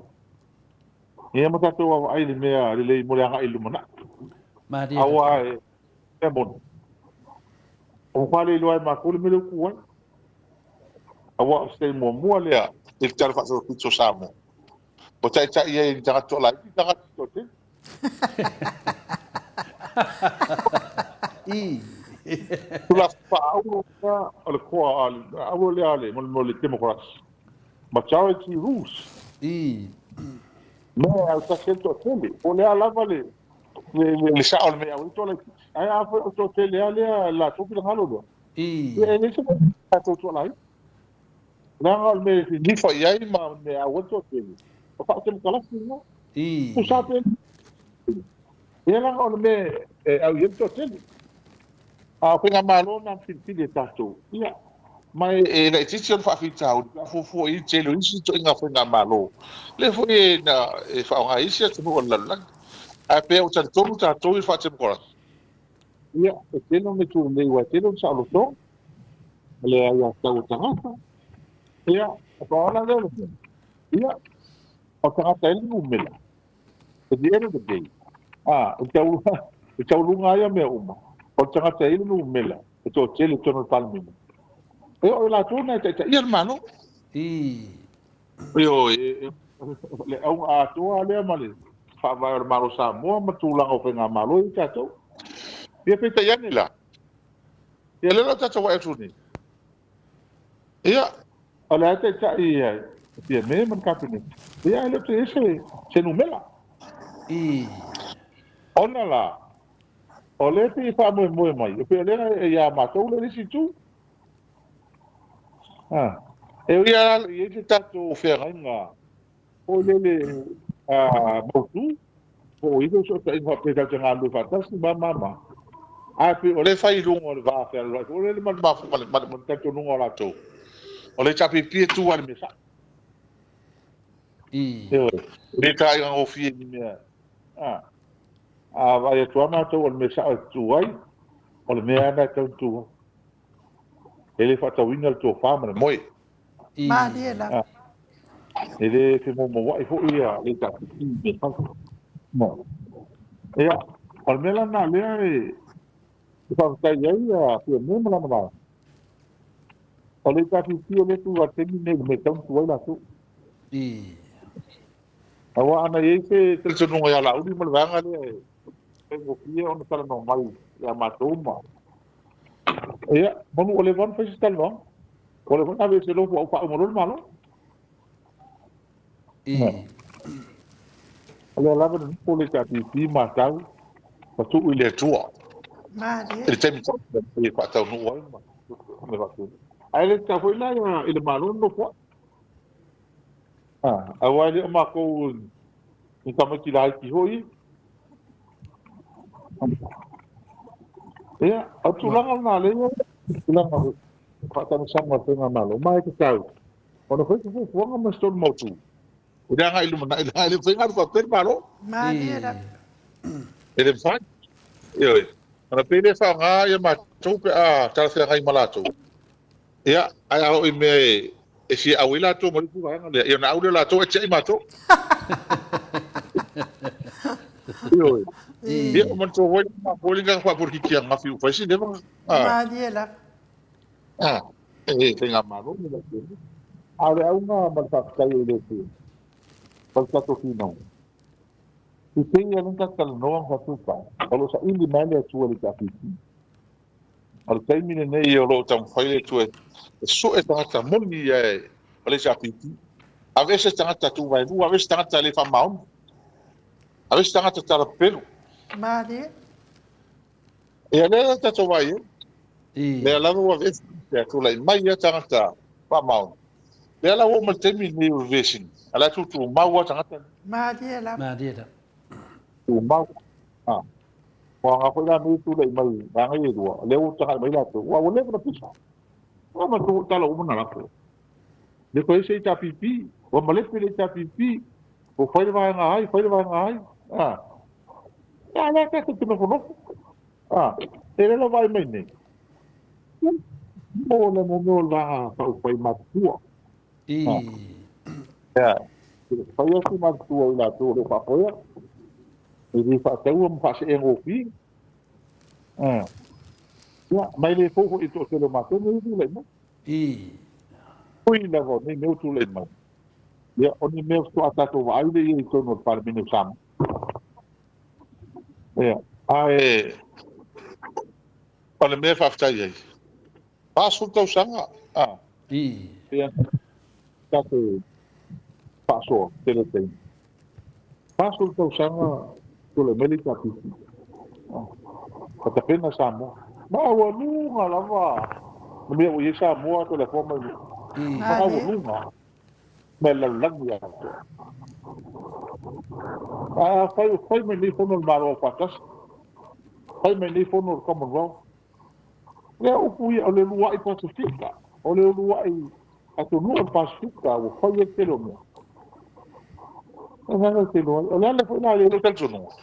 Ia ma tatou vaavaai i le mea lelei mo le agai i le lumanai. Malie. Aua e mea moni. Ua matua le iloa e matou le mea lea ua tu ai. Aua o se taimi muamua lea i le Tala Faasolopito o Samoa, ua taitai ai i tagata toalaiti tagata toatele. Tulafono faaauau lea o le koa auro lea mo le democracy. Majority rules. Mea e autasi ai le toatele. Po o le a lava le le sao o le mea e au ai toalaitiiti. Ae a foi o le toatele lava lea latou finagalo lea, e leai se mea tatou tuualai. Leaga o le mea e ninifa i ai ma le mea e au ai le toatele, o faatemokalasi lena. Tusa pe ia leaga o le mea e au i ai le toatele. A o faigamalo na filifili e tatou, ia, ma e laitiiti ona faafitauli pe a fuafua i ai le tele o isi ituaiga faigamalo, lea foi e, na, e faaaoga e isi atunuu o le lalolagi. Ae pei ua talitonu tatou i le faatemokarasi. Ia, e tele ona itu lelei aua e tele ona saolotoga ma le aiatatau a tagata. Ia, e pau lava la lea o le mea, ia, o le tagata e i ai le numera, at the end of the day, a, e tau, e taualuga lava ia mea uma, o le tagata e i ai le numera e toatele i totonu o le Palemene, ia o i latou na e taitaia le Malo. Ioe, le auga atoa lea ma le faavae o le Malo o Samoa ma tulaga o faigamalo ia tatou. Ia peitai ane la, ia lea la ua tatou vaai atu nei, ia o le a taitai ia Fiame ma le Kapeneta, ia ae le o toe i ai se, se numera. Ona la, o lea e pei e faamoemoe mai, e pei o lea e ia matou le isi itu. E ui lava e i ai se tatou feagaiga foi lele mautu, po o i ai se fesootaiga faapea tatou te galulue faatasi ma ma ma, ae pei o lea e fai i luga o le va fealuai foi lele ma le ma le talitonuga o latou, o le HRPP e tu lava i le mea sao. Ioe, e le taigagofie i ni mea. A vaai atu lava matou o le mea sao e tu ai, o le mea lava lena e tatau ona tu ai. E le faatauina le tofa ma le moe. Malie lava. E le femoumouai foi le HRPP i mea fai. Ia, o le mea la lena lea e faafetai ai a Fiame ma lana vaega. O le HRPP o lea e tu i le taimi lenei i le mea e tatau ona tu ai latou. Aua ana i ai se talitonuga ia Laauli ma le vaega lea e faigofie ona talanoa mai ia matou ma... Ia, manu ua leva ona fai se talanoaga. Ua leva ona aveese loa ua faauma loa le Malo. O lea lava na nofo le HRPP matau ma tuu i le Atua. Malie. I le taimi e faataunuu ai ma mea faapena. Ae le tatau foi la i le Malo ona nofo ai. Aua e le o matou ni tamaiti laiti foi ia. Ia, o le tulaga lena lea e i ai, tulaga o le faatamasaga o le faigamalo, ma e tatau ona fai se fuafuaga ma se tonu mautu i le agai i le lumanai, leaga e le mafai ona alu faapea le Malo. Malie lava. E le mafai. Ioe. Ona pei lea e faaaoga ia matou pe a talafeagai ma latou. Ia, ae a oo i mea e fia au ai latou ma le isi vaega lea, ia ona au lea o latou ae tiai matou. Ioe. Ia, o manatua foi le matou le gaga faapolokiki ananafi ua fai si leva. Malie lava. Ah, e faigamalo le latou. A o le auga ma le faafetai ai i le Atua ma le tatou finauga, i pei lava lea na tatou talanoa ma faatupa, o lo o saili mai le Atua i le HRPP. O le taimi lenei o lo o taumafai le Atua e sue tagata moni ia o le HRPP. Aveese tagata tuvaelua, aveese tagata le faamaoni, aveese tagata talapelu. Malie. Ia lea la tatou vaai ai. Lea lava ua aveese ia tulai mai ia tagata faamaoni. Lea la ua oo mai le taimi lenei o le vesiga, a la e tutumau lava tagata nei. Malie lava. Malie lava. Tumau. A. Ua aoga foi la nei tulai mai vaega ia e lua, o lea ua tagai mai latou, aua ua leva ona pisa. Ua matou tala uma na lafo. Le toe se HRPP, ua malepe le HRPP, ua fai le vaega ai, fai le vaega ai. A. Ia lea tatou te nofonofo. A. E le la vaai mai nei. Mo le mo mea o le vaega faaupufai matutua. Ia, fai atu matutua i latou o lo o faafoea. E le faataua ma faaseegofie. Ia, ma e le fou foi i le toatele o matou mea ia tulai mai. Ui lava o nei mea ua tulai mai. Ia, o ni mea faatoa tatou vaai lea i ai i totonu o le Palemene o Samoa. Ia, ae o le mea e faafetai ai, 40 tausaga, a. Ia, tatou faasoa tele taimi. 40 tausaga tulai mai le HRPP. Ua tapena Samoa. Maualuga lava le mea ua i ai Samoa Toleafoa mai lua. Maualuga mea lalolagi atoa. Ae afai o fai mai nei fono a le Malo Aufaatasi, fai mai nei fono a le Commonwealth, lea upu ia o le uluai Pasefika, o le uluai atunuu o le Pasefika ua fai ai le tele o mea. O le ala foi la i lou talitonuga,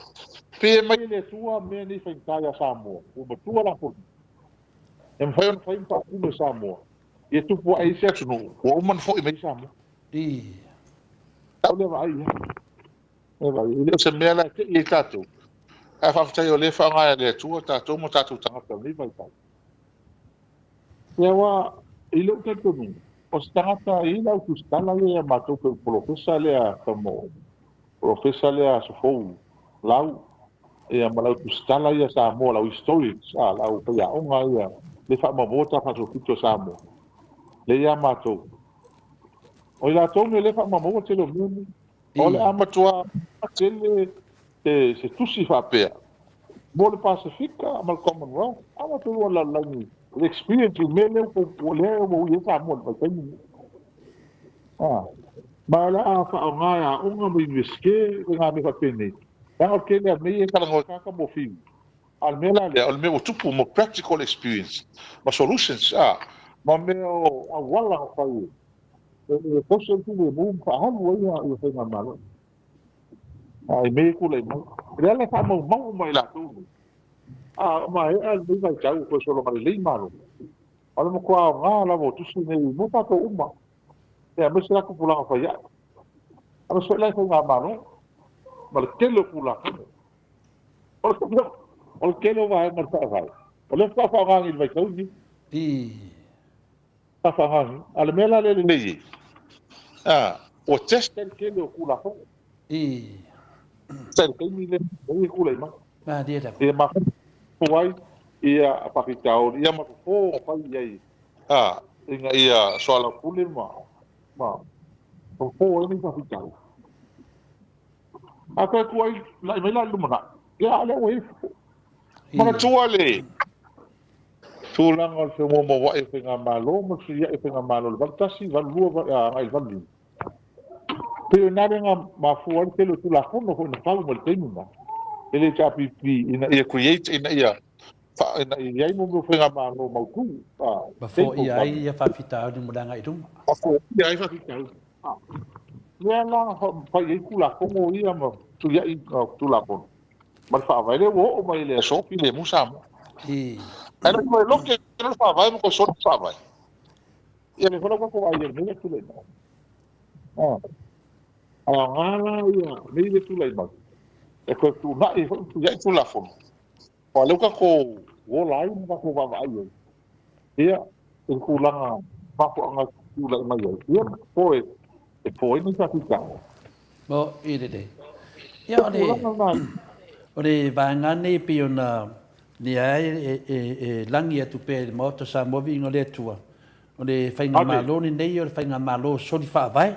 Pe mai e le Atua mea nei faigata ia Samoa, ua matua latou lima. E mafai ona fai ma faatino e Samoa, ia tupu ae ai se atunuu ua uma ona foi mai i Samoa. Tau lea vaai i ai. Lea vaai i ai. E le o se mea la e te i ai tatou, ae faafetai o lea e faaaoga e le Atua tatou ma tatou tagata o lenei vaitau. Ia aua i lou talitonuga, o se tagata e i ai le au tusitala lea ia matou pei o polofesa lea tamo polofesa lea Asofou Lau ia ma lau tusitala ia Samoa lau historians a lau faiaoga ia le faamaumauina ta faasolopito o Samoa lea ia matou. O i latou nei lea faamaumauina tele o mea nei. O le a matua tele se tusi faapea mo le Pasefika ma le Commonwealth, a matou lua lalolagi le experience i le mea lea ua lea ua ui ai Samoa i le vaitaimi lenei. A, ma o le a faaaoga e aoga ma Iunivesite ituaiga mea faapenei, leaga o le tele lava o mea ia e talanoa ai tagata mo fiu. A o le mea la lea, o le mea ua tupu mo practical experience ma solutions, a, ma mea o auala na fai e tausi ai le filemu ma faaalu ai faigamalo. A i mea ia e tulai mai. O le ala e faamaumau uma e latou nei, a maea lenei vaitau ua toe sologa lelei Malo, o le matua aoga lava o tusi nei mo tatou uma, aemaise la tupulaga faiae, aemaise foi la i faigamalo ma le tele o Tulafono. O le tele o vaega o le Faavae, o lea faatoa faaaoga nei i le vaitau lenei. Faaaoga nei. A o le mea la lea e lelei ai, ua test ai le tele o Tulafono. Test ai le taimi lea e tulai mai. Malie lava. Ia mafua ai ia faafitauli, ia ma fofo na fai i ai, ina ia soalaupule ma fofo ai nei faafitauli. A toe tuai lai mai la i le lumanai, ia a o lea ua i ai le fofo. Manatua le tulaga o le femuamua'i o faigamalo ma le fesuia'i o faigamalo i le 81, 82 agai i le 85. Pei o i ina lea na mafua ai le tele o Tulafono foi na fau mai i le taimi lena e le HRPP ina ia create, ina ia i ai mo mea o faigamalo mautu. Ma foia ai ia faafitauli mo le agai i luma. Ma foia ai faafitauli. Lea la na fai ai Tulafono ia ma fesuia'i Tulafono ma le Faavae lea ua oo mai i le aso filemu Samoa. Ae na toe loke loa le Faavae ma toe soli le Faavae. Ia lea foi la ua tatou vaai ai i le mea lea e tulai mai. Ae aoga la ia nei le tulai mai e toe fetuunai ai foi ma fesuiai Tulafono. Aua o lea ua tatou ola ai ma tatou vaavaai ai ia i le tulaga mafuaaga e tulai mai ai ia ma e po ai nei faafitauli. Mo i lelei. Ia o le o le vaega nei e pei ona nia ai e lagi atu pea i le Maota Samoa viiga o le Atua, o le faigamalo lenei o le faigamalo soli faavae,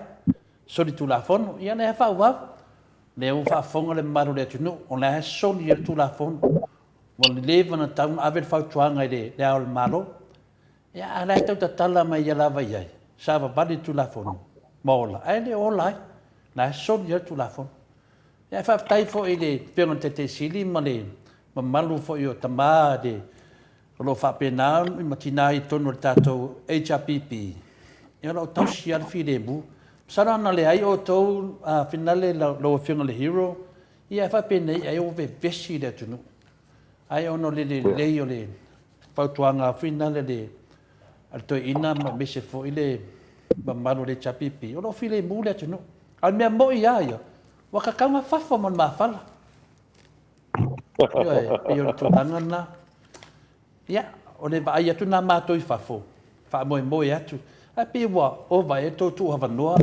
soli tulafono. Ia lea faaauau. Lea ua faafofoga le mamalu o le atunuu, o la e soli ai le tulafono. Ua leva ona tatau ona ave le fautuaga i le Ao o le Malo. Ia, a o la e tau tatala mai ia lava i ai, savavali le Tulafono ma ola, ae le o ola ai, la e soli ai le Tulafono. Ia, ae faafetai foi i le Afioga i le Taitai Sili ma le mamalu foi o tama le, o lo o faapena ma tina i totonu o le tatou HRPP, ia o lo o tausi lava le filemu. Masalo ana leai outou finale lau Afioga i le Hero, ia e faapenei ai ua vevesi le atunuu. Ai ona o le lelei o le fautuaga foi lena a le toeaina ma aemaise foi le mamalu o le HRPP, o lo o filemu le atunuu. A o le mea moi lava ia, ua tatau ona fafo ma le mafala. Ioe, pei o le tulaga lena. Ia, o le vaai atu lena a matou i fafo, faamoemoe atu, ae pei ua ova ea le tou tuuavanoa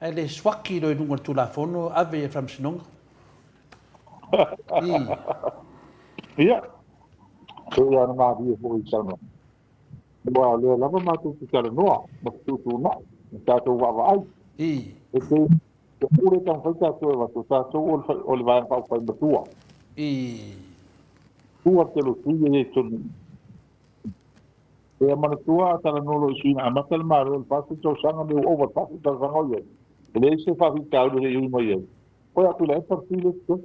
ae le suaki loa i luga o le Tulafono ave i le Faamasinoga. Ia, pei lava ona malie foi i saunoaga, aua o lea lava matou te talanoa ma fetuutuunai ma tatou vaavaai. E pei e pule taumafai tatou e avatu, o tatou o le Vaega Faaupufai Matua. Tua le tele o sui usufono ia i totonu i i. Ia manatua a talanoa loa i sui na amata le Malo i le 40 tausaga me ua ova i le 40 tausaga o i ai, e leai se faafitauli e le i ui mai ai. Koe atu i le epa le sui lea totoe.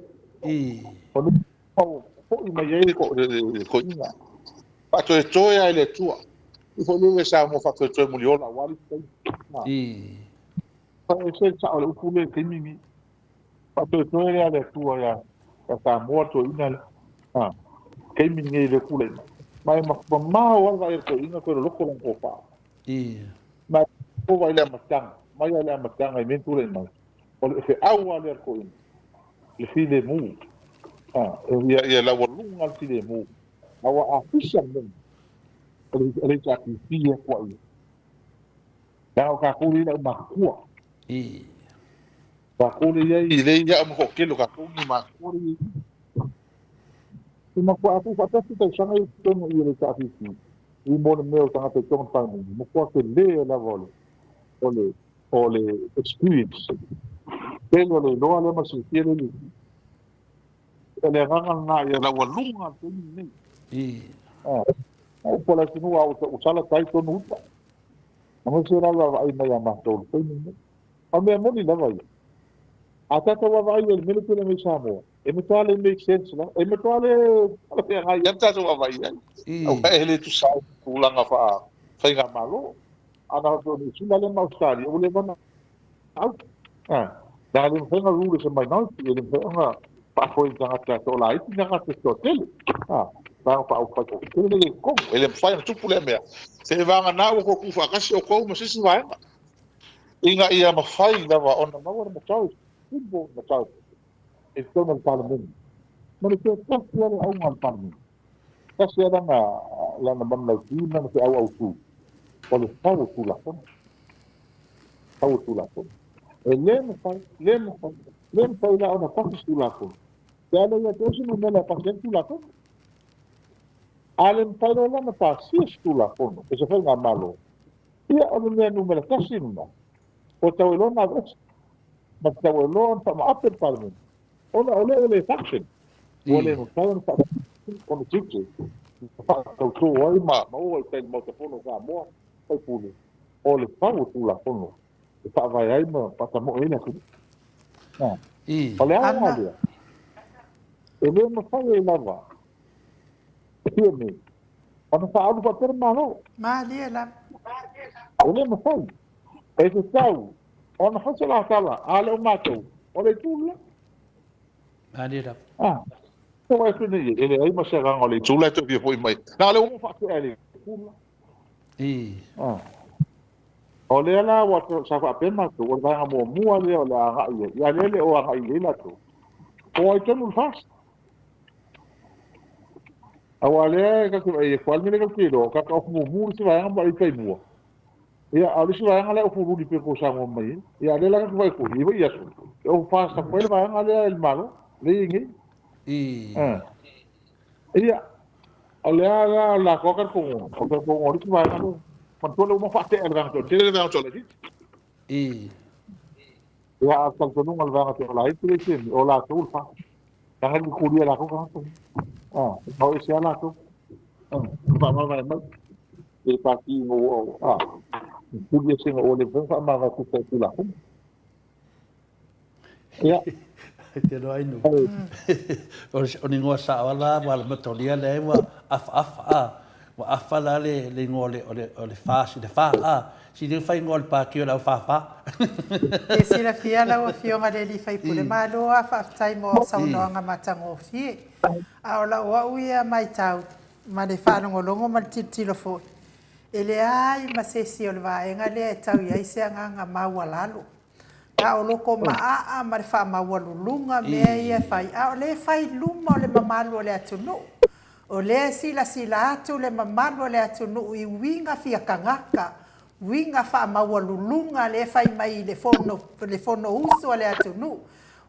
O le mau foi mai ai le toeaina. Faatoetoe lava i le Atua. I foi lele Samoa faatoetoe muliola aua le isi taimi. Fai ese le sao o le upu lea i le taimi lenei. Faatoetoe lea le Atua ia A Samoa le toeaina lea. A, taimi lenei e le o tulai mai. Ma e mamao lava le vaai a le toeaina toe loloto lana tofa. Ma e ova i le amataga, mai lava i le amataga i mea na tulai mai, o le feau lava lea a le toeaina, le filemu. A, ia, ia laualuga le filemu. Aua a pisa le mea, o le, o le HRPP e atu ai. Leaga o tatou lea i le aumatutua. Tatou lea i ai, lea i ai au ma toatele o tatou ni matutua lea i ai. E matua atoa faatasi tausaga ia i totonu i le HRPP i mo le mea o tagata i totonu o le Palemene, matua tele lava o le o le o le experience. Tele o le iloa lea ma le silafia lea i O le agaga lena ia laualuga le taimi lenei. Ah, upu a le atunuu a ua sala tai tonu uta. Aemaise la le vaavaai mai ia matou i le taimi lenei. A o le mea moni lava ia, a tatou vaavaai i le mea lea e tulai mai i Samoa, e matua le make sense lava, e matua le talafeagai lava le tatou vaavaai i ai. Aua e le tusa ai ma tulaga faa-faigamalo. A na faapea o Niu Sila lea ma Ausetalia, ua leva ona au. Leaga e le mafai ona rule as a minority, e le mafai ona faafoe i tagata toalaiti ni tagata se toatele. Leaga faaupufai toatele lea i totonu. E le mafai ona tupu lea mea. Seiavagana ua toe tuufaatasi outou ma se isi vaega ina ia mafai lava ona maua le majority, simple majority i totonu o le Palemene. Ma le toe tasi lava le auga o le Palemene. Tasi lava lana, lana manulauti ma lana feau autu, o le fau o Tulafono. Fau o Tulafono. E le mafai, le mafai, le mafai la ona pasi se Tulafono pe a le ia te oe se numera e pasi ai le Tulafono. A le mafai loa la ona pasia se Tulafono e se faigamalo, ia o le mea numera tasi lena, ua tatau ai loa ona aveese, ma tatau ai loa ona faamaape le Palemene, ona o lea ua le function, ua le mafai ona faatino ona tiute ma faatauto ai ma o ai i tai i le Maota Fono o Samoa, faipule, o le fau o Tulafono e faavae ai ma faatamoe ai le atunuu. O le aoga lea, e le mafai ai lava e Fiame ona faaalu faapea le Malo. Malie lava. E le mafai. E tatau ona fai se la tala, a le o matou, o le itu lea. Malie lava. Ah, o ai fai e leai ma se agaga o le itu la e toe fia foi mai. Na o le ua faatea e le itu la. Ah. O lea la ua sa faapea matou, o le vaega muamua lea o le a agai i ai, ia lea le o agai i ai latou. O ai tonu le FAST. Aua lea e tatou te vaai atu, a o le mea lea tatou te iloa, o tatou ofu mumu le isi vaega ma le taimua. Ia, a o le isi vaega lea e ofu luli pei ona outou saunoa mai ai. Ia, a o lea la tatou te vaai atu i ai aso, e ofu fast atu ai le vaega lea i le Malo, lea e i ai nei. Ia, o lea la o le a toa talitonuga, o le talitonuga o le isi vaega lea. Manatua lea ua uma ona faatea e le vaega toatele le vaega toalaitiiti. Ia, a o le talitonuga o le vaega toalaiti le isi o latou le fast. Leaga e le i kulia e latou tagata ia. A, o ese lava latou. Faamavae mai i le pati ina ua, a, kuli ese ina ua le mafai ona faamavae tusa i Tulafono. Ia. Te loa inu. O le igoa sao la ua matolia lea ua afaafa a. Ua afa la le le igoa o le o le o le fa le fa a. Si le fai igoa o le pāti o le au fāfā. E silafia lau Afioga i le Alii Faipule, malo lava faafetai mo au saunoaga matagofie. A o lau au ia matau ma le faalogologo ma le tilotilo foi, e leai ma se isi o le vaega lea e tau i ai se agaga maualalo. Na o loko maaa ma le faamaualuluga mea ia e fai, a o lea e fai i luma o le mamalu o le atunuu. O lea e silasila atu le mamalu o le atunuu i uiga fia tagata, uiga faamaualuluga lea e fai mai i le fono, le Fonousu a le atunuu.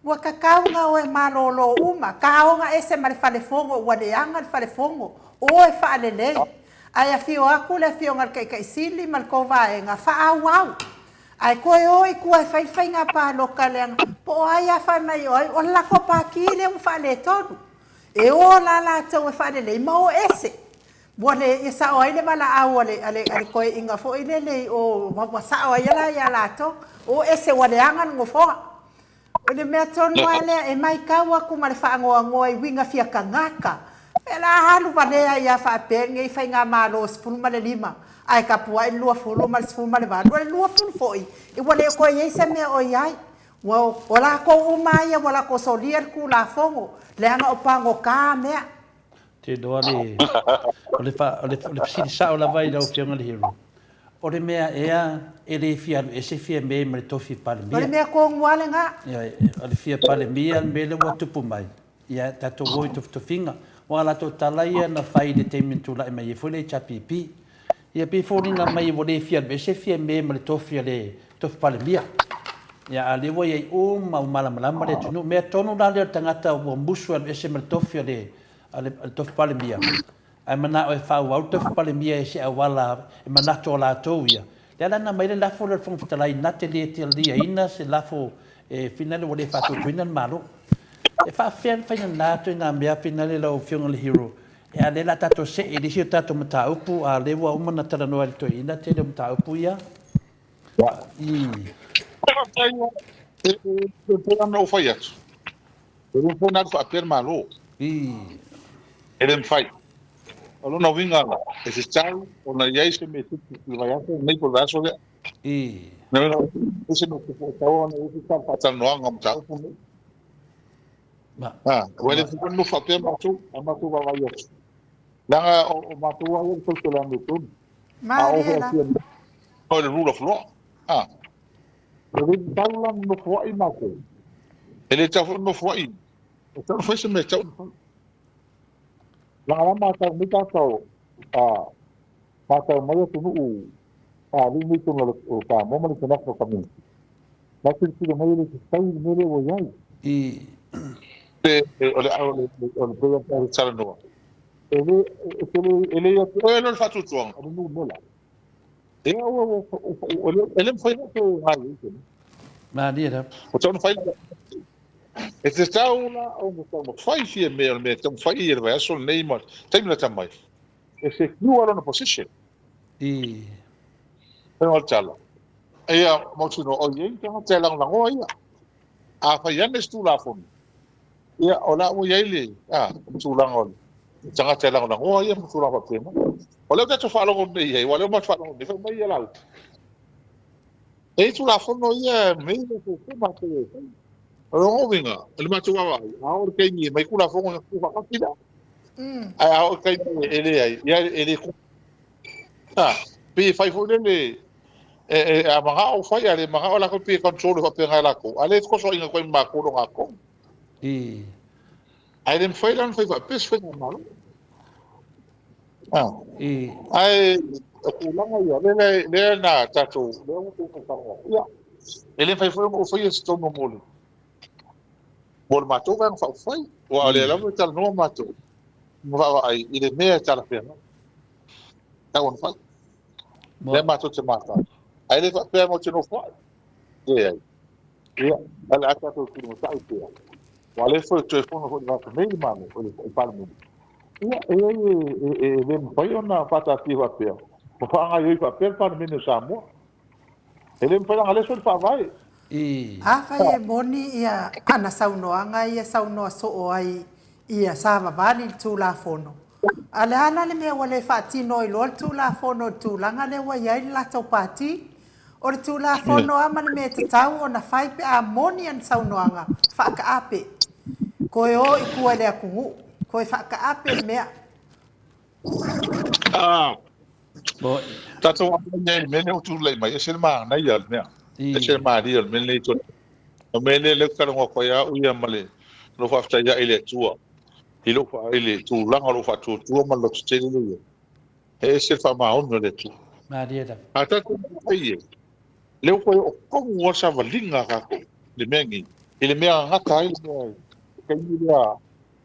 Ua tatau ona o e malolo uma, taoga ese ma le fale fono, ua leaga le fale fono, o e faalelei. Ae afio atu le Afioga i le Taitai Sili ma le tou vaega, faaauau. Ae toe o i tua e fai le faiga palota leaga po o ai a fai mai o ai, o le latou pati lea ua faaletonu. E o la latou e faalelei ma o ese. Ua le ia sao ai le valaau a le, a le, a le toeaina foi lele i o, ua sao ai la ia latou. O ese ua leaga le nofoa. O le mea tonu lava lea e matau atu ma le faanoanoa i uiga fia tagata. E la alu valea ai lava faapea lenei faigamalo 15 ae tapuai le 20 ma le 18. O le 20 foi, ua le toe i ai se mea o i ai. Ua o lakou uma a ia ua lakou solia le Tulafono, leaga o pagota mea. Te iloa le, o le, o le, o le fesili sao lava i lau Afioga i le Hero, o le mea ea e le fia alu ese Fiame ma le tofi Palemia? O le mea tonu lava lena. Ioe, o le fia Palemia le mea lea ua tupu mai, ia tatou o i tofitofiga. Aua o latou tala ia na fai i le taimi na tulai mai ai foi le HRPP. Ia pei e foliga mai ua le fia alu ese Fiame ma le tofi a le tofi Palemia. Ia a o lea ua i ai uma, ua malamalama le atunuu. O le mea tonu la lea o le tagata ua musu e alu ese ma le tofi a le a le tofi Palemia, ae manao e faaauau le tofi Palemia i se auala e manatu o latou ia. Lea la na aumai le lafo lea a le Fofoga Fetalai na te le taliaina se lafo e finale ua le faatuatuaina le Malo. E faafefea ona fai lena ituaiga mea finale lau Afioga i le Hero? A o lea o le a tatou see i le isi o tatou mataupu, a o lea ua uma ona talanoa e le toeaina tele o mataupu ia. Faafetai ua e pei ona ou fai atu, e le mafai ona alu faapea le Malo. E le mafai. O lona uiga la, e tatau ona i ai se mea e tupu i le vaiaso lenei po o le vaiaso lea. Lona uiga, e se mea e tupu, e tatau ona i ai se tala faatalanoaga o mataupu nei. Aua e le mafai ona nofo faapea matou, a matou vaavaai atu. Leaga o matou lava ia o le tausi o le amiotonu. A oo foi atu o le rule of law. A. E le tatau la ona nofoai matou. E le tatau foi ona nofoai. E tatau ona fai se mea e tatau ona fai. Leaga la matau nei tatou, a, matau mai atunuu a alii nei totonu o Samoa ma le international community. La tilotilo mai e le tatau le mea lea ua i ai. O le, o le, o le, o le talanoa. E le, e te le, e le ia te oe loa le faatuatuaga, o le numera. E au, au, au, e le mafai ona toe gaoioi se mea. Malie lava. Ua tatau ona fai le E tatau la ona taumafai Fiamē, o le mea e taumafai i le vaiaso lenei ma le taimi lata mai, e secure lona position. I. Fai o le tala. Ia, mautinoa, o i ai tagata e lagolagoa ia. A fai ane se Tulafono, ia, o la ua i ai le, a, tulaga o le tagata e lagolagoa ia ma tulaga faapena. O lea ua tatou faalogo nei i ai, aua o lea ua matou faalogo nei, fai mai ia Lauta, e i ai Tulafono ia e mea ia e matou e fai. O lona uiga, o le matou vaavaai, a oo i le taimi e aumai Tulafono ia tuufaatasi lea. Ae a oo i le taimi e leai, ia e le tu. A, pei e fai foi lele, e, e, a manao fai, a le manao latou pei e control faapena e latou. A lea e fesoasoaina atu ai ma matou le ogatotonu. Ae le mafai la ona fai faapea se faigamalo. Ah. Ae o tulaga ia, lea, lea na tatou, lea ua tatou talanoa. Ia, e le mafai foi ona ou faia se tonu mo le, mo le matou Vaega Faaupufai. Aua o lea lava e talanoa matou ma vaavaai i le mea e talafeagai. Tau ona fai. Lea matou te matau. Ae le faapea matou te nofoai. Leai. Ia, ae o le a tatou tulimatai pea. Aua o lea foi e toe fono foi i le vaiaso nei le Malo, o le Palemene. Ia, e leai e le mafai ona faataatia faapea ma faagaoioi faapea le Palemene o Samoa. E le mafai leaga o lea e soli faavae. Afai e moni ia ana saunoaga ia saunoa soo ai ia savavali le Tulafono, a le a la le mea ua le faatino ai loa le Tulafono i le tulaga lea ua i ai le latou Pati? O le Tulafono a ma le mea e tatau ona fai pe a moni ana saunoaga, faakaape. Toe o i tua i le atunuu, toe faakaape le mea. Tatou vaavaai i le mea lea ua tulai mai, e ese le manaia o le mea, e ese le malie o le mea lenei. O le mea lea ou te talanoa atu ai au ia ma le lou faafetai ae i le Atua i lou i le tulaga o lou faatuatua ma le lototele lea i ai. E ese le faamaoni o le Atua. Malie lava. A tatou vaavaai i ai, lea ua toe oo tonu lava le savaliga a tatou i le mea lenei, i le mea e gata ai le mea i le taimi lea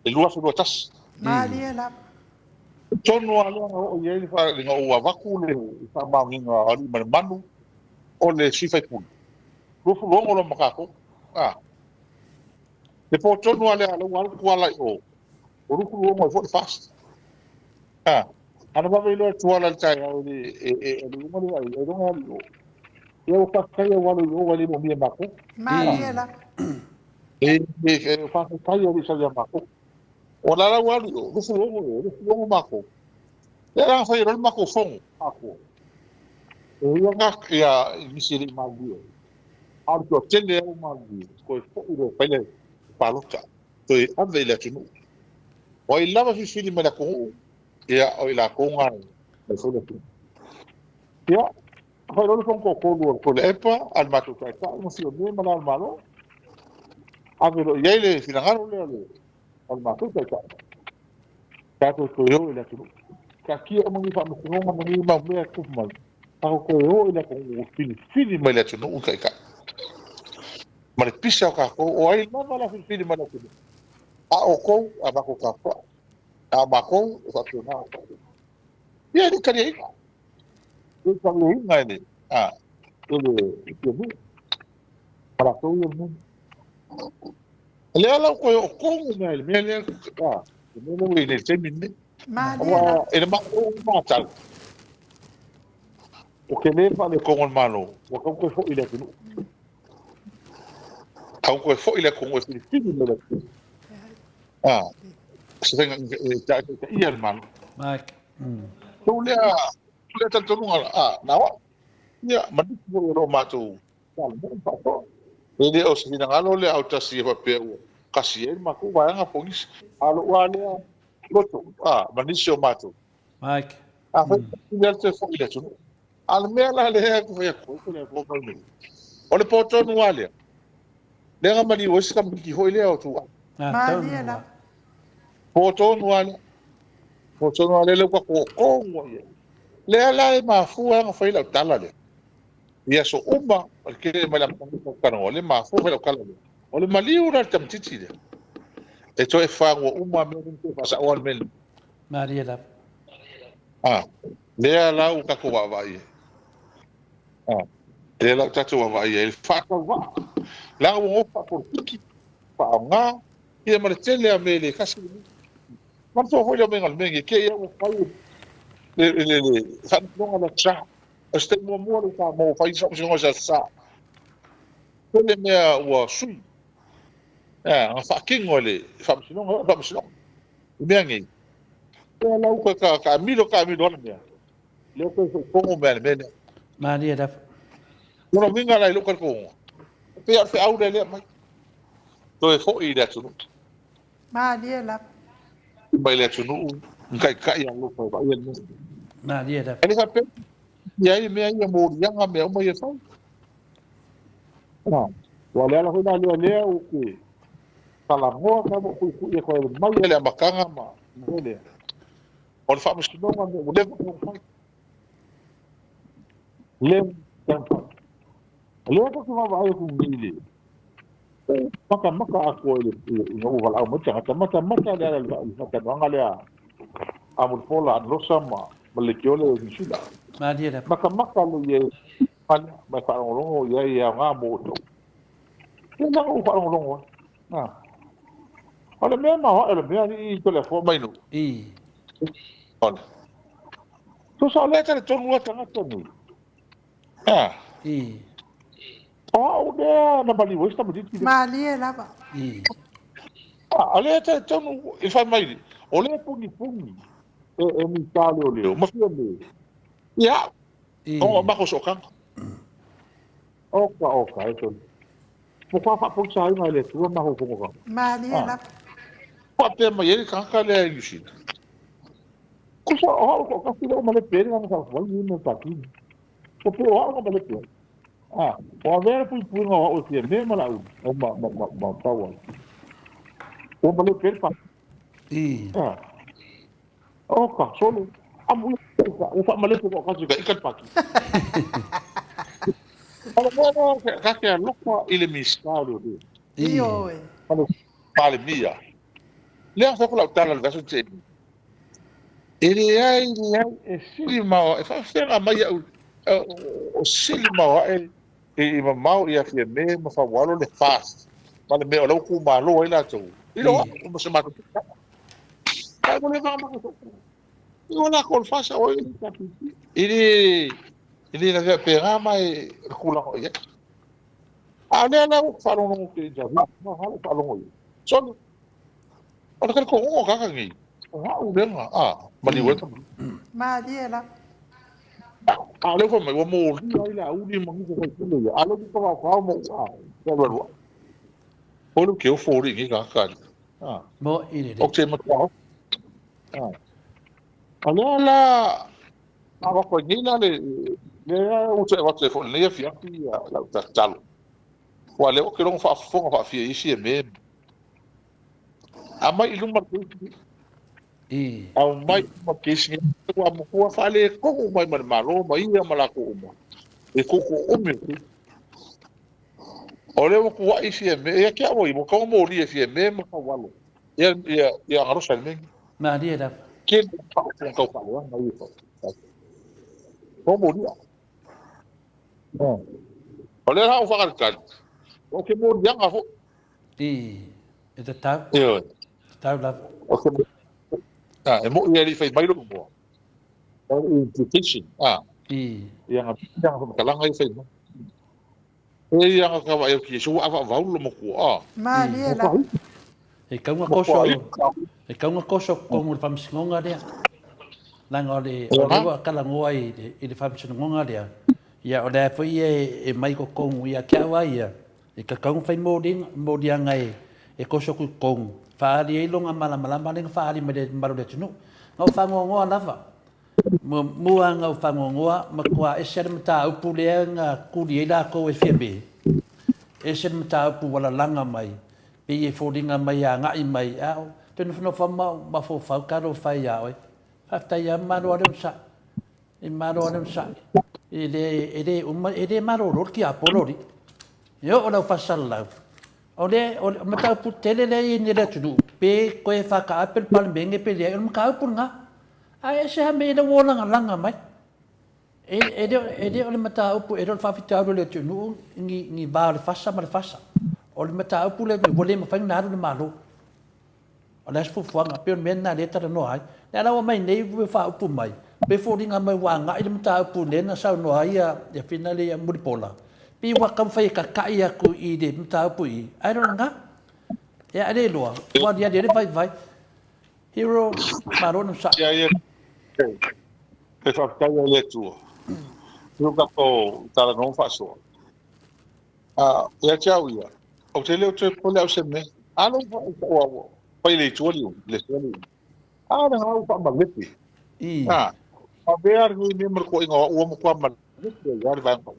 i le 2021. Malie lava. Tonu lava lea na oo i ai le na ou avatu le faamaoniga a Alii ma le Manu o le sui faipule. 26 loa ma tatou. A. Le po tonu lava lea, lea ua alu Tuala i o, o 26 ai foi le FAST. A. Ana vave iloa e Tuala i le taeao e le e le uma le vaai, ailoga e alu i o. Ia ua faafetai ua alu i o ua le moomia e matou. Malie lava. E e faafetai e le i sau ia matou. O la la ua alu i o, 26 i o, 26 matou. Lea la na fai ai loa le matou fono atoa. E ia na, ia nisi e le i malilie. A o le toatele lava ua malilie, toe foi loa e fai le palota, toe ave i le atunuu. O ai lava e filifili mai le atunuu, ia, o i latou na e fai foi le atunuu. Ia, fai loa le fono toatolu a Tuilaepa, a le matou taitai ma Fiame ma Le Ao o le Malo, ave loa i ai le finagalo lea o le matou taitai, tatou toe o i le atunuu. Taatia uma nei faamasinoga ma nei mau mea e tupu mai, tatou toe o i le atunuu e filifili mai le atunuu i taitai. Ma le pisa o tatou, o ai lava la filifili mai le atunuu? A outou, a matou tapuai. A o matou, e faapena ona tatou. Ia, e le i taliaina. E le i taliaina e le, a, e le Fiame. Ma latou ia le mea. Lea la ua toe oo tonu mai i le mea lea, a, le mea lea ua i ai nei i le taimi lenei. Malie lava. Aua e le matou matau, ua tele le faaletonu o le Malo, ua tatau ona toe foi i le atunuu. Tatau ona toe foi i le atunuu e filifili mai le atunuu. A, se faiga e taitaia le Malo. Mike. Tou lea, tou lea talitonuga, a, na o au, ia, ma nisi foi o lo o matou Palemene faasoa. E le o se finagalo lea autasi e faapea ua kasi ai le matou vaega po o nisi. A o lou lava lea loto, a, ma nisi o matou. Mike. Afai e lea toe foi i le atunuu. A o le mea la lea e fai atu ai, pe le fua mai nei. O le po tonu lava lea, lea na maliu ai si tamaitiiti foi lea o Tuuape. Malie lava. Po tonu lava lea. Po tonu lava lea, lea ua tatou oo tonu lava i ai. Lea la e mafua ai ona fai lau tala lea. I aso uma, o le tele mai le amataga o talanoa, lea e mafua fai lau tala lea. O le maliu la i le tamaitiiti lea, e toe fanua uma mea nei, toe faasaoa le mea lenei. Malie lava. A, lea la ua tatou vaavaai ai. A, lea la ua tatou vaavaai ai i le faatauvaa. Leaga ua nofo faapolokiki, faaaoga, ia ma le tele lava o mea e le tasi le mea. Manatua foi le omega o le mea lenei, te i lava ua fai le le le faamasinoga lea sa. O se taimi muamua lea sa maua fai se faamasinoga sa sa. Tele mea ua sui. Ea, na faatino e le faamasinoga, faamasinoga. I mea nei. Lea la ua ka taamilo taamilo lava le mea. Lea toe foi tonu mea le mea lea. Malie lava. Lona uiga la i lou talitonuga, e pei lava o le feau lea lea aumai. Toe foi i le atunuu. Malie lava. Mai le atunuu, na taitai alofa e vaaia le mea. Malie lava. E le faapea i ai mea ia moliaga mea uma ia fai. Ah, ua le ala foi la lea lea ou te talanoa ka mo kui e koe mai le amataga ma mea lea. O le faamasinoga mea ua leva ona fai. Lea fai. Lea ko te vaavaai atu nei le matamata atoa i le ina ua valaau mai tagata, matamata le ala i le faatanoaga lea a Mulipola Anarosa ma Lekiole o Niu Sila. Malie lava. Matamata le i ai ma e faalogologo i ai e aoga mo outou. Ia na ou faalogologo ai. Ah. O le mea maoae o le mea alii Toleafoa mai nuu. I. Ole. Tusa o lea talitonu lava tagata nei. Ah. I. O au lea na maliu ai se tamaitiiti lea. Malie lava. I. Ah, o lea talitonu i fai mai, o lea punipuni e, e mita leoleo, ma fia me. Ia, I. o makou sootaga. Oka, oka, e tolu. Mo kwa faapoisaina e le Atua makou fonotaga. Malie Ah. lava. Faapea mai ai le tagata lea i Niu Sila. Tusa o au toatasi lea ua malepe ai le agaga faafuai nei mea patini. Ko pe o au na malepe ai. Ah, o avea le puipuiga o au e Fiame ma Laauli, o ma, ma, ma, ma Tauala. Ua malepe ai le pati. I. Ah. Oka, sole. Amu ia, ua faamalepe toatasi ka ika le pati. O le mea lea, ta te alofa i le Minisita o Leoleo. I. Ioe. Ma le Palemia. Lea na fai atu lau tala i le vaiaso na tea nei. E leai, leai, e sili maoae, e faafefea ona aumai au, o sili maoae i mamao ia Fiame ma Faualo le FAST ma le mea o la ua tumalo ai latou, i lo au ma se matou tala. Ae ua leva ona matou I o latou o le FAST o ai le HRPP. E le, e le lavea pena ma e le tulaga o i ai. A o lea la ua ou faalogologo atu i interview, na ua faalogo i ai. Sole, O le talitonuga o tagata nei, o au lea na maliu ai tama. Malie lava. A o lea ua fai mai, ua molia ai le auli ma nisi o faipule ia, a o lea ua tavaotao ma ua alualu ae. O le ke o foli ni ka ka. Ah. Mo i le O te matua. Ah. O lea la a wako nei la le le o te watu e fo nei afiafi ia lau tatalo. Ua le o ke longo faafofoga faafia isi e me. A mai i luma le I. Aumai i luma le keisi ua matua faaletonu mai ma le Malo ma ia ma latou uma i koko umi o keisi. O lea ua tuuai Fiame, ia te au ai, ua tatau ona molia e Fiame ma Taualo ia, ia, ia Agarosa i le mea lenei. Malie lava. Tele o faafofoga tau faaleaga ia e fai. Tatau ona molia. O lea la ua faatalitali, o se moliaga foi. I, e tatau. Ioe. Tatau lava. O se ah, e mo'i e le i fai mai lou igoa. O le implication, ah. I. Ia nga ia nga whakatalanga i fai mai. E ia nga ka vai au ki Iesu ua avaavau lo matua, ah. Malie lava. E kaunga koso, e kaunga koso kongu le faamasinoga lea. Leaga o le, o lea ua talanoa i le, i le faamasinoga lea, ia o lea foi e, e mai kokongu ia te au a ia, e kakau ona fai moliga, moliaga e, e koso atu i totonu, faaali ai lona malamalama lea na faaali mai le mamalu o le atunuu. Na ou faanoanoa lava, muamua na ou faanoanoa, matua ese le mataupu lea na tuli ai latou e Fiame, ese le mataupu ua lalaga mai, pei e foliga mai e agai mai, a o toe nofonofo lava ma mafaufau talofa e ia oe. Faafetai lava malo lava le onosai. E malo lava le onosai. E le, e le uma, e le malolo le tiapolo alii. E oo lau faasalalau. O le, o le mataupu tele lea e i ai nei i le atunuu, pe toe faataape le Palemene pe leai, o le mataupu lena. Ae ese lava mea ia ua lagalaga mai. E, e, le, e le o le mataupu, e le o le faafitauli o le atunuu ni, ni va o le fasa ma le fasa. O le mataupu lea ua le mafai ona alu le Malo. O le a se fuafuaga? Pei o le mea lena lea e talanoa ai. Lea la ua aumai nei ua faaupu mai, pei e foliga mai ua agai le mataupu lea na saunoa ai ia Fina lea ia Mulipola, pei ua taumafai e tata'i atu i le mataupu i i, ae le o lena. Ia a le iloa, ua aliali ai le vaivai. Hero, malo le onosai. Ia, ia, e faafetai i le Atua. I lo tatou talanoa ma faasoa. A, ia te au ia, ou te le o toe popole au se mea. A lou vaai i ua fai le itu aliu, le itu aliu. A le ngau whaamalepe. A, a mea le mea ma le koinga o ua matua malepe ai le vaega.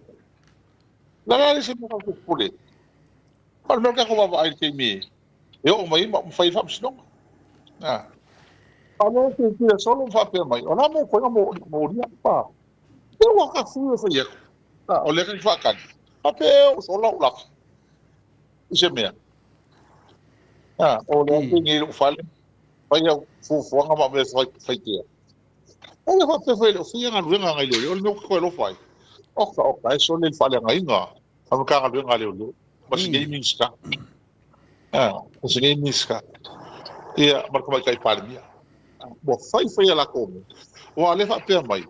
La la le se mea ka popole. O le mea ka ko vaavaai i le taimi e oo mai ma fai faamasinoga. A, a lea se tira solo ma faapea mai, o la mo koinga mo mo lia pa. E ua ka fui e fai aku. A, o lea ka whaakani. A pe o sola o laka. I se mea. A, o lea te ngei lou fale. Fai au fuafuaga ma mea fai faitea. O le faapea foi le o fia galuega ngai leoleo, o le mea ua toe alofa ai. Oka, oka, e sole le faaleagaina a Matagaluega a Leoleo ma si nei Minisita. A, ma si nei Minisita. Ia, ma le Tamaitai Palemia. Ua fai fai a latou mea. Aua o lea e faapea mai,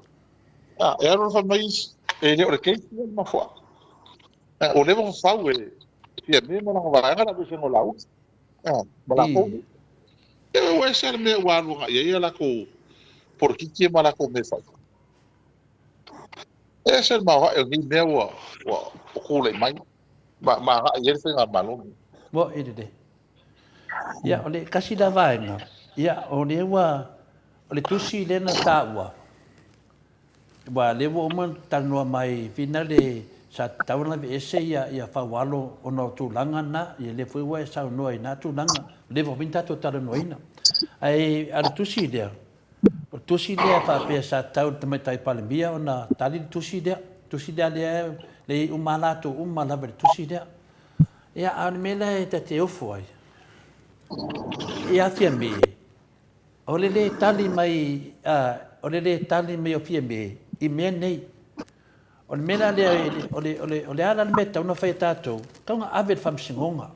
a, e alu fai mai isi, e le o le keiki le mafuaaga. A, ua leva ona fau e Fiame ma lana vaega le aveesega o Laauli. A, ma latou nei. Ia, ua ese le mea ua alu agai i ai a latou polokiki ma latou mea e fai. E ese le maoae o nei mea ua ua tulai mai ma ma agai i ai le faigamalo lenei. Ua e lelei. Ia, o le tasi lea vaega, ia, o lea ua, o le tusi lea na taua, aua o lea ua uma ona talanoa mai finale sa tatau ona aveese ia, ia Faualo ona o tulaga na, ia lea foi ua e saunoa i na tulaga, ua leva foi ona tatou talanoaina. Ae a o le tusi lea, O le tusi lea faapea sa tatau i le Tamaitai Palemia ona tali le tusi lea. Tusi lea lea e i ai uma lava latou uma lava i le tusi lea. Ia, a o le mea lea ta te ofo ai, ia Fiame, o le lē tali mai, o le lē tali mai o Fiame i mea nei. O le mea la lea, o le, o le, o le a la le mea e tatau ona fai e tatou, tatau ona ave i le Faamasinoga.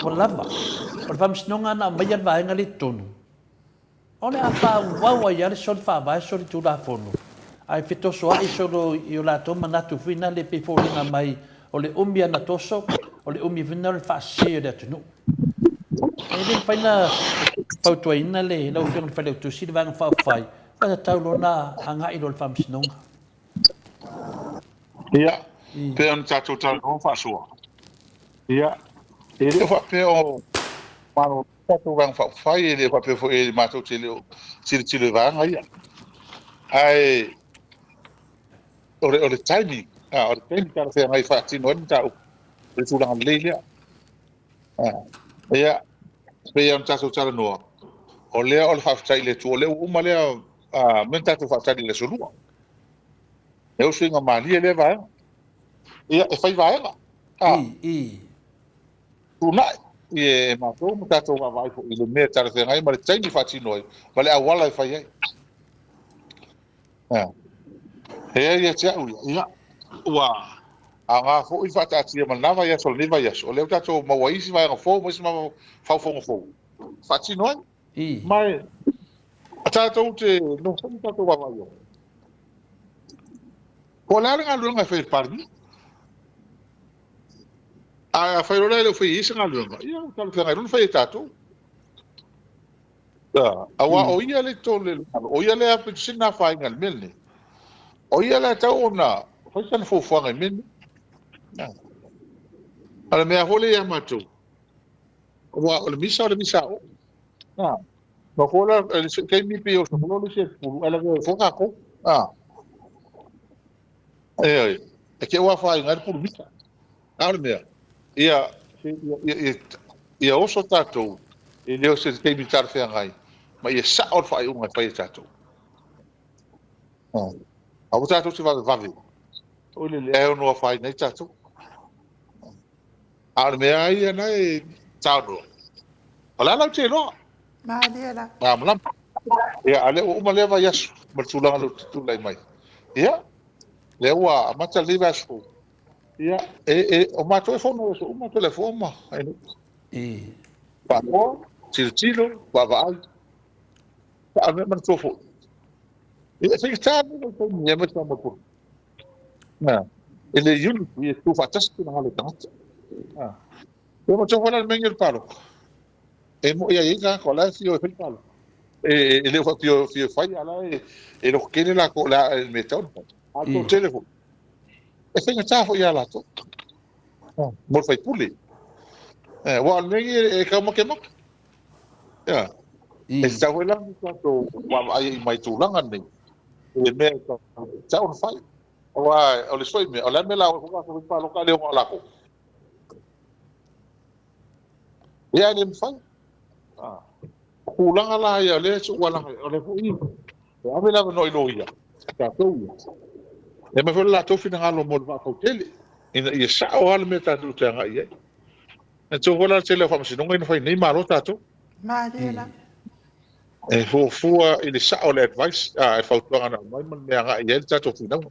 Ua lava. O le Faamasinoga na aumaia le vaega lea i totonu, o le a faaauau ai lava le soli faavae, soli tulafono, ae fetosoa'i solo i o latou manatu foi na le pei foliga mai o le umi ana toso, o le umi foi na o le faasese o le atunuu. E le mafai ona fautuaina le, lau Afioga i le Failautusi le Vaega Faaupufai, ua tatau loa ona agai loa i le Faamasinoga. Ia, pei ona tatou talanoa faasoa, ia, e le o faapea o malo tatou Vaega Faaupufai, e le o faapea foi e matou te le o tilotilo i vaega ia. Ae o le, o le taimi, a, o le taimi talafeagai e faatino ai le mataupu, o le tulaga lelei lea. A, ia, pei ona tatou talanoa, o lea o le faafetai i le Atua, o lea ua uma lea a, mea na tatou faatali i le Aso Lua. E usuiga malie lea vaega. Ia, e fai vaega. A, tunai e matou ma tatou vaavaai foi i le mea e talafeagai ma le taimi e faatino ai ma le auala e fai ai. A, e ai ia te au ia, ia, ua aoga foi faataatia ma lena vaiaso lenei vaiaso, o lea ua tatou maua ai isi vaega fou ma isi faofoga fou faatino ai. Ma e tatou te nofo ma tatou vaavaai ai. Po o le a le galuega e fai e le Palemia. Ae afai loa la e le o faia e ia se galuega, ia ua talafeagai loa ona fai e tatou. Aua o ia lea i totonu o le Malo, o ia lea e aupito sili ona afaina i le mea lenei. O ia la e tatau ona fai sana fuafuaga i mea nei. A o le mea foi lea ia matou, aua o le misa o le misa a oo. Ma foi la, le taimi pei o sokolo le isi e pulu, ae lavea ai foi tatou. Ioe, e te ua afaina ai le pulu misa. A o le mea, ia, ia, ia oso tatou, e le o se taimi talafeagai, ma ia sao le faaiuga e fai e tatou. Aua tatou te vavevave, o le lea e ono afaina ai tatou. A o le mea lava ia na e saunoa, o le a lau te iloa? Malie la. Malamalama. Ia, a o lea ua uma lea vaiaso ma le tulaga lea ua tulai mai. Ia, lea ua amata lenei vaiaso fou. Ia, e, e, o matou e fono i aso uma, Toleafoa ma Ainuu. Faatoa, tilotilo, vaavaai, faamea manatua foi. Ia, e faigata le taimi e aumai le faamoemoe. E le unity, e tuufaatasi finagalo o tagata. Ua matou foi la le mea lenei o le palota. E moni a i ai tagata o la e fia o e fai le palota. E le o faapea o fia fai, a o la e lototele latou o le a le mea e tatau ona fai. A o le toatele foi, e faigata foi ia latou mo le faipule. Aua o le mea lenei e taumatemate. E tatau foi la ona tatou vaavaai mai tulaga nei i le mea e tatau ona fai. Aua o le sui mea, o le a le mea o le a o ai foi latou e fai palota ae le o na o latou. Ia e le mafai. O tulaga la ia o lea e tuuala, o lea foi e ave le avanoa i loia, tatou ia. E aumai foi le latou finagalo mo le vaa fautele, ina ia sao lava le mea tatou te agai i ai. E tou foi la le tele o faamasinoga ia na fai nei, malo tatou. Malie la. E fuafua i le sao o le advice, a, le fautuaga na aumai ma le mea e agai i ai le tatou finauga.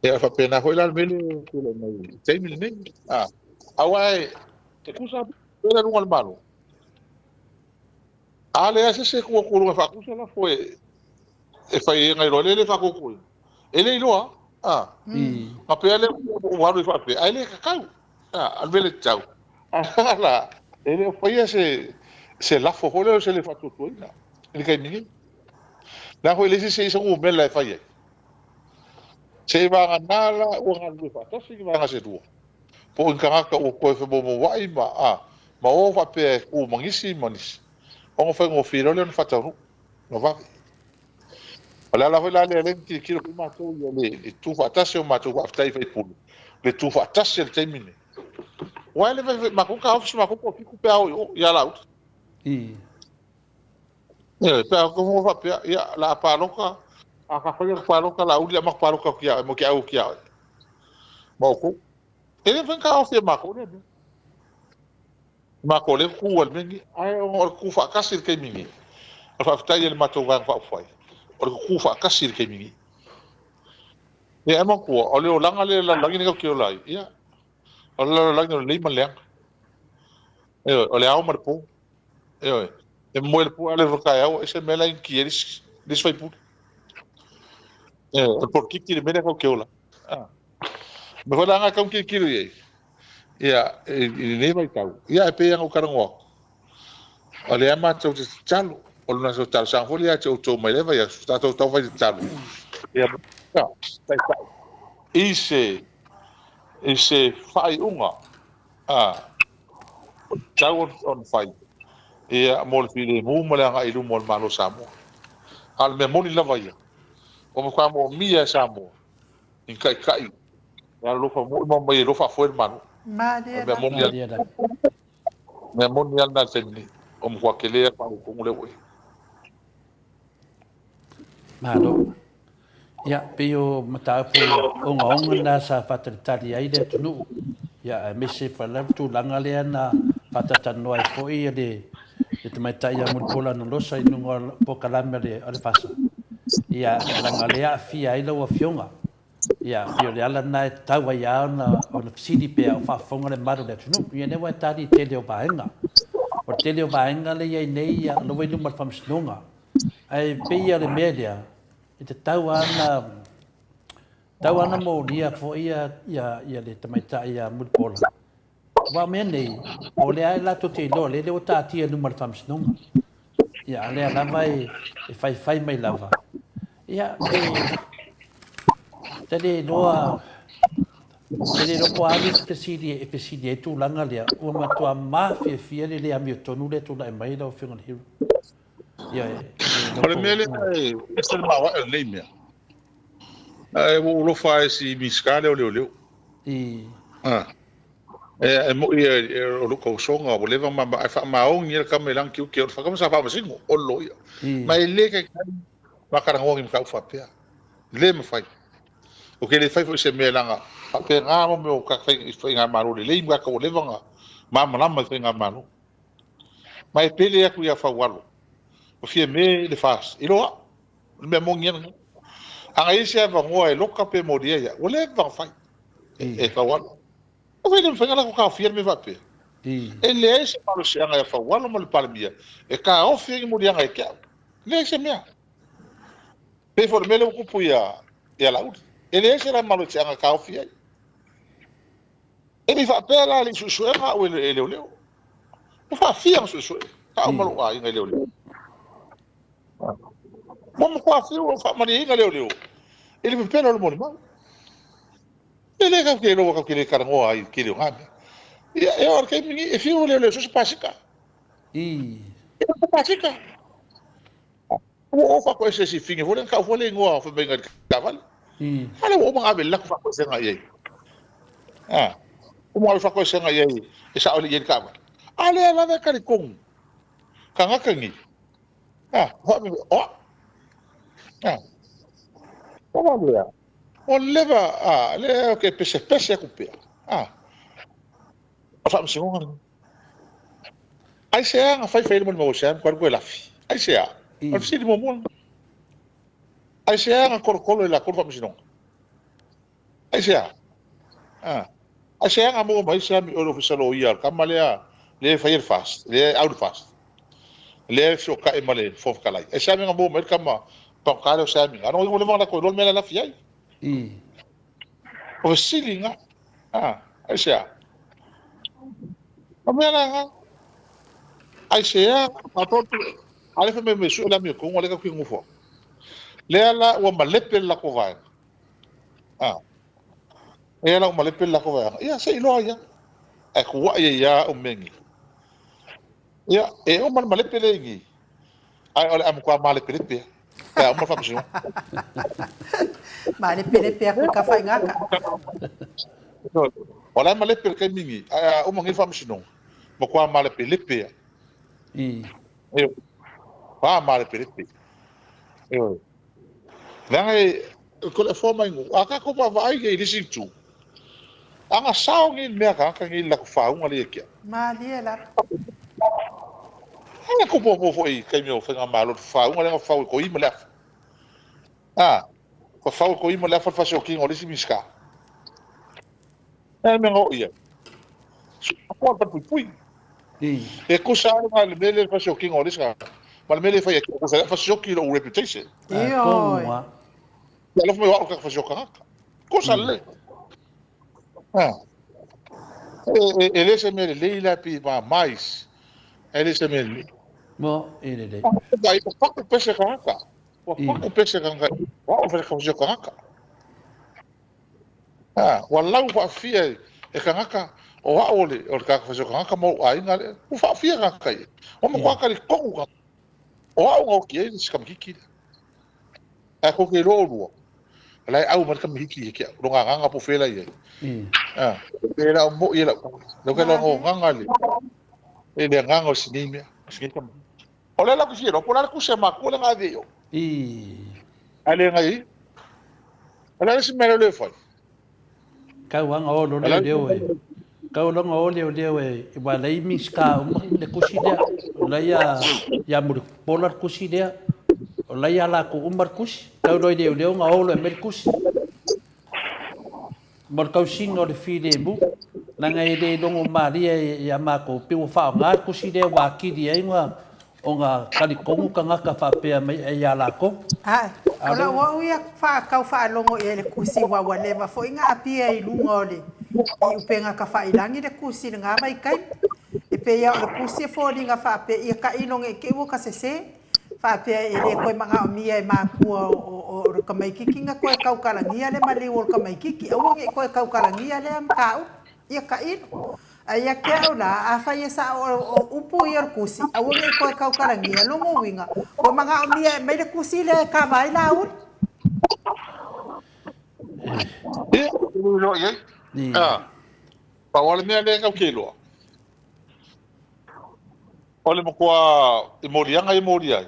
Ia, e faapena foi la le mea lea e tulai mai i le taimi lenei. A, aua e tusa lava pe le luga o le Malo. A leai se isi e tu atu i luga e faatusa lafo e fai ai na iloa lea e le faatuatuina. E le iloa, a. Na pea lea ua alu ai faapea, ae le tatau. A, o le mea le tatau. A la, e le o faia se lafo foi lea o se le faatuatuaina i le taimi nei. La foi e leai se isi numera e fai ai. Seiavagana la ua galulue faatasi ni vaega se lua, po o ni tagata ua toe femoumouai ma, a, ma o faapea e tu ma nisi ma nisi, ona faigofie loa lea ona faataunuu ma vave. O le ala foi la lea lea na tilotilo foi matou ia le tu faatasi o matou faafetai i faipule, le tu faatasi i le taimi lenei. Aua e le mafai foi, matou taofi si matou toafitu pe a o i o ia Laauli. Ioe, pe a o faapea, ia, o le a palota, a ta fai atu palota Laauli, o le a matou palota atu ia oe, matou te au atu ia oe ma outou. E le mafai ona taofi e matou lea mea. Matou o lea e tutu ai i le mea lenei. Ae ona o le tutu faatasi i le taimi nei, o le faafetai i le matou Vaega Faaupufai, o le tutu faatasi i le taimi nei. Ia, ae manatua, o le olaga lea i le lalolagi lenei tatou te ola ai, ia, o le lalolagi o le lelei ma le leaga. Ioe, o le ao ma le po. Ioe, e moe i le po ae alu i le taeao, ese le mea la e initia ai le isi faipule. Ioe, o le polokiki le mea lea tatou te ola ai. O le mea foi la lena e tatau ona tilotilo i ai, ia, i lenei vaitau, ia ae pei lava ona ou talanoa atu, o lea matou te tatalo, o le matou talosaga foi lea ia te outou mai lea vaiaso, tatou taumafai e tatalo, ia taitai. i se i se faaiuga a tatau ona fai ia mo le filemu ma le agai i luma o le Malo o Samoa. A o le mea moni lava ia, ua matua moomia e Samoa ni taitai e alolofa moi ma omai e iloa faafoe le Malo. Malie O le mea lava. moni Malie lava. Mea moni lava lena i le taimi nei, ua matua tele lava le faaletonu lea ua i ai. Malo. Ia, pei o mataupu ogaoga na sa faatalitali ai le atunuu, ia, aemaise foi lava tulaga lea na faatalatalanoa ai foi le le tamaitai ia Mulipola Anarosa i luga o polokalame a le a le FASA. Ia, leaga o lea e aafia ai lau Afioga. Ia, pei o le ala lena e tatau ai lava ona ona fesili pe a o faafofoga le mamalu o le atunuu. Ia lea ua e tali i le tele o vaega. O le tele o vaega lea e i ai nei, ia, o la ua i luma o le Faamasinoga. Ae pei o le mea lea, e tatau lava ona tatau lava ona molia foi ia le tamaitai ia Mulipola. Aua o mea nei, o lea latou te iloa, lea ua taatia i luma o le Faamasinoga. Ia, a o lea lava e faifai mai lava. Ia, pe te le iloa, te le iloa po o a nisi fesili e fesili ai tulaga lea, ua matua mafiafia le le amiotonu lea e tulai mai lau Afioga i le Hero. O le mea lea e ese le maoae o lenei mea. Ae ua ou alofa lava i si Minisita lea o Leoleo. E moni o lou tausoga ua leva ona ae faamaoni le tama i lana tiute o le tama sa faamasino o le loia. Ma e le taitai ma talanoa ni mataupu faapea. Le mafai. Ou te le fai foi se mea leaga faapena mo mea o faigamalo lelei ma tagata ua leva ona malamalama i faigamalo. Ma e pele atu ia Faualo ma Fiame le FAST i lo au. O le mea moni lava lena. A na i ai se avanoa e loka pe molia ia, ua leva ona fai e Faualo. O fai le mafai ona latou taofia le mea faapea. E leai se malosiaga ia Faualo ma le Palemia e taofi ai ni moliaga ia te au. E leai se mea. Pei foi o le mea lea ua tupu ia Laauli. E leai se la malosiaga e taofi ai. E le i faapea la e le i suesuega au e leoleo. Ua faafia ona suesue au ma lou aiga e leoleo. Ua matua fiu lou faamalieina leoleo i le pepelo o le molimau. E le tatou te iloa tatou te le talanoa ai i le tele o na mea. Ia, e oo i le taimi lenei, e fiu leoleo e sue se pasika. E se pasika. Ua ou faatoese i si fine foi lea na tau foi le igoa fai mai i le taavale. A lea ua uma ona ave i le latou faatoesega i ai. A, uma ona ave faatoesega i ai e sao lelei i ai le taavale. A lea lava e talitonu tagata nei. A, o au. A, o lea. Ua leva, a, lea ou te pesepese atu pea. A, o le faamasinoga lenei. Aisea na faifai ai le molimau a Sam talu toe lafi? Aisea? O le fesili muamua lena. Aisea na tolotolo e latou le faamasinoga? Aisea? A. Aisea na maua mai ai Sam i o i le ofisa loia a le tama lea lea e faia le FAST, lea e au le FAST, lea e fesootai ma le Fofoga Fetalai. Aisea mea na maua mai ai le tama pagota lea o Sam i ina? Ua leva ona latou iloa le mea la e lafi ai. O fesili na. A, aisea? O mea la na. Aisea? A lea fai mai mai sue le amiotonu, a lea tatou te nonofo ai. Lea la ua malepe le latou vaega. A, lea la ua malepe le latou vaega. Ia, se i iloa ai lava. Ae tuuai ai lava au mea nei. Ia, e uma le malepe lea i i, ae o le a matua malepelepe lava pe a uma le faamasinoga. Malepelepe aku ka faigata. O la e malepe i le taimi nei, ae a uma nei le faamasinoga, matua malepelepe lava. Ioe, matua malepelepe. Ioe. Leaga e ko le afoa mai nuu, a tatou vaavaai i le isi itu, a na sao nei le mea a tagata nei i le latou faauga lea ia te au. Malie lava. A na tupu muamua foi i taimi o faigamalo le faauga lea na fafau e Koima le afa. A, fafau e Koima le afa le fasiotino o le isi Minisita. E le mea na oo i ai. Sua le falepuipui. E tusa lava le mea lea le fasiotino o le isi tagata ma le mea lea e fai atu, tusa ai fasioti lou reputation. Ioe. Ia alofa mai o au le tagata fasioti tagata. Tusa lelei. E le se mea lelei la pei ma mais. E le se mea lelei. Mo, e lelei. Ua paku pese tagata. Ua paku pese tagata. O au le fasioti tagata. A, ua lau faafia e tagata, o au o le, o le tagata faisoa tagata ma ou aiga lea. Ua faafia tagata ia. Ua matua talitonu tagata. O au na oti ai le isi tamaititi lea. Ae tou te iloa oulua, o la e au mai le tamaititi ia te au, lona agaga po o fea la e i ai. A, e le au moi e lau tala. Lea ou te lagona le, le agaga o si nei mea, o si nei tamaititi. O lea la ou te fia iloa, po o le a le tusi a matua lea na ave i o. Ae le nai ia. O le a le isi mea lea o lea e fai? Kau anga o lo leo leo e. Kau longa o leo leo e wa lei Minisita uma le kusi lea. O lei a ia Mulipola le kusi lea. O lei a lakou uma le kusi. Kau loi leo leo nga o lo e mai le kusi. Mo le tausiga o le filemu, leaga e le logo malie ia matou, pei ua faaaoga le tusi lea ua atili ai ona talitonu tagata faapea mai ai ia latou. Ae, o lau au ia tau faalogo i ai i le tusi aua ua leva foi ona apia i luga o le i upega tafailagi le tusi i lena vaitaimi. E pei lava o le tusi e foliga faapea ia tailo ne i te i ua ta sese. Faapea e le toe manaomia e matua o le tamaititi na toe tautalagia le maliu o le tamaititi, aua ne i toe tautalagia lea mataupu, ia tailo. Ae ia te au la, afai e sao o upu ia o le tusi, aua ne i toe tautalagia, lona uiga, ua manaomia e aumai le tusi lea e kava ai Laauli. Ia, ou te le iloa i ai. Pau lava le mea lea e tau te iloa, O le matua i moliaga ia e molia ai,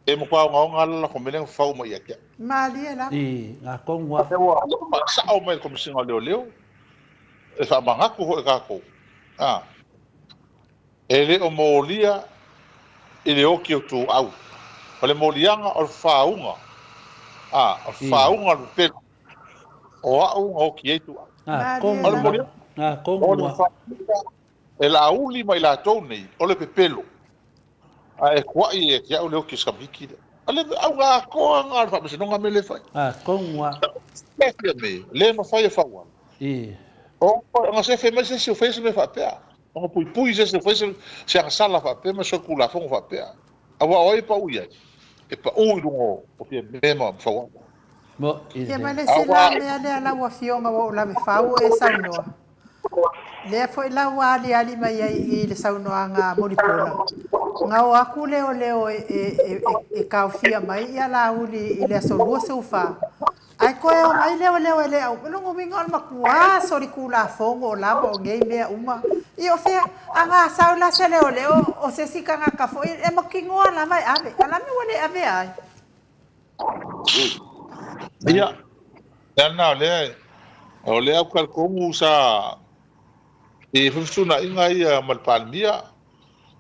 e matua ogaoga lava le latou mea lea na fafau mai ia te au. Malie lava. I nga tonu a. Ua faasao mai e le Komesina o Leoleo, e faamanatu foi e tatou, a, e le o molia i le oti o ituau. O le moliaga o le fafauga, a, o le fafauga o le pepelo, o au na oti ai ituau. Nga tonu a. Nga tonu a. E laauli ma i latou nei, o le pepelo, a e kuaʻi ia te au le oti o se tamaiti lea. O le auga atoa lena o le faamasinoga mea lea e fai. A, tonu a. Sefe me, le mafai e fauala. I. O, ona sefe mai se isi o faia se mea faapea. Ona puipui se isi o faia se, se agasala faapea ma solitulafono faapea. Aua o ai e pau i ai? E pau i luga o, o Fiame ma Fauala. Mo, i Ia ma le. le isi la Aua. mea lea lau Afioga ua ou lave fau o e saunoa. Lea foi la ua aliali mai ai i le saunoaga a Mulipola, na o atu leoleo e, e, e, e taofia mai ia Laauli i le aso 24, ae toe o mai leoleo e le au, o lona uiga o le matua solitulafono o lava o nei mea uma. Ia o fea, a gasau la se leoleo o se isi tagata foi e mautinoa lava e ave, a la mea ua le avea ai. Ia, le ana o lea, o lea ou te talitonu sa i ai foi fetuunaiga ia ma le Palemia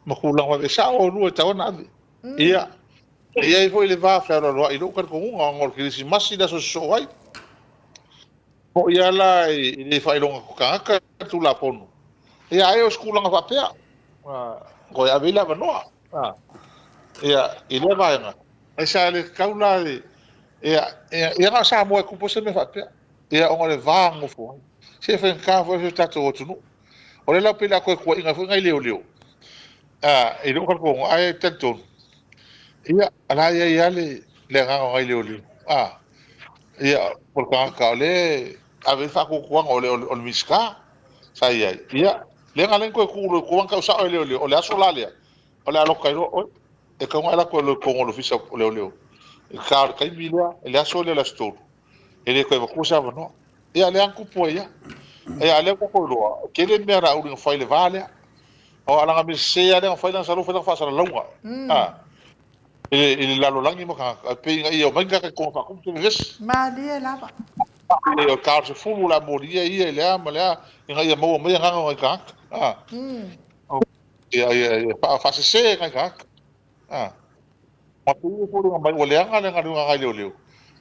ma tulaga faapea, e sao oulua e tatau ona ave. Ia, e i ai foi le va fealoaloai i lou talitonuga ona o le Kerisimasi le aso e sosoo ai. Foi lava la i le faailoga tagata le Tulafono, ia ai o se tulaga faapea, toe ave ai le avanoa. Ia, i lea vaega, ae sa le tatau la i, ia, ia, ia na o Samoa e tupu ai se mea faapea, ia, ona o le va nofo ai. Se e faigata foi si o tatou atunuu. O lea la pei o le a toe tuuaiina ai foi nai leoleo, i lou talitonuga, ae talitonu, ia, o la e i ai lava le, le agaga o nai leoleo, a, ia, o le tagata o lea e ave i ai le faatuatuaga o le, o le Minisita sa i ai, ia, lea na ala ai ona toe tuu loa i tua ona tau sao e leoleo, o le aso la lea, o le a loka ai loa oe. E tatau ona e alu atu e totonu o le Ofisa o Leoleo i le ta o le taimi lea, i le aso lea o le aso 3, e le toe avatua se avanoa. Ia, lea na tupu ai lava. Ia, a o lea ua tatou iloa, e tele mea a Laauli na fai i le va lea. Aua leaga mea sese lava lea na fai, leaga sa lou fai lana faasalalauga, a, i le lalolagi ma tagata, e pei ina ia omai ni tagata i totonu e faatumu se vevesi. Malie lava. O le ta o le 10 o le a molia ia i le a ma le a, ina ia maua mai agaga o nai tagata. A. Ia, ia, ia faasese nai tagata. A. Ma pei e foliga mai ua leaga le galuega a nai leoleo,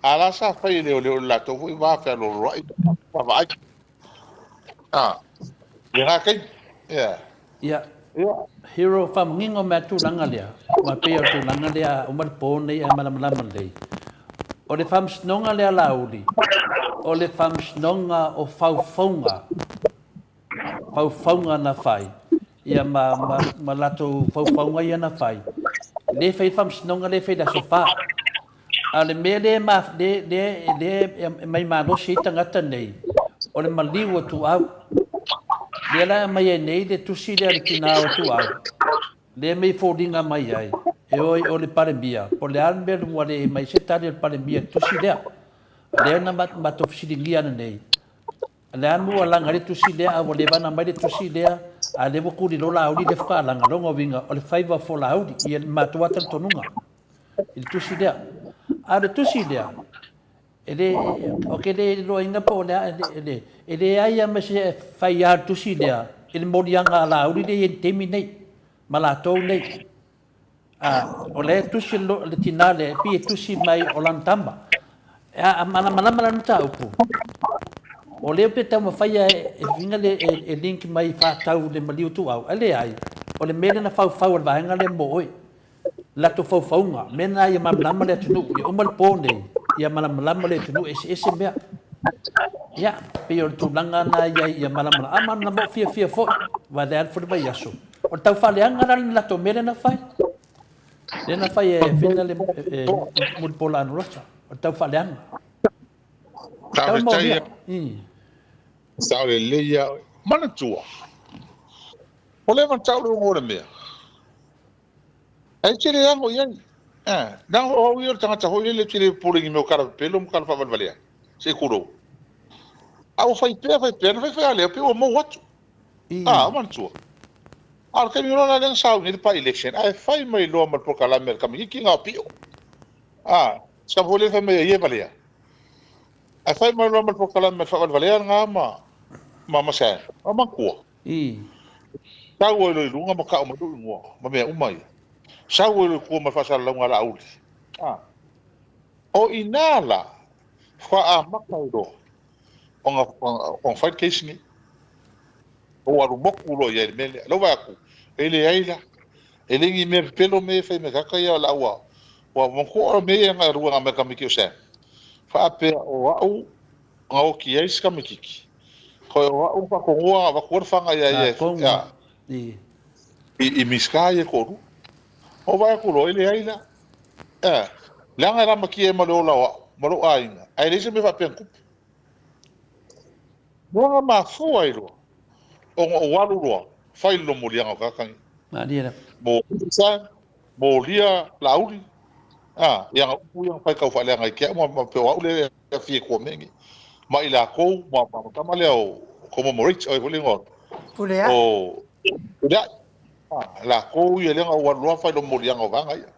a la sa fai e leoleo i le latou foi va fealoaloai ma vaai. A. I lena taimi. Ia. Ia. Ia. Hero, faamanino mai a tulaga lea, aua pei o le tulaga lea a uma le po nei ae malamalama lelei. O le faamasinoga lea Laauli, o le faamasinoga o faufauga faufauga na fai, ia ma, ma, ma latou faufauga ia na fai, le fai le faamasinoga, le fai le aso fa. A o le mea lea e lea lea e mai malosi ai tagata nei, o le maliu o Tuau. Lea la e aumai ai nei le tusi lea a le tina o Tuau, lea e mei foliga mai ai, e oi o le Palemia, po o le a le mea ua le aumai se tali a le Palemia i le tusi lea. O lea na matou fesiligia ananei, o le a le mea ua laga ai le tusi lea, a ua leva ona aumai le tusi lea, a o lea ua tulilo Laauli lea faatoa laga. Lona uiga, o le faiva for Laauli, ia le matou lava talitonuga i le tusi lea. A o le tusi lea, e le, ou te le iloaina po o le a, e leai lava ma se fai a le tusi lea i le moliaga a Laauli lea e i ai i le taimi nei, ma latou nei. A, o lea e tusi le tina lea, e pei e tusi mai o lana tama. A malamalama la le mataupu, o lea pe taumafai e uiga le e link mai faatau le maliu tuau, ae leai, o le mea lea na faufau e le vaega lea mo oe. Latou faufauga, mea na ia malamalama le atunuu, ia uma le po nei, ia malamalama le atunuu, e eseese mea. Ia, pei o le tulaga na i ai ia malamalama. A malamalama ou fiafia foi, aua o lea alu foi le vaiaso. O le tau faaleaga la le latou mea lea na fai. Lea na fai e Fina le e Mulipola Anarosa. O le tau faaleaga. Tau molia. Sao lelei ia. Manatua. O le matau le o le mea. Ae te le ago i ai. Leaga o au ia o le tagata foi lele ou te le popole i ni mea o tala pepelo ma tala faavalevalea, se i tulou. A ua fai pea fai pea, na fai fai lava lea, pei ua mou atu. A, o manatua. A o le taimi loa la lea na sauni ai le by-election, ae fai mai loa ma le polokalame a le tamaitiiti na o Pio. A, si tama foi lea fai mai ai e valea. Ae fai mai loa ma le polokalame faavalevalea lena ma ma ma Sam. O manatua. Sau ai loa i luga ma tau mai lou igoa ma mea uma ia. Sau ai loa i tua ma le faasalalauga a Laauli. A, o i ina la, faatoa amata ai loa ona, ona fai le case nei. Ou alu motu loa i ai i le mea lea. Lou vaai atu, e leai la. E le ni mea pepelo mea ia e fai mai e tagata ia o le au a, ua manatua o mea ia na lua na aumai e le tamaiti o Sam. Faapea o au na oti ai si tamaititi. Koe o au na faatonuga na avatu ai le faga ia ia i, i Minisita ia e toalua. Ou vaai atu loa, e leai la. Eh, leaga e lamatia ai ma le ola o au ma lou aiga, ae leai se mea faapea na tupu. Mea na mafua ai loa ona ou alu loa fai le lomoliaga o tagata nei. Malie lava. Molia, molia Laauli, a, i ana upu ia na fai tau faaleaga i te au ma, ma pei o au lea e afio i tua mea nei. Ma i latou, ma, ma, ma tama lea o Commemorate, o ai foi le igoa? Pulea'i. O Pulea'i. A, latou ia lea na ou alu loa fai lomoliaga o vaega ia.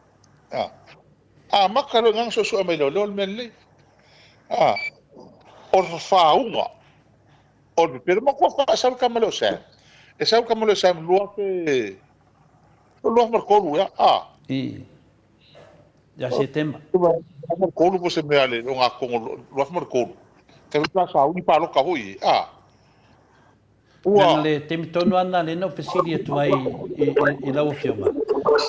A, amata loa i ina ona suesue mai leoleo le mea lenei. A, o le fafauga o le pepelo. Matua fa sau le tama lea o Sam. E sau le tama lea o Sam 2003 ea. A. I. Ia Setema. 2003 po o se mea le o ngā kongo 2003. Ka sa sauni pāloka foi e. A. Ua. Leaga le taimi tonu lava lena lea na ou fesili atu ai i lau Afioga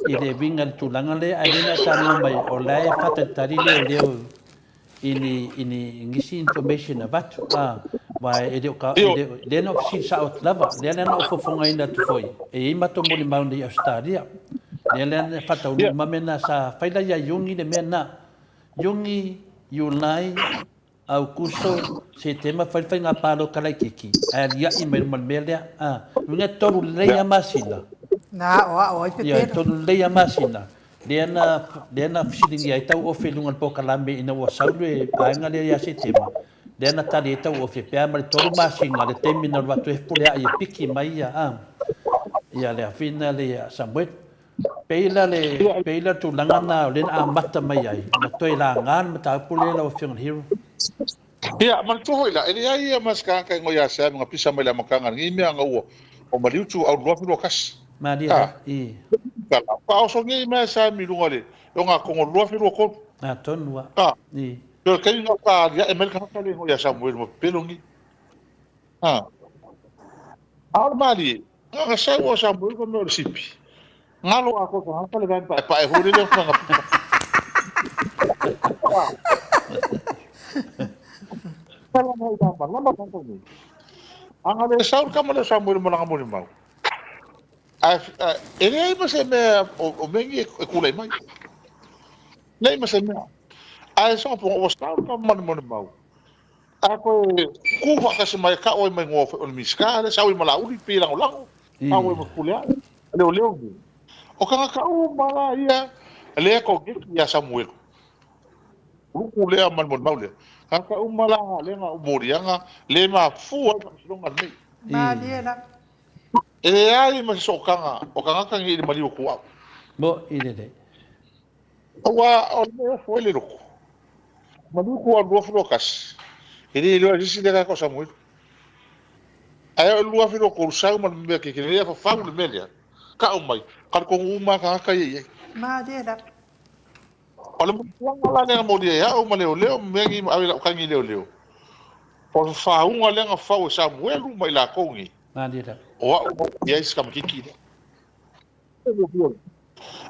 i le uiga i le tulaga lea, ae lea na e talanoa mai o la e faatalitali leoleo i ni, i ni nisi information avatu, a, aua e le o ka, e le o, lea na ou fesili sao atu lava, lea la na ou fofogaina atu foi, e i ai matou molimau nei i Ausetalia, lea la na faataunuu ma mea na sa fai la ia Iuni le mea lena, Iuni, Iulai, Aukuso, Setema fai le faiga palota laitiiti ae aliaʻi mai luma le mea lea. A, uiga e tolu lelei lava masina. Na aʻoaʻo ai Ia, e pepelo. tolu lelei lava masina. Lea na, lea na fesiligia ai tauofe i luga o le polokalame ina ua sau le vaega lea ia Setema. Lea na tali ai tauofe pe a ma le tolu masina le taimi na alu atu ai Fepuleaʻi e piki mai ia, a, ia le afina le ia Samuelu. Pei la le, pei la le tulaga lena o lea na amata mai ai, na toe laga le mataupu lea lau Afioga i le Hero. Ia, manatua foi la, e leai ia ma se tagata e igoa ia Sam na pisa mai le amataga i lenei mea ana ua o maliu tu au 2021. Malie lava, i. Tala, faaoso nei mea Sam i luga o le ogatotonu o le 2023. A, tonu lava. A, I. O le taimi lena sa aliae mai le tagata lea e igoa ia Samuelu ma pepelo nei. A, a o le malie, na ona sau o Samuelu fai mai o le sipi. Galo atoa tagata le vaega paepae foi lele o fana pita. Tala mai lama, lama tagata nei. Ana le sau le tama lea o Samuelu ma lana molimau. Ae, e leai ma se mea o mea nei e tulai mai. Leai ma se mea. Ae soga ua sao le tama ma le molimau. A koe kū faatasi mai ka'o ai ma igoa o le Minisita lea, sau ai ma Laauli pei e lagolago, ka'o ai ma Fepuleai, leoleo nei. O tagata uma la ia lea e koneti ia Samuelu, luku lea ma le molimau lea, tagata uma la lea na moliaga le mafua ai le faamasinoga lenei. Malie lava. E leai ma se sootaga o tagata nei i le maliu o Tuuau. Mo'i lelei. Aua o le mea e ofo ai le loto, manu ku au 2021, e le iloa e se isi lea tagata o Samuelu. Ae o le 2023 sau ma le mea keke lea fafau le mea lea, ka'u mai, talitonu uma lava tagata ia i ai. Malie lava. O le mafuaaga la lea na molia ai au ma leoleo ma mea nei ma ave lau tagi i leoleo, o le fafauga lea na fau e Samuelu ma i latou nei, Malie lava. o au na i ai si tamaitiiti lea.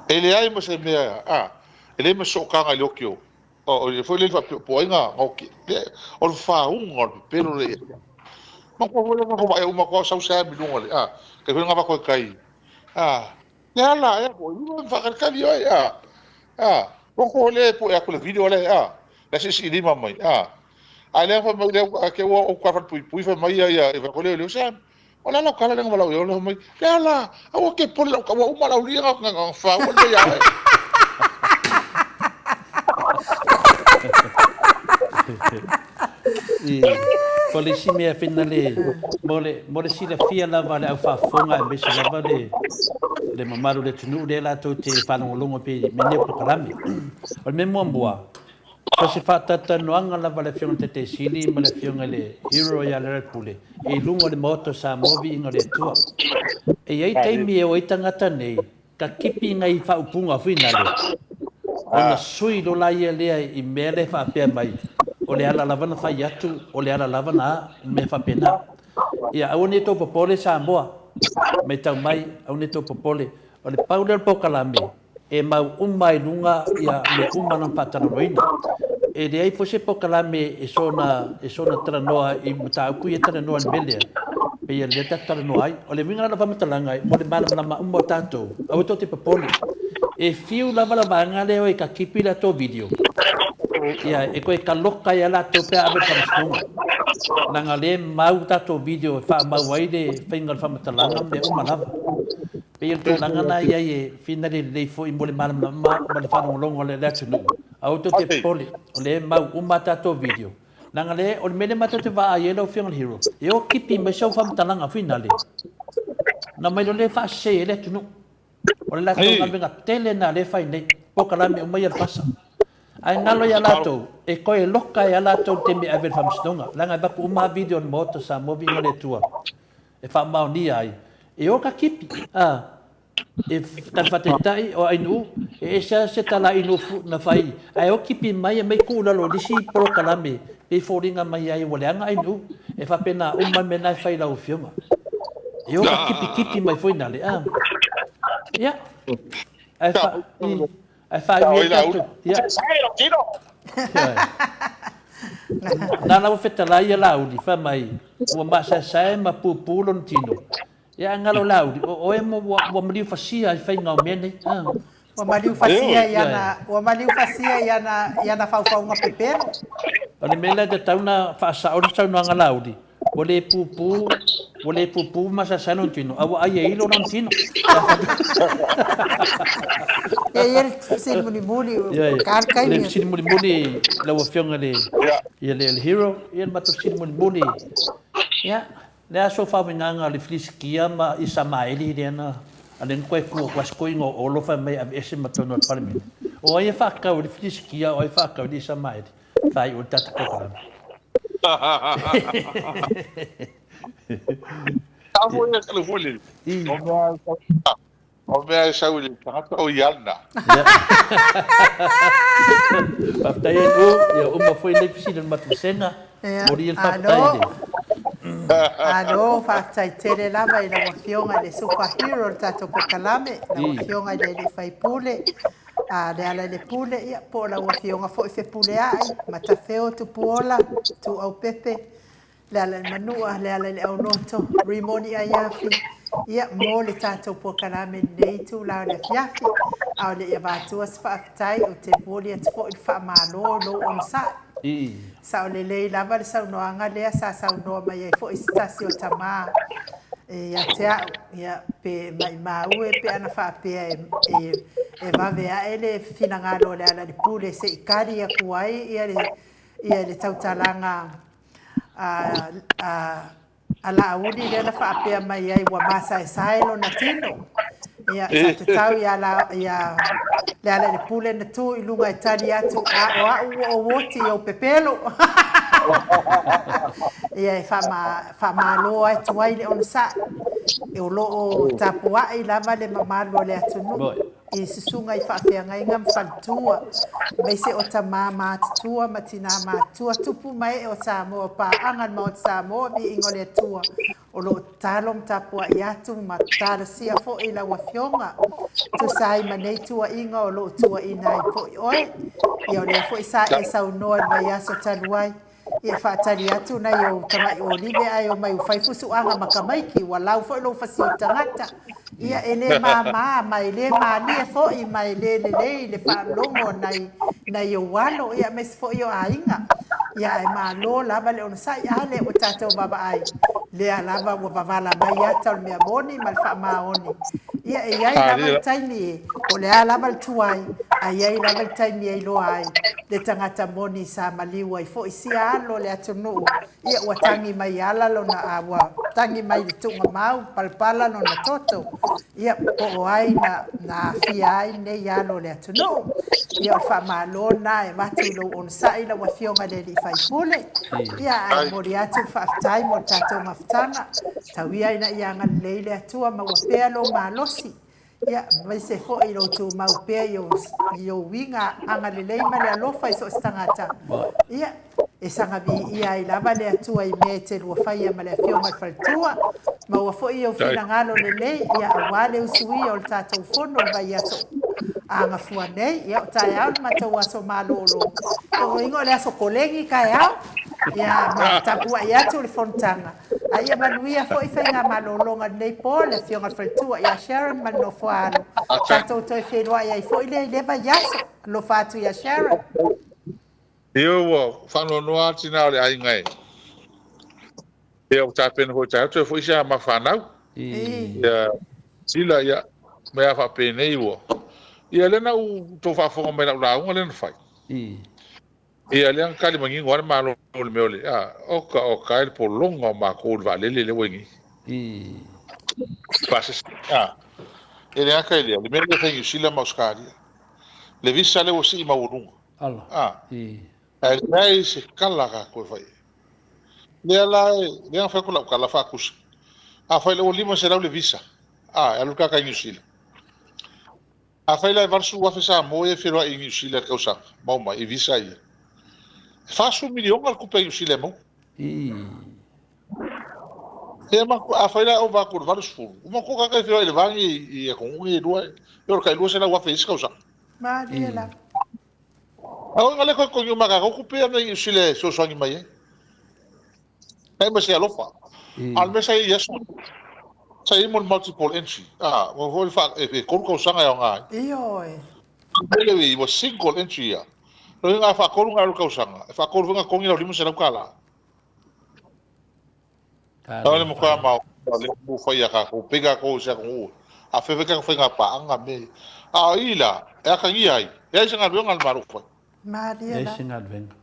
E leai ma se mea, a, e leai ma se sootaga i le oki o, o le foi lele faapea po o ai na oki. O le faauga o le pepelo lea ia te au. Matua foi lea na vaai uma atu sau se ami i luga o le, a, kai foi na avatu e tai, a, le ala ea foi, ua faatalitali oe, a, a, loto lea e pue atu le video lea, a, le asiasi lima mai, a, a lea fai mai lea, ke ua ou falepuipui fai mai ia, ia, ia, leo, leo, Sam, O le a lau tala lea na valaau i ai fai mai, Le a la, aua ke pole lau ua uma lau lia na faua le mea ia oe. O le isi mea fina le, mo le, mo le silafia lava a le au faafofoga aemaise lava le, le mamalu o le atunuu lea latou te faalogologo pea i mea nei o polokalame. O le mea muamua, So se faatalatalanoaga lava a le Afioga i le Taitaisili ma le Afioga i le Hero ia Lealailepule i luga o le Maota o Samoa Viiga o le Atua. E i ai taimi e o ai tagata nei ka kipi nai faaupuga foi nale ona sui loa laia lea i mea lea e faapea mai o le ala lava na fai atu o le ala lava na a, mea faapena. Ia aua ne i tou popole Samoa, matau mai aua ne i tou popole. O le pau lea o le polokalame e mau uma ai i luga ia mea uma na faatalanoaina. E leai foi se polokalame e soona, e soona talanoa i mataupu ia e talanoa i le mea lea, pei o le mea tatou talanoa ai. O le uiga la o lau faamatalaga, mo le malamalama uma o tatou, aua tou te popole. E fiu lava la vaega lea e kakipi le latou video, ia, e toe kaloka ai lava latou pe a ave i le faamasinoga. Leaga o lea e mau tatou video e faamau ai le faiga o le faamatalaga ma mea uma lava. Pei o le tulaga lena e i ai e finale lelei foi mo le malamalama ma le faalogologo a le atunuu. Aua tou te popole, o lea e mau uma a tatou video. Leaga lea, o le mea lea matou te vaai ai lau Afioga i le Hero, e o kipi mai sau faamatalaga finale, ona aumai loa lea e faasese ai le atunuu. O le latou galuega tele lena lea e fai nei, polokalame uma ia a le FASA. Ae galo ia latou, e toe loka ai lava latou i le taimi e ave i le faamasinoga, leaga e avatu uma lava video a le Maota o Samoa Viiga le Atua. e faamaonia ai, e o ka kipi, a, e tali faataitai o Ainuu, e ese lava se tala Ainuu na fai, ae o kipi mai e mai tuu i lalo o le isi polokalame, pei foliga mai ai ua leaga Ainuu, e faapena uma le mea lena e fai i lau Afioga. E o ka kipi kipi mai foi nale, a. Ia, ae fa, i, ae faaiu ia tatou, ia. Na la ua fetalai ia Laauli, fai mai, ua masaesae ma pupu lona tino. Ia ae galo Laauli, o oe mo ua, ua maliu fasia i faiga o mea nei. Ah. Ua maliu fasia i ana, ua maliu fasia i ana, i ana faufauga pepelo. O le mea lea e tatau ona faasao le saunoaga a Laauli, Ua le pupu, ua le pupu ma masaesae lona tino, a ua ai e ilo lona tino. E i ai le fesili mulimuli, ka le taimi. Le fesili mulimuli lau Afioga i le, ia le Hero, ia le matou fesili mulimuli. Ia, le a sou faauigaga o le Filisitia ma Isamaeli lea na, a lea na toe tu atu lava si toeaina o Olo fai mai e aveese ma totonu o le Palemene. O ai e faatatau i le Filisitia, o ai e faatatau i le Isamaeli? Faaiu le tatou polokalame. O mea e sau i le tagata o ia lena. Faafetai e Lu, ia uma foi nei fesili o le matou vasega. Momoli ia le faafetai i le... Malo, faafetai tele lava i lau Afioga i le Super Hero o le tatou polokalame, lau Afioga i le Alii Faipule, A Lealailepule, ia, po o lau Afioga foi Fepuleai, Matafeo Tupuola, Ituau Pepe, Lealailemanua, Lealaileauloto, Rimoni Aiafi, Ia, mo le tatou polokalame i lenei itula o le afiafi, a o le i avatua se faafetai, ou te momoli atu foi le faamalo i lou onosai. Sao lelei lava le saunoaga lea sa saunoa mai ai foi se tasi o tama ia te au, ia, pe maimau e pe ana faapea e, e, e vave ae le finagalo o Lealailepule se i kali atu ai ia le, ia le tautalaga a, a, a Laauli lea na faapea mai ai ua masaesae lona tino. Ia, sa tatau ia, la, ia Lealailepule na tu i luga e tali atu, a o au ua ou oti i ou pepelo. Ia, e faama, faamalo atu ai le onosai. O lo o tapuai lava le mamalu o le atunuu i susuga i faafeagaiga ma faletua, aemaise o tama matutua ma tinā matutua, tupu ma ee o Samoa, paaga le Maota Samoa, viiga o le Atua, o lo o tatalo ma tapuai atu ma talosia foi lau Afioga, tusa ai ma nei tuuaiga o lo o tuuaina ai foi oe. Ia o lea foi sa e saunoa i le vaiaso talu ai, Ia faatali atu nai ou tamai olive ae omai ua fai fusuaga ma tamaiti, ua lau foi lou fasiu tagata. Ia e le māmā ma e le mālie foi ma e le lelei le faalogo nai nai ou alo ia aemaise foi o aiga. Ia ae malo lava le onosai, a lea ua tatou vaavaai, lea lava ua vavala mai ata o le mea moni ma le faamaoni. Ia e i ai lava le taimi e, o le a lava le tuai, ae i ai lava le taimi e iloa ai le tagata moni sa maliu ai foi sia alo o le atunuu, ia ua tagi mai ala lona, a ua tagi mai le tuugamau, palapala lona toto, ia po o ai na, na aafia ai nei alo o le atunuu. Ia o le faamalo lena e avatu i lou onosai lau Afioga i le Alii Faipule. Ia ae momoli atu le faafetai mo le tatou mafutaga. Tau ia ina ia agalelei le Atua maua pea lou malosi. Ia, aemaise foi lou tumau pea i ou, i ou uiga agalelei ma le alofa i so o se tagata. Ia, e saga viia ai lava le Atua i mea e te lua faia ma le Afioga i le Faletua. Maua foi i ou finagalo lelei, ia, aua le usuia o le tatou fono i le vaiaso a Gafua nei. Ia, o taeao le matou aso malolo. O iga o le aso kolegi taeao. Ia, ma tapuai atu le fonotaga. A ia manuia foi faigamalologa i lenei po, le Afioga i le Faletua ia Sharon ma le Nofoaalo. Tatou toe feiloai ai foi lea i lea vaiaso. Alofa atu ia Sharon. Ioe, ua faanoanoa lava tina o le aiga e. Ia ua tapena foi taeao toe foi se a ma fanau. Ia sila ia mea faapenei ua. Ia lea na ou tou faafofoga mai lau lauga lea na fai. Ia lea na tali manino lava le Malo i le mea o le, a, oka oka e le pologa o matou i le vaalele lea ua i nei. Pasese, a. E le gata i lea, le mea lea e fai i Niu Sila ma Ausetalia, le visa lea ua sii maualuga, a. Ae leai se tala a tatou e fai i ai. Lea la e, lea na fai atu lau tala faatusa, afai la ua 500 le visa, a, e alu le tagata i Niu Sila. Afai la e 80,000 Samoa ia e feloai i Niu Sila i le tausaga, ma omai i visa ia, e 40 miliona le tupe a Niu Sila e maua. Ia ma, afai la e ova atu i le 80, ua matua tagata e feloai i le va nei i atunuu nei e lua, e o le tai 200,000 i isi tausaga. Malie lava. A o le toe totogi uma e tatou tupe ia mai Niu Sila e fesoasoani mai ai. Leai ma se alofa. A o le mea sa i ai i aso, sa i ai mo le multiple entry. A, ua foi le fa, e, e tolu tausaga e aoga ai. Ioe. Lele ui, ua single entry ia. Lona uiga a faatolu ona alu tausaga, e faatolu foi ona totogi lau $500. Talofa e. Le matua maoae o lea ua fai ia tatou, pei tatou i se atunuu a fai fai tatou faiga paaga me. A o i la, e atagia ai, leai se galuega a le Malo o fai. Malie Leai la. se galuega.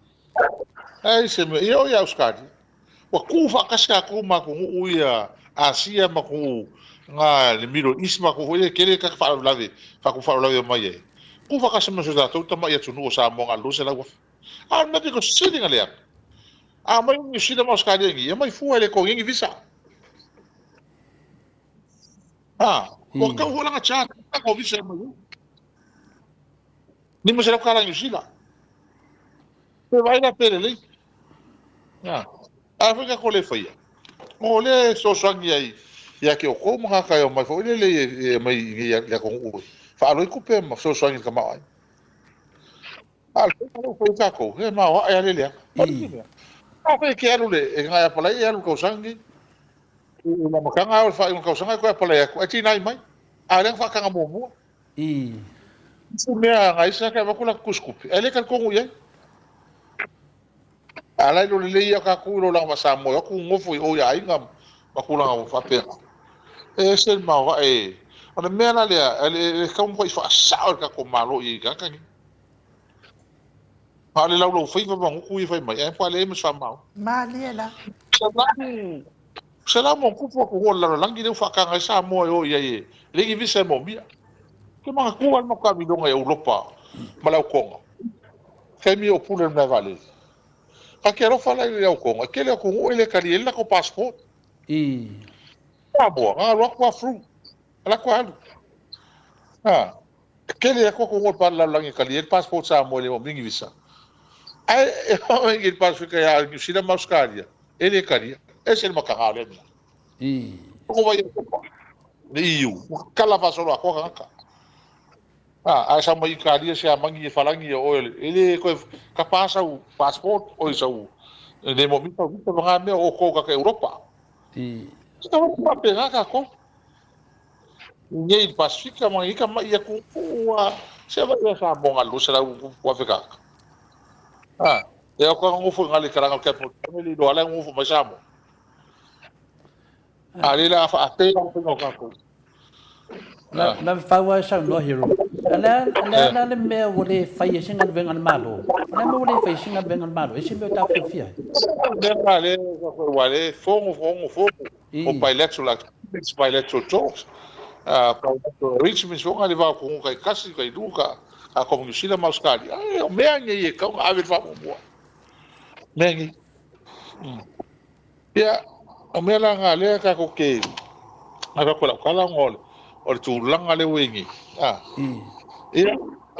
Leai se mea, ia o i Ausetalia. Ua tu faatasi tatou ma atunuu ia Asia ma atunuu na le Middle East ma atunuu foi ia e tele tagata faalavelave, tatou faalavelave omai ai. Tu faatasi ma si o tatou tamai atunuu o Samoa na o le 200,000. A o le mea pito sili ona leaga, a omai Niu Sila ma Ausetalia i inei, e omai fua e le totogia ni visa. A, ua tau foi la ona charge tatou visa e omai ai. $500 Niu Sila. Pe vaai la pe lelei. A, a foi tatou le faia, o lea e fesoasoani ai ia te outou ma tagata e omai foi lele e omai i inei i le atunuu e faaalu ai tupe ma fesoasoani i le tamaoaiga. A o le faiga lea ua fai ai tatou, e maoae lava le leaga. O le isi mea, afai e te alu i le, e na e apalai e alu i le tausaga lenei. I le amataga o le faaiuga tausaga e toe apalai atu, ae tinai mai. A o lea na faataga muamua. Isi mea na isi e avatu latou tusitupe, ae le talitonu i ai. A la e iloa lelei lava tatou i lo laga faa-Samoa e o atu nofo i o i aiga ma tulaga faapena. E ese le maoae. O le mea la lea, e tatau ona matuai faasao e le tatou Malo i tagata nei. A o le laulaufaiva ma gutu ia fai mai, ae matua leai ma se faamaoni. Malie la. 100+ atunuu o le lalolagi lea ua faataga ai Samoa e o i ai e leai ni visa e moomia. Ou te manatua lava le matou taamiloga i Europa ma le au Toga, taimi o pule i le malae vaalele. Ta te alofa la i le au Toga, e tele atunuu e le talia ai le latou passport. Samoa, na alu atu lava through, alu atu alu. E tele atu atunuu o le lalolagi e talia ai le passport Samoa e le moomia ni visa. Ae e oo i le Pasefika ia Niu Sila ma Ausetalia, e le talia. E ese le mataga o lea mea. Ua vaai atu le EU, ua tatala faasoloatoa tagata. A, ae sau mai Italia, Siamani, Falani ia oe, e le toe tapa sau passport, oi sau, e le moomia sau visa ma na mea o outou tagata Europa. Se tau faapena tatou. Nei i le Pasefika ma nei tamai atunuu a se vaai ia Samoa na 200,000 tagata. A, e o ka nofo i ngale kalanga o Capital Town le iloa ala nofo mai Samoa. A le la faape la faiga o tatou. La la fau ai saunoa Hero. A le a le mea ua le fai ai se galuega a le Malo. O le a mea ua le fai ai se galuega a le Malo? E se mea o taofiofia ai. Mea la le ua le fono fono fono. O bilateral agreements, bilateral talks, bilateral arrangements foi na le va o atunuu taitasi, tailua, ka tatou ma Niu Sila ma Ausetalia. Ai, o mea nei e tatau ona ave le faamuamua. Mea nei. Ia, o mea la na lea tatou te avatu e lau tala ona o le, o le tulaga lea ua i ai nei. Ia,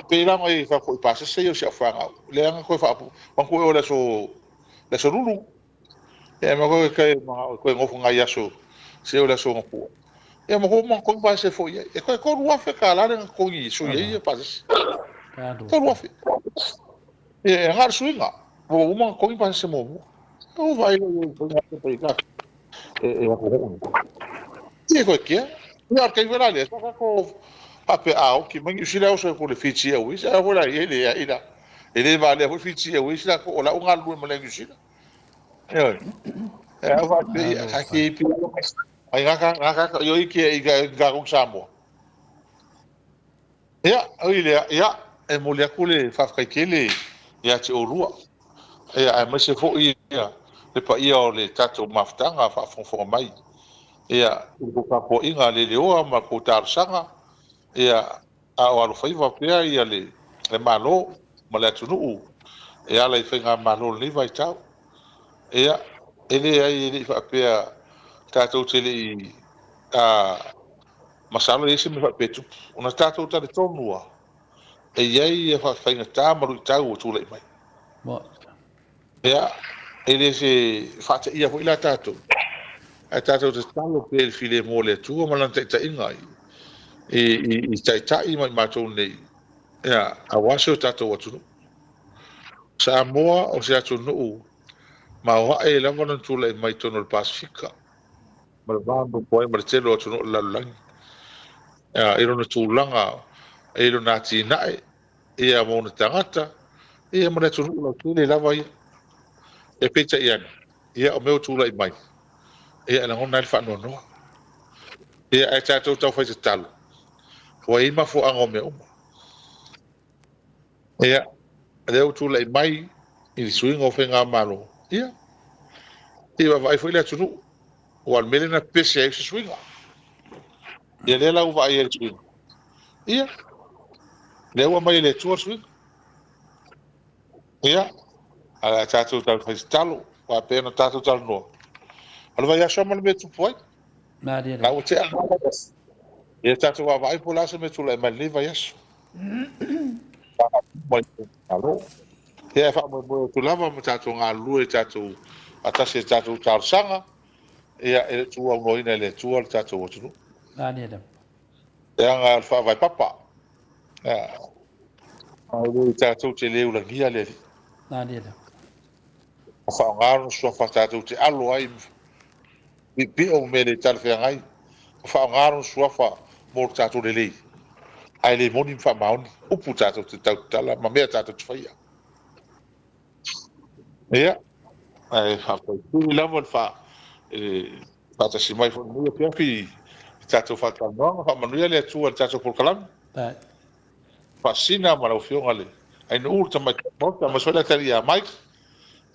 pei la ona e faapea i pasese ia o si au fanau, lea na toe faapu, manatua o le aso, le aso Lulu, Ia ma koe kai ma o koe nofo ngai aso se o le aso matua. Ia ma koe ma koe pasese foi ai. E koe 3000 tala le na totogi i sui ai ia pasese. 3000. Ia e nga le suiga. Ua uma na totogi pasese muamua. O vai le i koe nga te ka. E e ako ho. Ia koe kia. Ia kai vela le sa ko pape a o ki mangi usila o so ko le Fiji Airways. A vola i le ia ila. E le va le Fiji Airways la ko o la unga lue ma le New Zealand. Ioe. E au faapea, ka ki pi ai ngā ka ngā ka io i ki i ka ka kong Samoa. Ia, oi lea, ia, e momoli atu le faafetai tele ia te oulua. Ia, aemaise foi ia le paia o le tatou mafutaga faafogafoga mai. Ia, i le tou tapuaiga leleoa ma le tou talosaga, ia, a o alofaiva pea ia le Malo ma le atunuu e ala i faigamalo o lenei vaitau. Ia, e leai e le i faapea tatou te le i masalo e i ai se mea faapea e tupu, ona tatou talitonu lava e i ai ia faigata ma luitau ua tulai mai. Ia, e le se faateia foi la tatou, ae tatou tatalo pea i le filemu o le Atua ma Lana taitaiga i taitai ma i matou nei, ia, aua si o tatou atunuu. Samoa o se atunuu maoae lava lona tulai mai i totonu o le Pasefika, ma le va nonofo ai ma le tele o atunuu o le lalolagi, ia, i lona tulaga, i lona atinae, ia ma ona tagata, ia ma le atunuu lautele lava ia. Ia peitai ane, ia o mea ua tulai mai, ia e lagona ai le faanoanoa. Ia ae tatou taufai tatalo, ua i ai mafuaaga o mea uma. Ia, lea ua tulai mai i le suiga o faigamalo, ia, se i vaavaai foi le atunuu, aua o le mea lea na pepese ai o se suiga. Ia lea la ua vaai ai i le suiga. Ia, lea ua aumai e le Atua le suiga. Ia, ae o le a tatou taumafai tatalo, aua e pei ona tatou talanoa, o le vaiaso lava ma le mea e tupu ai. La ua tea lena vaiaso. Ia tatou vaavaai po o le a se mea e tulai mai i lenei vaiaso. Malo. Ia e faamoemoe atu lava ma tatou galulue i tatou faatasi i tatou talosaga. Ia e le tuuaunoaina e le Atua le tatou atunuu. Leaga o le faavae papa. Ia. E le tatou te le ulagia le Alii. Ma faaaoga lona suafa tatou te alo ai piipio ma mea le talafeagai, ma faaaoga Lona Suafa mo le tatou lelei, ae le moni ma faamaoni upu tatou te tautatala ma mea tatou te faia. Ia, ae faafetai tele lava le faatasi mai foi i lenei afiafi i tatou faatalanoaga. Faamanuia le Atua i le tatou polokalame. Faasina ma lau Afioga le Ainuu le Tamaitai Maota, aemaise foi le atalii ia Mike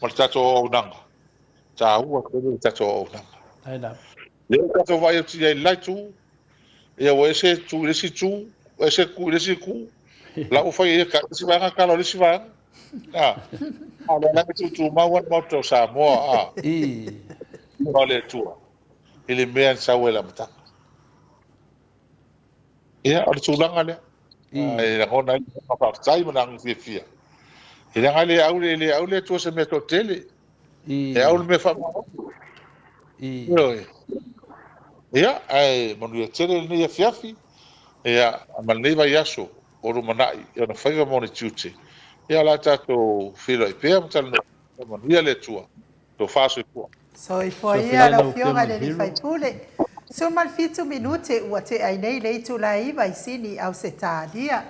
ma le tatou auaunaga. Taua tele le tatou auaunaga. Lea ua tatou vaai atu i ai i le la itu, ia ua ese tu i le isi itu, ua ese ku i le isi ku, la ua fai e ia isi vaega tala o le isi vaega. A, a o lea lava e tuutumau lava le Maota o Samoa, a, o le Atua, i le mea na sau ai i le amataga. Ia, o le tulaga lea. E lagona ai le agaga faafetai ma le agaga fiafia. E leaga e le au, e le au le Atua se mea toatele. E au le mea faamaoni. Ioe. Ia, ae manuia tele lenei afiafi, ia, ma lenei vaiaso o lumanai i ona faiva ma ona tiute. Ia, o le a tatou feiloai pea ma talanoa. Manuia le Atua. Tofa soifua. Soifua ia lau Afioga i le alii faipule. 17 minute ua tea ai nei le itula e 9 i Sini, Ausetalia.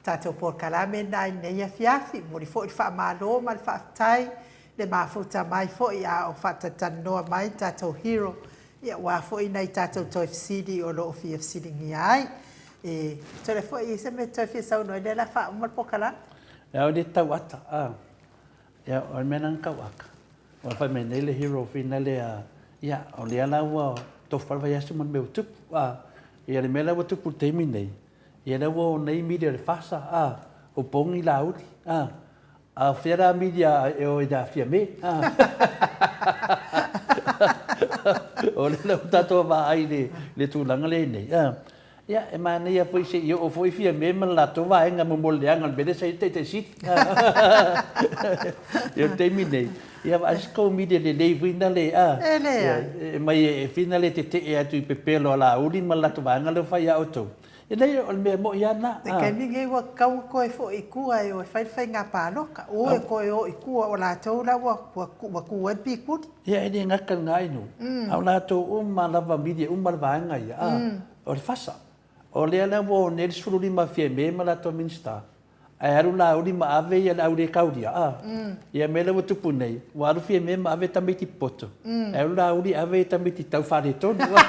Tatou polokalame lena i lenei afiafi. Momoli foi le faamalo ma le faafetai le mafuta mai foi a o faatatalanoa mai le tatou hero ia aua foi nai tatou toe fesili o lo o fia fesiligia ai. E tole foi i se mea toe fia saunoa ai lea la faauma le polokalame. Ia o le tau ata, a. Ia o le mea lena na tau ata. Ua fai mai nei le hero finale a, ia o lea la ua tofu lava le vaiaso ma le mea ua tupu, a. Ia le mea la ua tupu i le taimi nei, ia lea ua o nei media o le FASA, a, o pogi Laauli, a. A o fea la media e o i le aafia me? O lea la ua tatou vaai i le tulaga lea i nei. Ia, e manaia foi se i oo foi Fiame ma le latou vaega momoli leaga o le mea lea sa i ai le Taitai Sili. Ia o le taimi nei, ia vaai se tou media lelei foi na le, a? E leai. E mai e fina le tetee atu i pepelo a Laauli ma le latou vaega lea ua fai ia outou. E leai, o le mea moi lava lena. I le taimi lenei ua tatau ona toe foi i tua e o e fai le faiga palota. O e toe o i tua, o latou la ua tu ai le pikuli. Ia, e le gata i lena inu, a o latou uma lava media uma le vaega ia, a, o le fasa. O lea la ua o nei le 15 Fiame ma latou Minisita, ae alu Laauli ma ave ia le au le kaulia, a. Ia mea la ua tupu nei, ua alu Fiame ma ave tamaiti popoto, ae alu Laauli ave ia tamaiti tau faaletonu, a.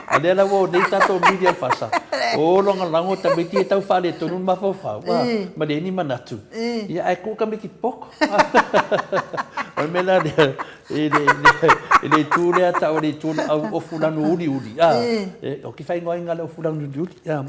A lea la ua o nei tatou media fasa, o lagolago tamaiti ia tau faaletonu le mafaufau, a, ma leai ni manatu, ia ae tuu tamaiti popoto. O le mea la lea, i le itu lea tau o le itu o le au ofu lanu uliuli, a, o ke faaigoaina le ofu lanu uliuli, a,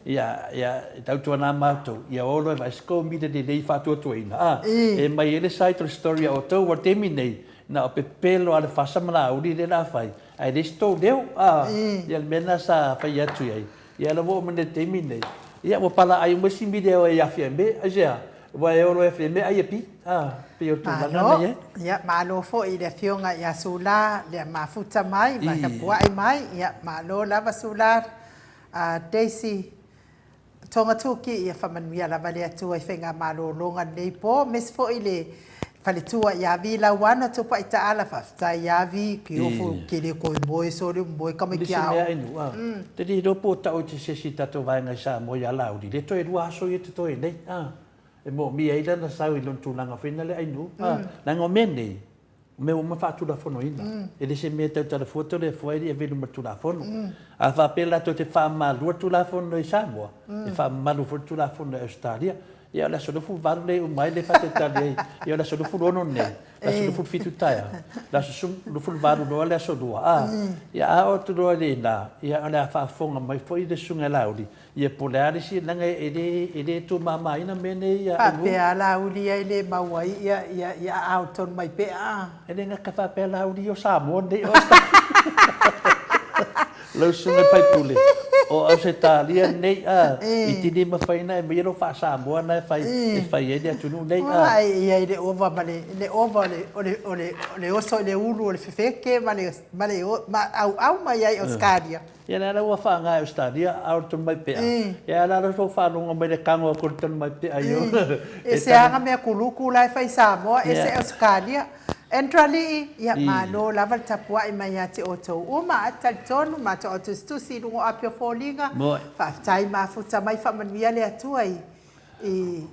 ia, ia, e tautuana matou, ia o loa e vaai se kou mile lelei faatuatuaina, a, e mai ai le side o le story a outou, aua o le taimi nei, na o pepelo lava le fasa ma Laauli lea o le a fai, ae leai se tou leo, a, ia le mea lena sa fai atu i ai, Ia la ua oo mai nei i le taimi lenei, ia ua palaai uma isi media e aafia ai me, aisea? Aua e olo e aafia ai me ai e pi, a, pei o le tulaga lena e i ai. Ia, malo foi i le Afioga ia Sula le mafuta mai ma tapuai mai. Ia, malo lava Sula. Daisy Togatuki, ia faamanuia lava le Atua i faigamalologa lenei po, aemaise foi le faletua ia Vi Lauana Tupai Taala, faafetai ia Vi, ke ofo ke le koe moe sole moe tamaiti a. Lisi mea inu, a. Te le iloa po o tau i te se isi tatou vaega i Samoa ia Laauli, le toe lua aso ia totoe nei, a. E moomia ai lana sau i lona tulaga foi lea Ainuu, a. Leaga o mea nei, o mea ua uma faatulafonoina. E le se mea e tautala fua Toleafoa e le i avea i luma o le Tulafono. A faapea latou te faamamalua le Tulafono i Samoa, e faamamalu foi le Tulafono i Ausetalia. Ia o le aso 28 lea e uma ai le faatalitali ai. Ia o le aso 26 nei, le aso 27 taeao, le aso 28 loa le aso Lua. A, ia a oo atu loa i ina, ia o le a faafofoga mai foi le Susuga ia Laauli, ia po o le a le isi, leaga e le, e le tumamaina mea nei ia Ainuu. Faapea a Laauli ia e le mau ai ia, ia, ia aao tonu mai pea a. E le gata faapea Laauli ia o Samoa nei o Lau susuga i le faipule, o Ausetalia nei a, i tini mafai ona e aumaia lou faa-Samoa na e fai, e fai ai le atunuu nei a. Ua e i ai le ova ma le, le ova o le, o le, o le, o le oso i le ulu o le fefeke ma le, ma le ma auau mai ai Ausetalia. Ia lea la ua faaaoga e Ausetalia, a o le Tonumaipea, ia la ua faalogo mai le tago atu o le Tonumaipea i o. E se aga mea kuluku la e fai i Samoa, ese Ausetalia. Andrew Alii, ia malo lava le tapuai mai ia te outou uma, ae talitonu matou au tusitusi i luga o api o foliga, faafetai mafuta mai faamanuia le Atua i i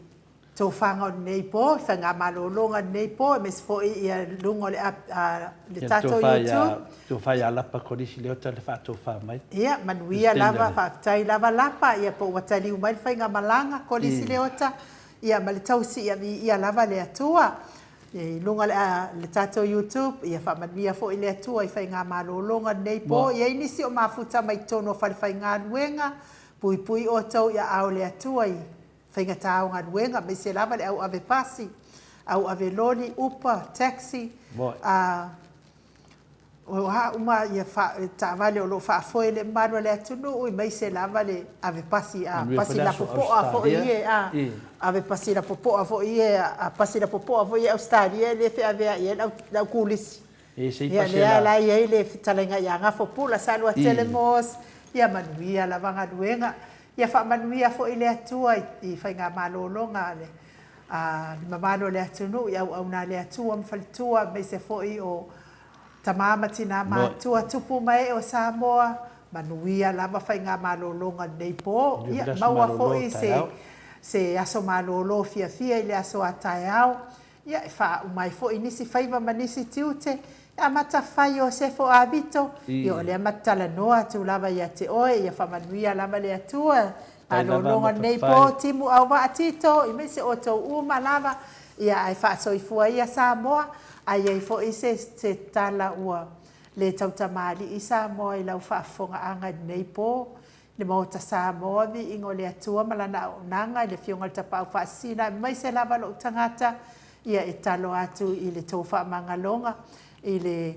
tofaga o lenei po, i faigamalologa o lenei po, aemaise foi ia luga o le app, a, le tatou YouTube. Tofa ia Lapa Kolisi Leota le faatofa mai. Ia, manuia lava, faafetai lava Lapa, ia po ua taliu mai le faigamalaga Kolisi Leota, ia ma le tausi ia viia lava le Atua. I luga o le tatou YouTube, ia faamanuia foi le Atua i faigamalologa o lenei po. E i ai nisi o mafuta mai totonu o falefaigaluega, puipui outou i aao o le Atua i faigata o galuega, aemaise lava le au ave pasi, au ave loli, upa, taxi, a o a uma ia taavale o lo o faafoe e le mamalu o le atunuu, aemaise lava le ave pasi, a pasi lapopoa foi ia, a ave pasi lapopoa foi ia, a pasi lapopoa foi ia i Ausetalia e le feaveai ai le au kulisi. Ia lea la e i ai le fetalaiga ia Gafo Pula Saluatele Moss, ia manuia lava galuega. Ia faamanuia foi le Atua i faigamalologa a le mamalu o le atunuu, i auauna a le Atua ma faletua, aemaise foi o tama ma tina matutua, tupu ma ee o Samoa, manuia lava faigamalologa i lenei po. Ia maua foi se aso malolo fiafia i le aso a taeao. Ia, e faauma ai foi nisi faiva ma nisi tiute, e amata fai Iosefo Avito, ia o lea ma te talanoa atu lava ia te oe, ia faamanuia lava le Atua, malologa lenei po, timu auvaa Tito, aemaise outou uma lava, ia ae faasoifua ia Samoa, a i ai foi se se tala ua le tautamalii Samoa i lau faafofogaaga i lenei po, le Maota Samoa, viiga o le Atua ma Lana auaunaga i le Afioga i le Tapaau Faasisina aemaise lava lou tagata, ia e talo atu i le tou faamagaloga, i le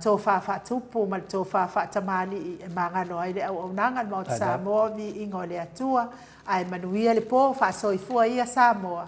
tofa faatupu ma le tofa faatamalii e magalo ai le auaunaga i le Maota Samoa, viiga o le Atua, ae manuia le po, faasoifua ia Samoa.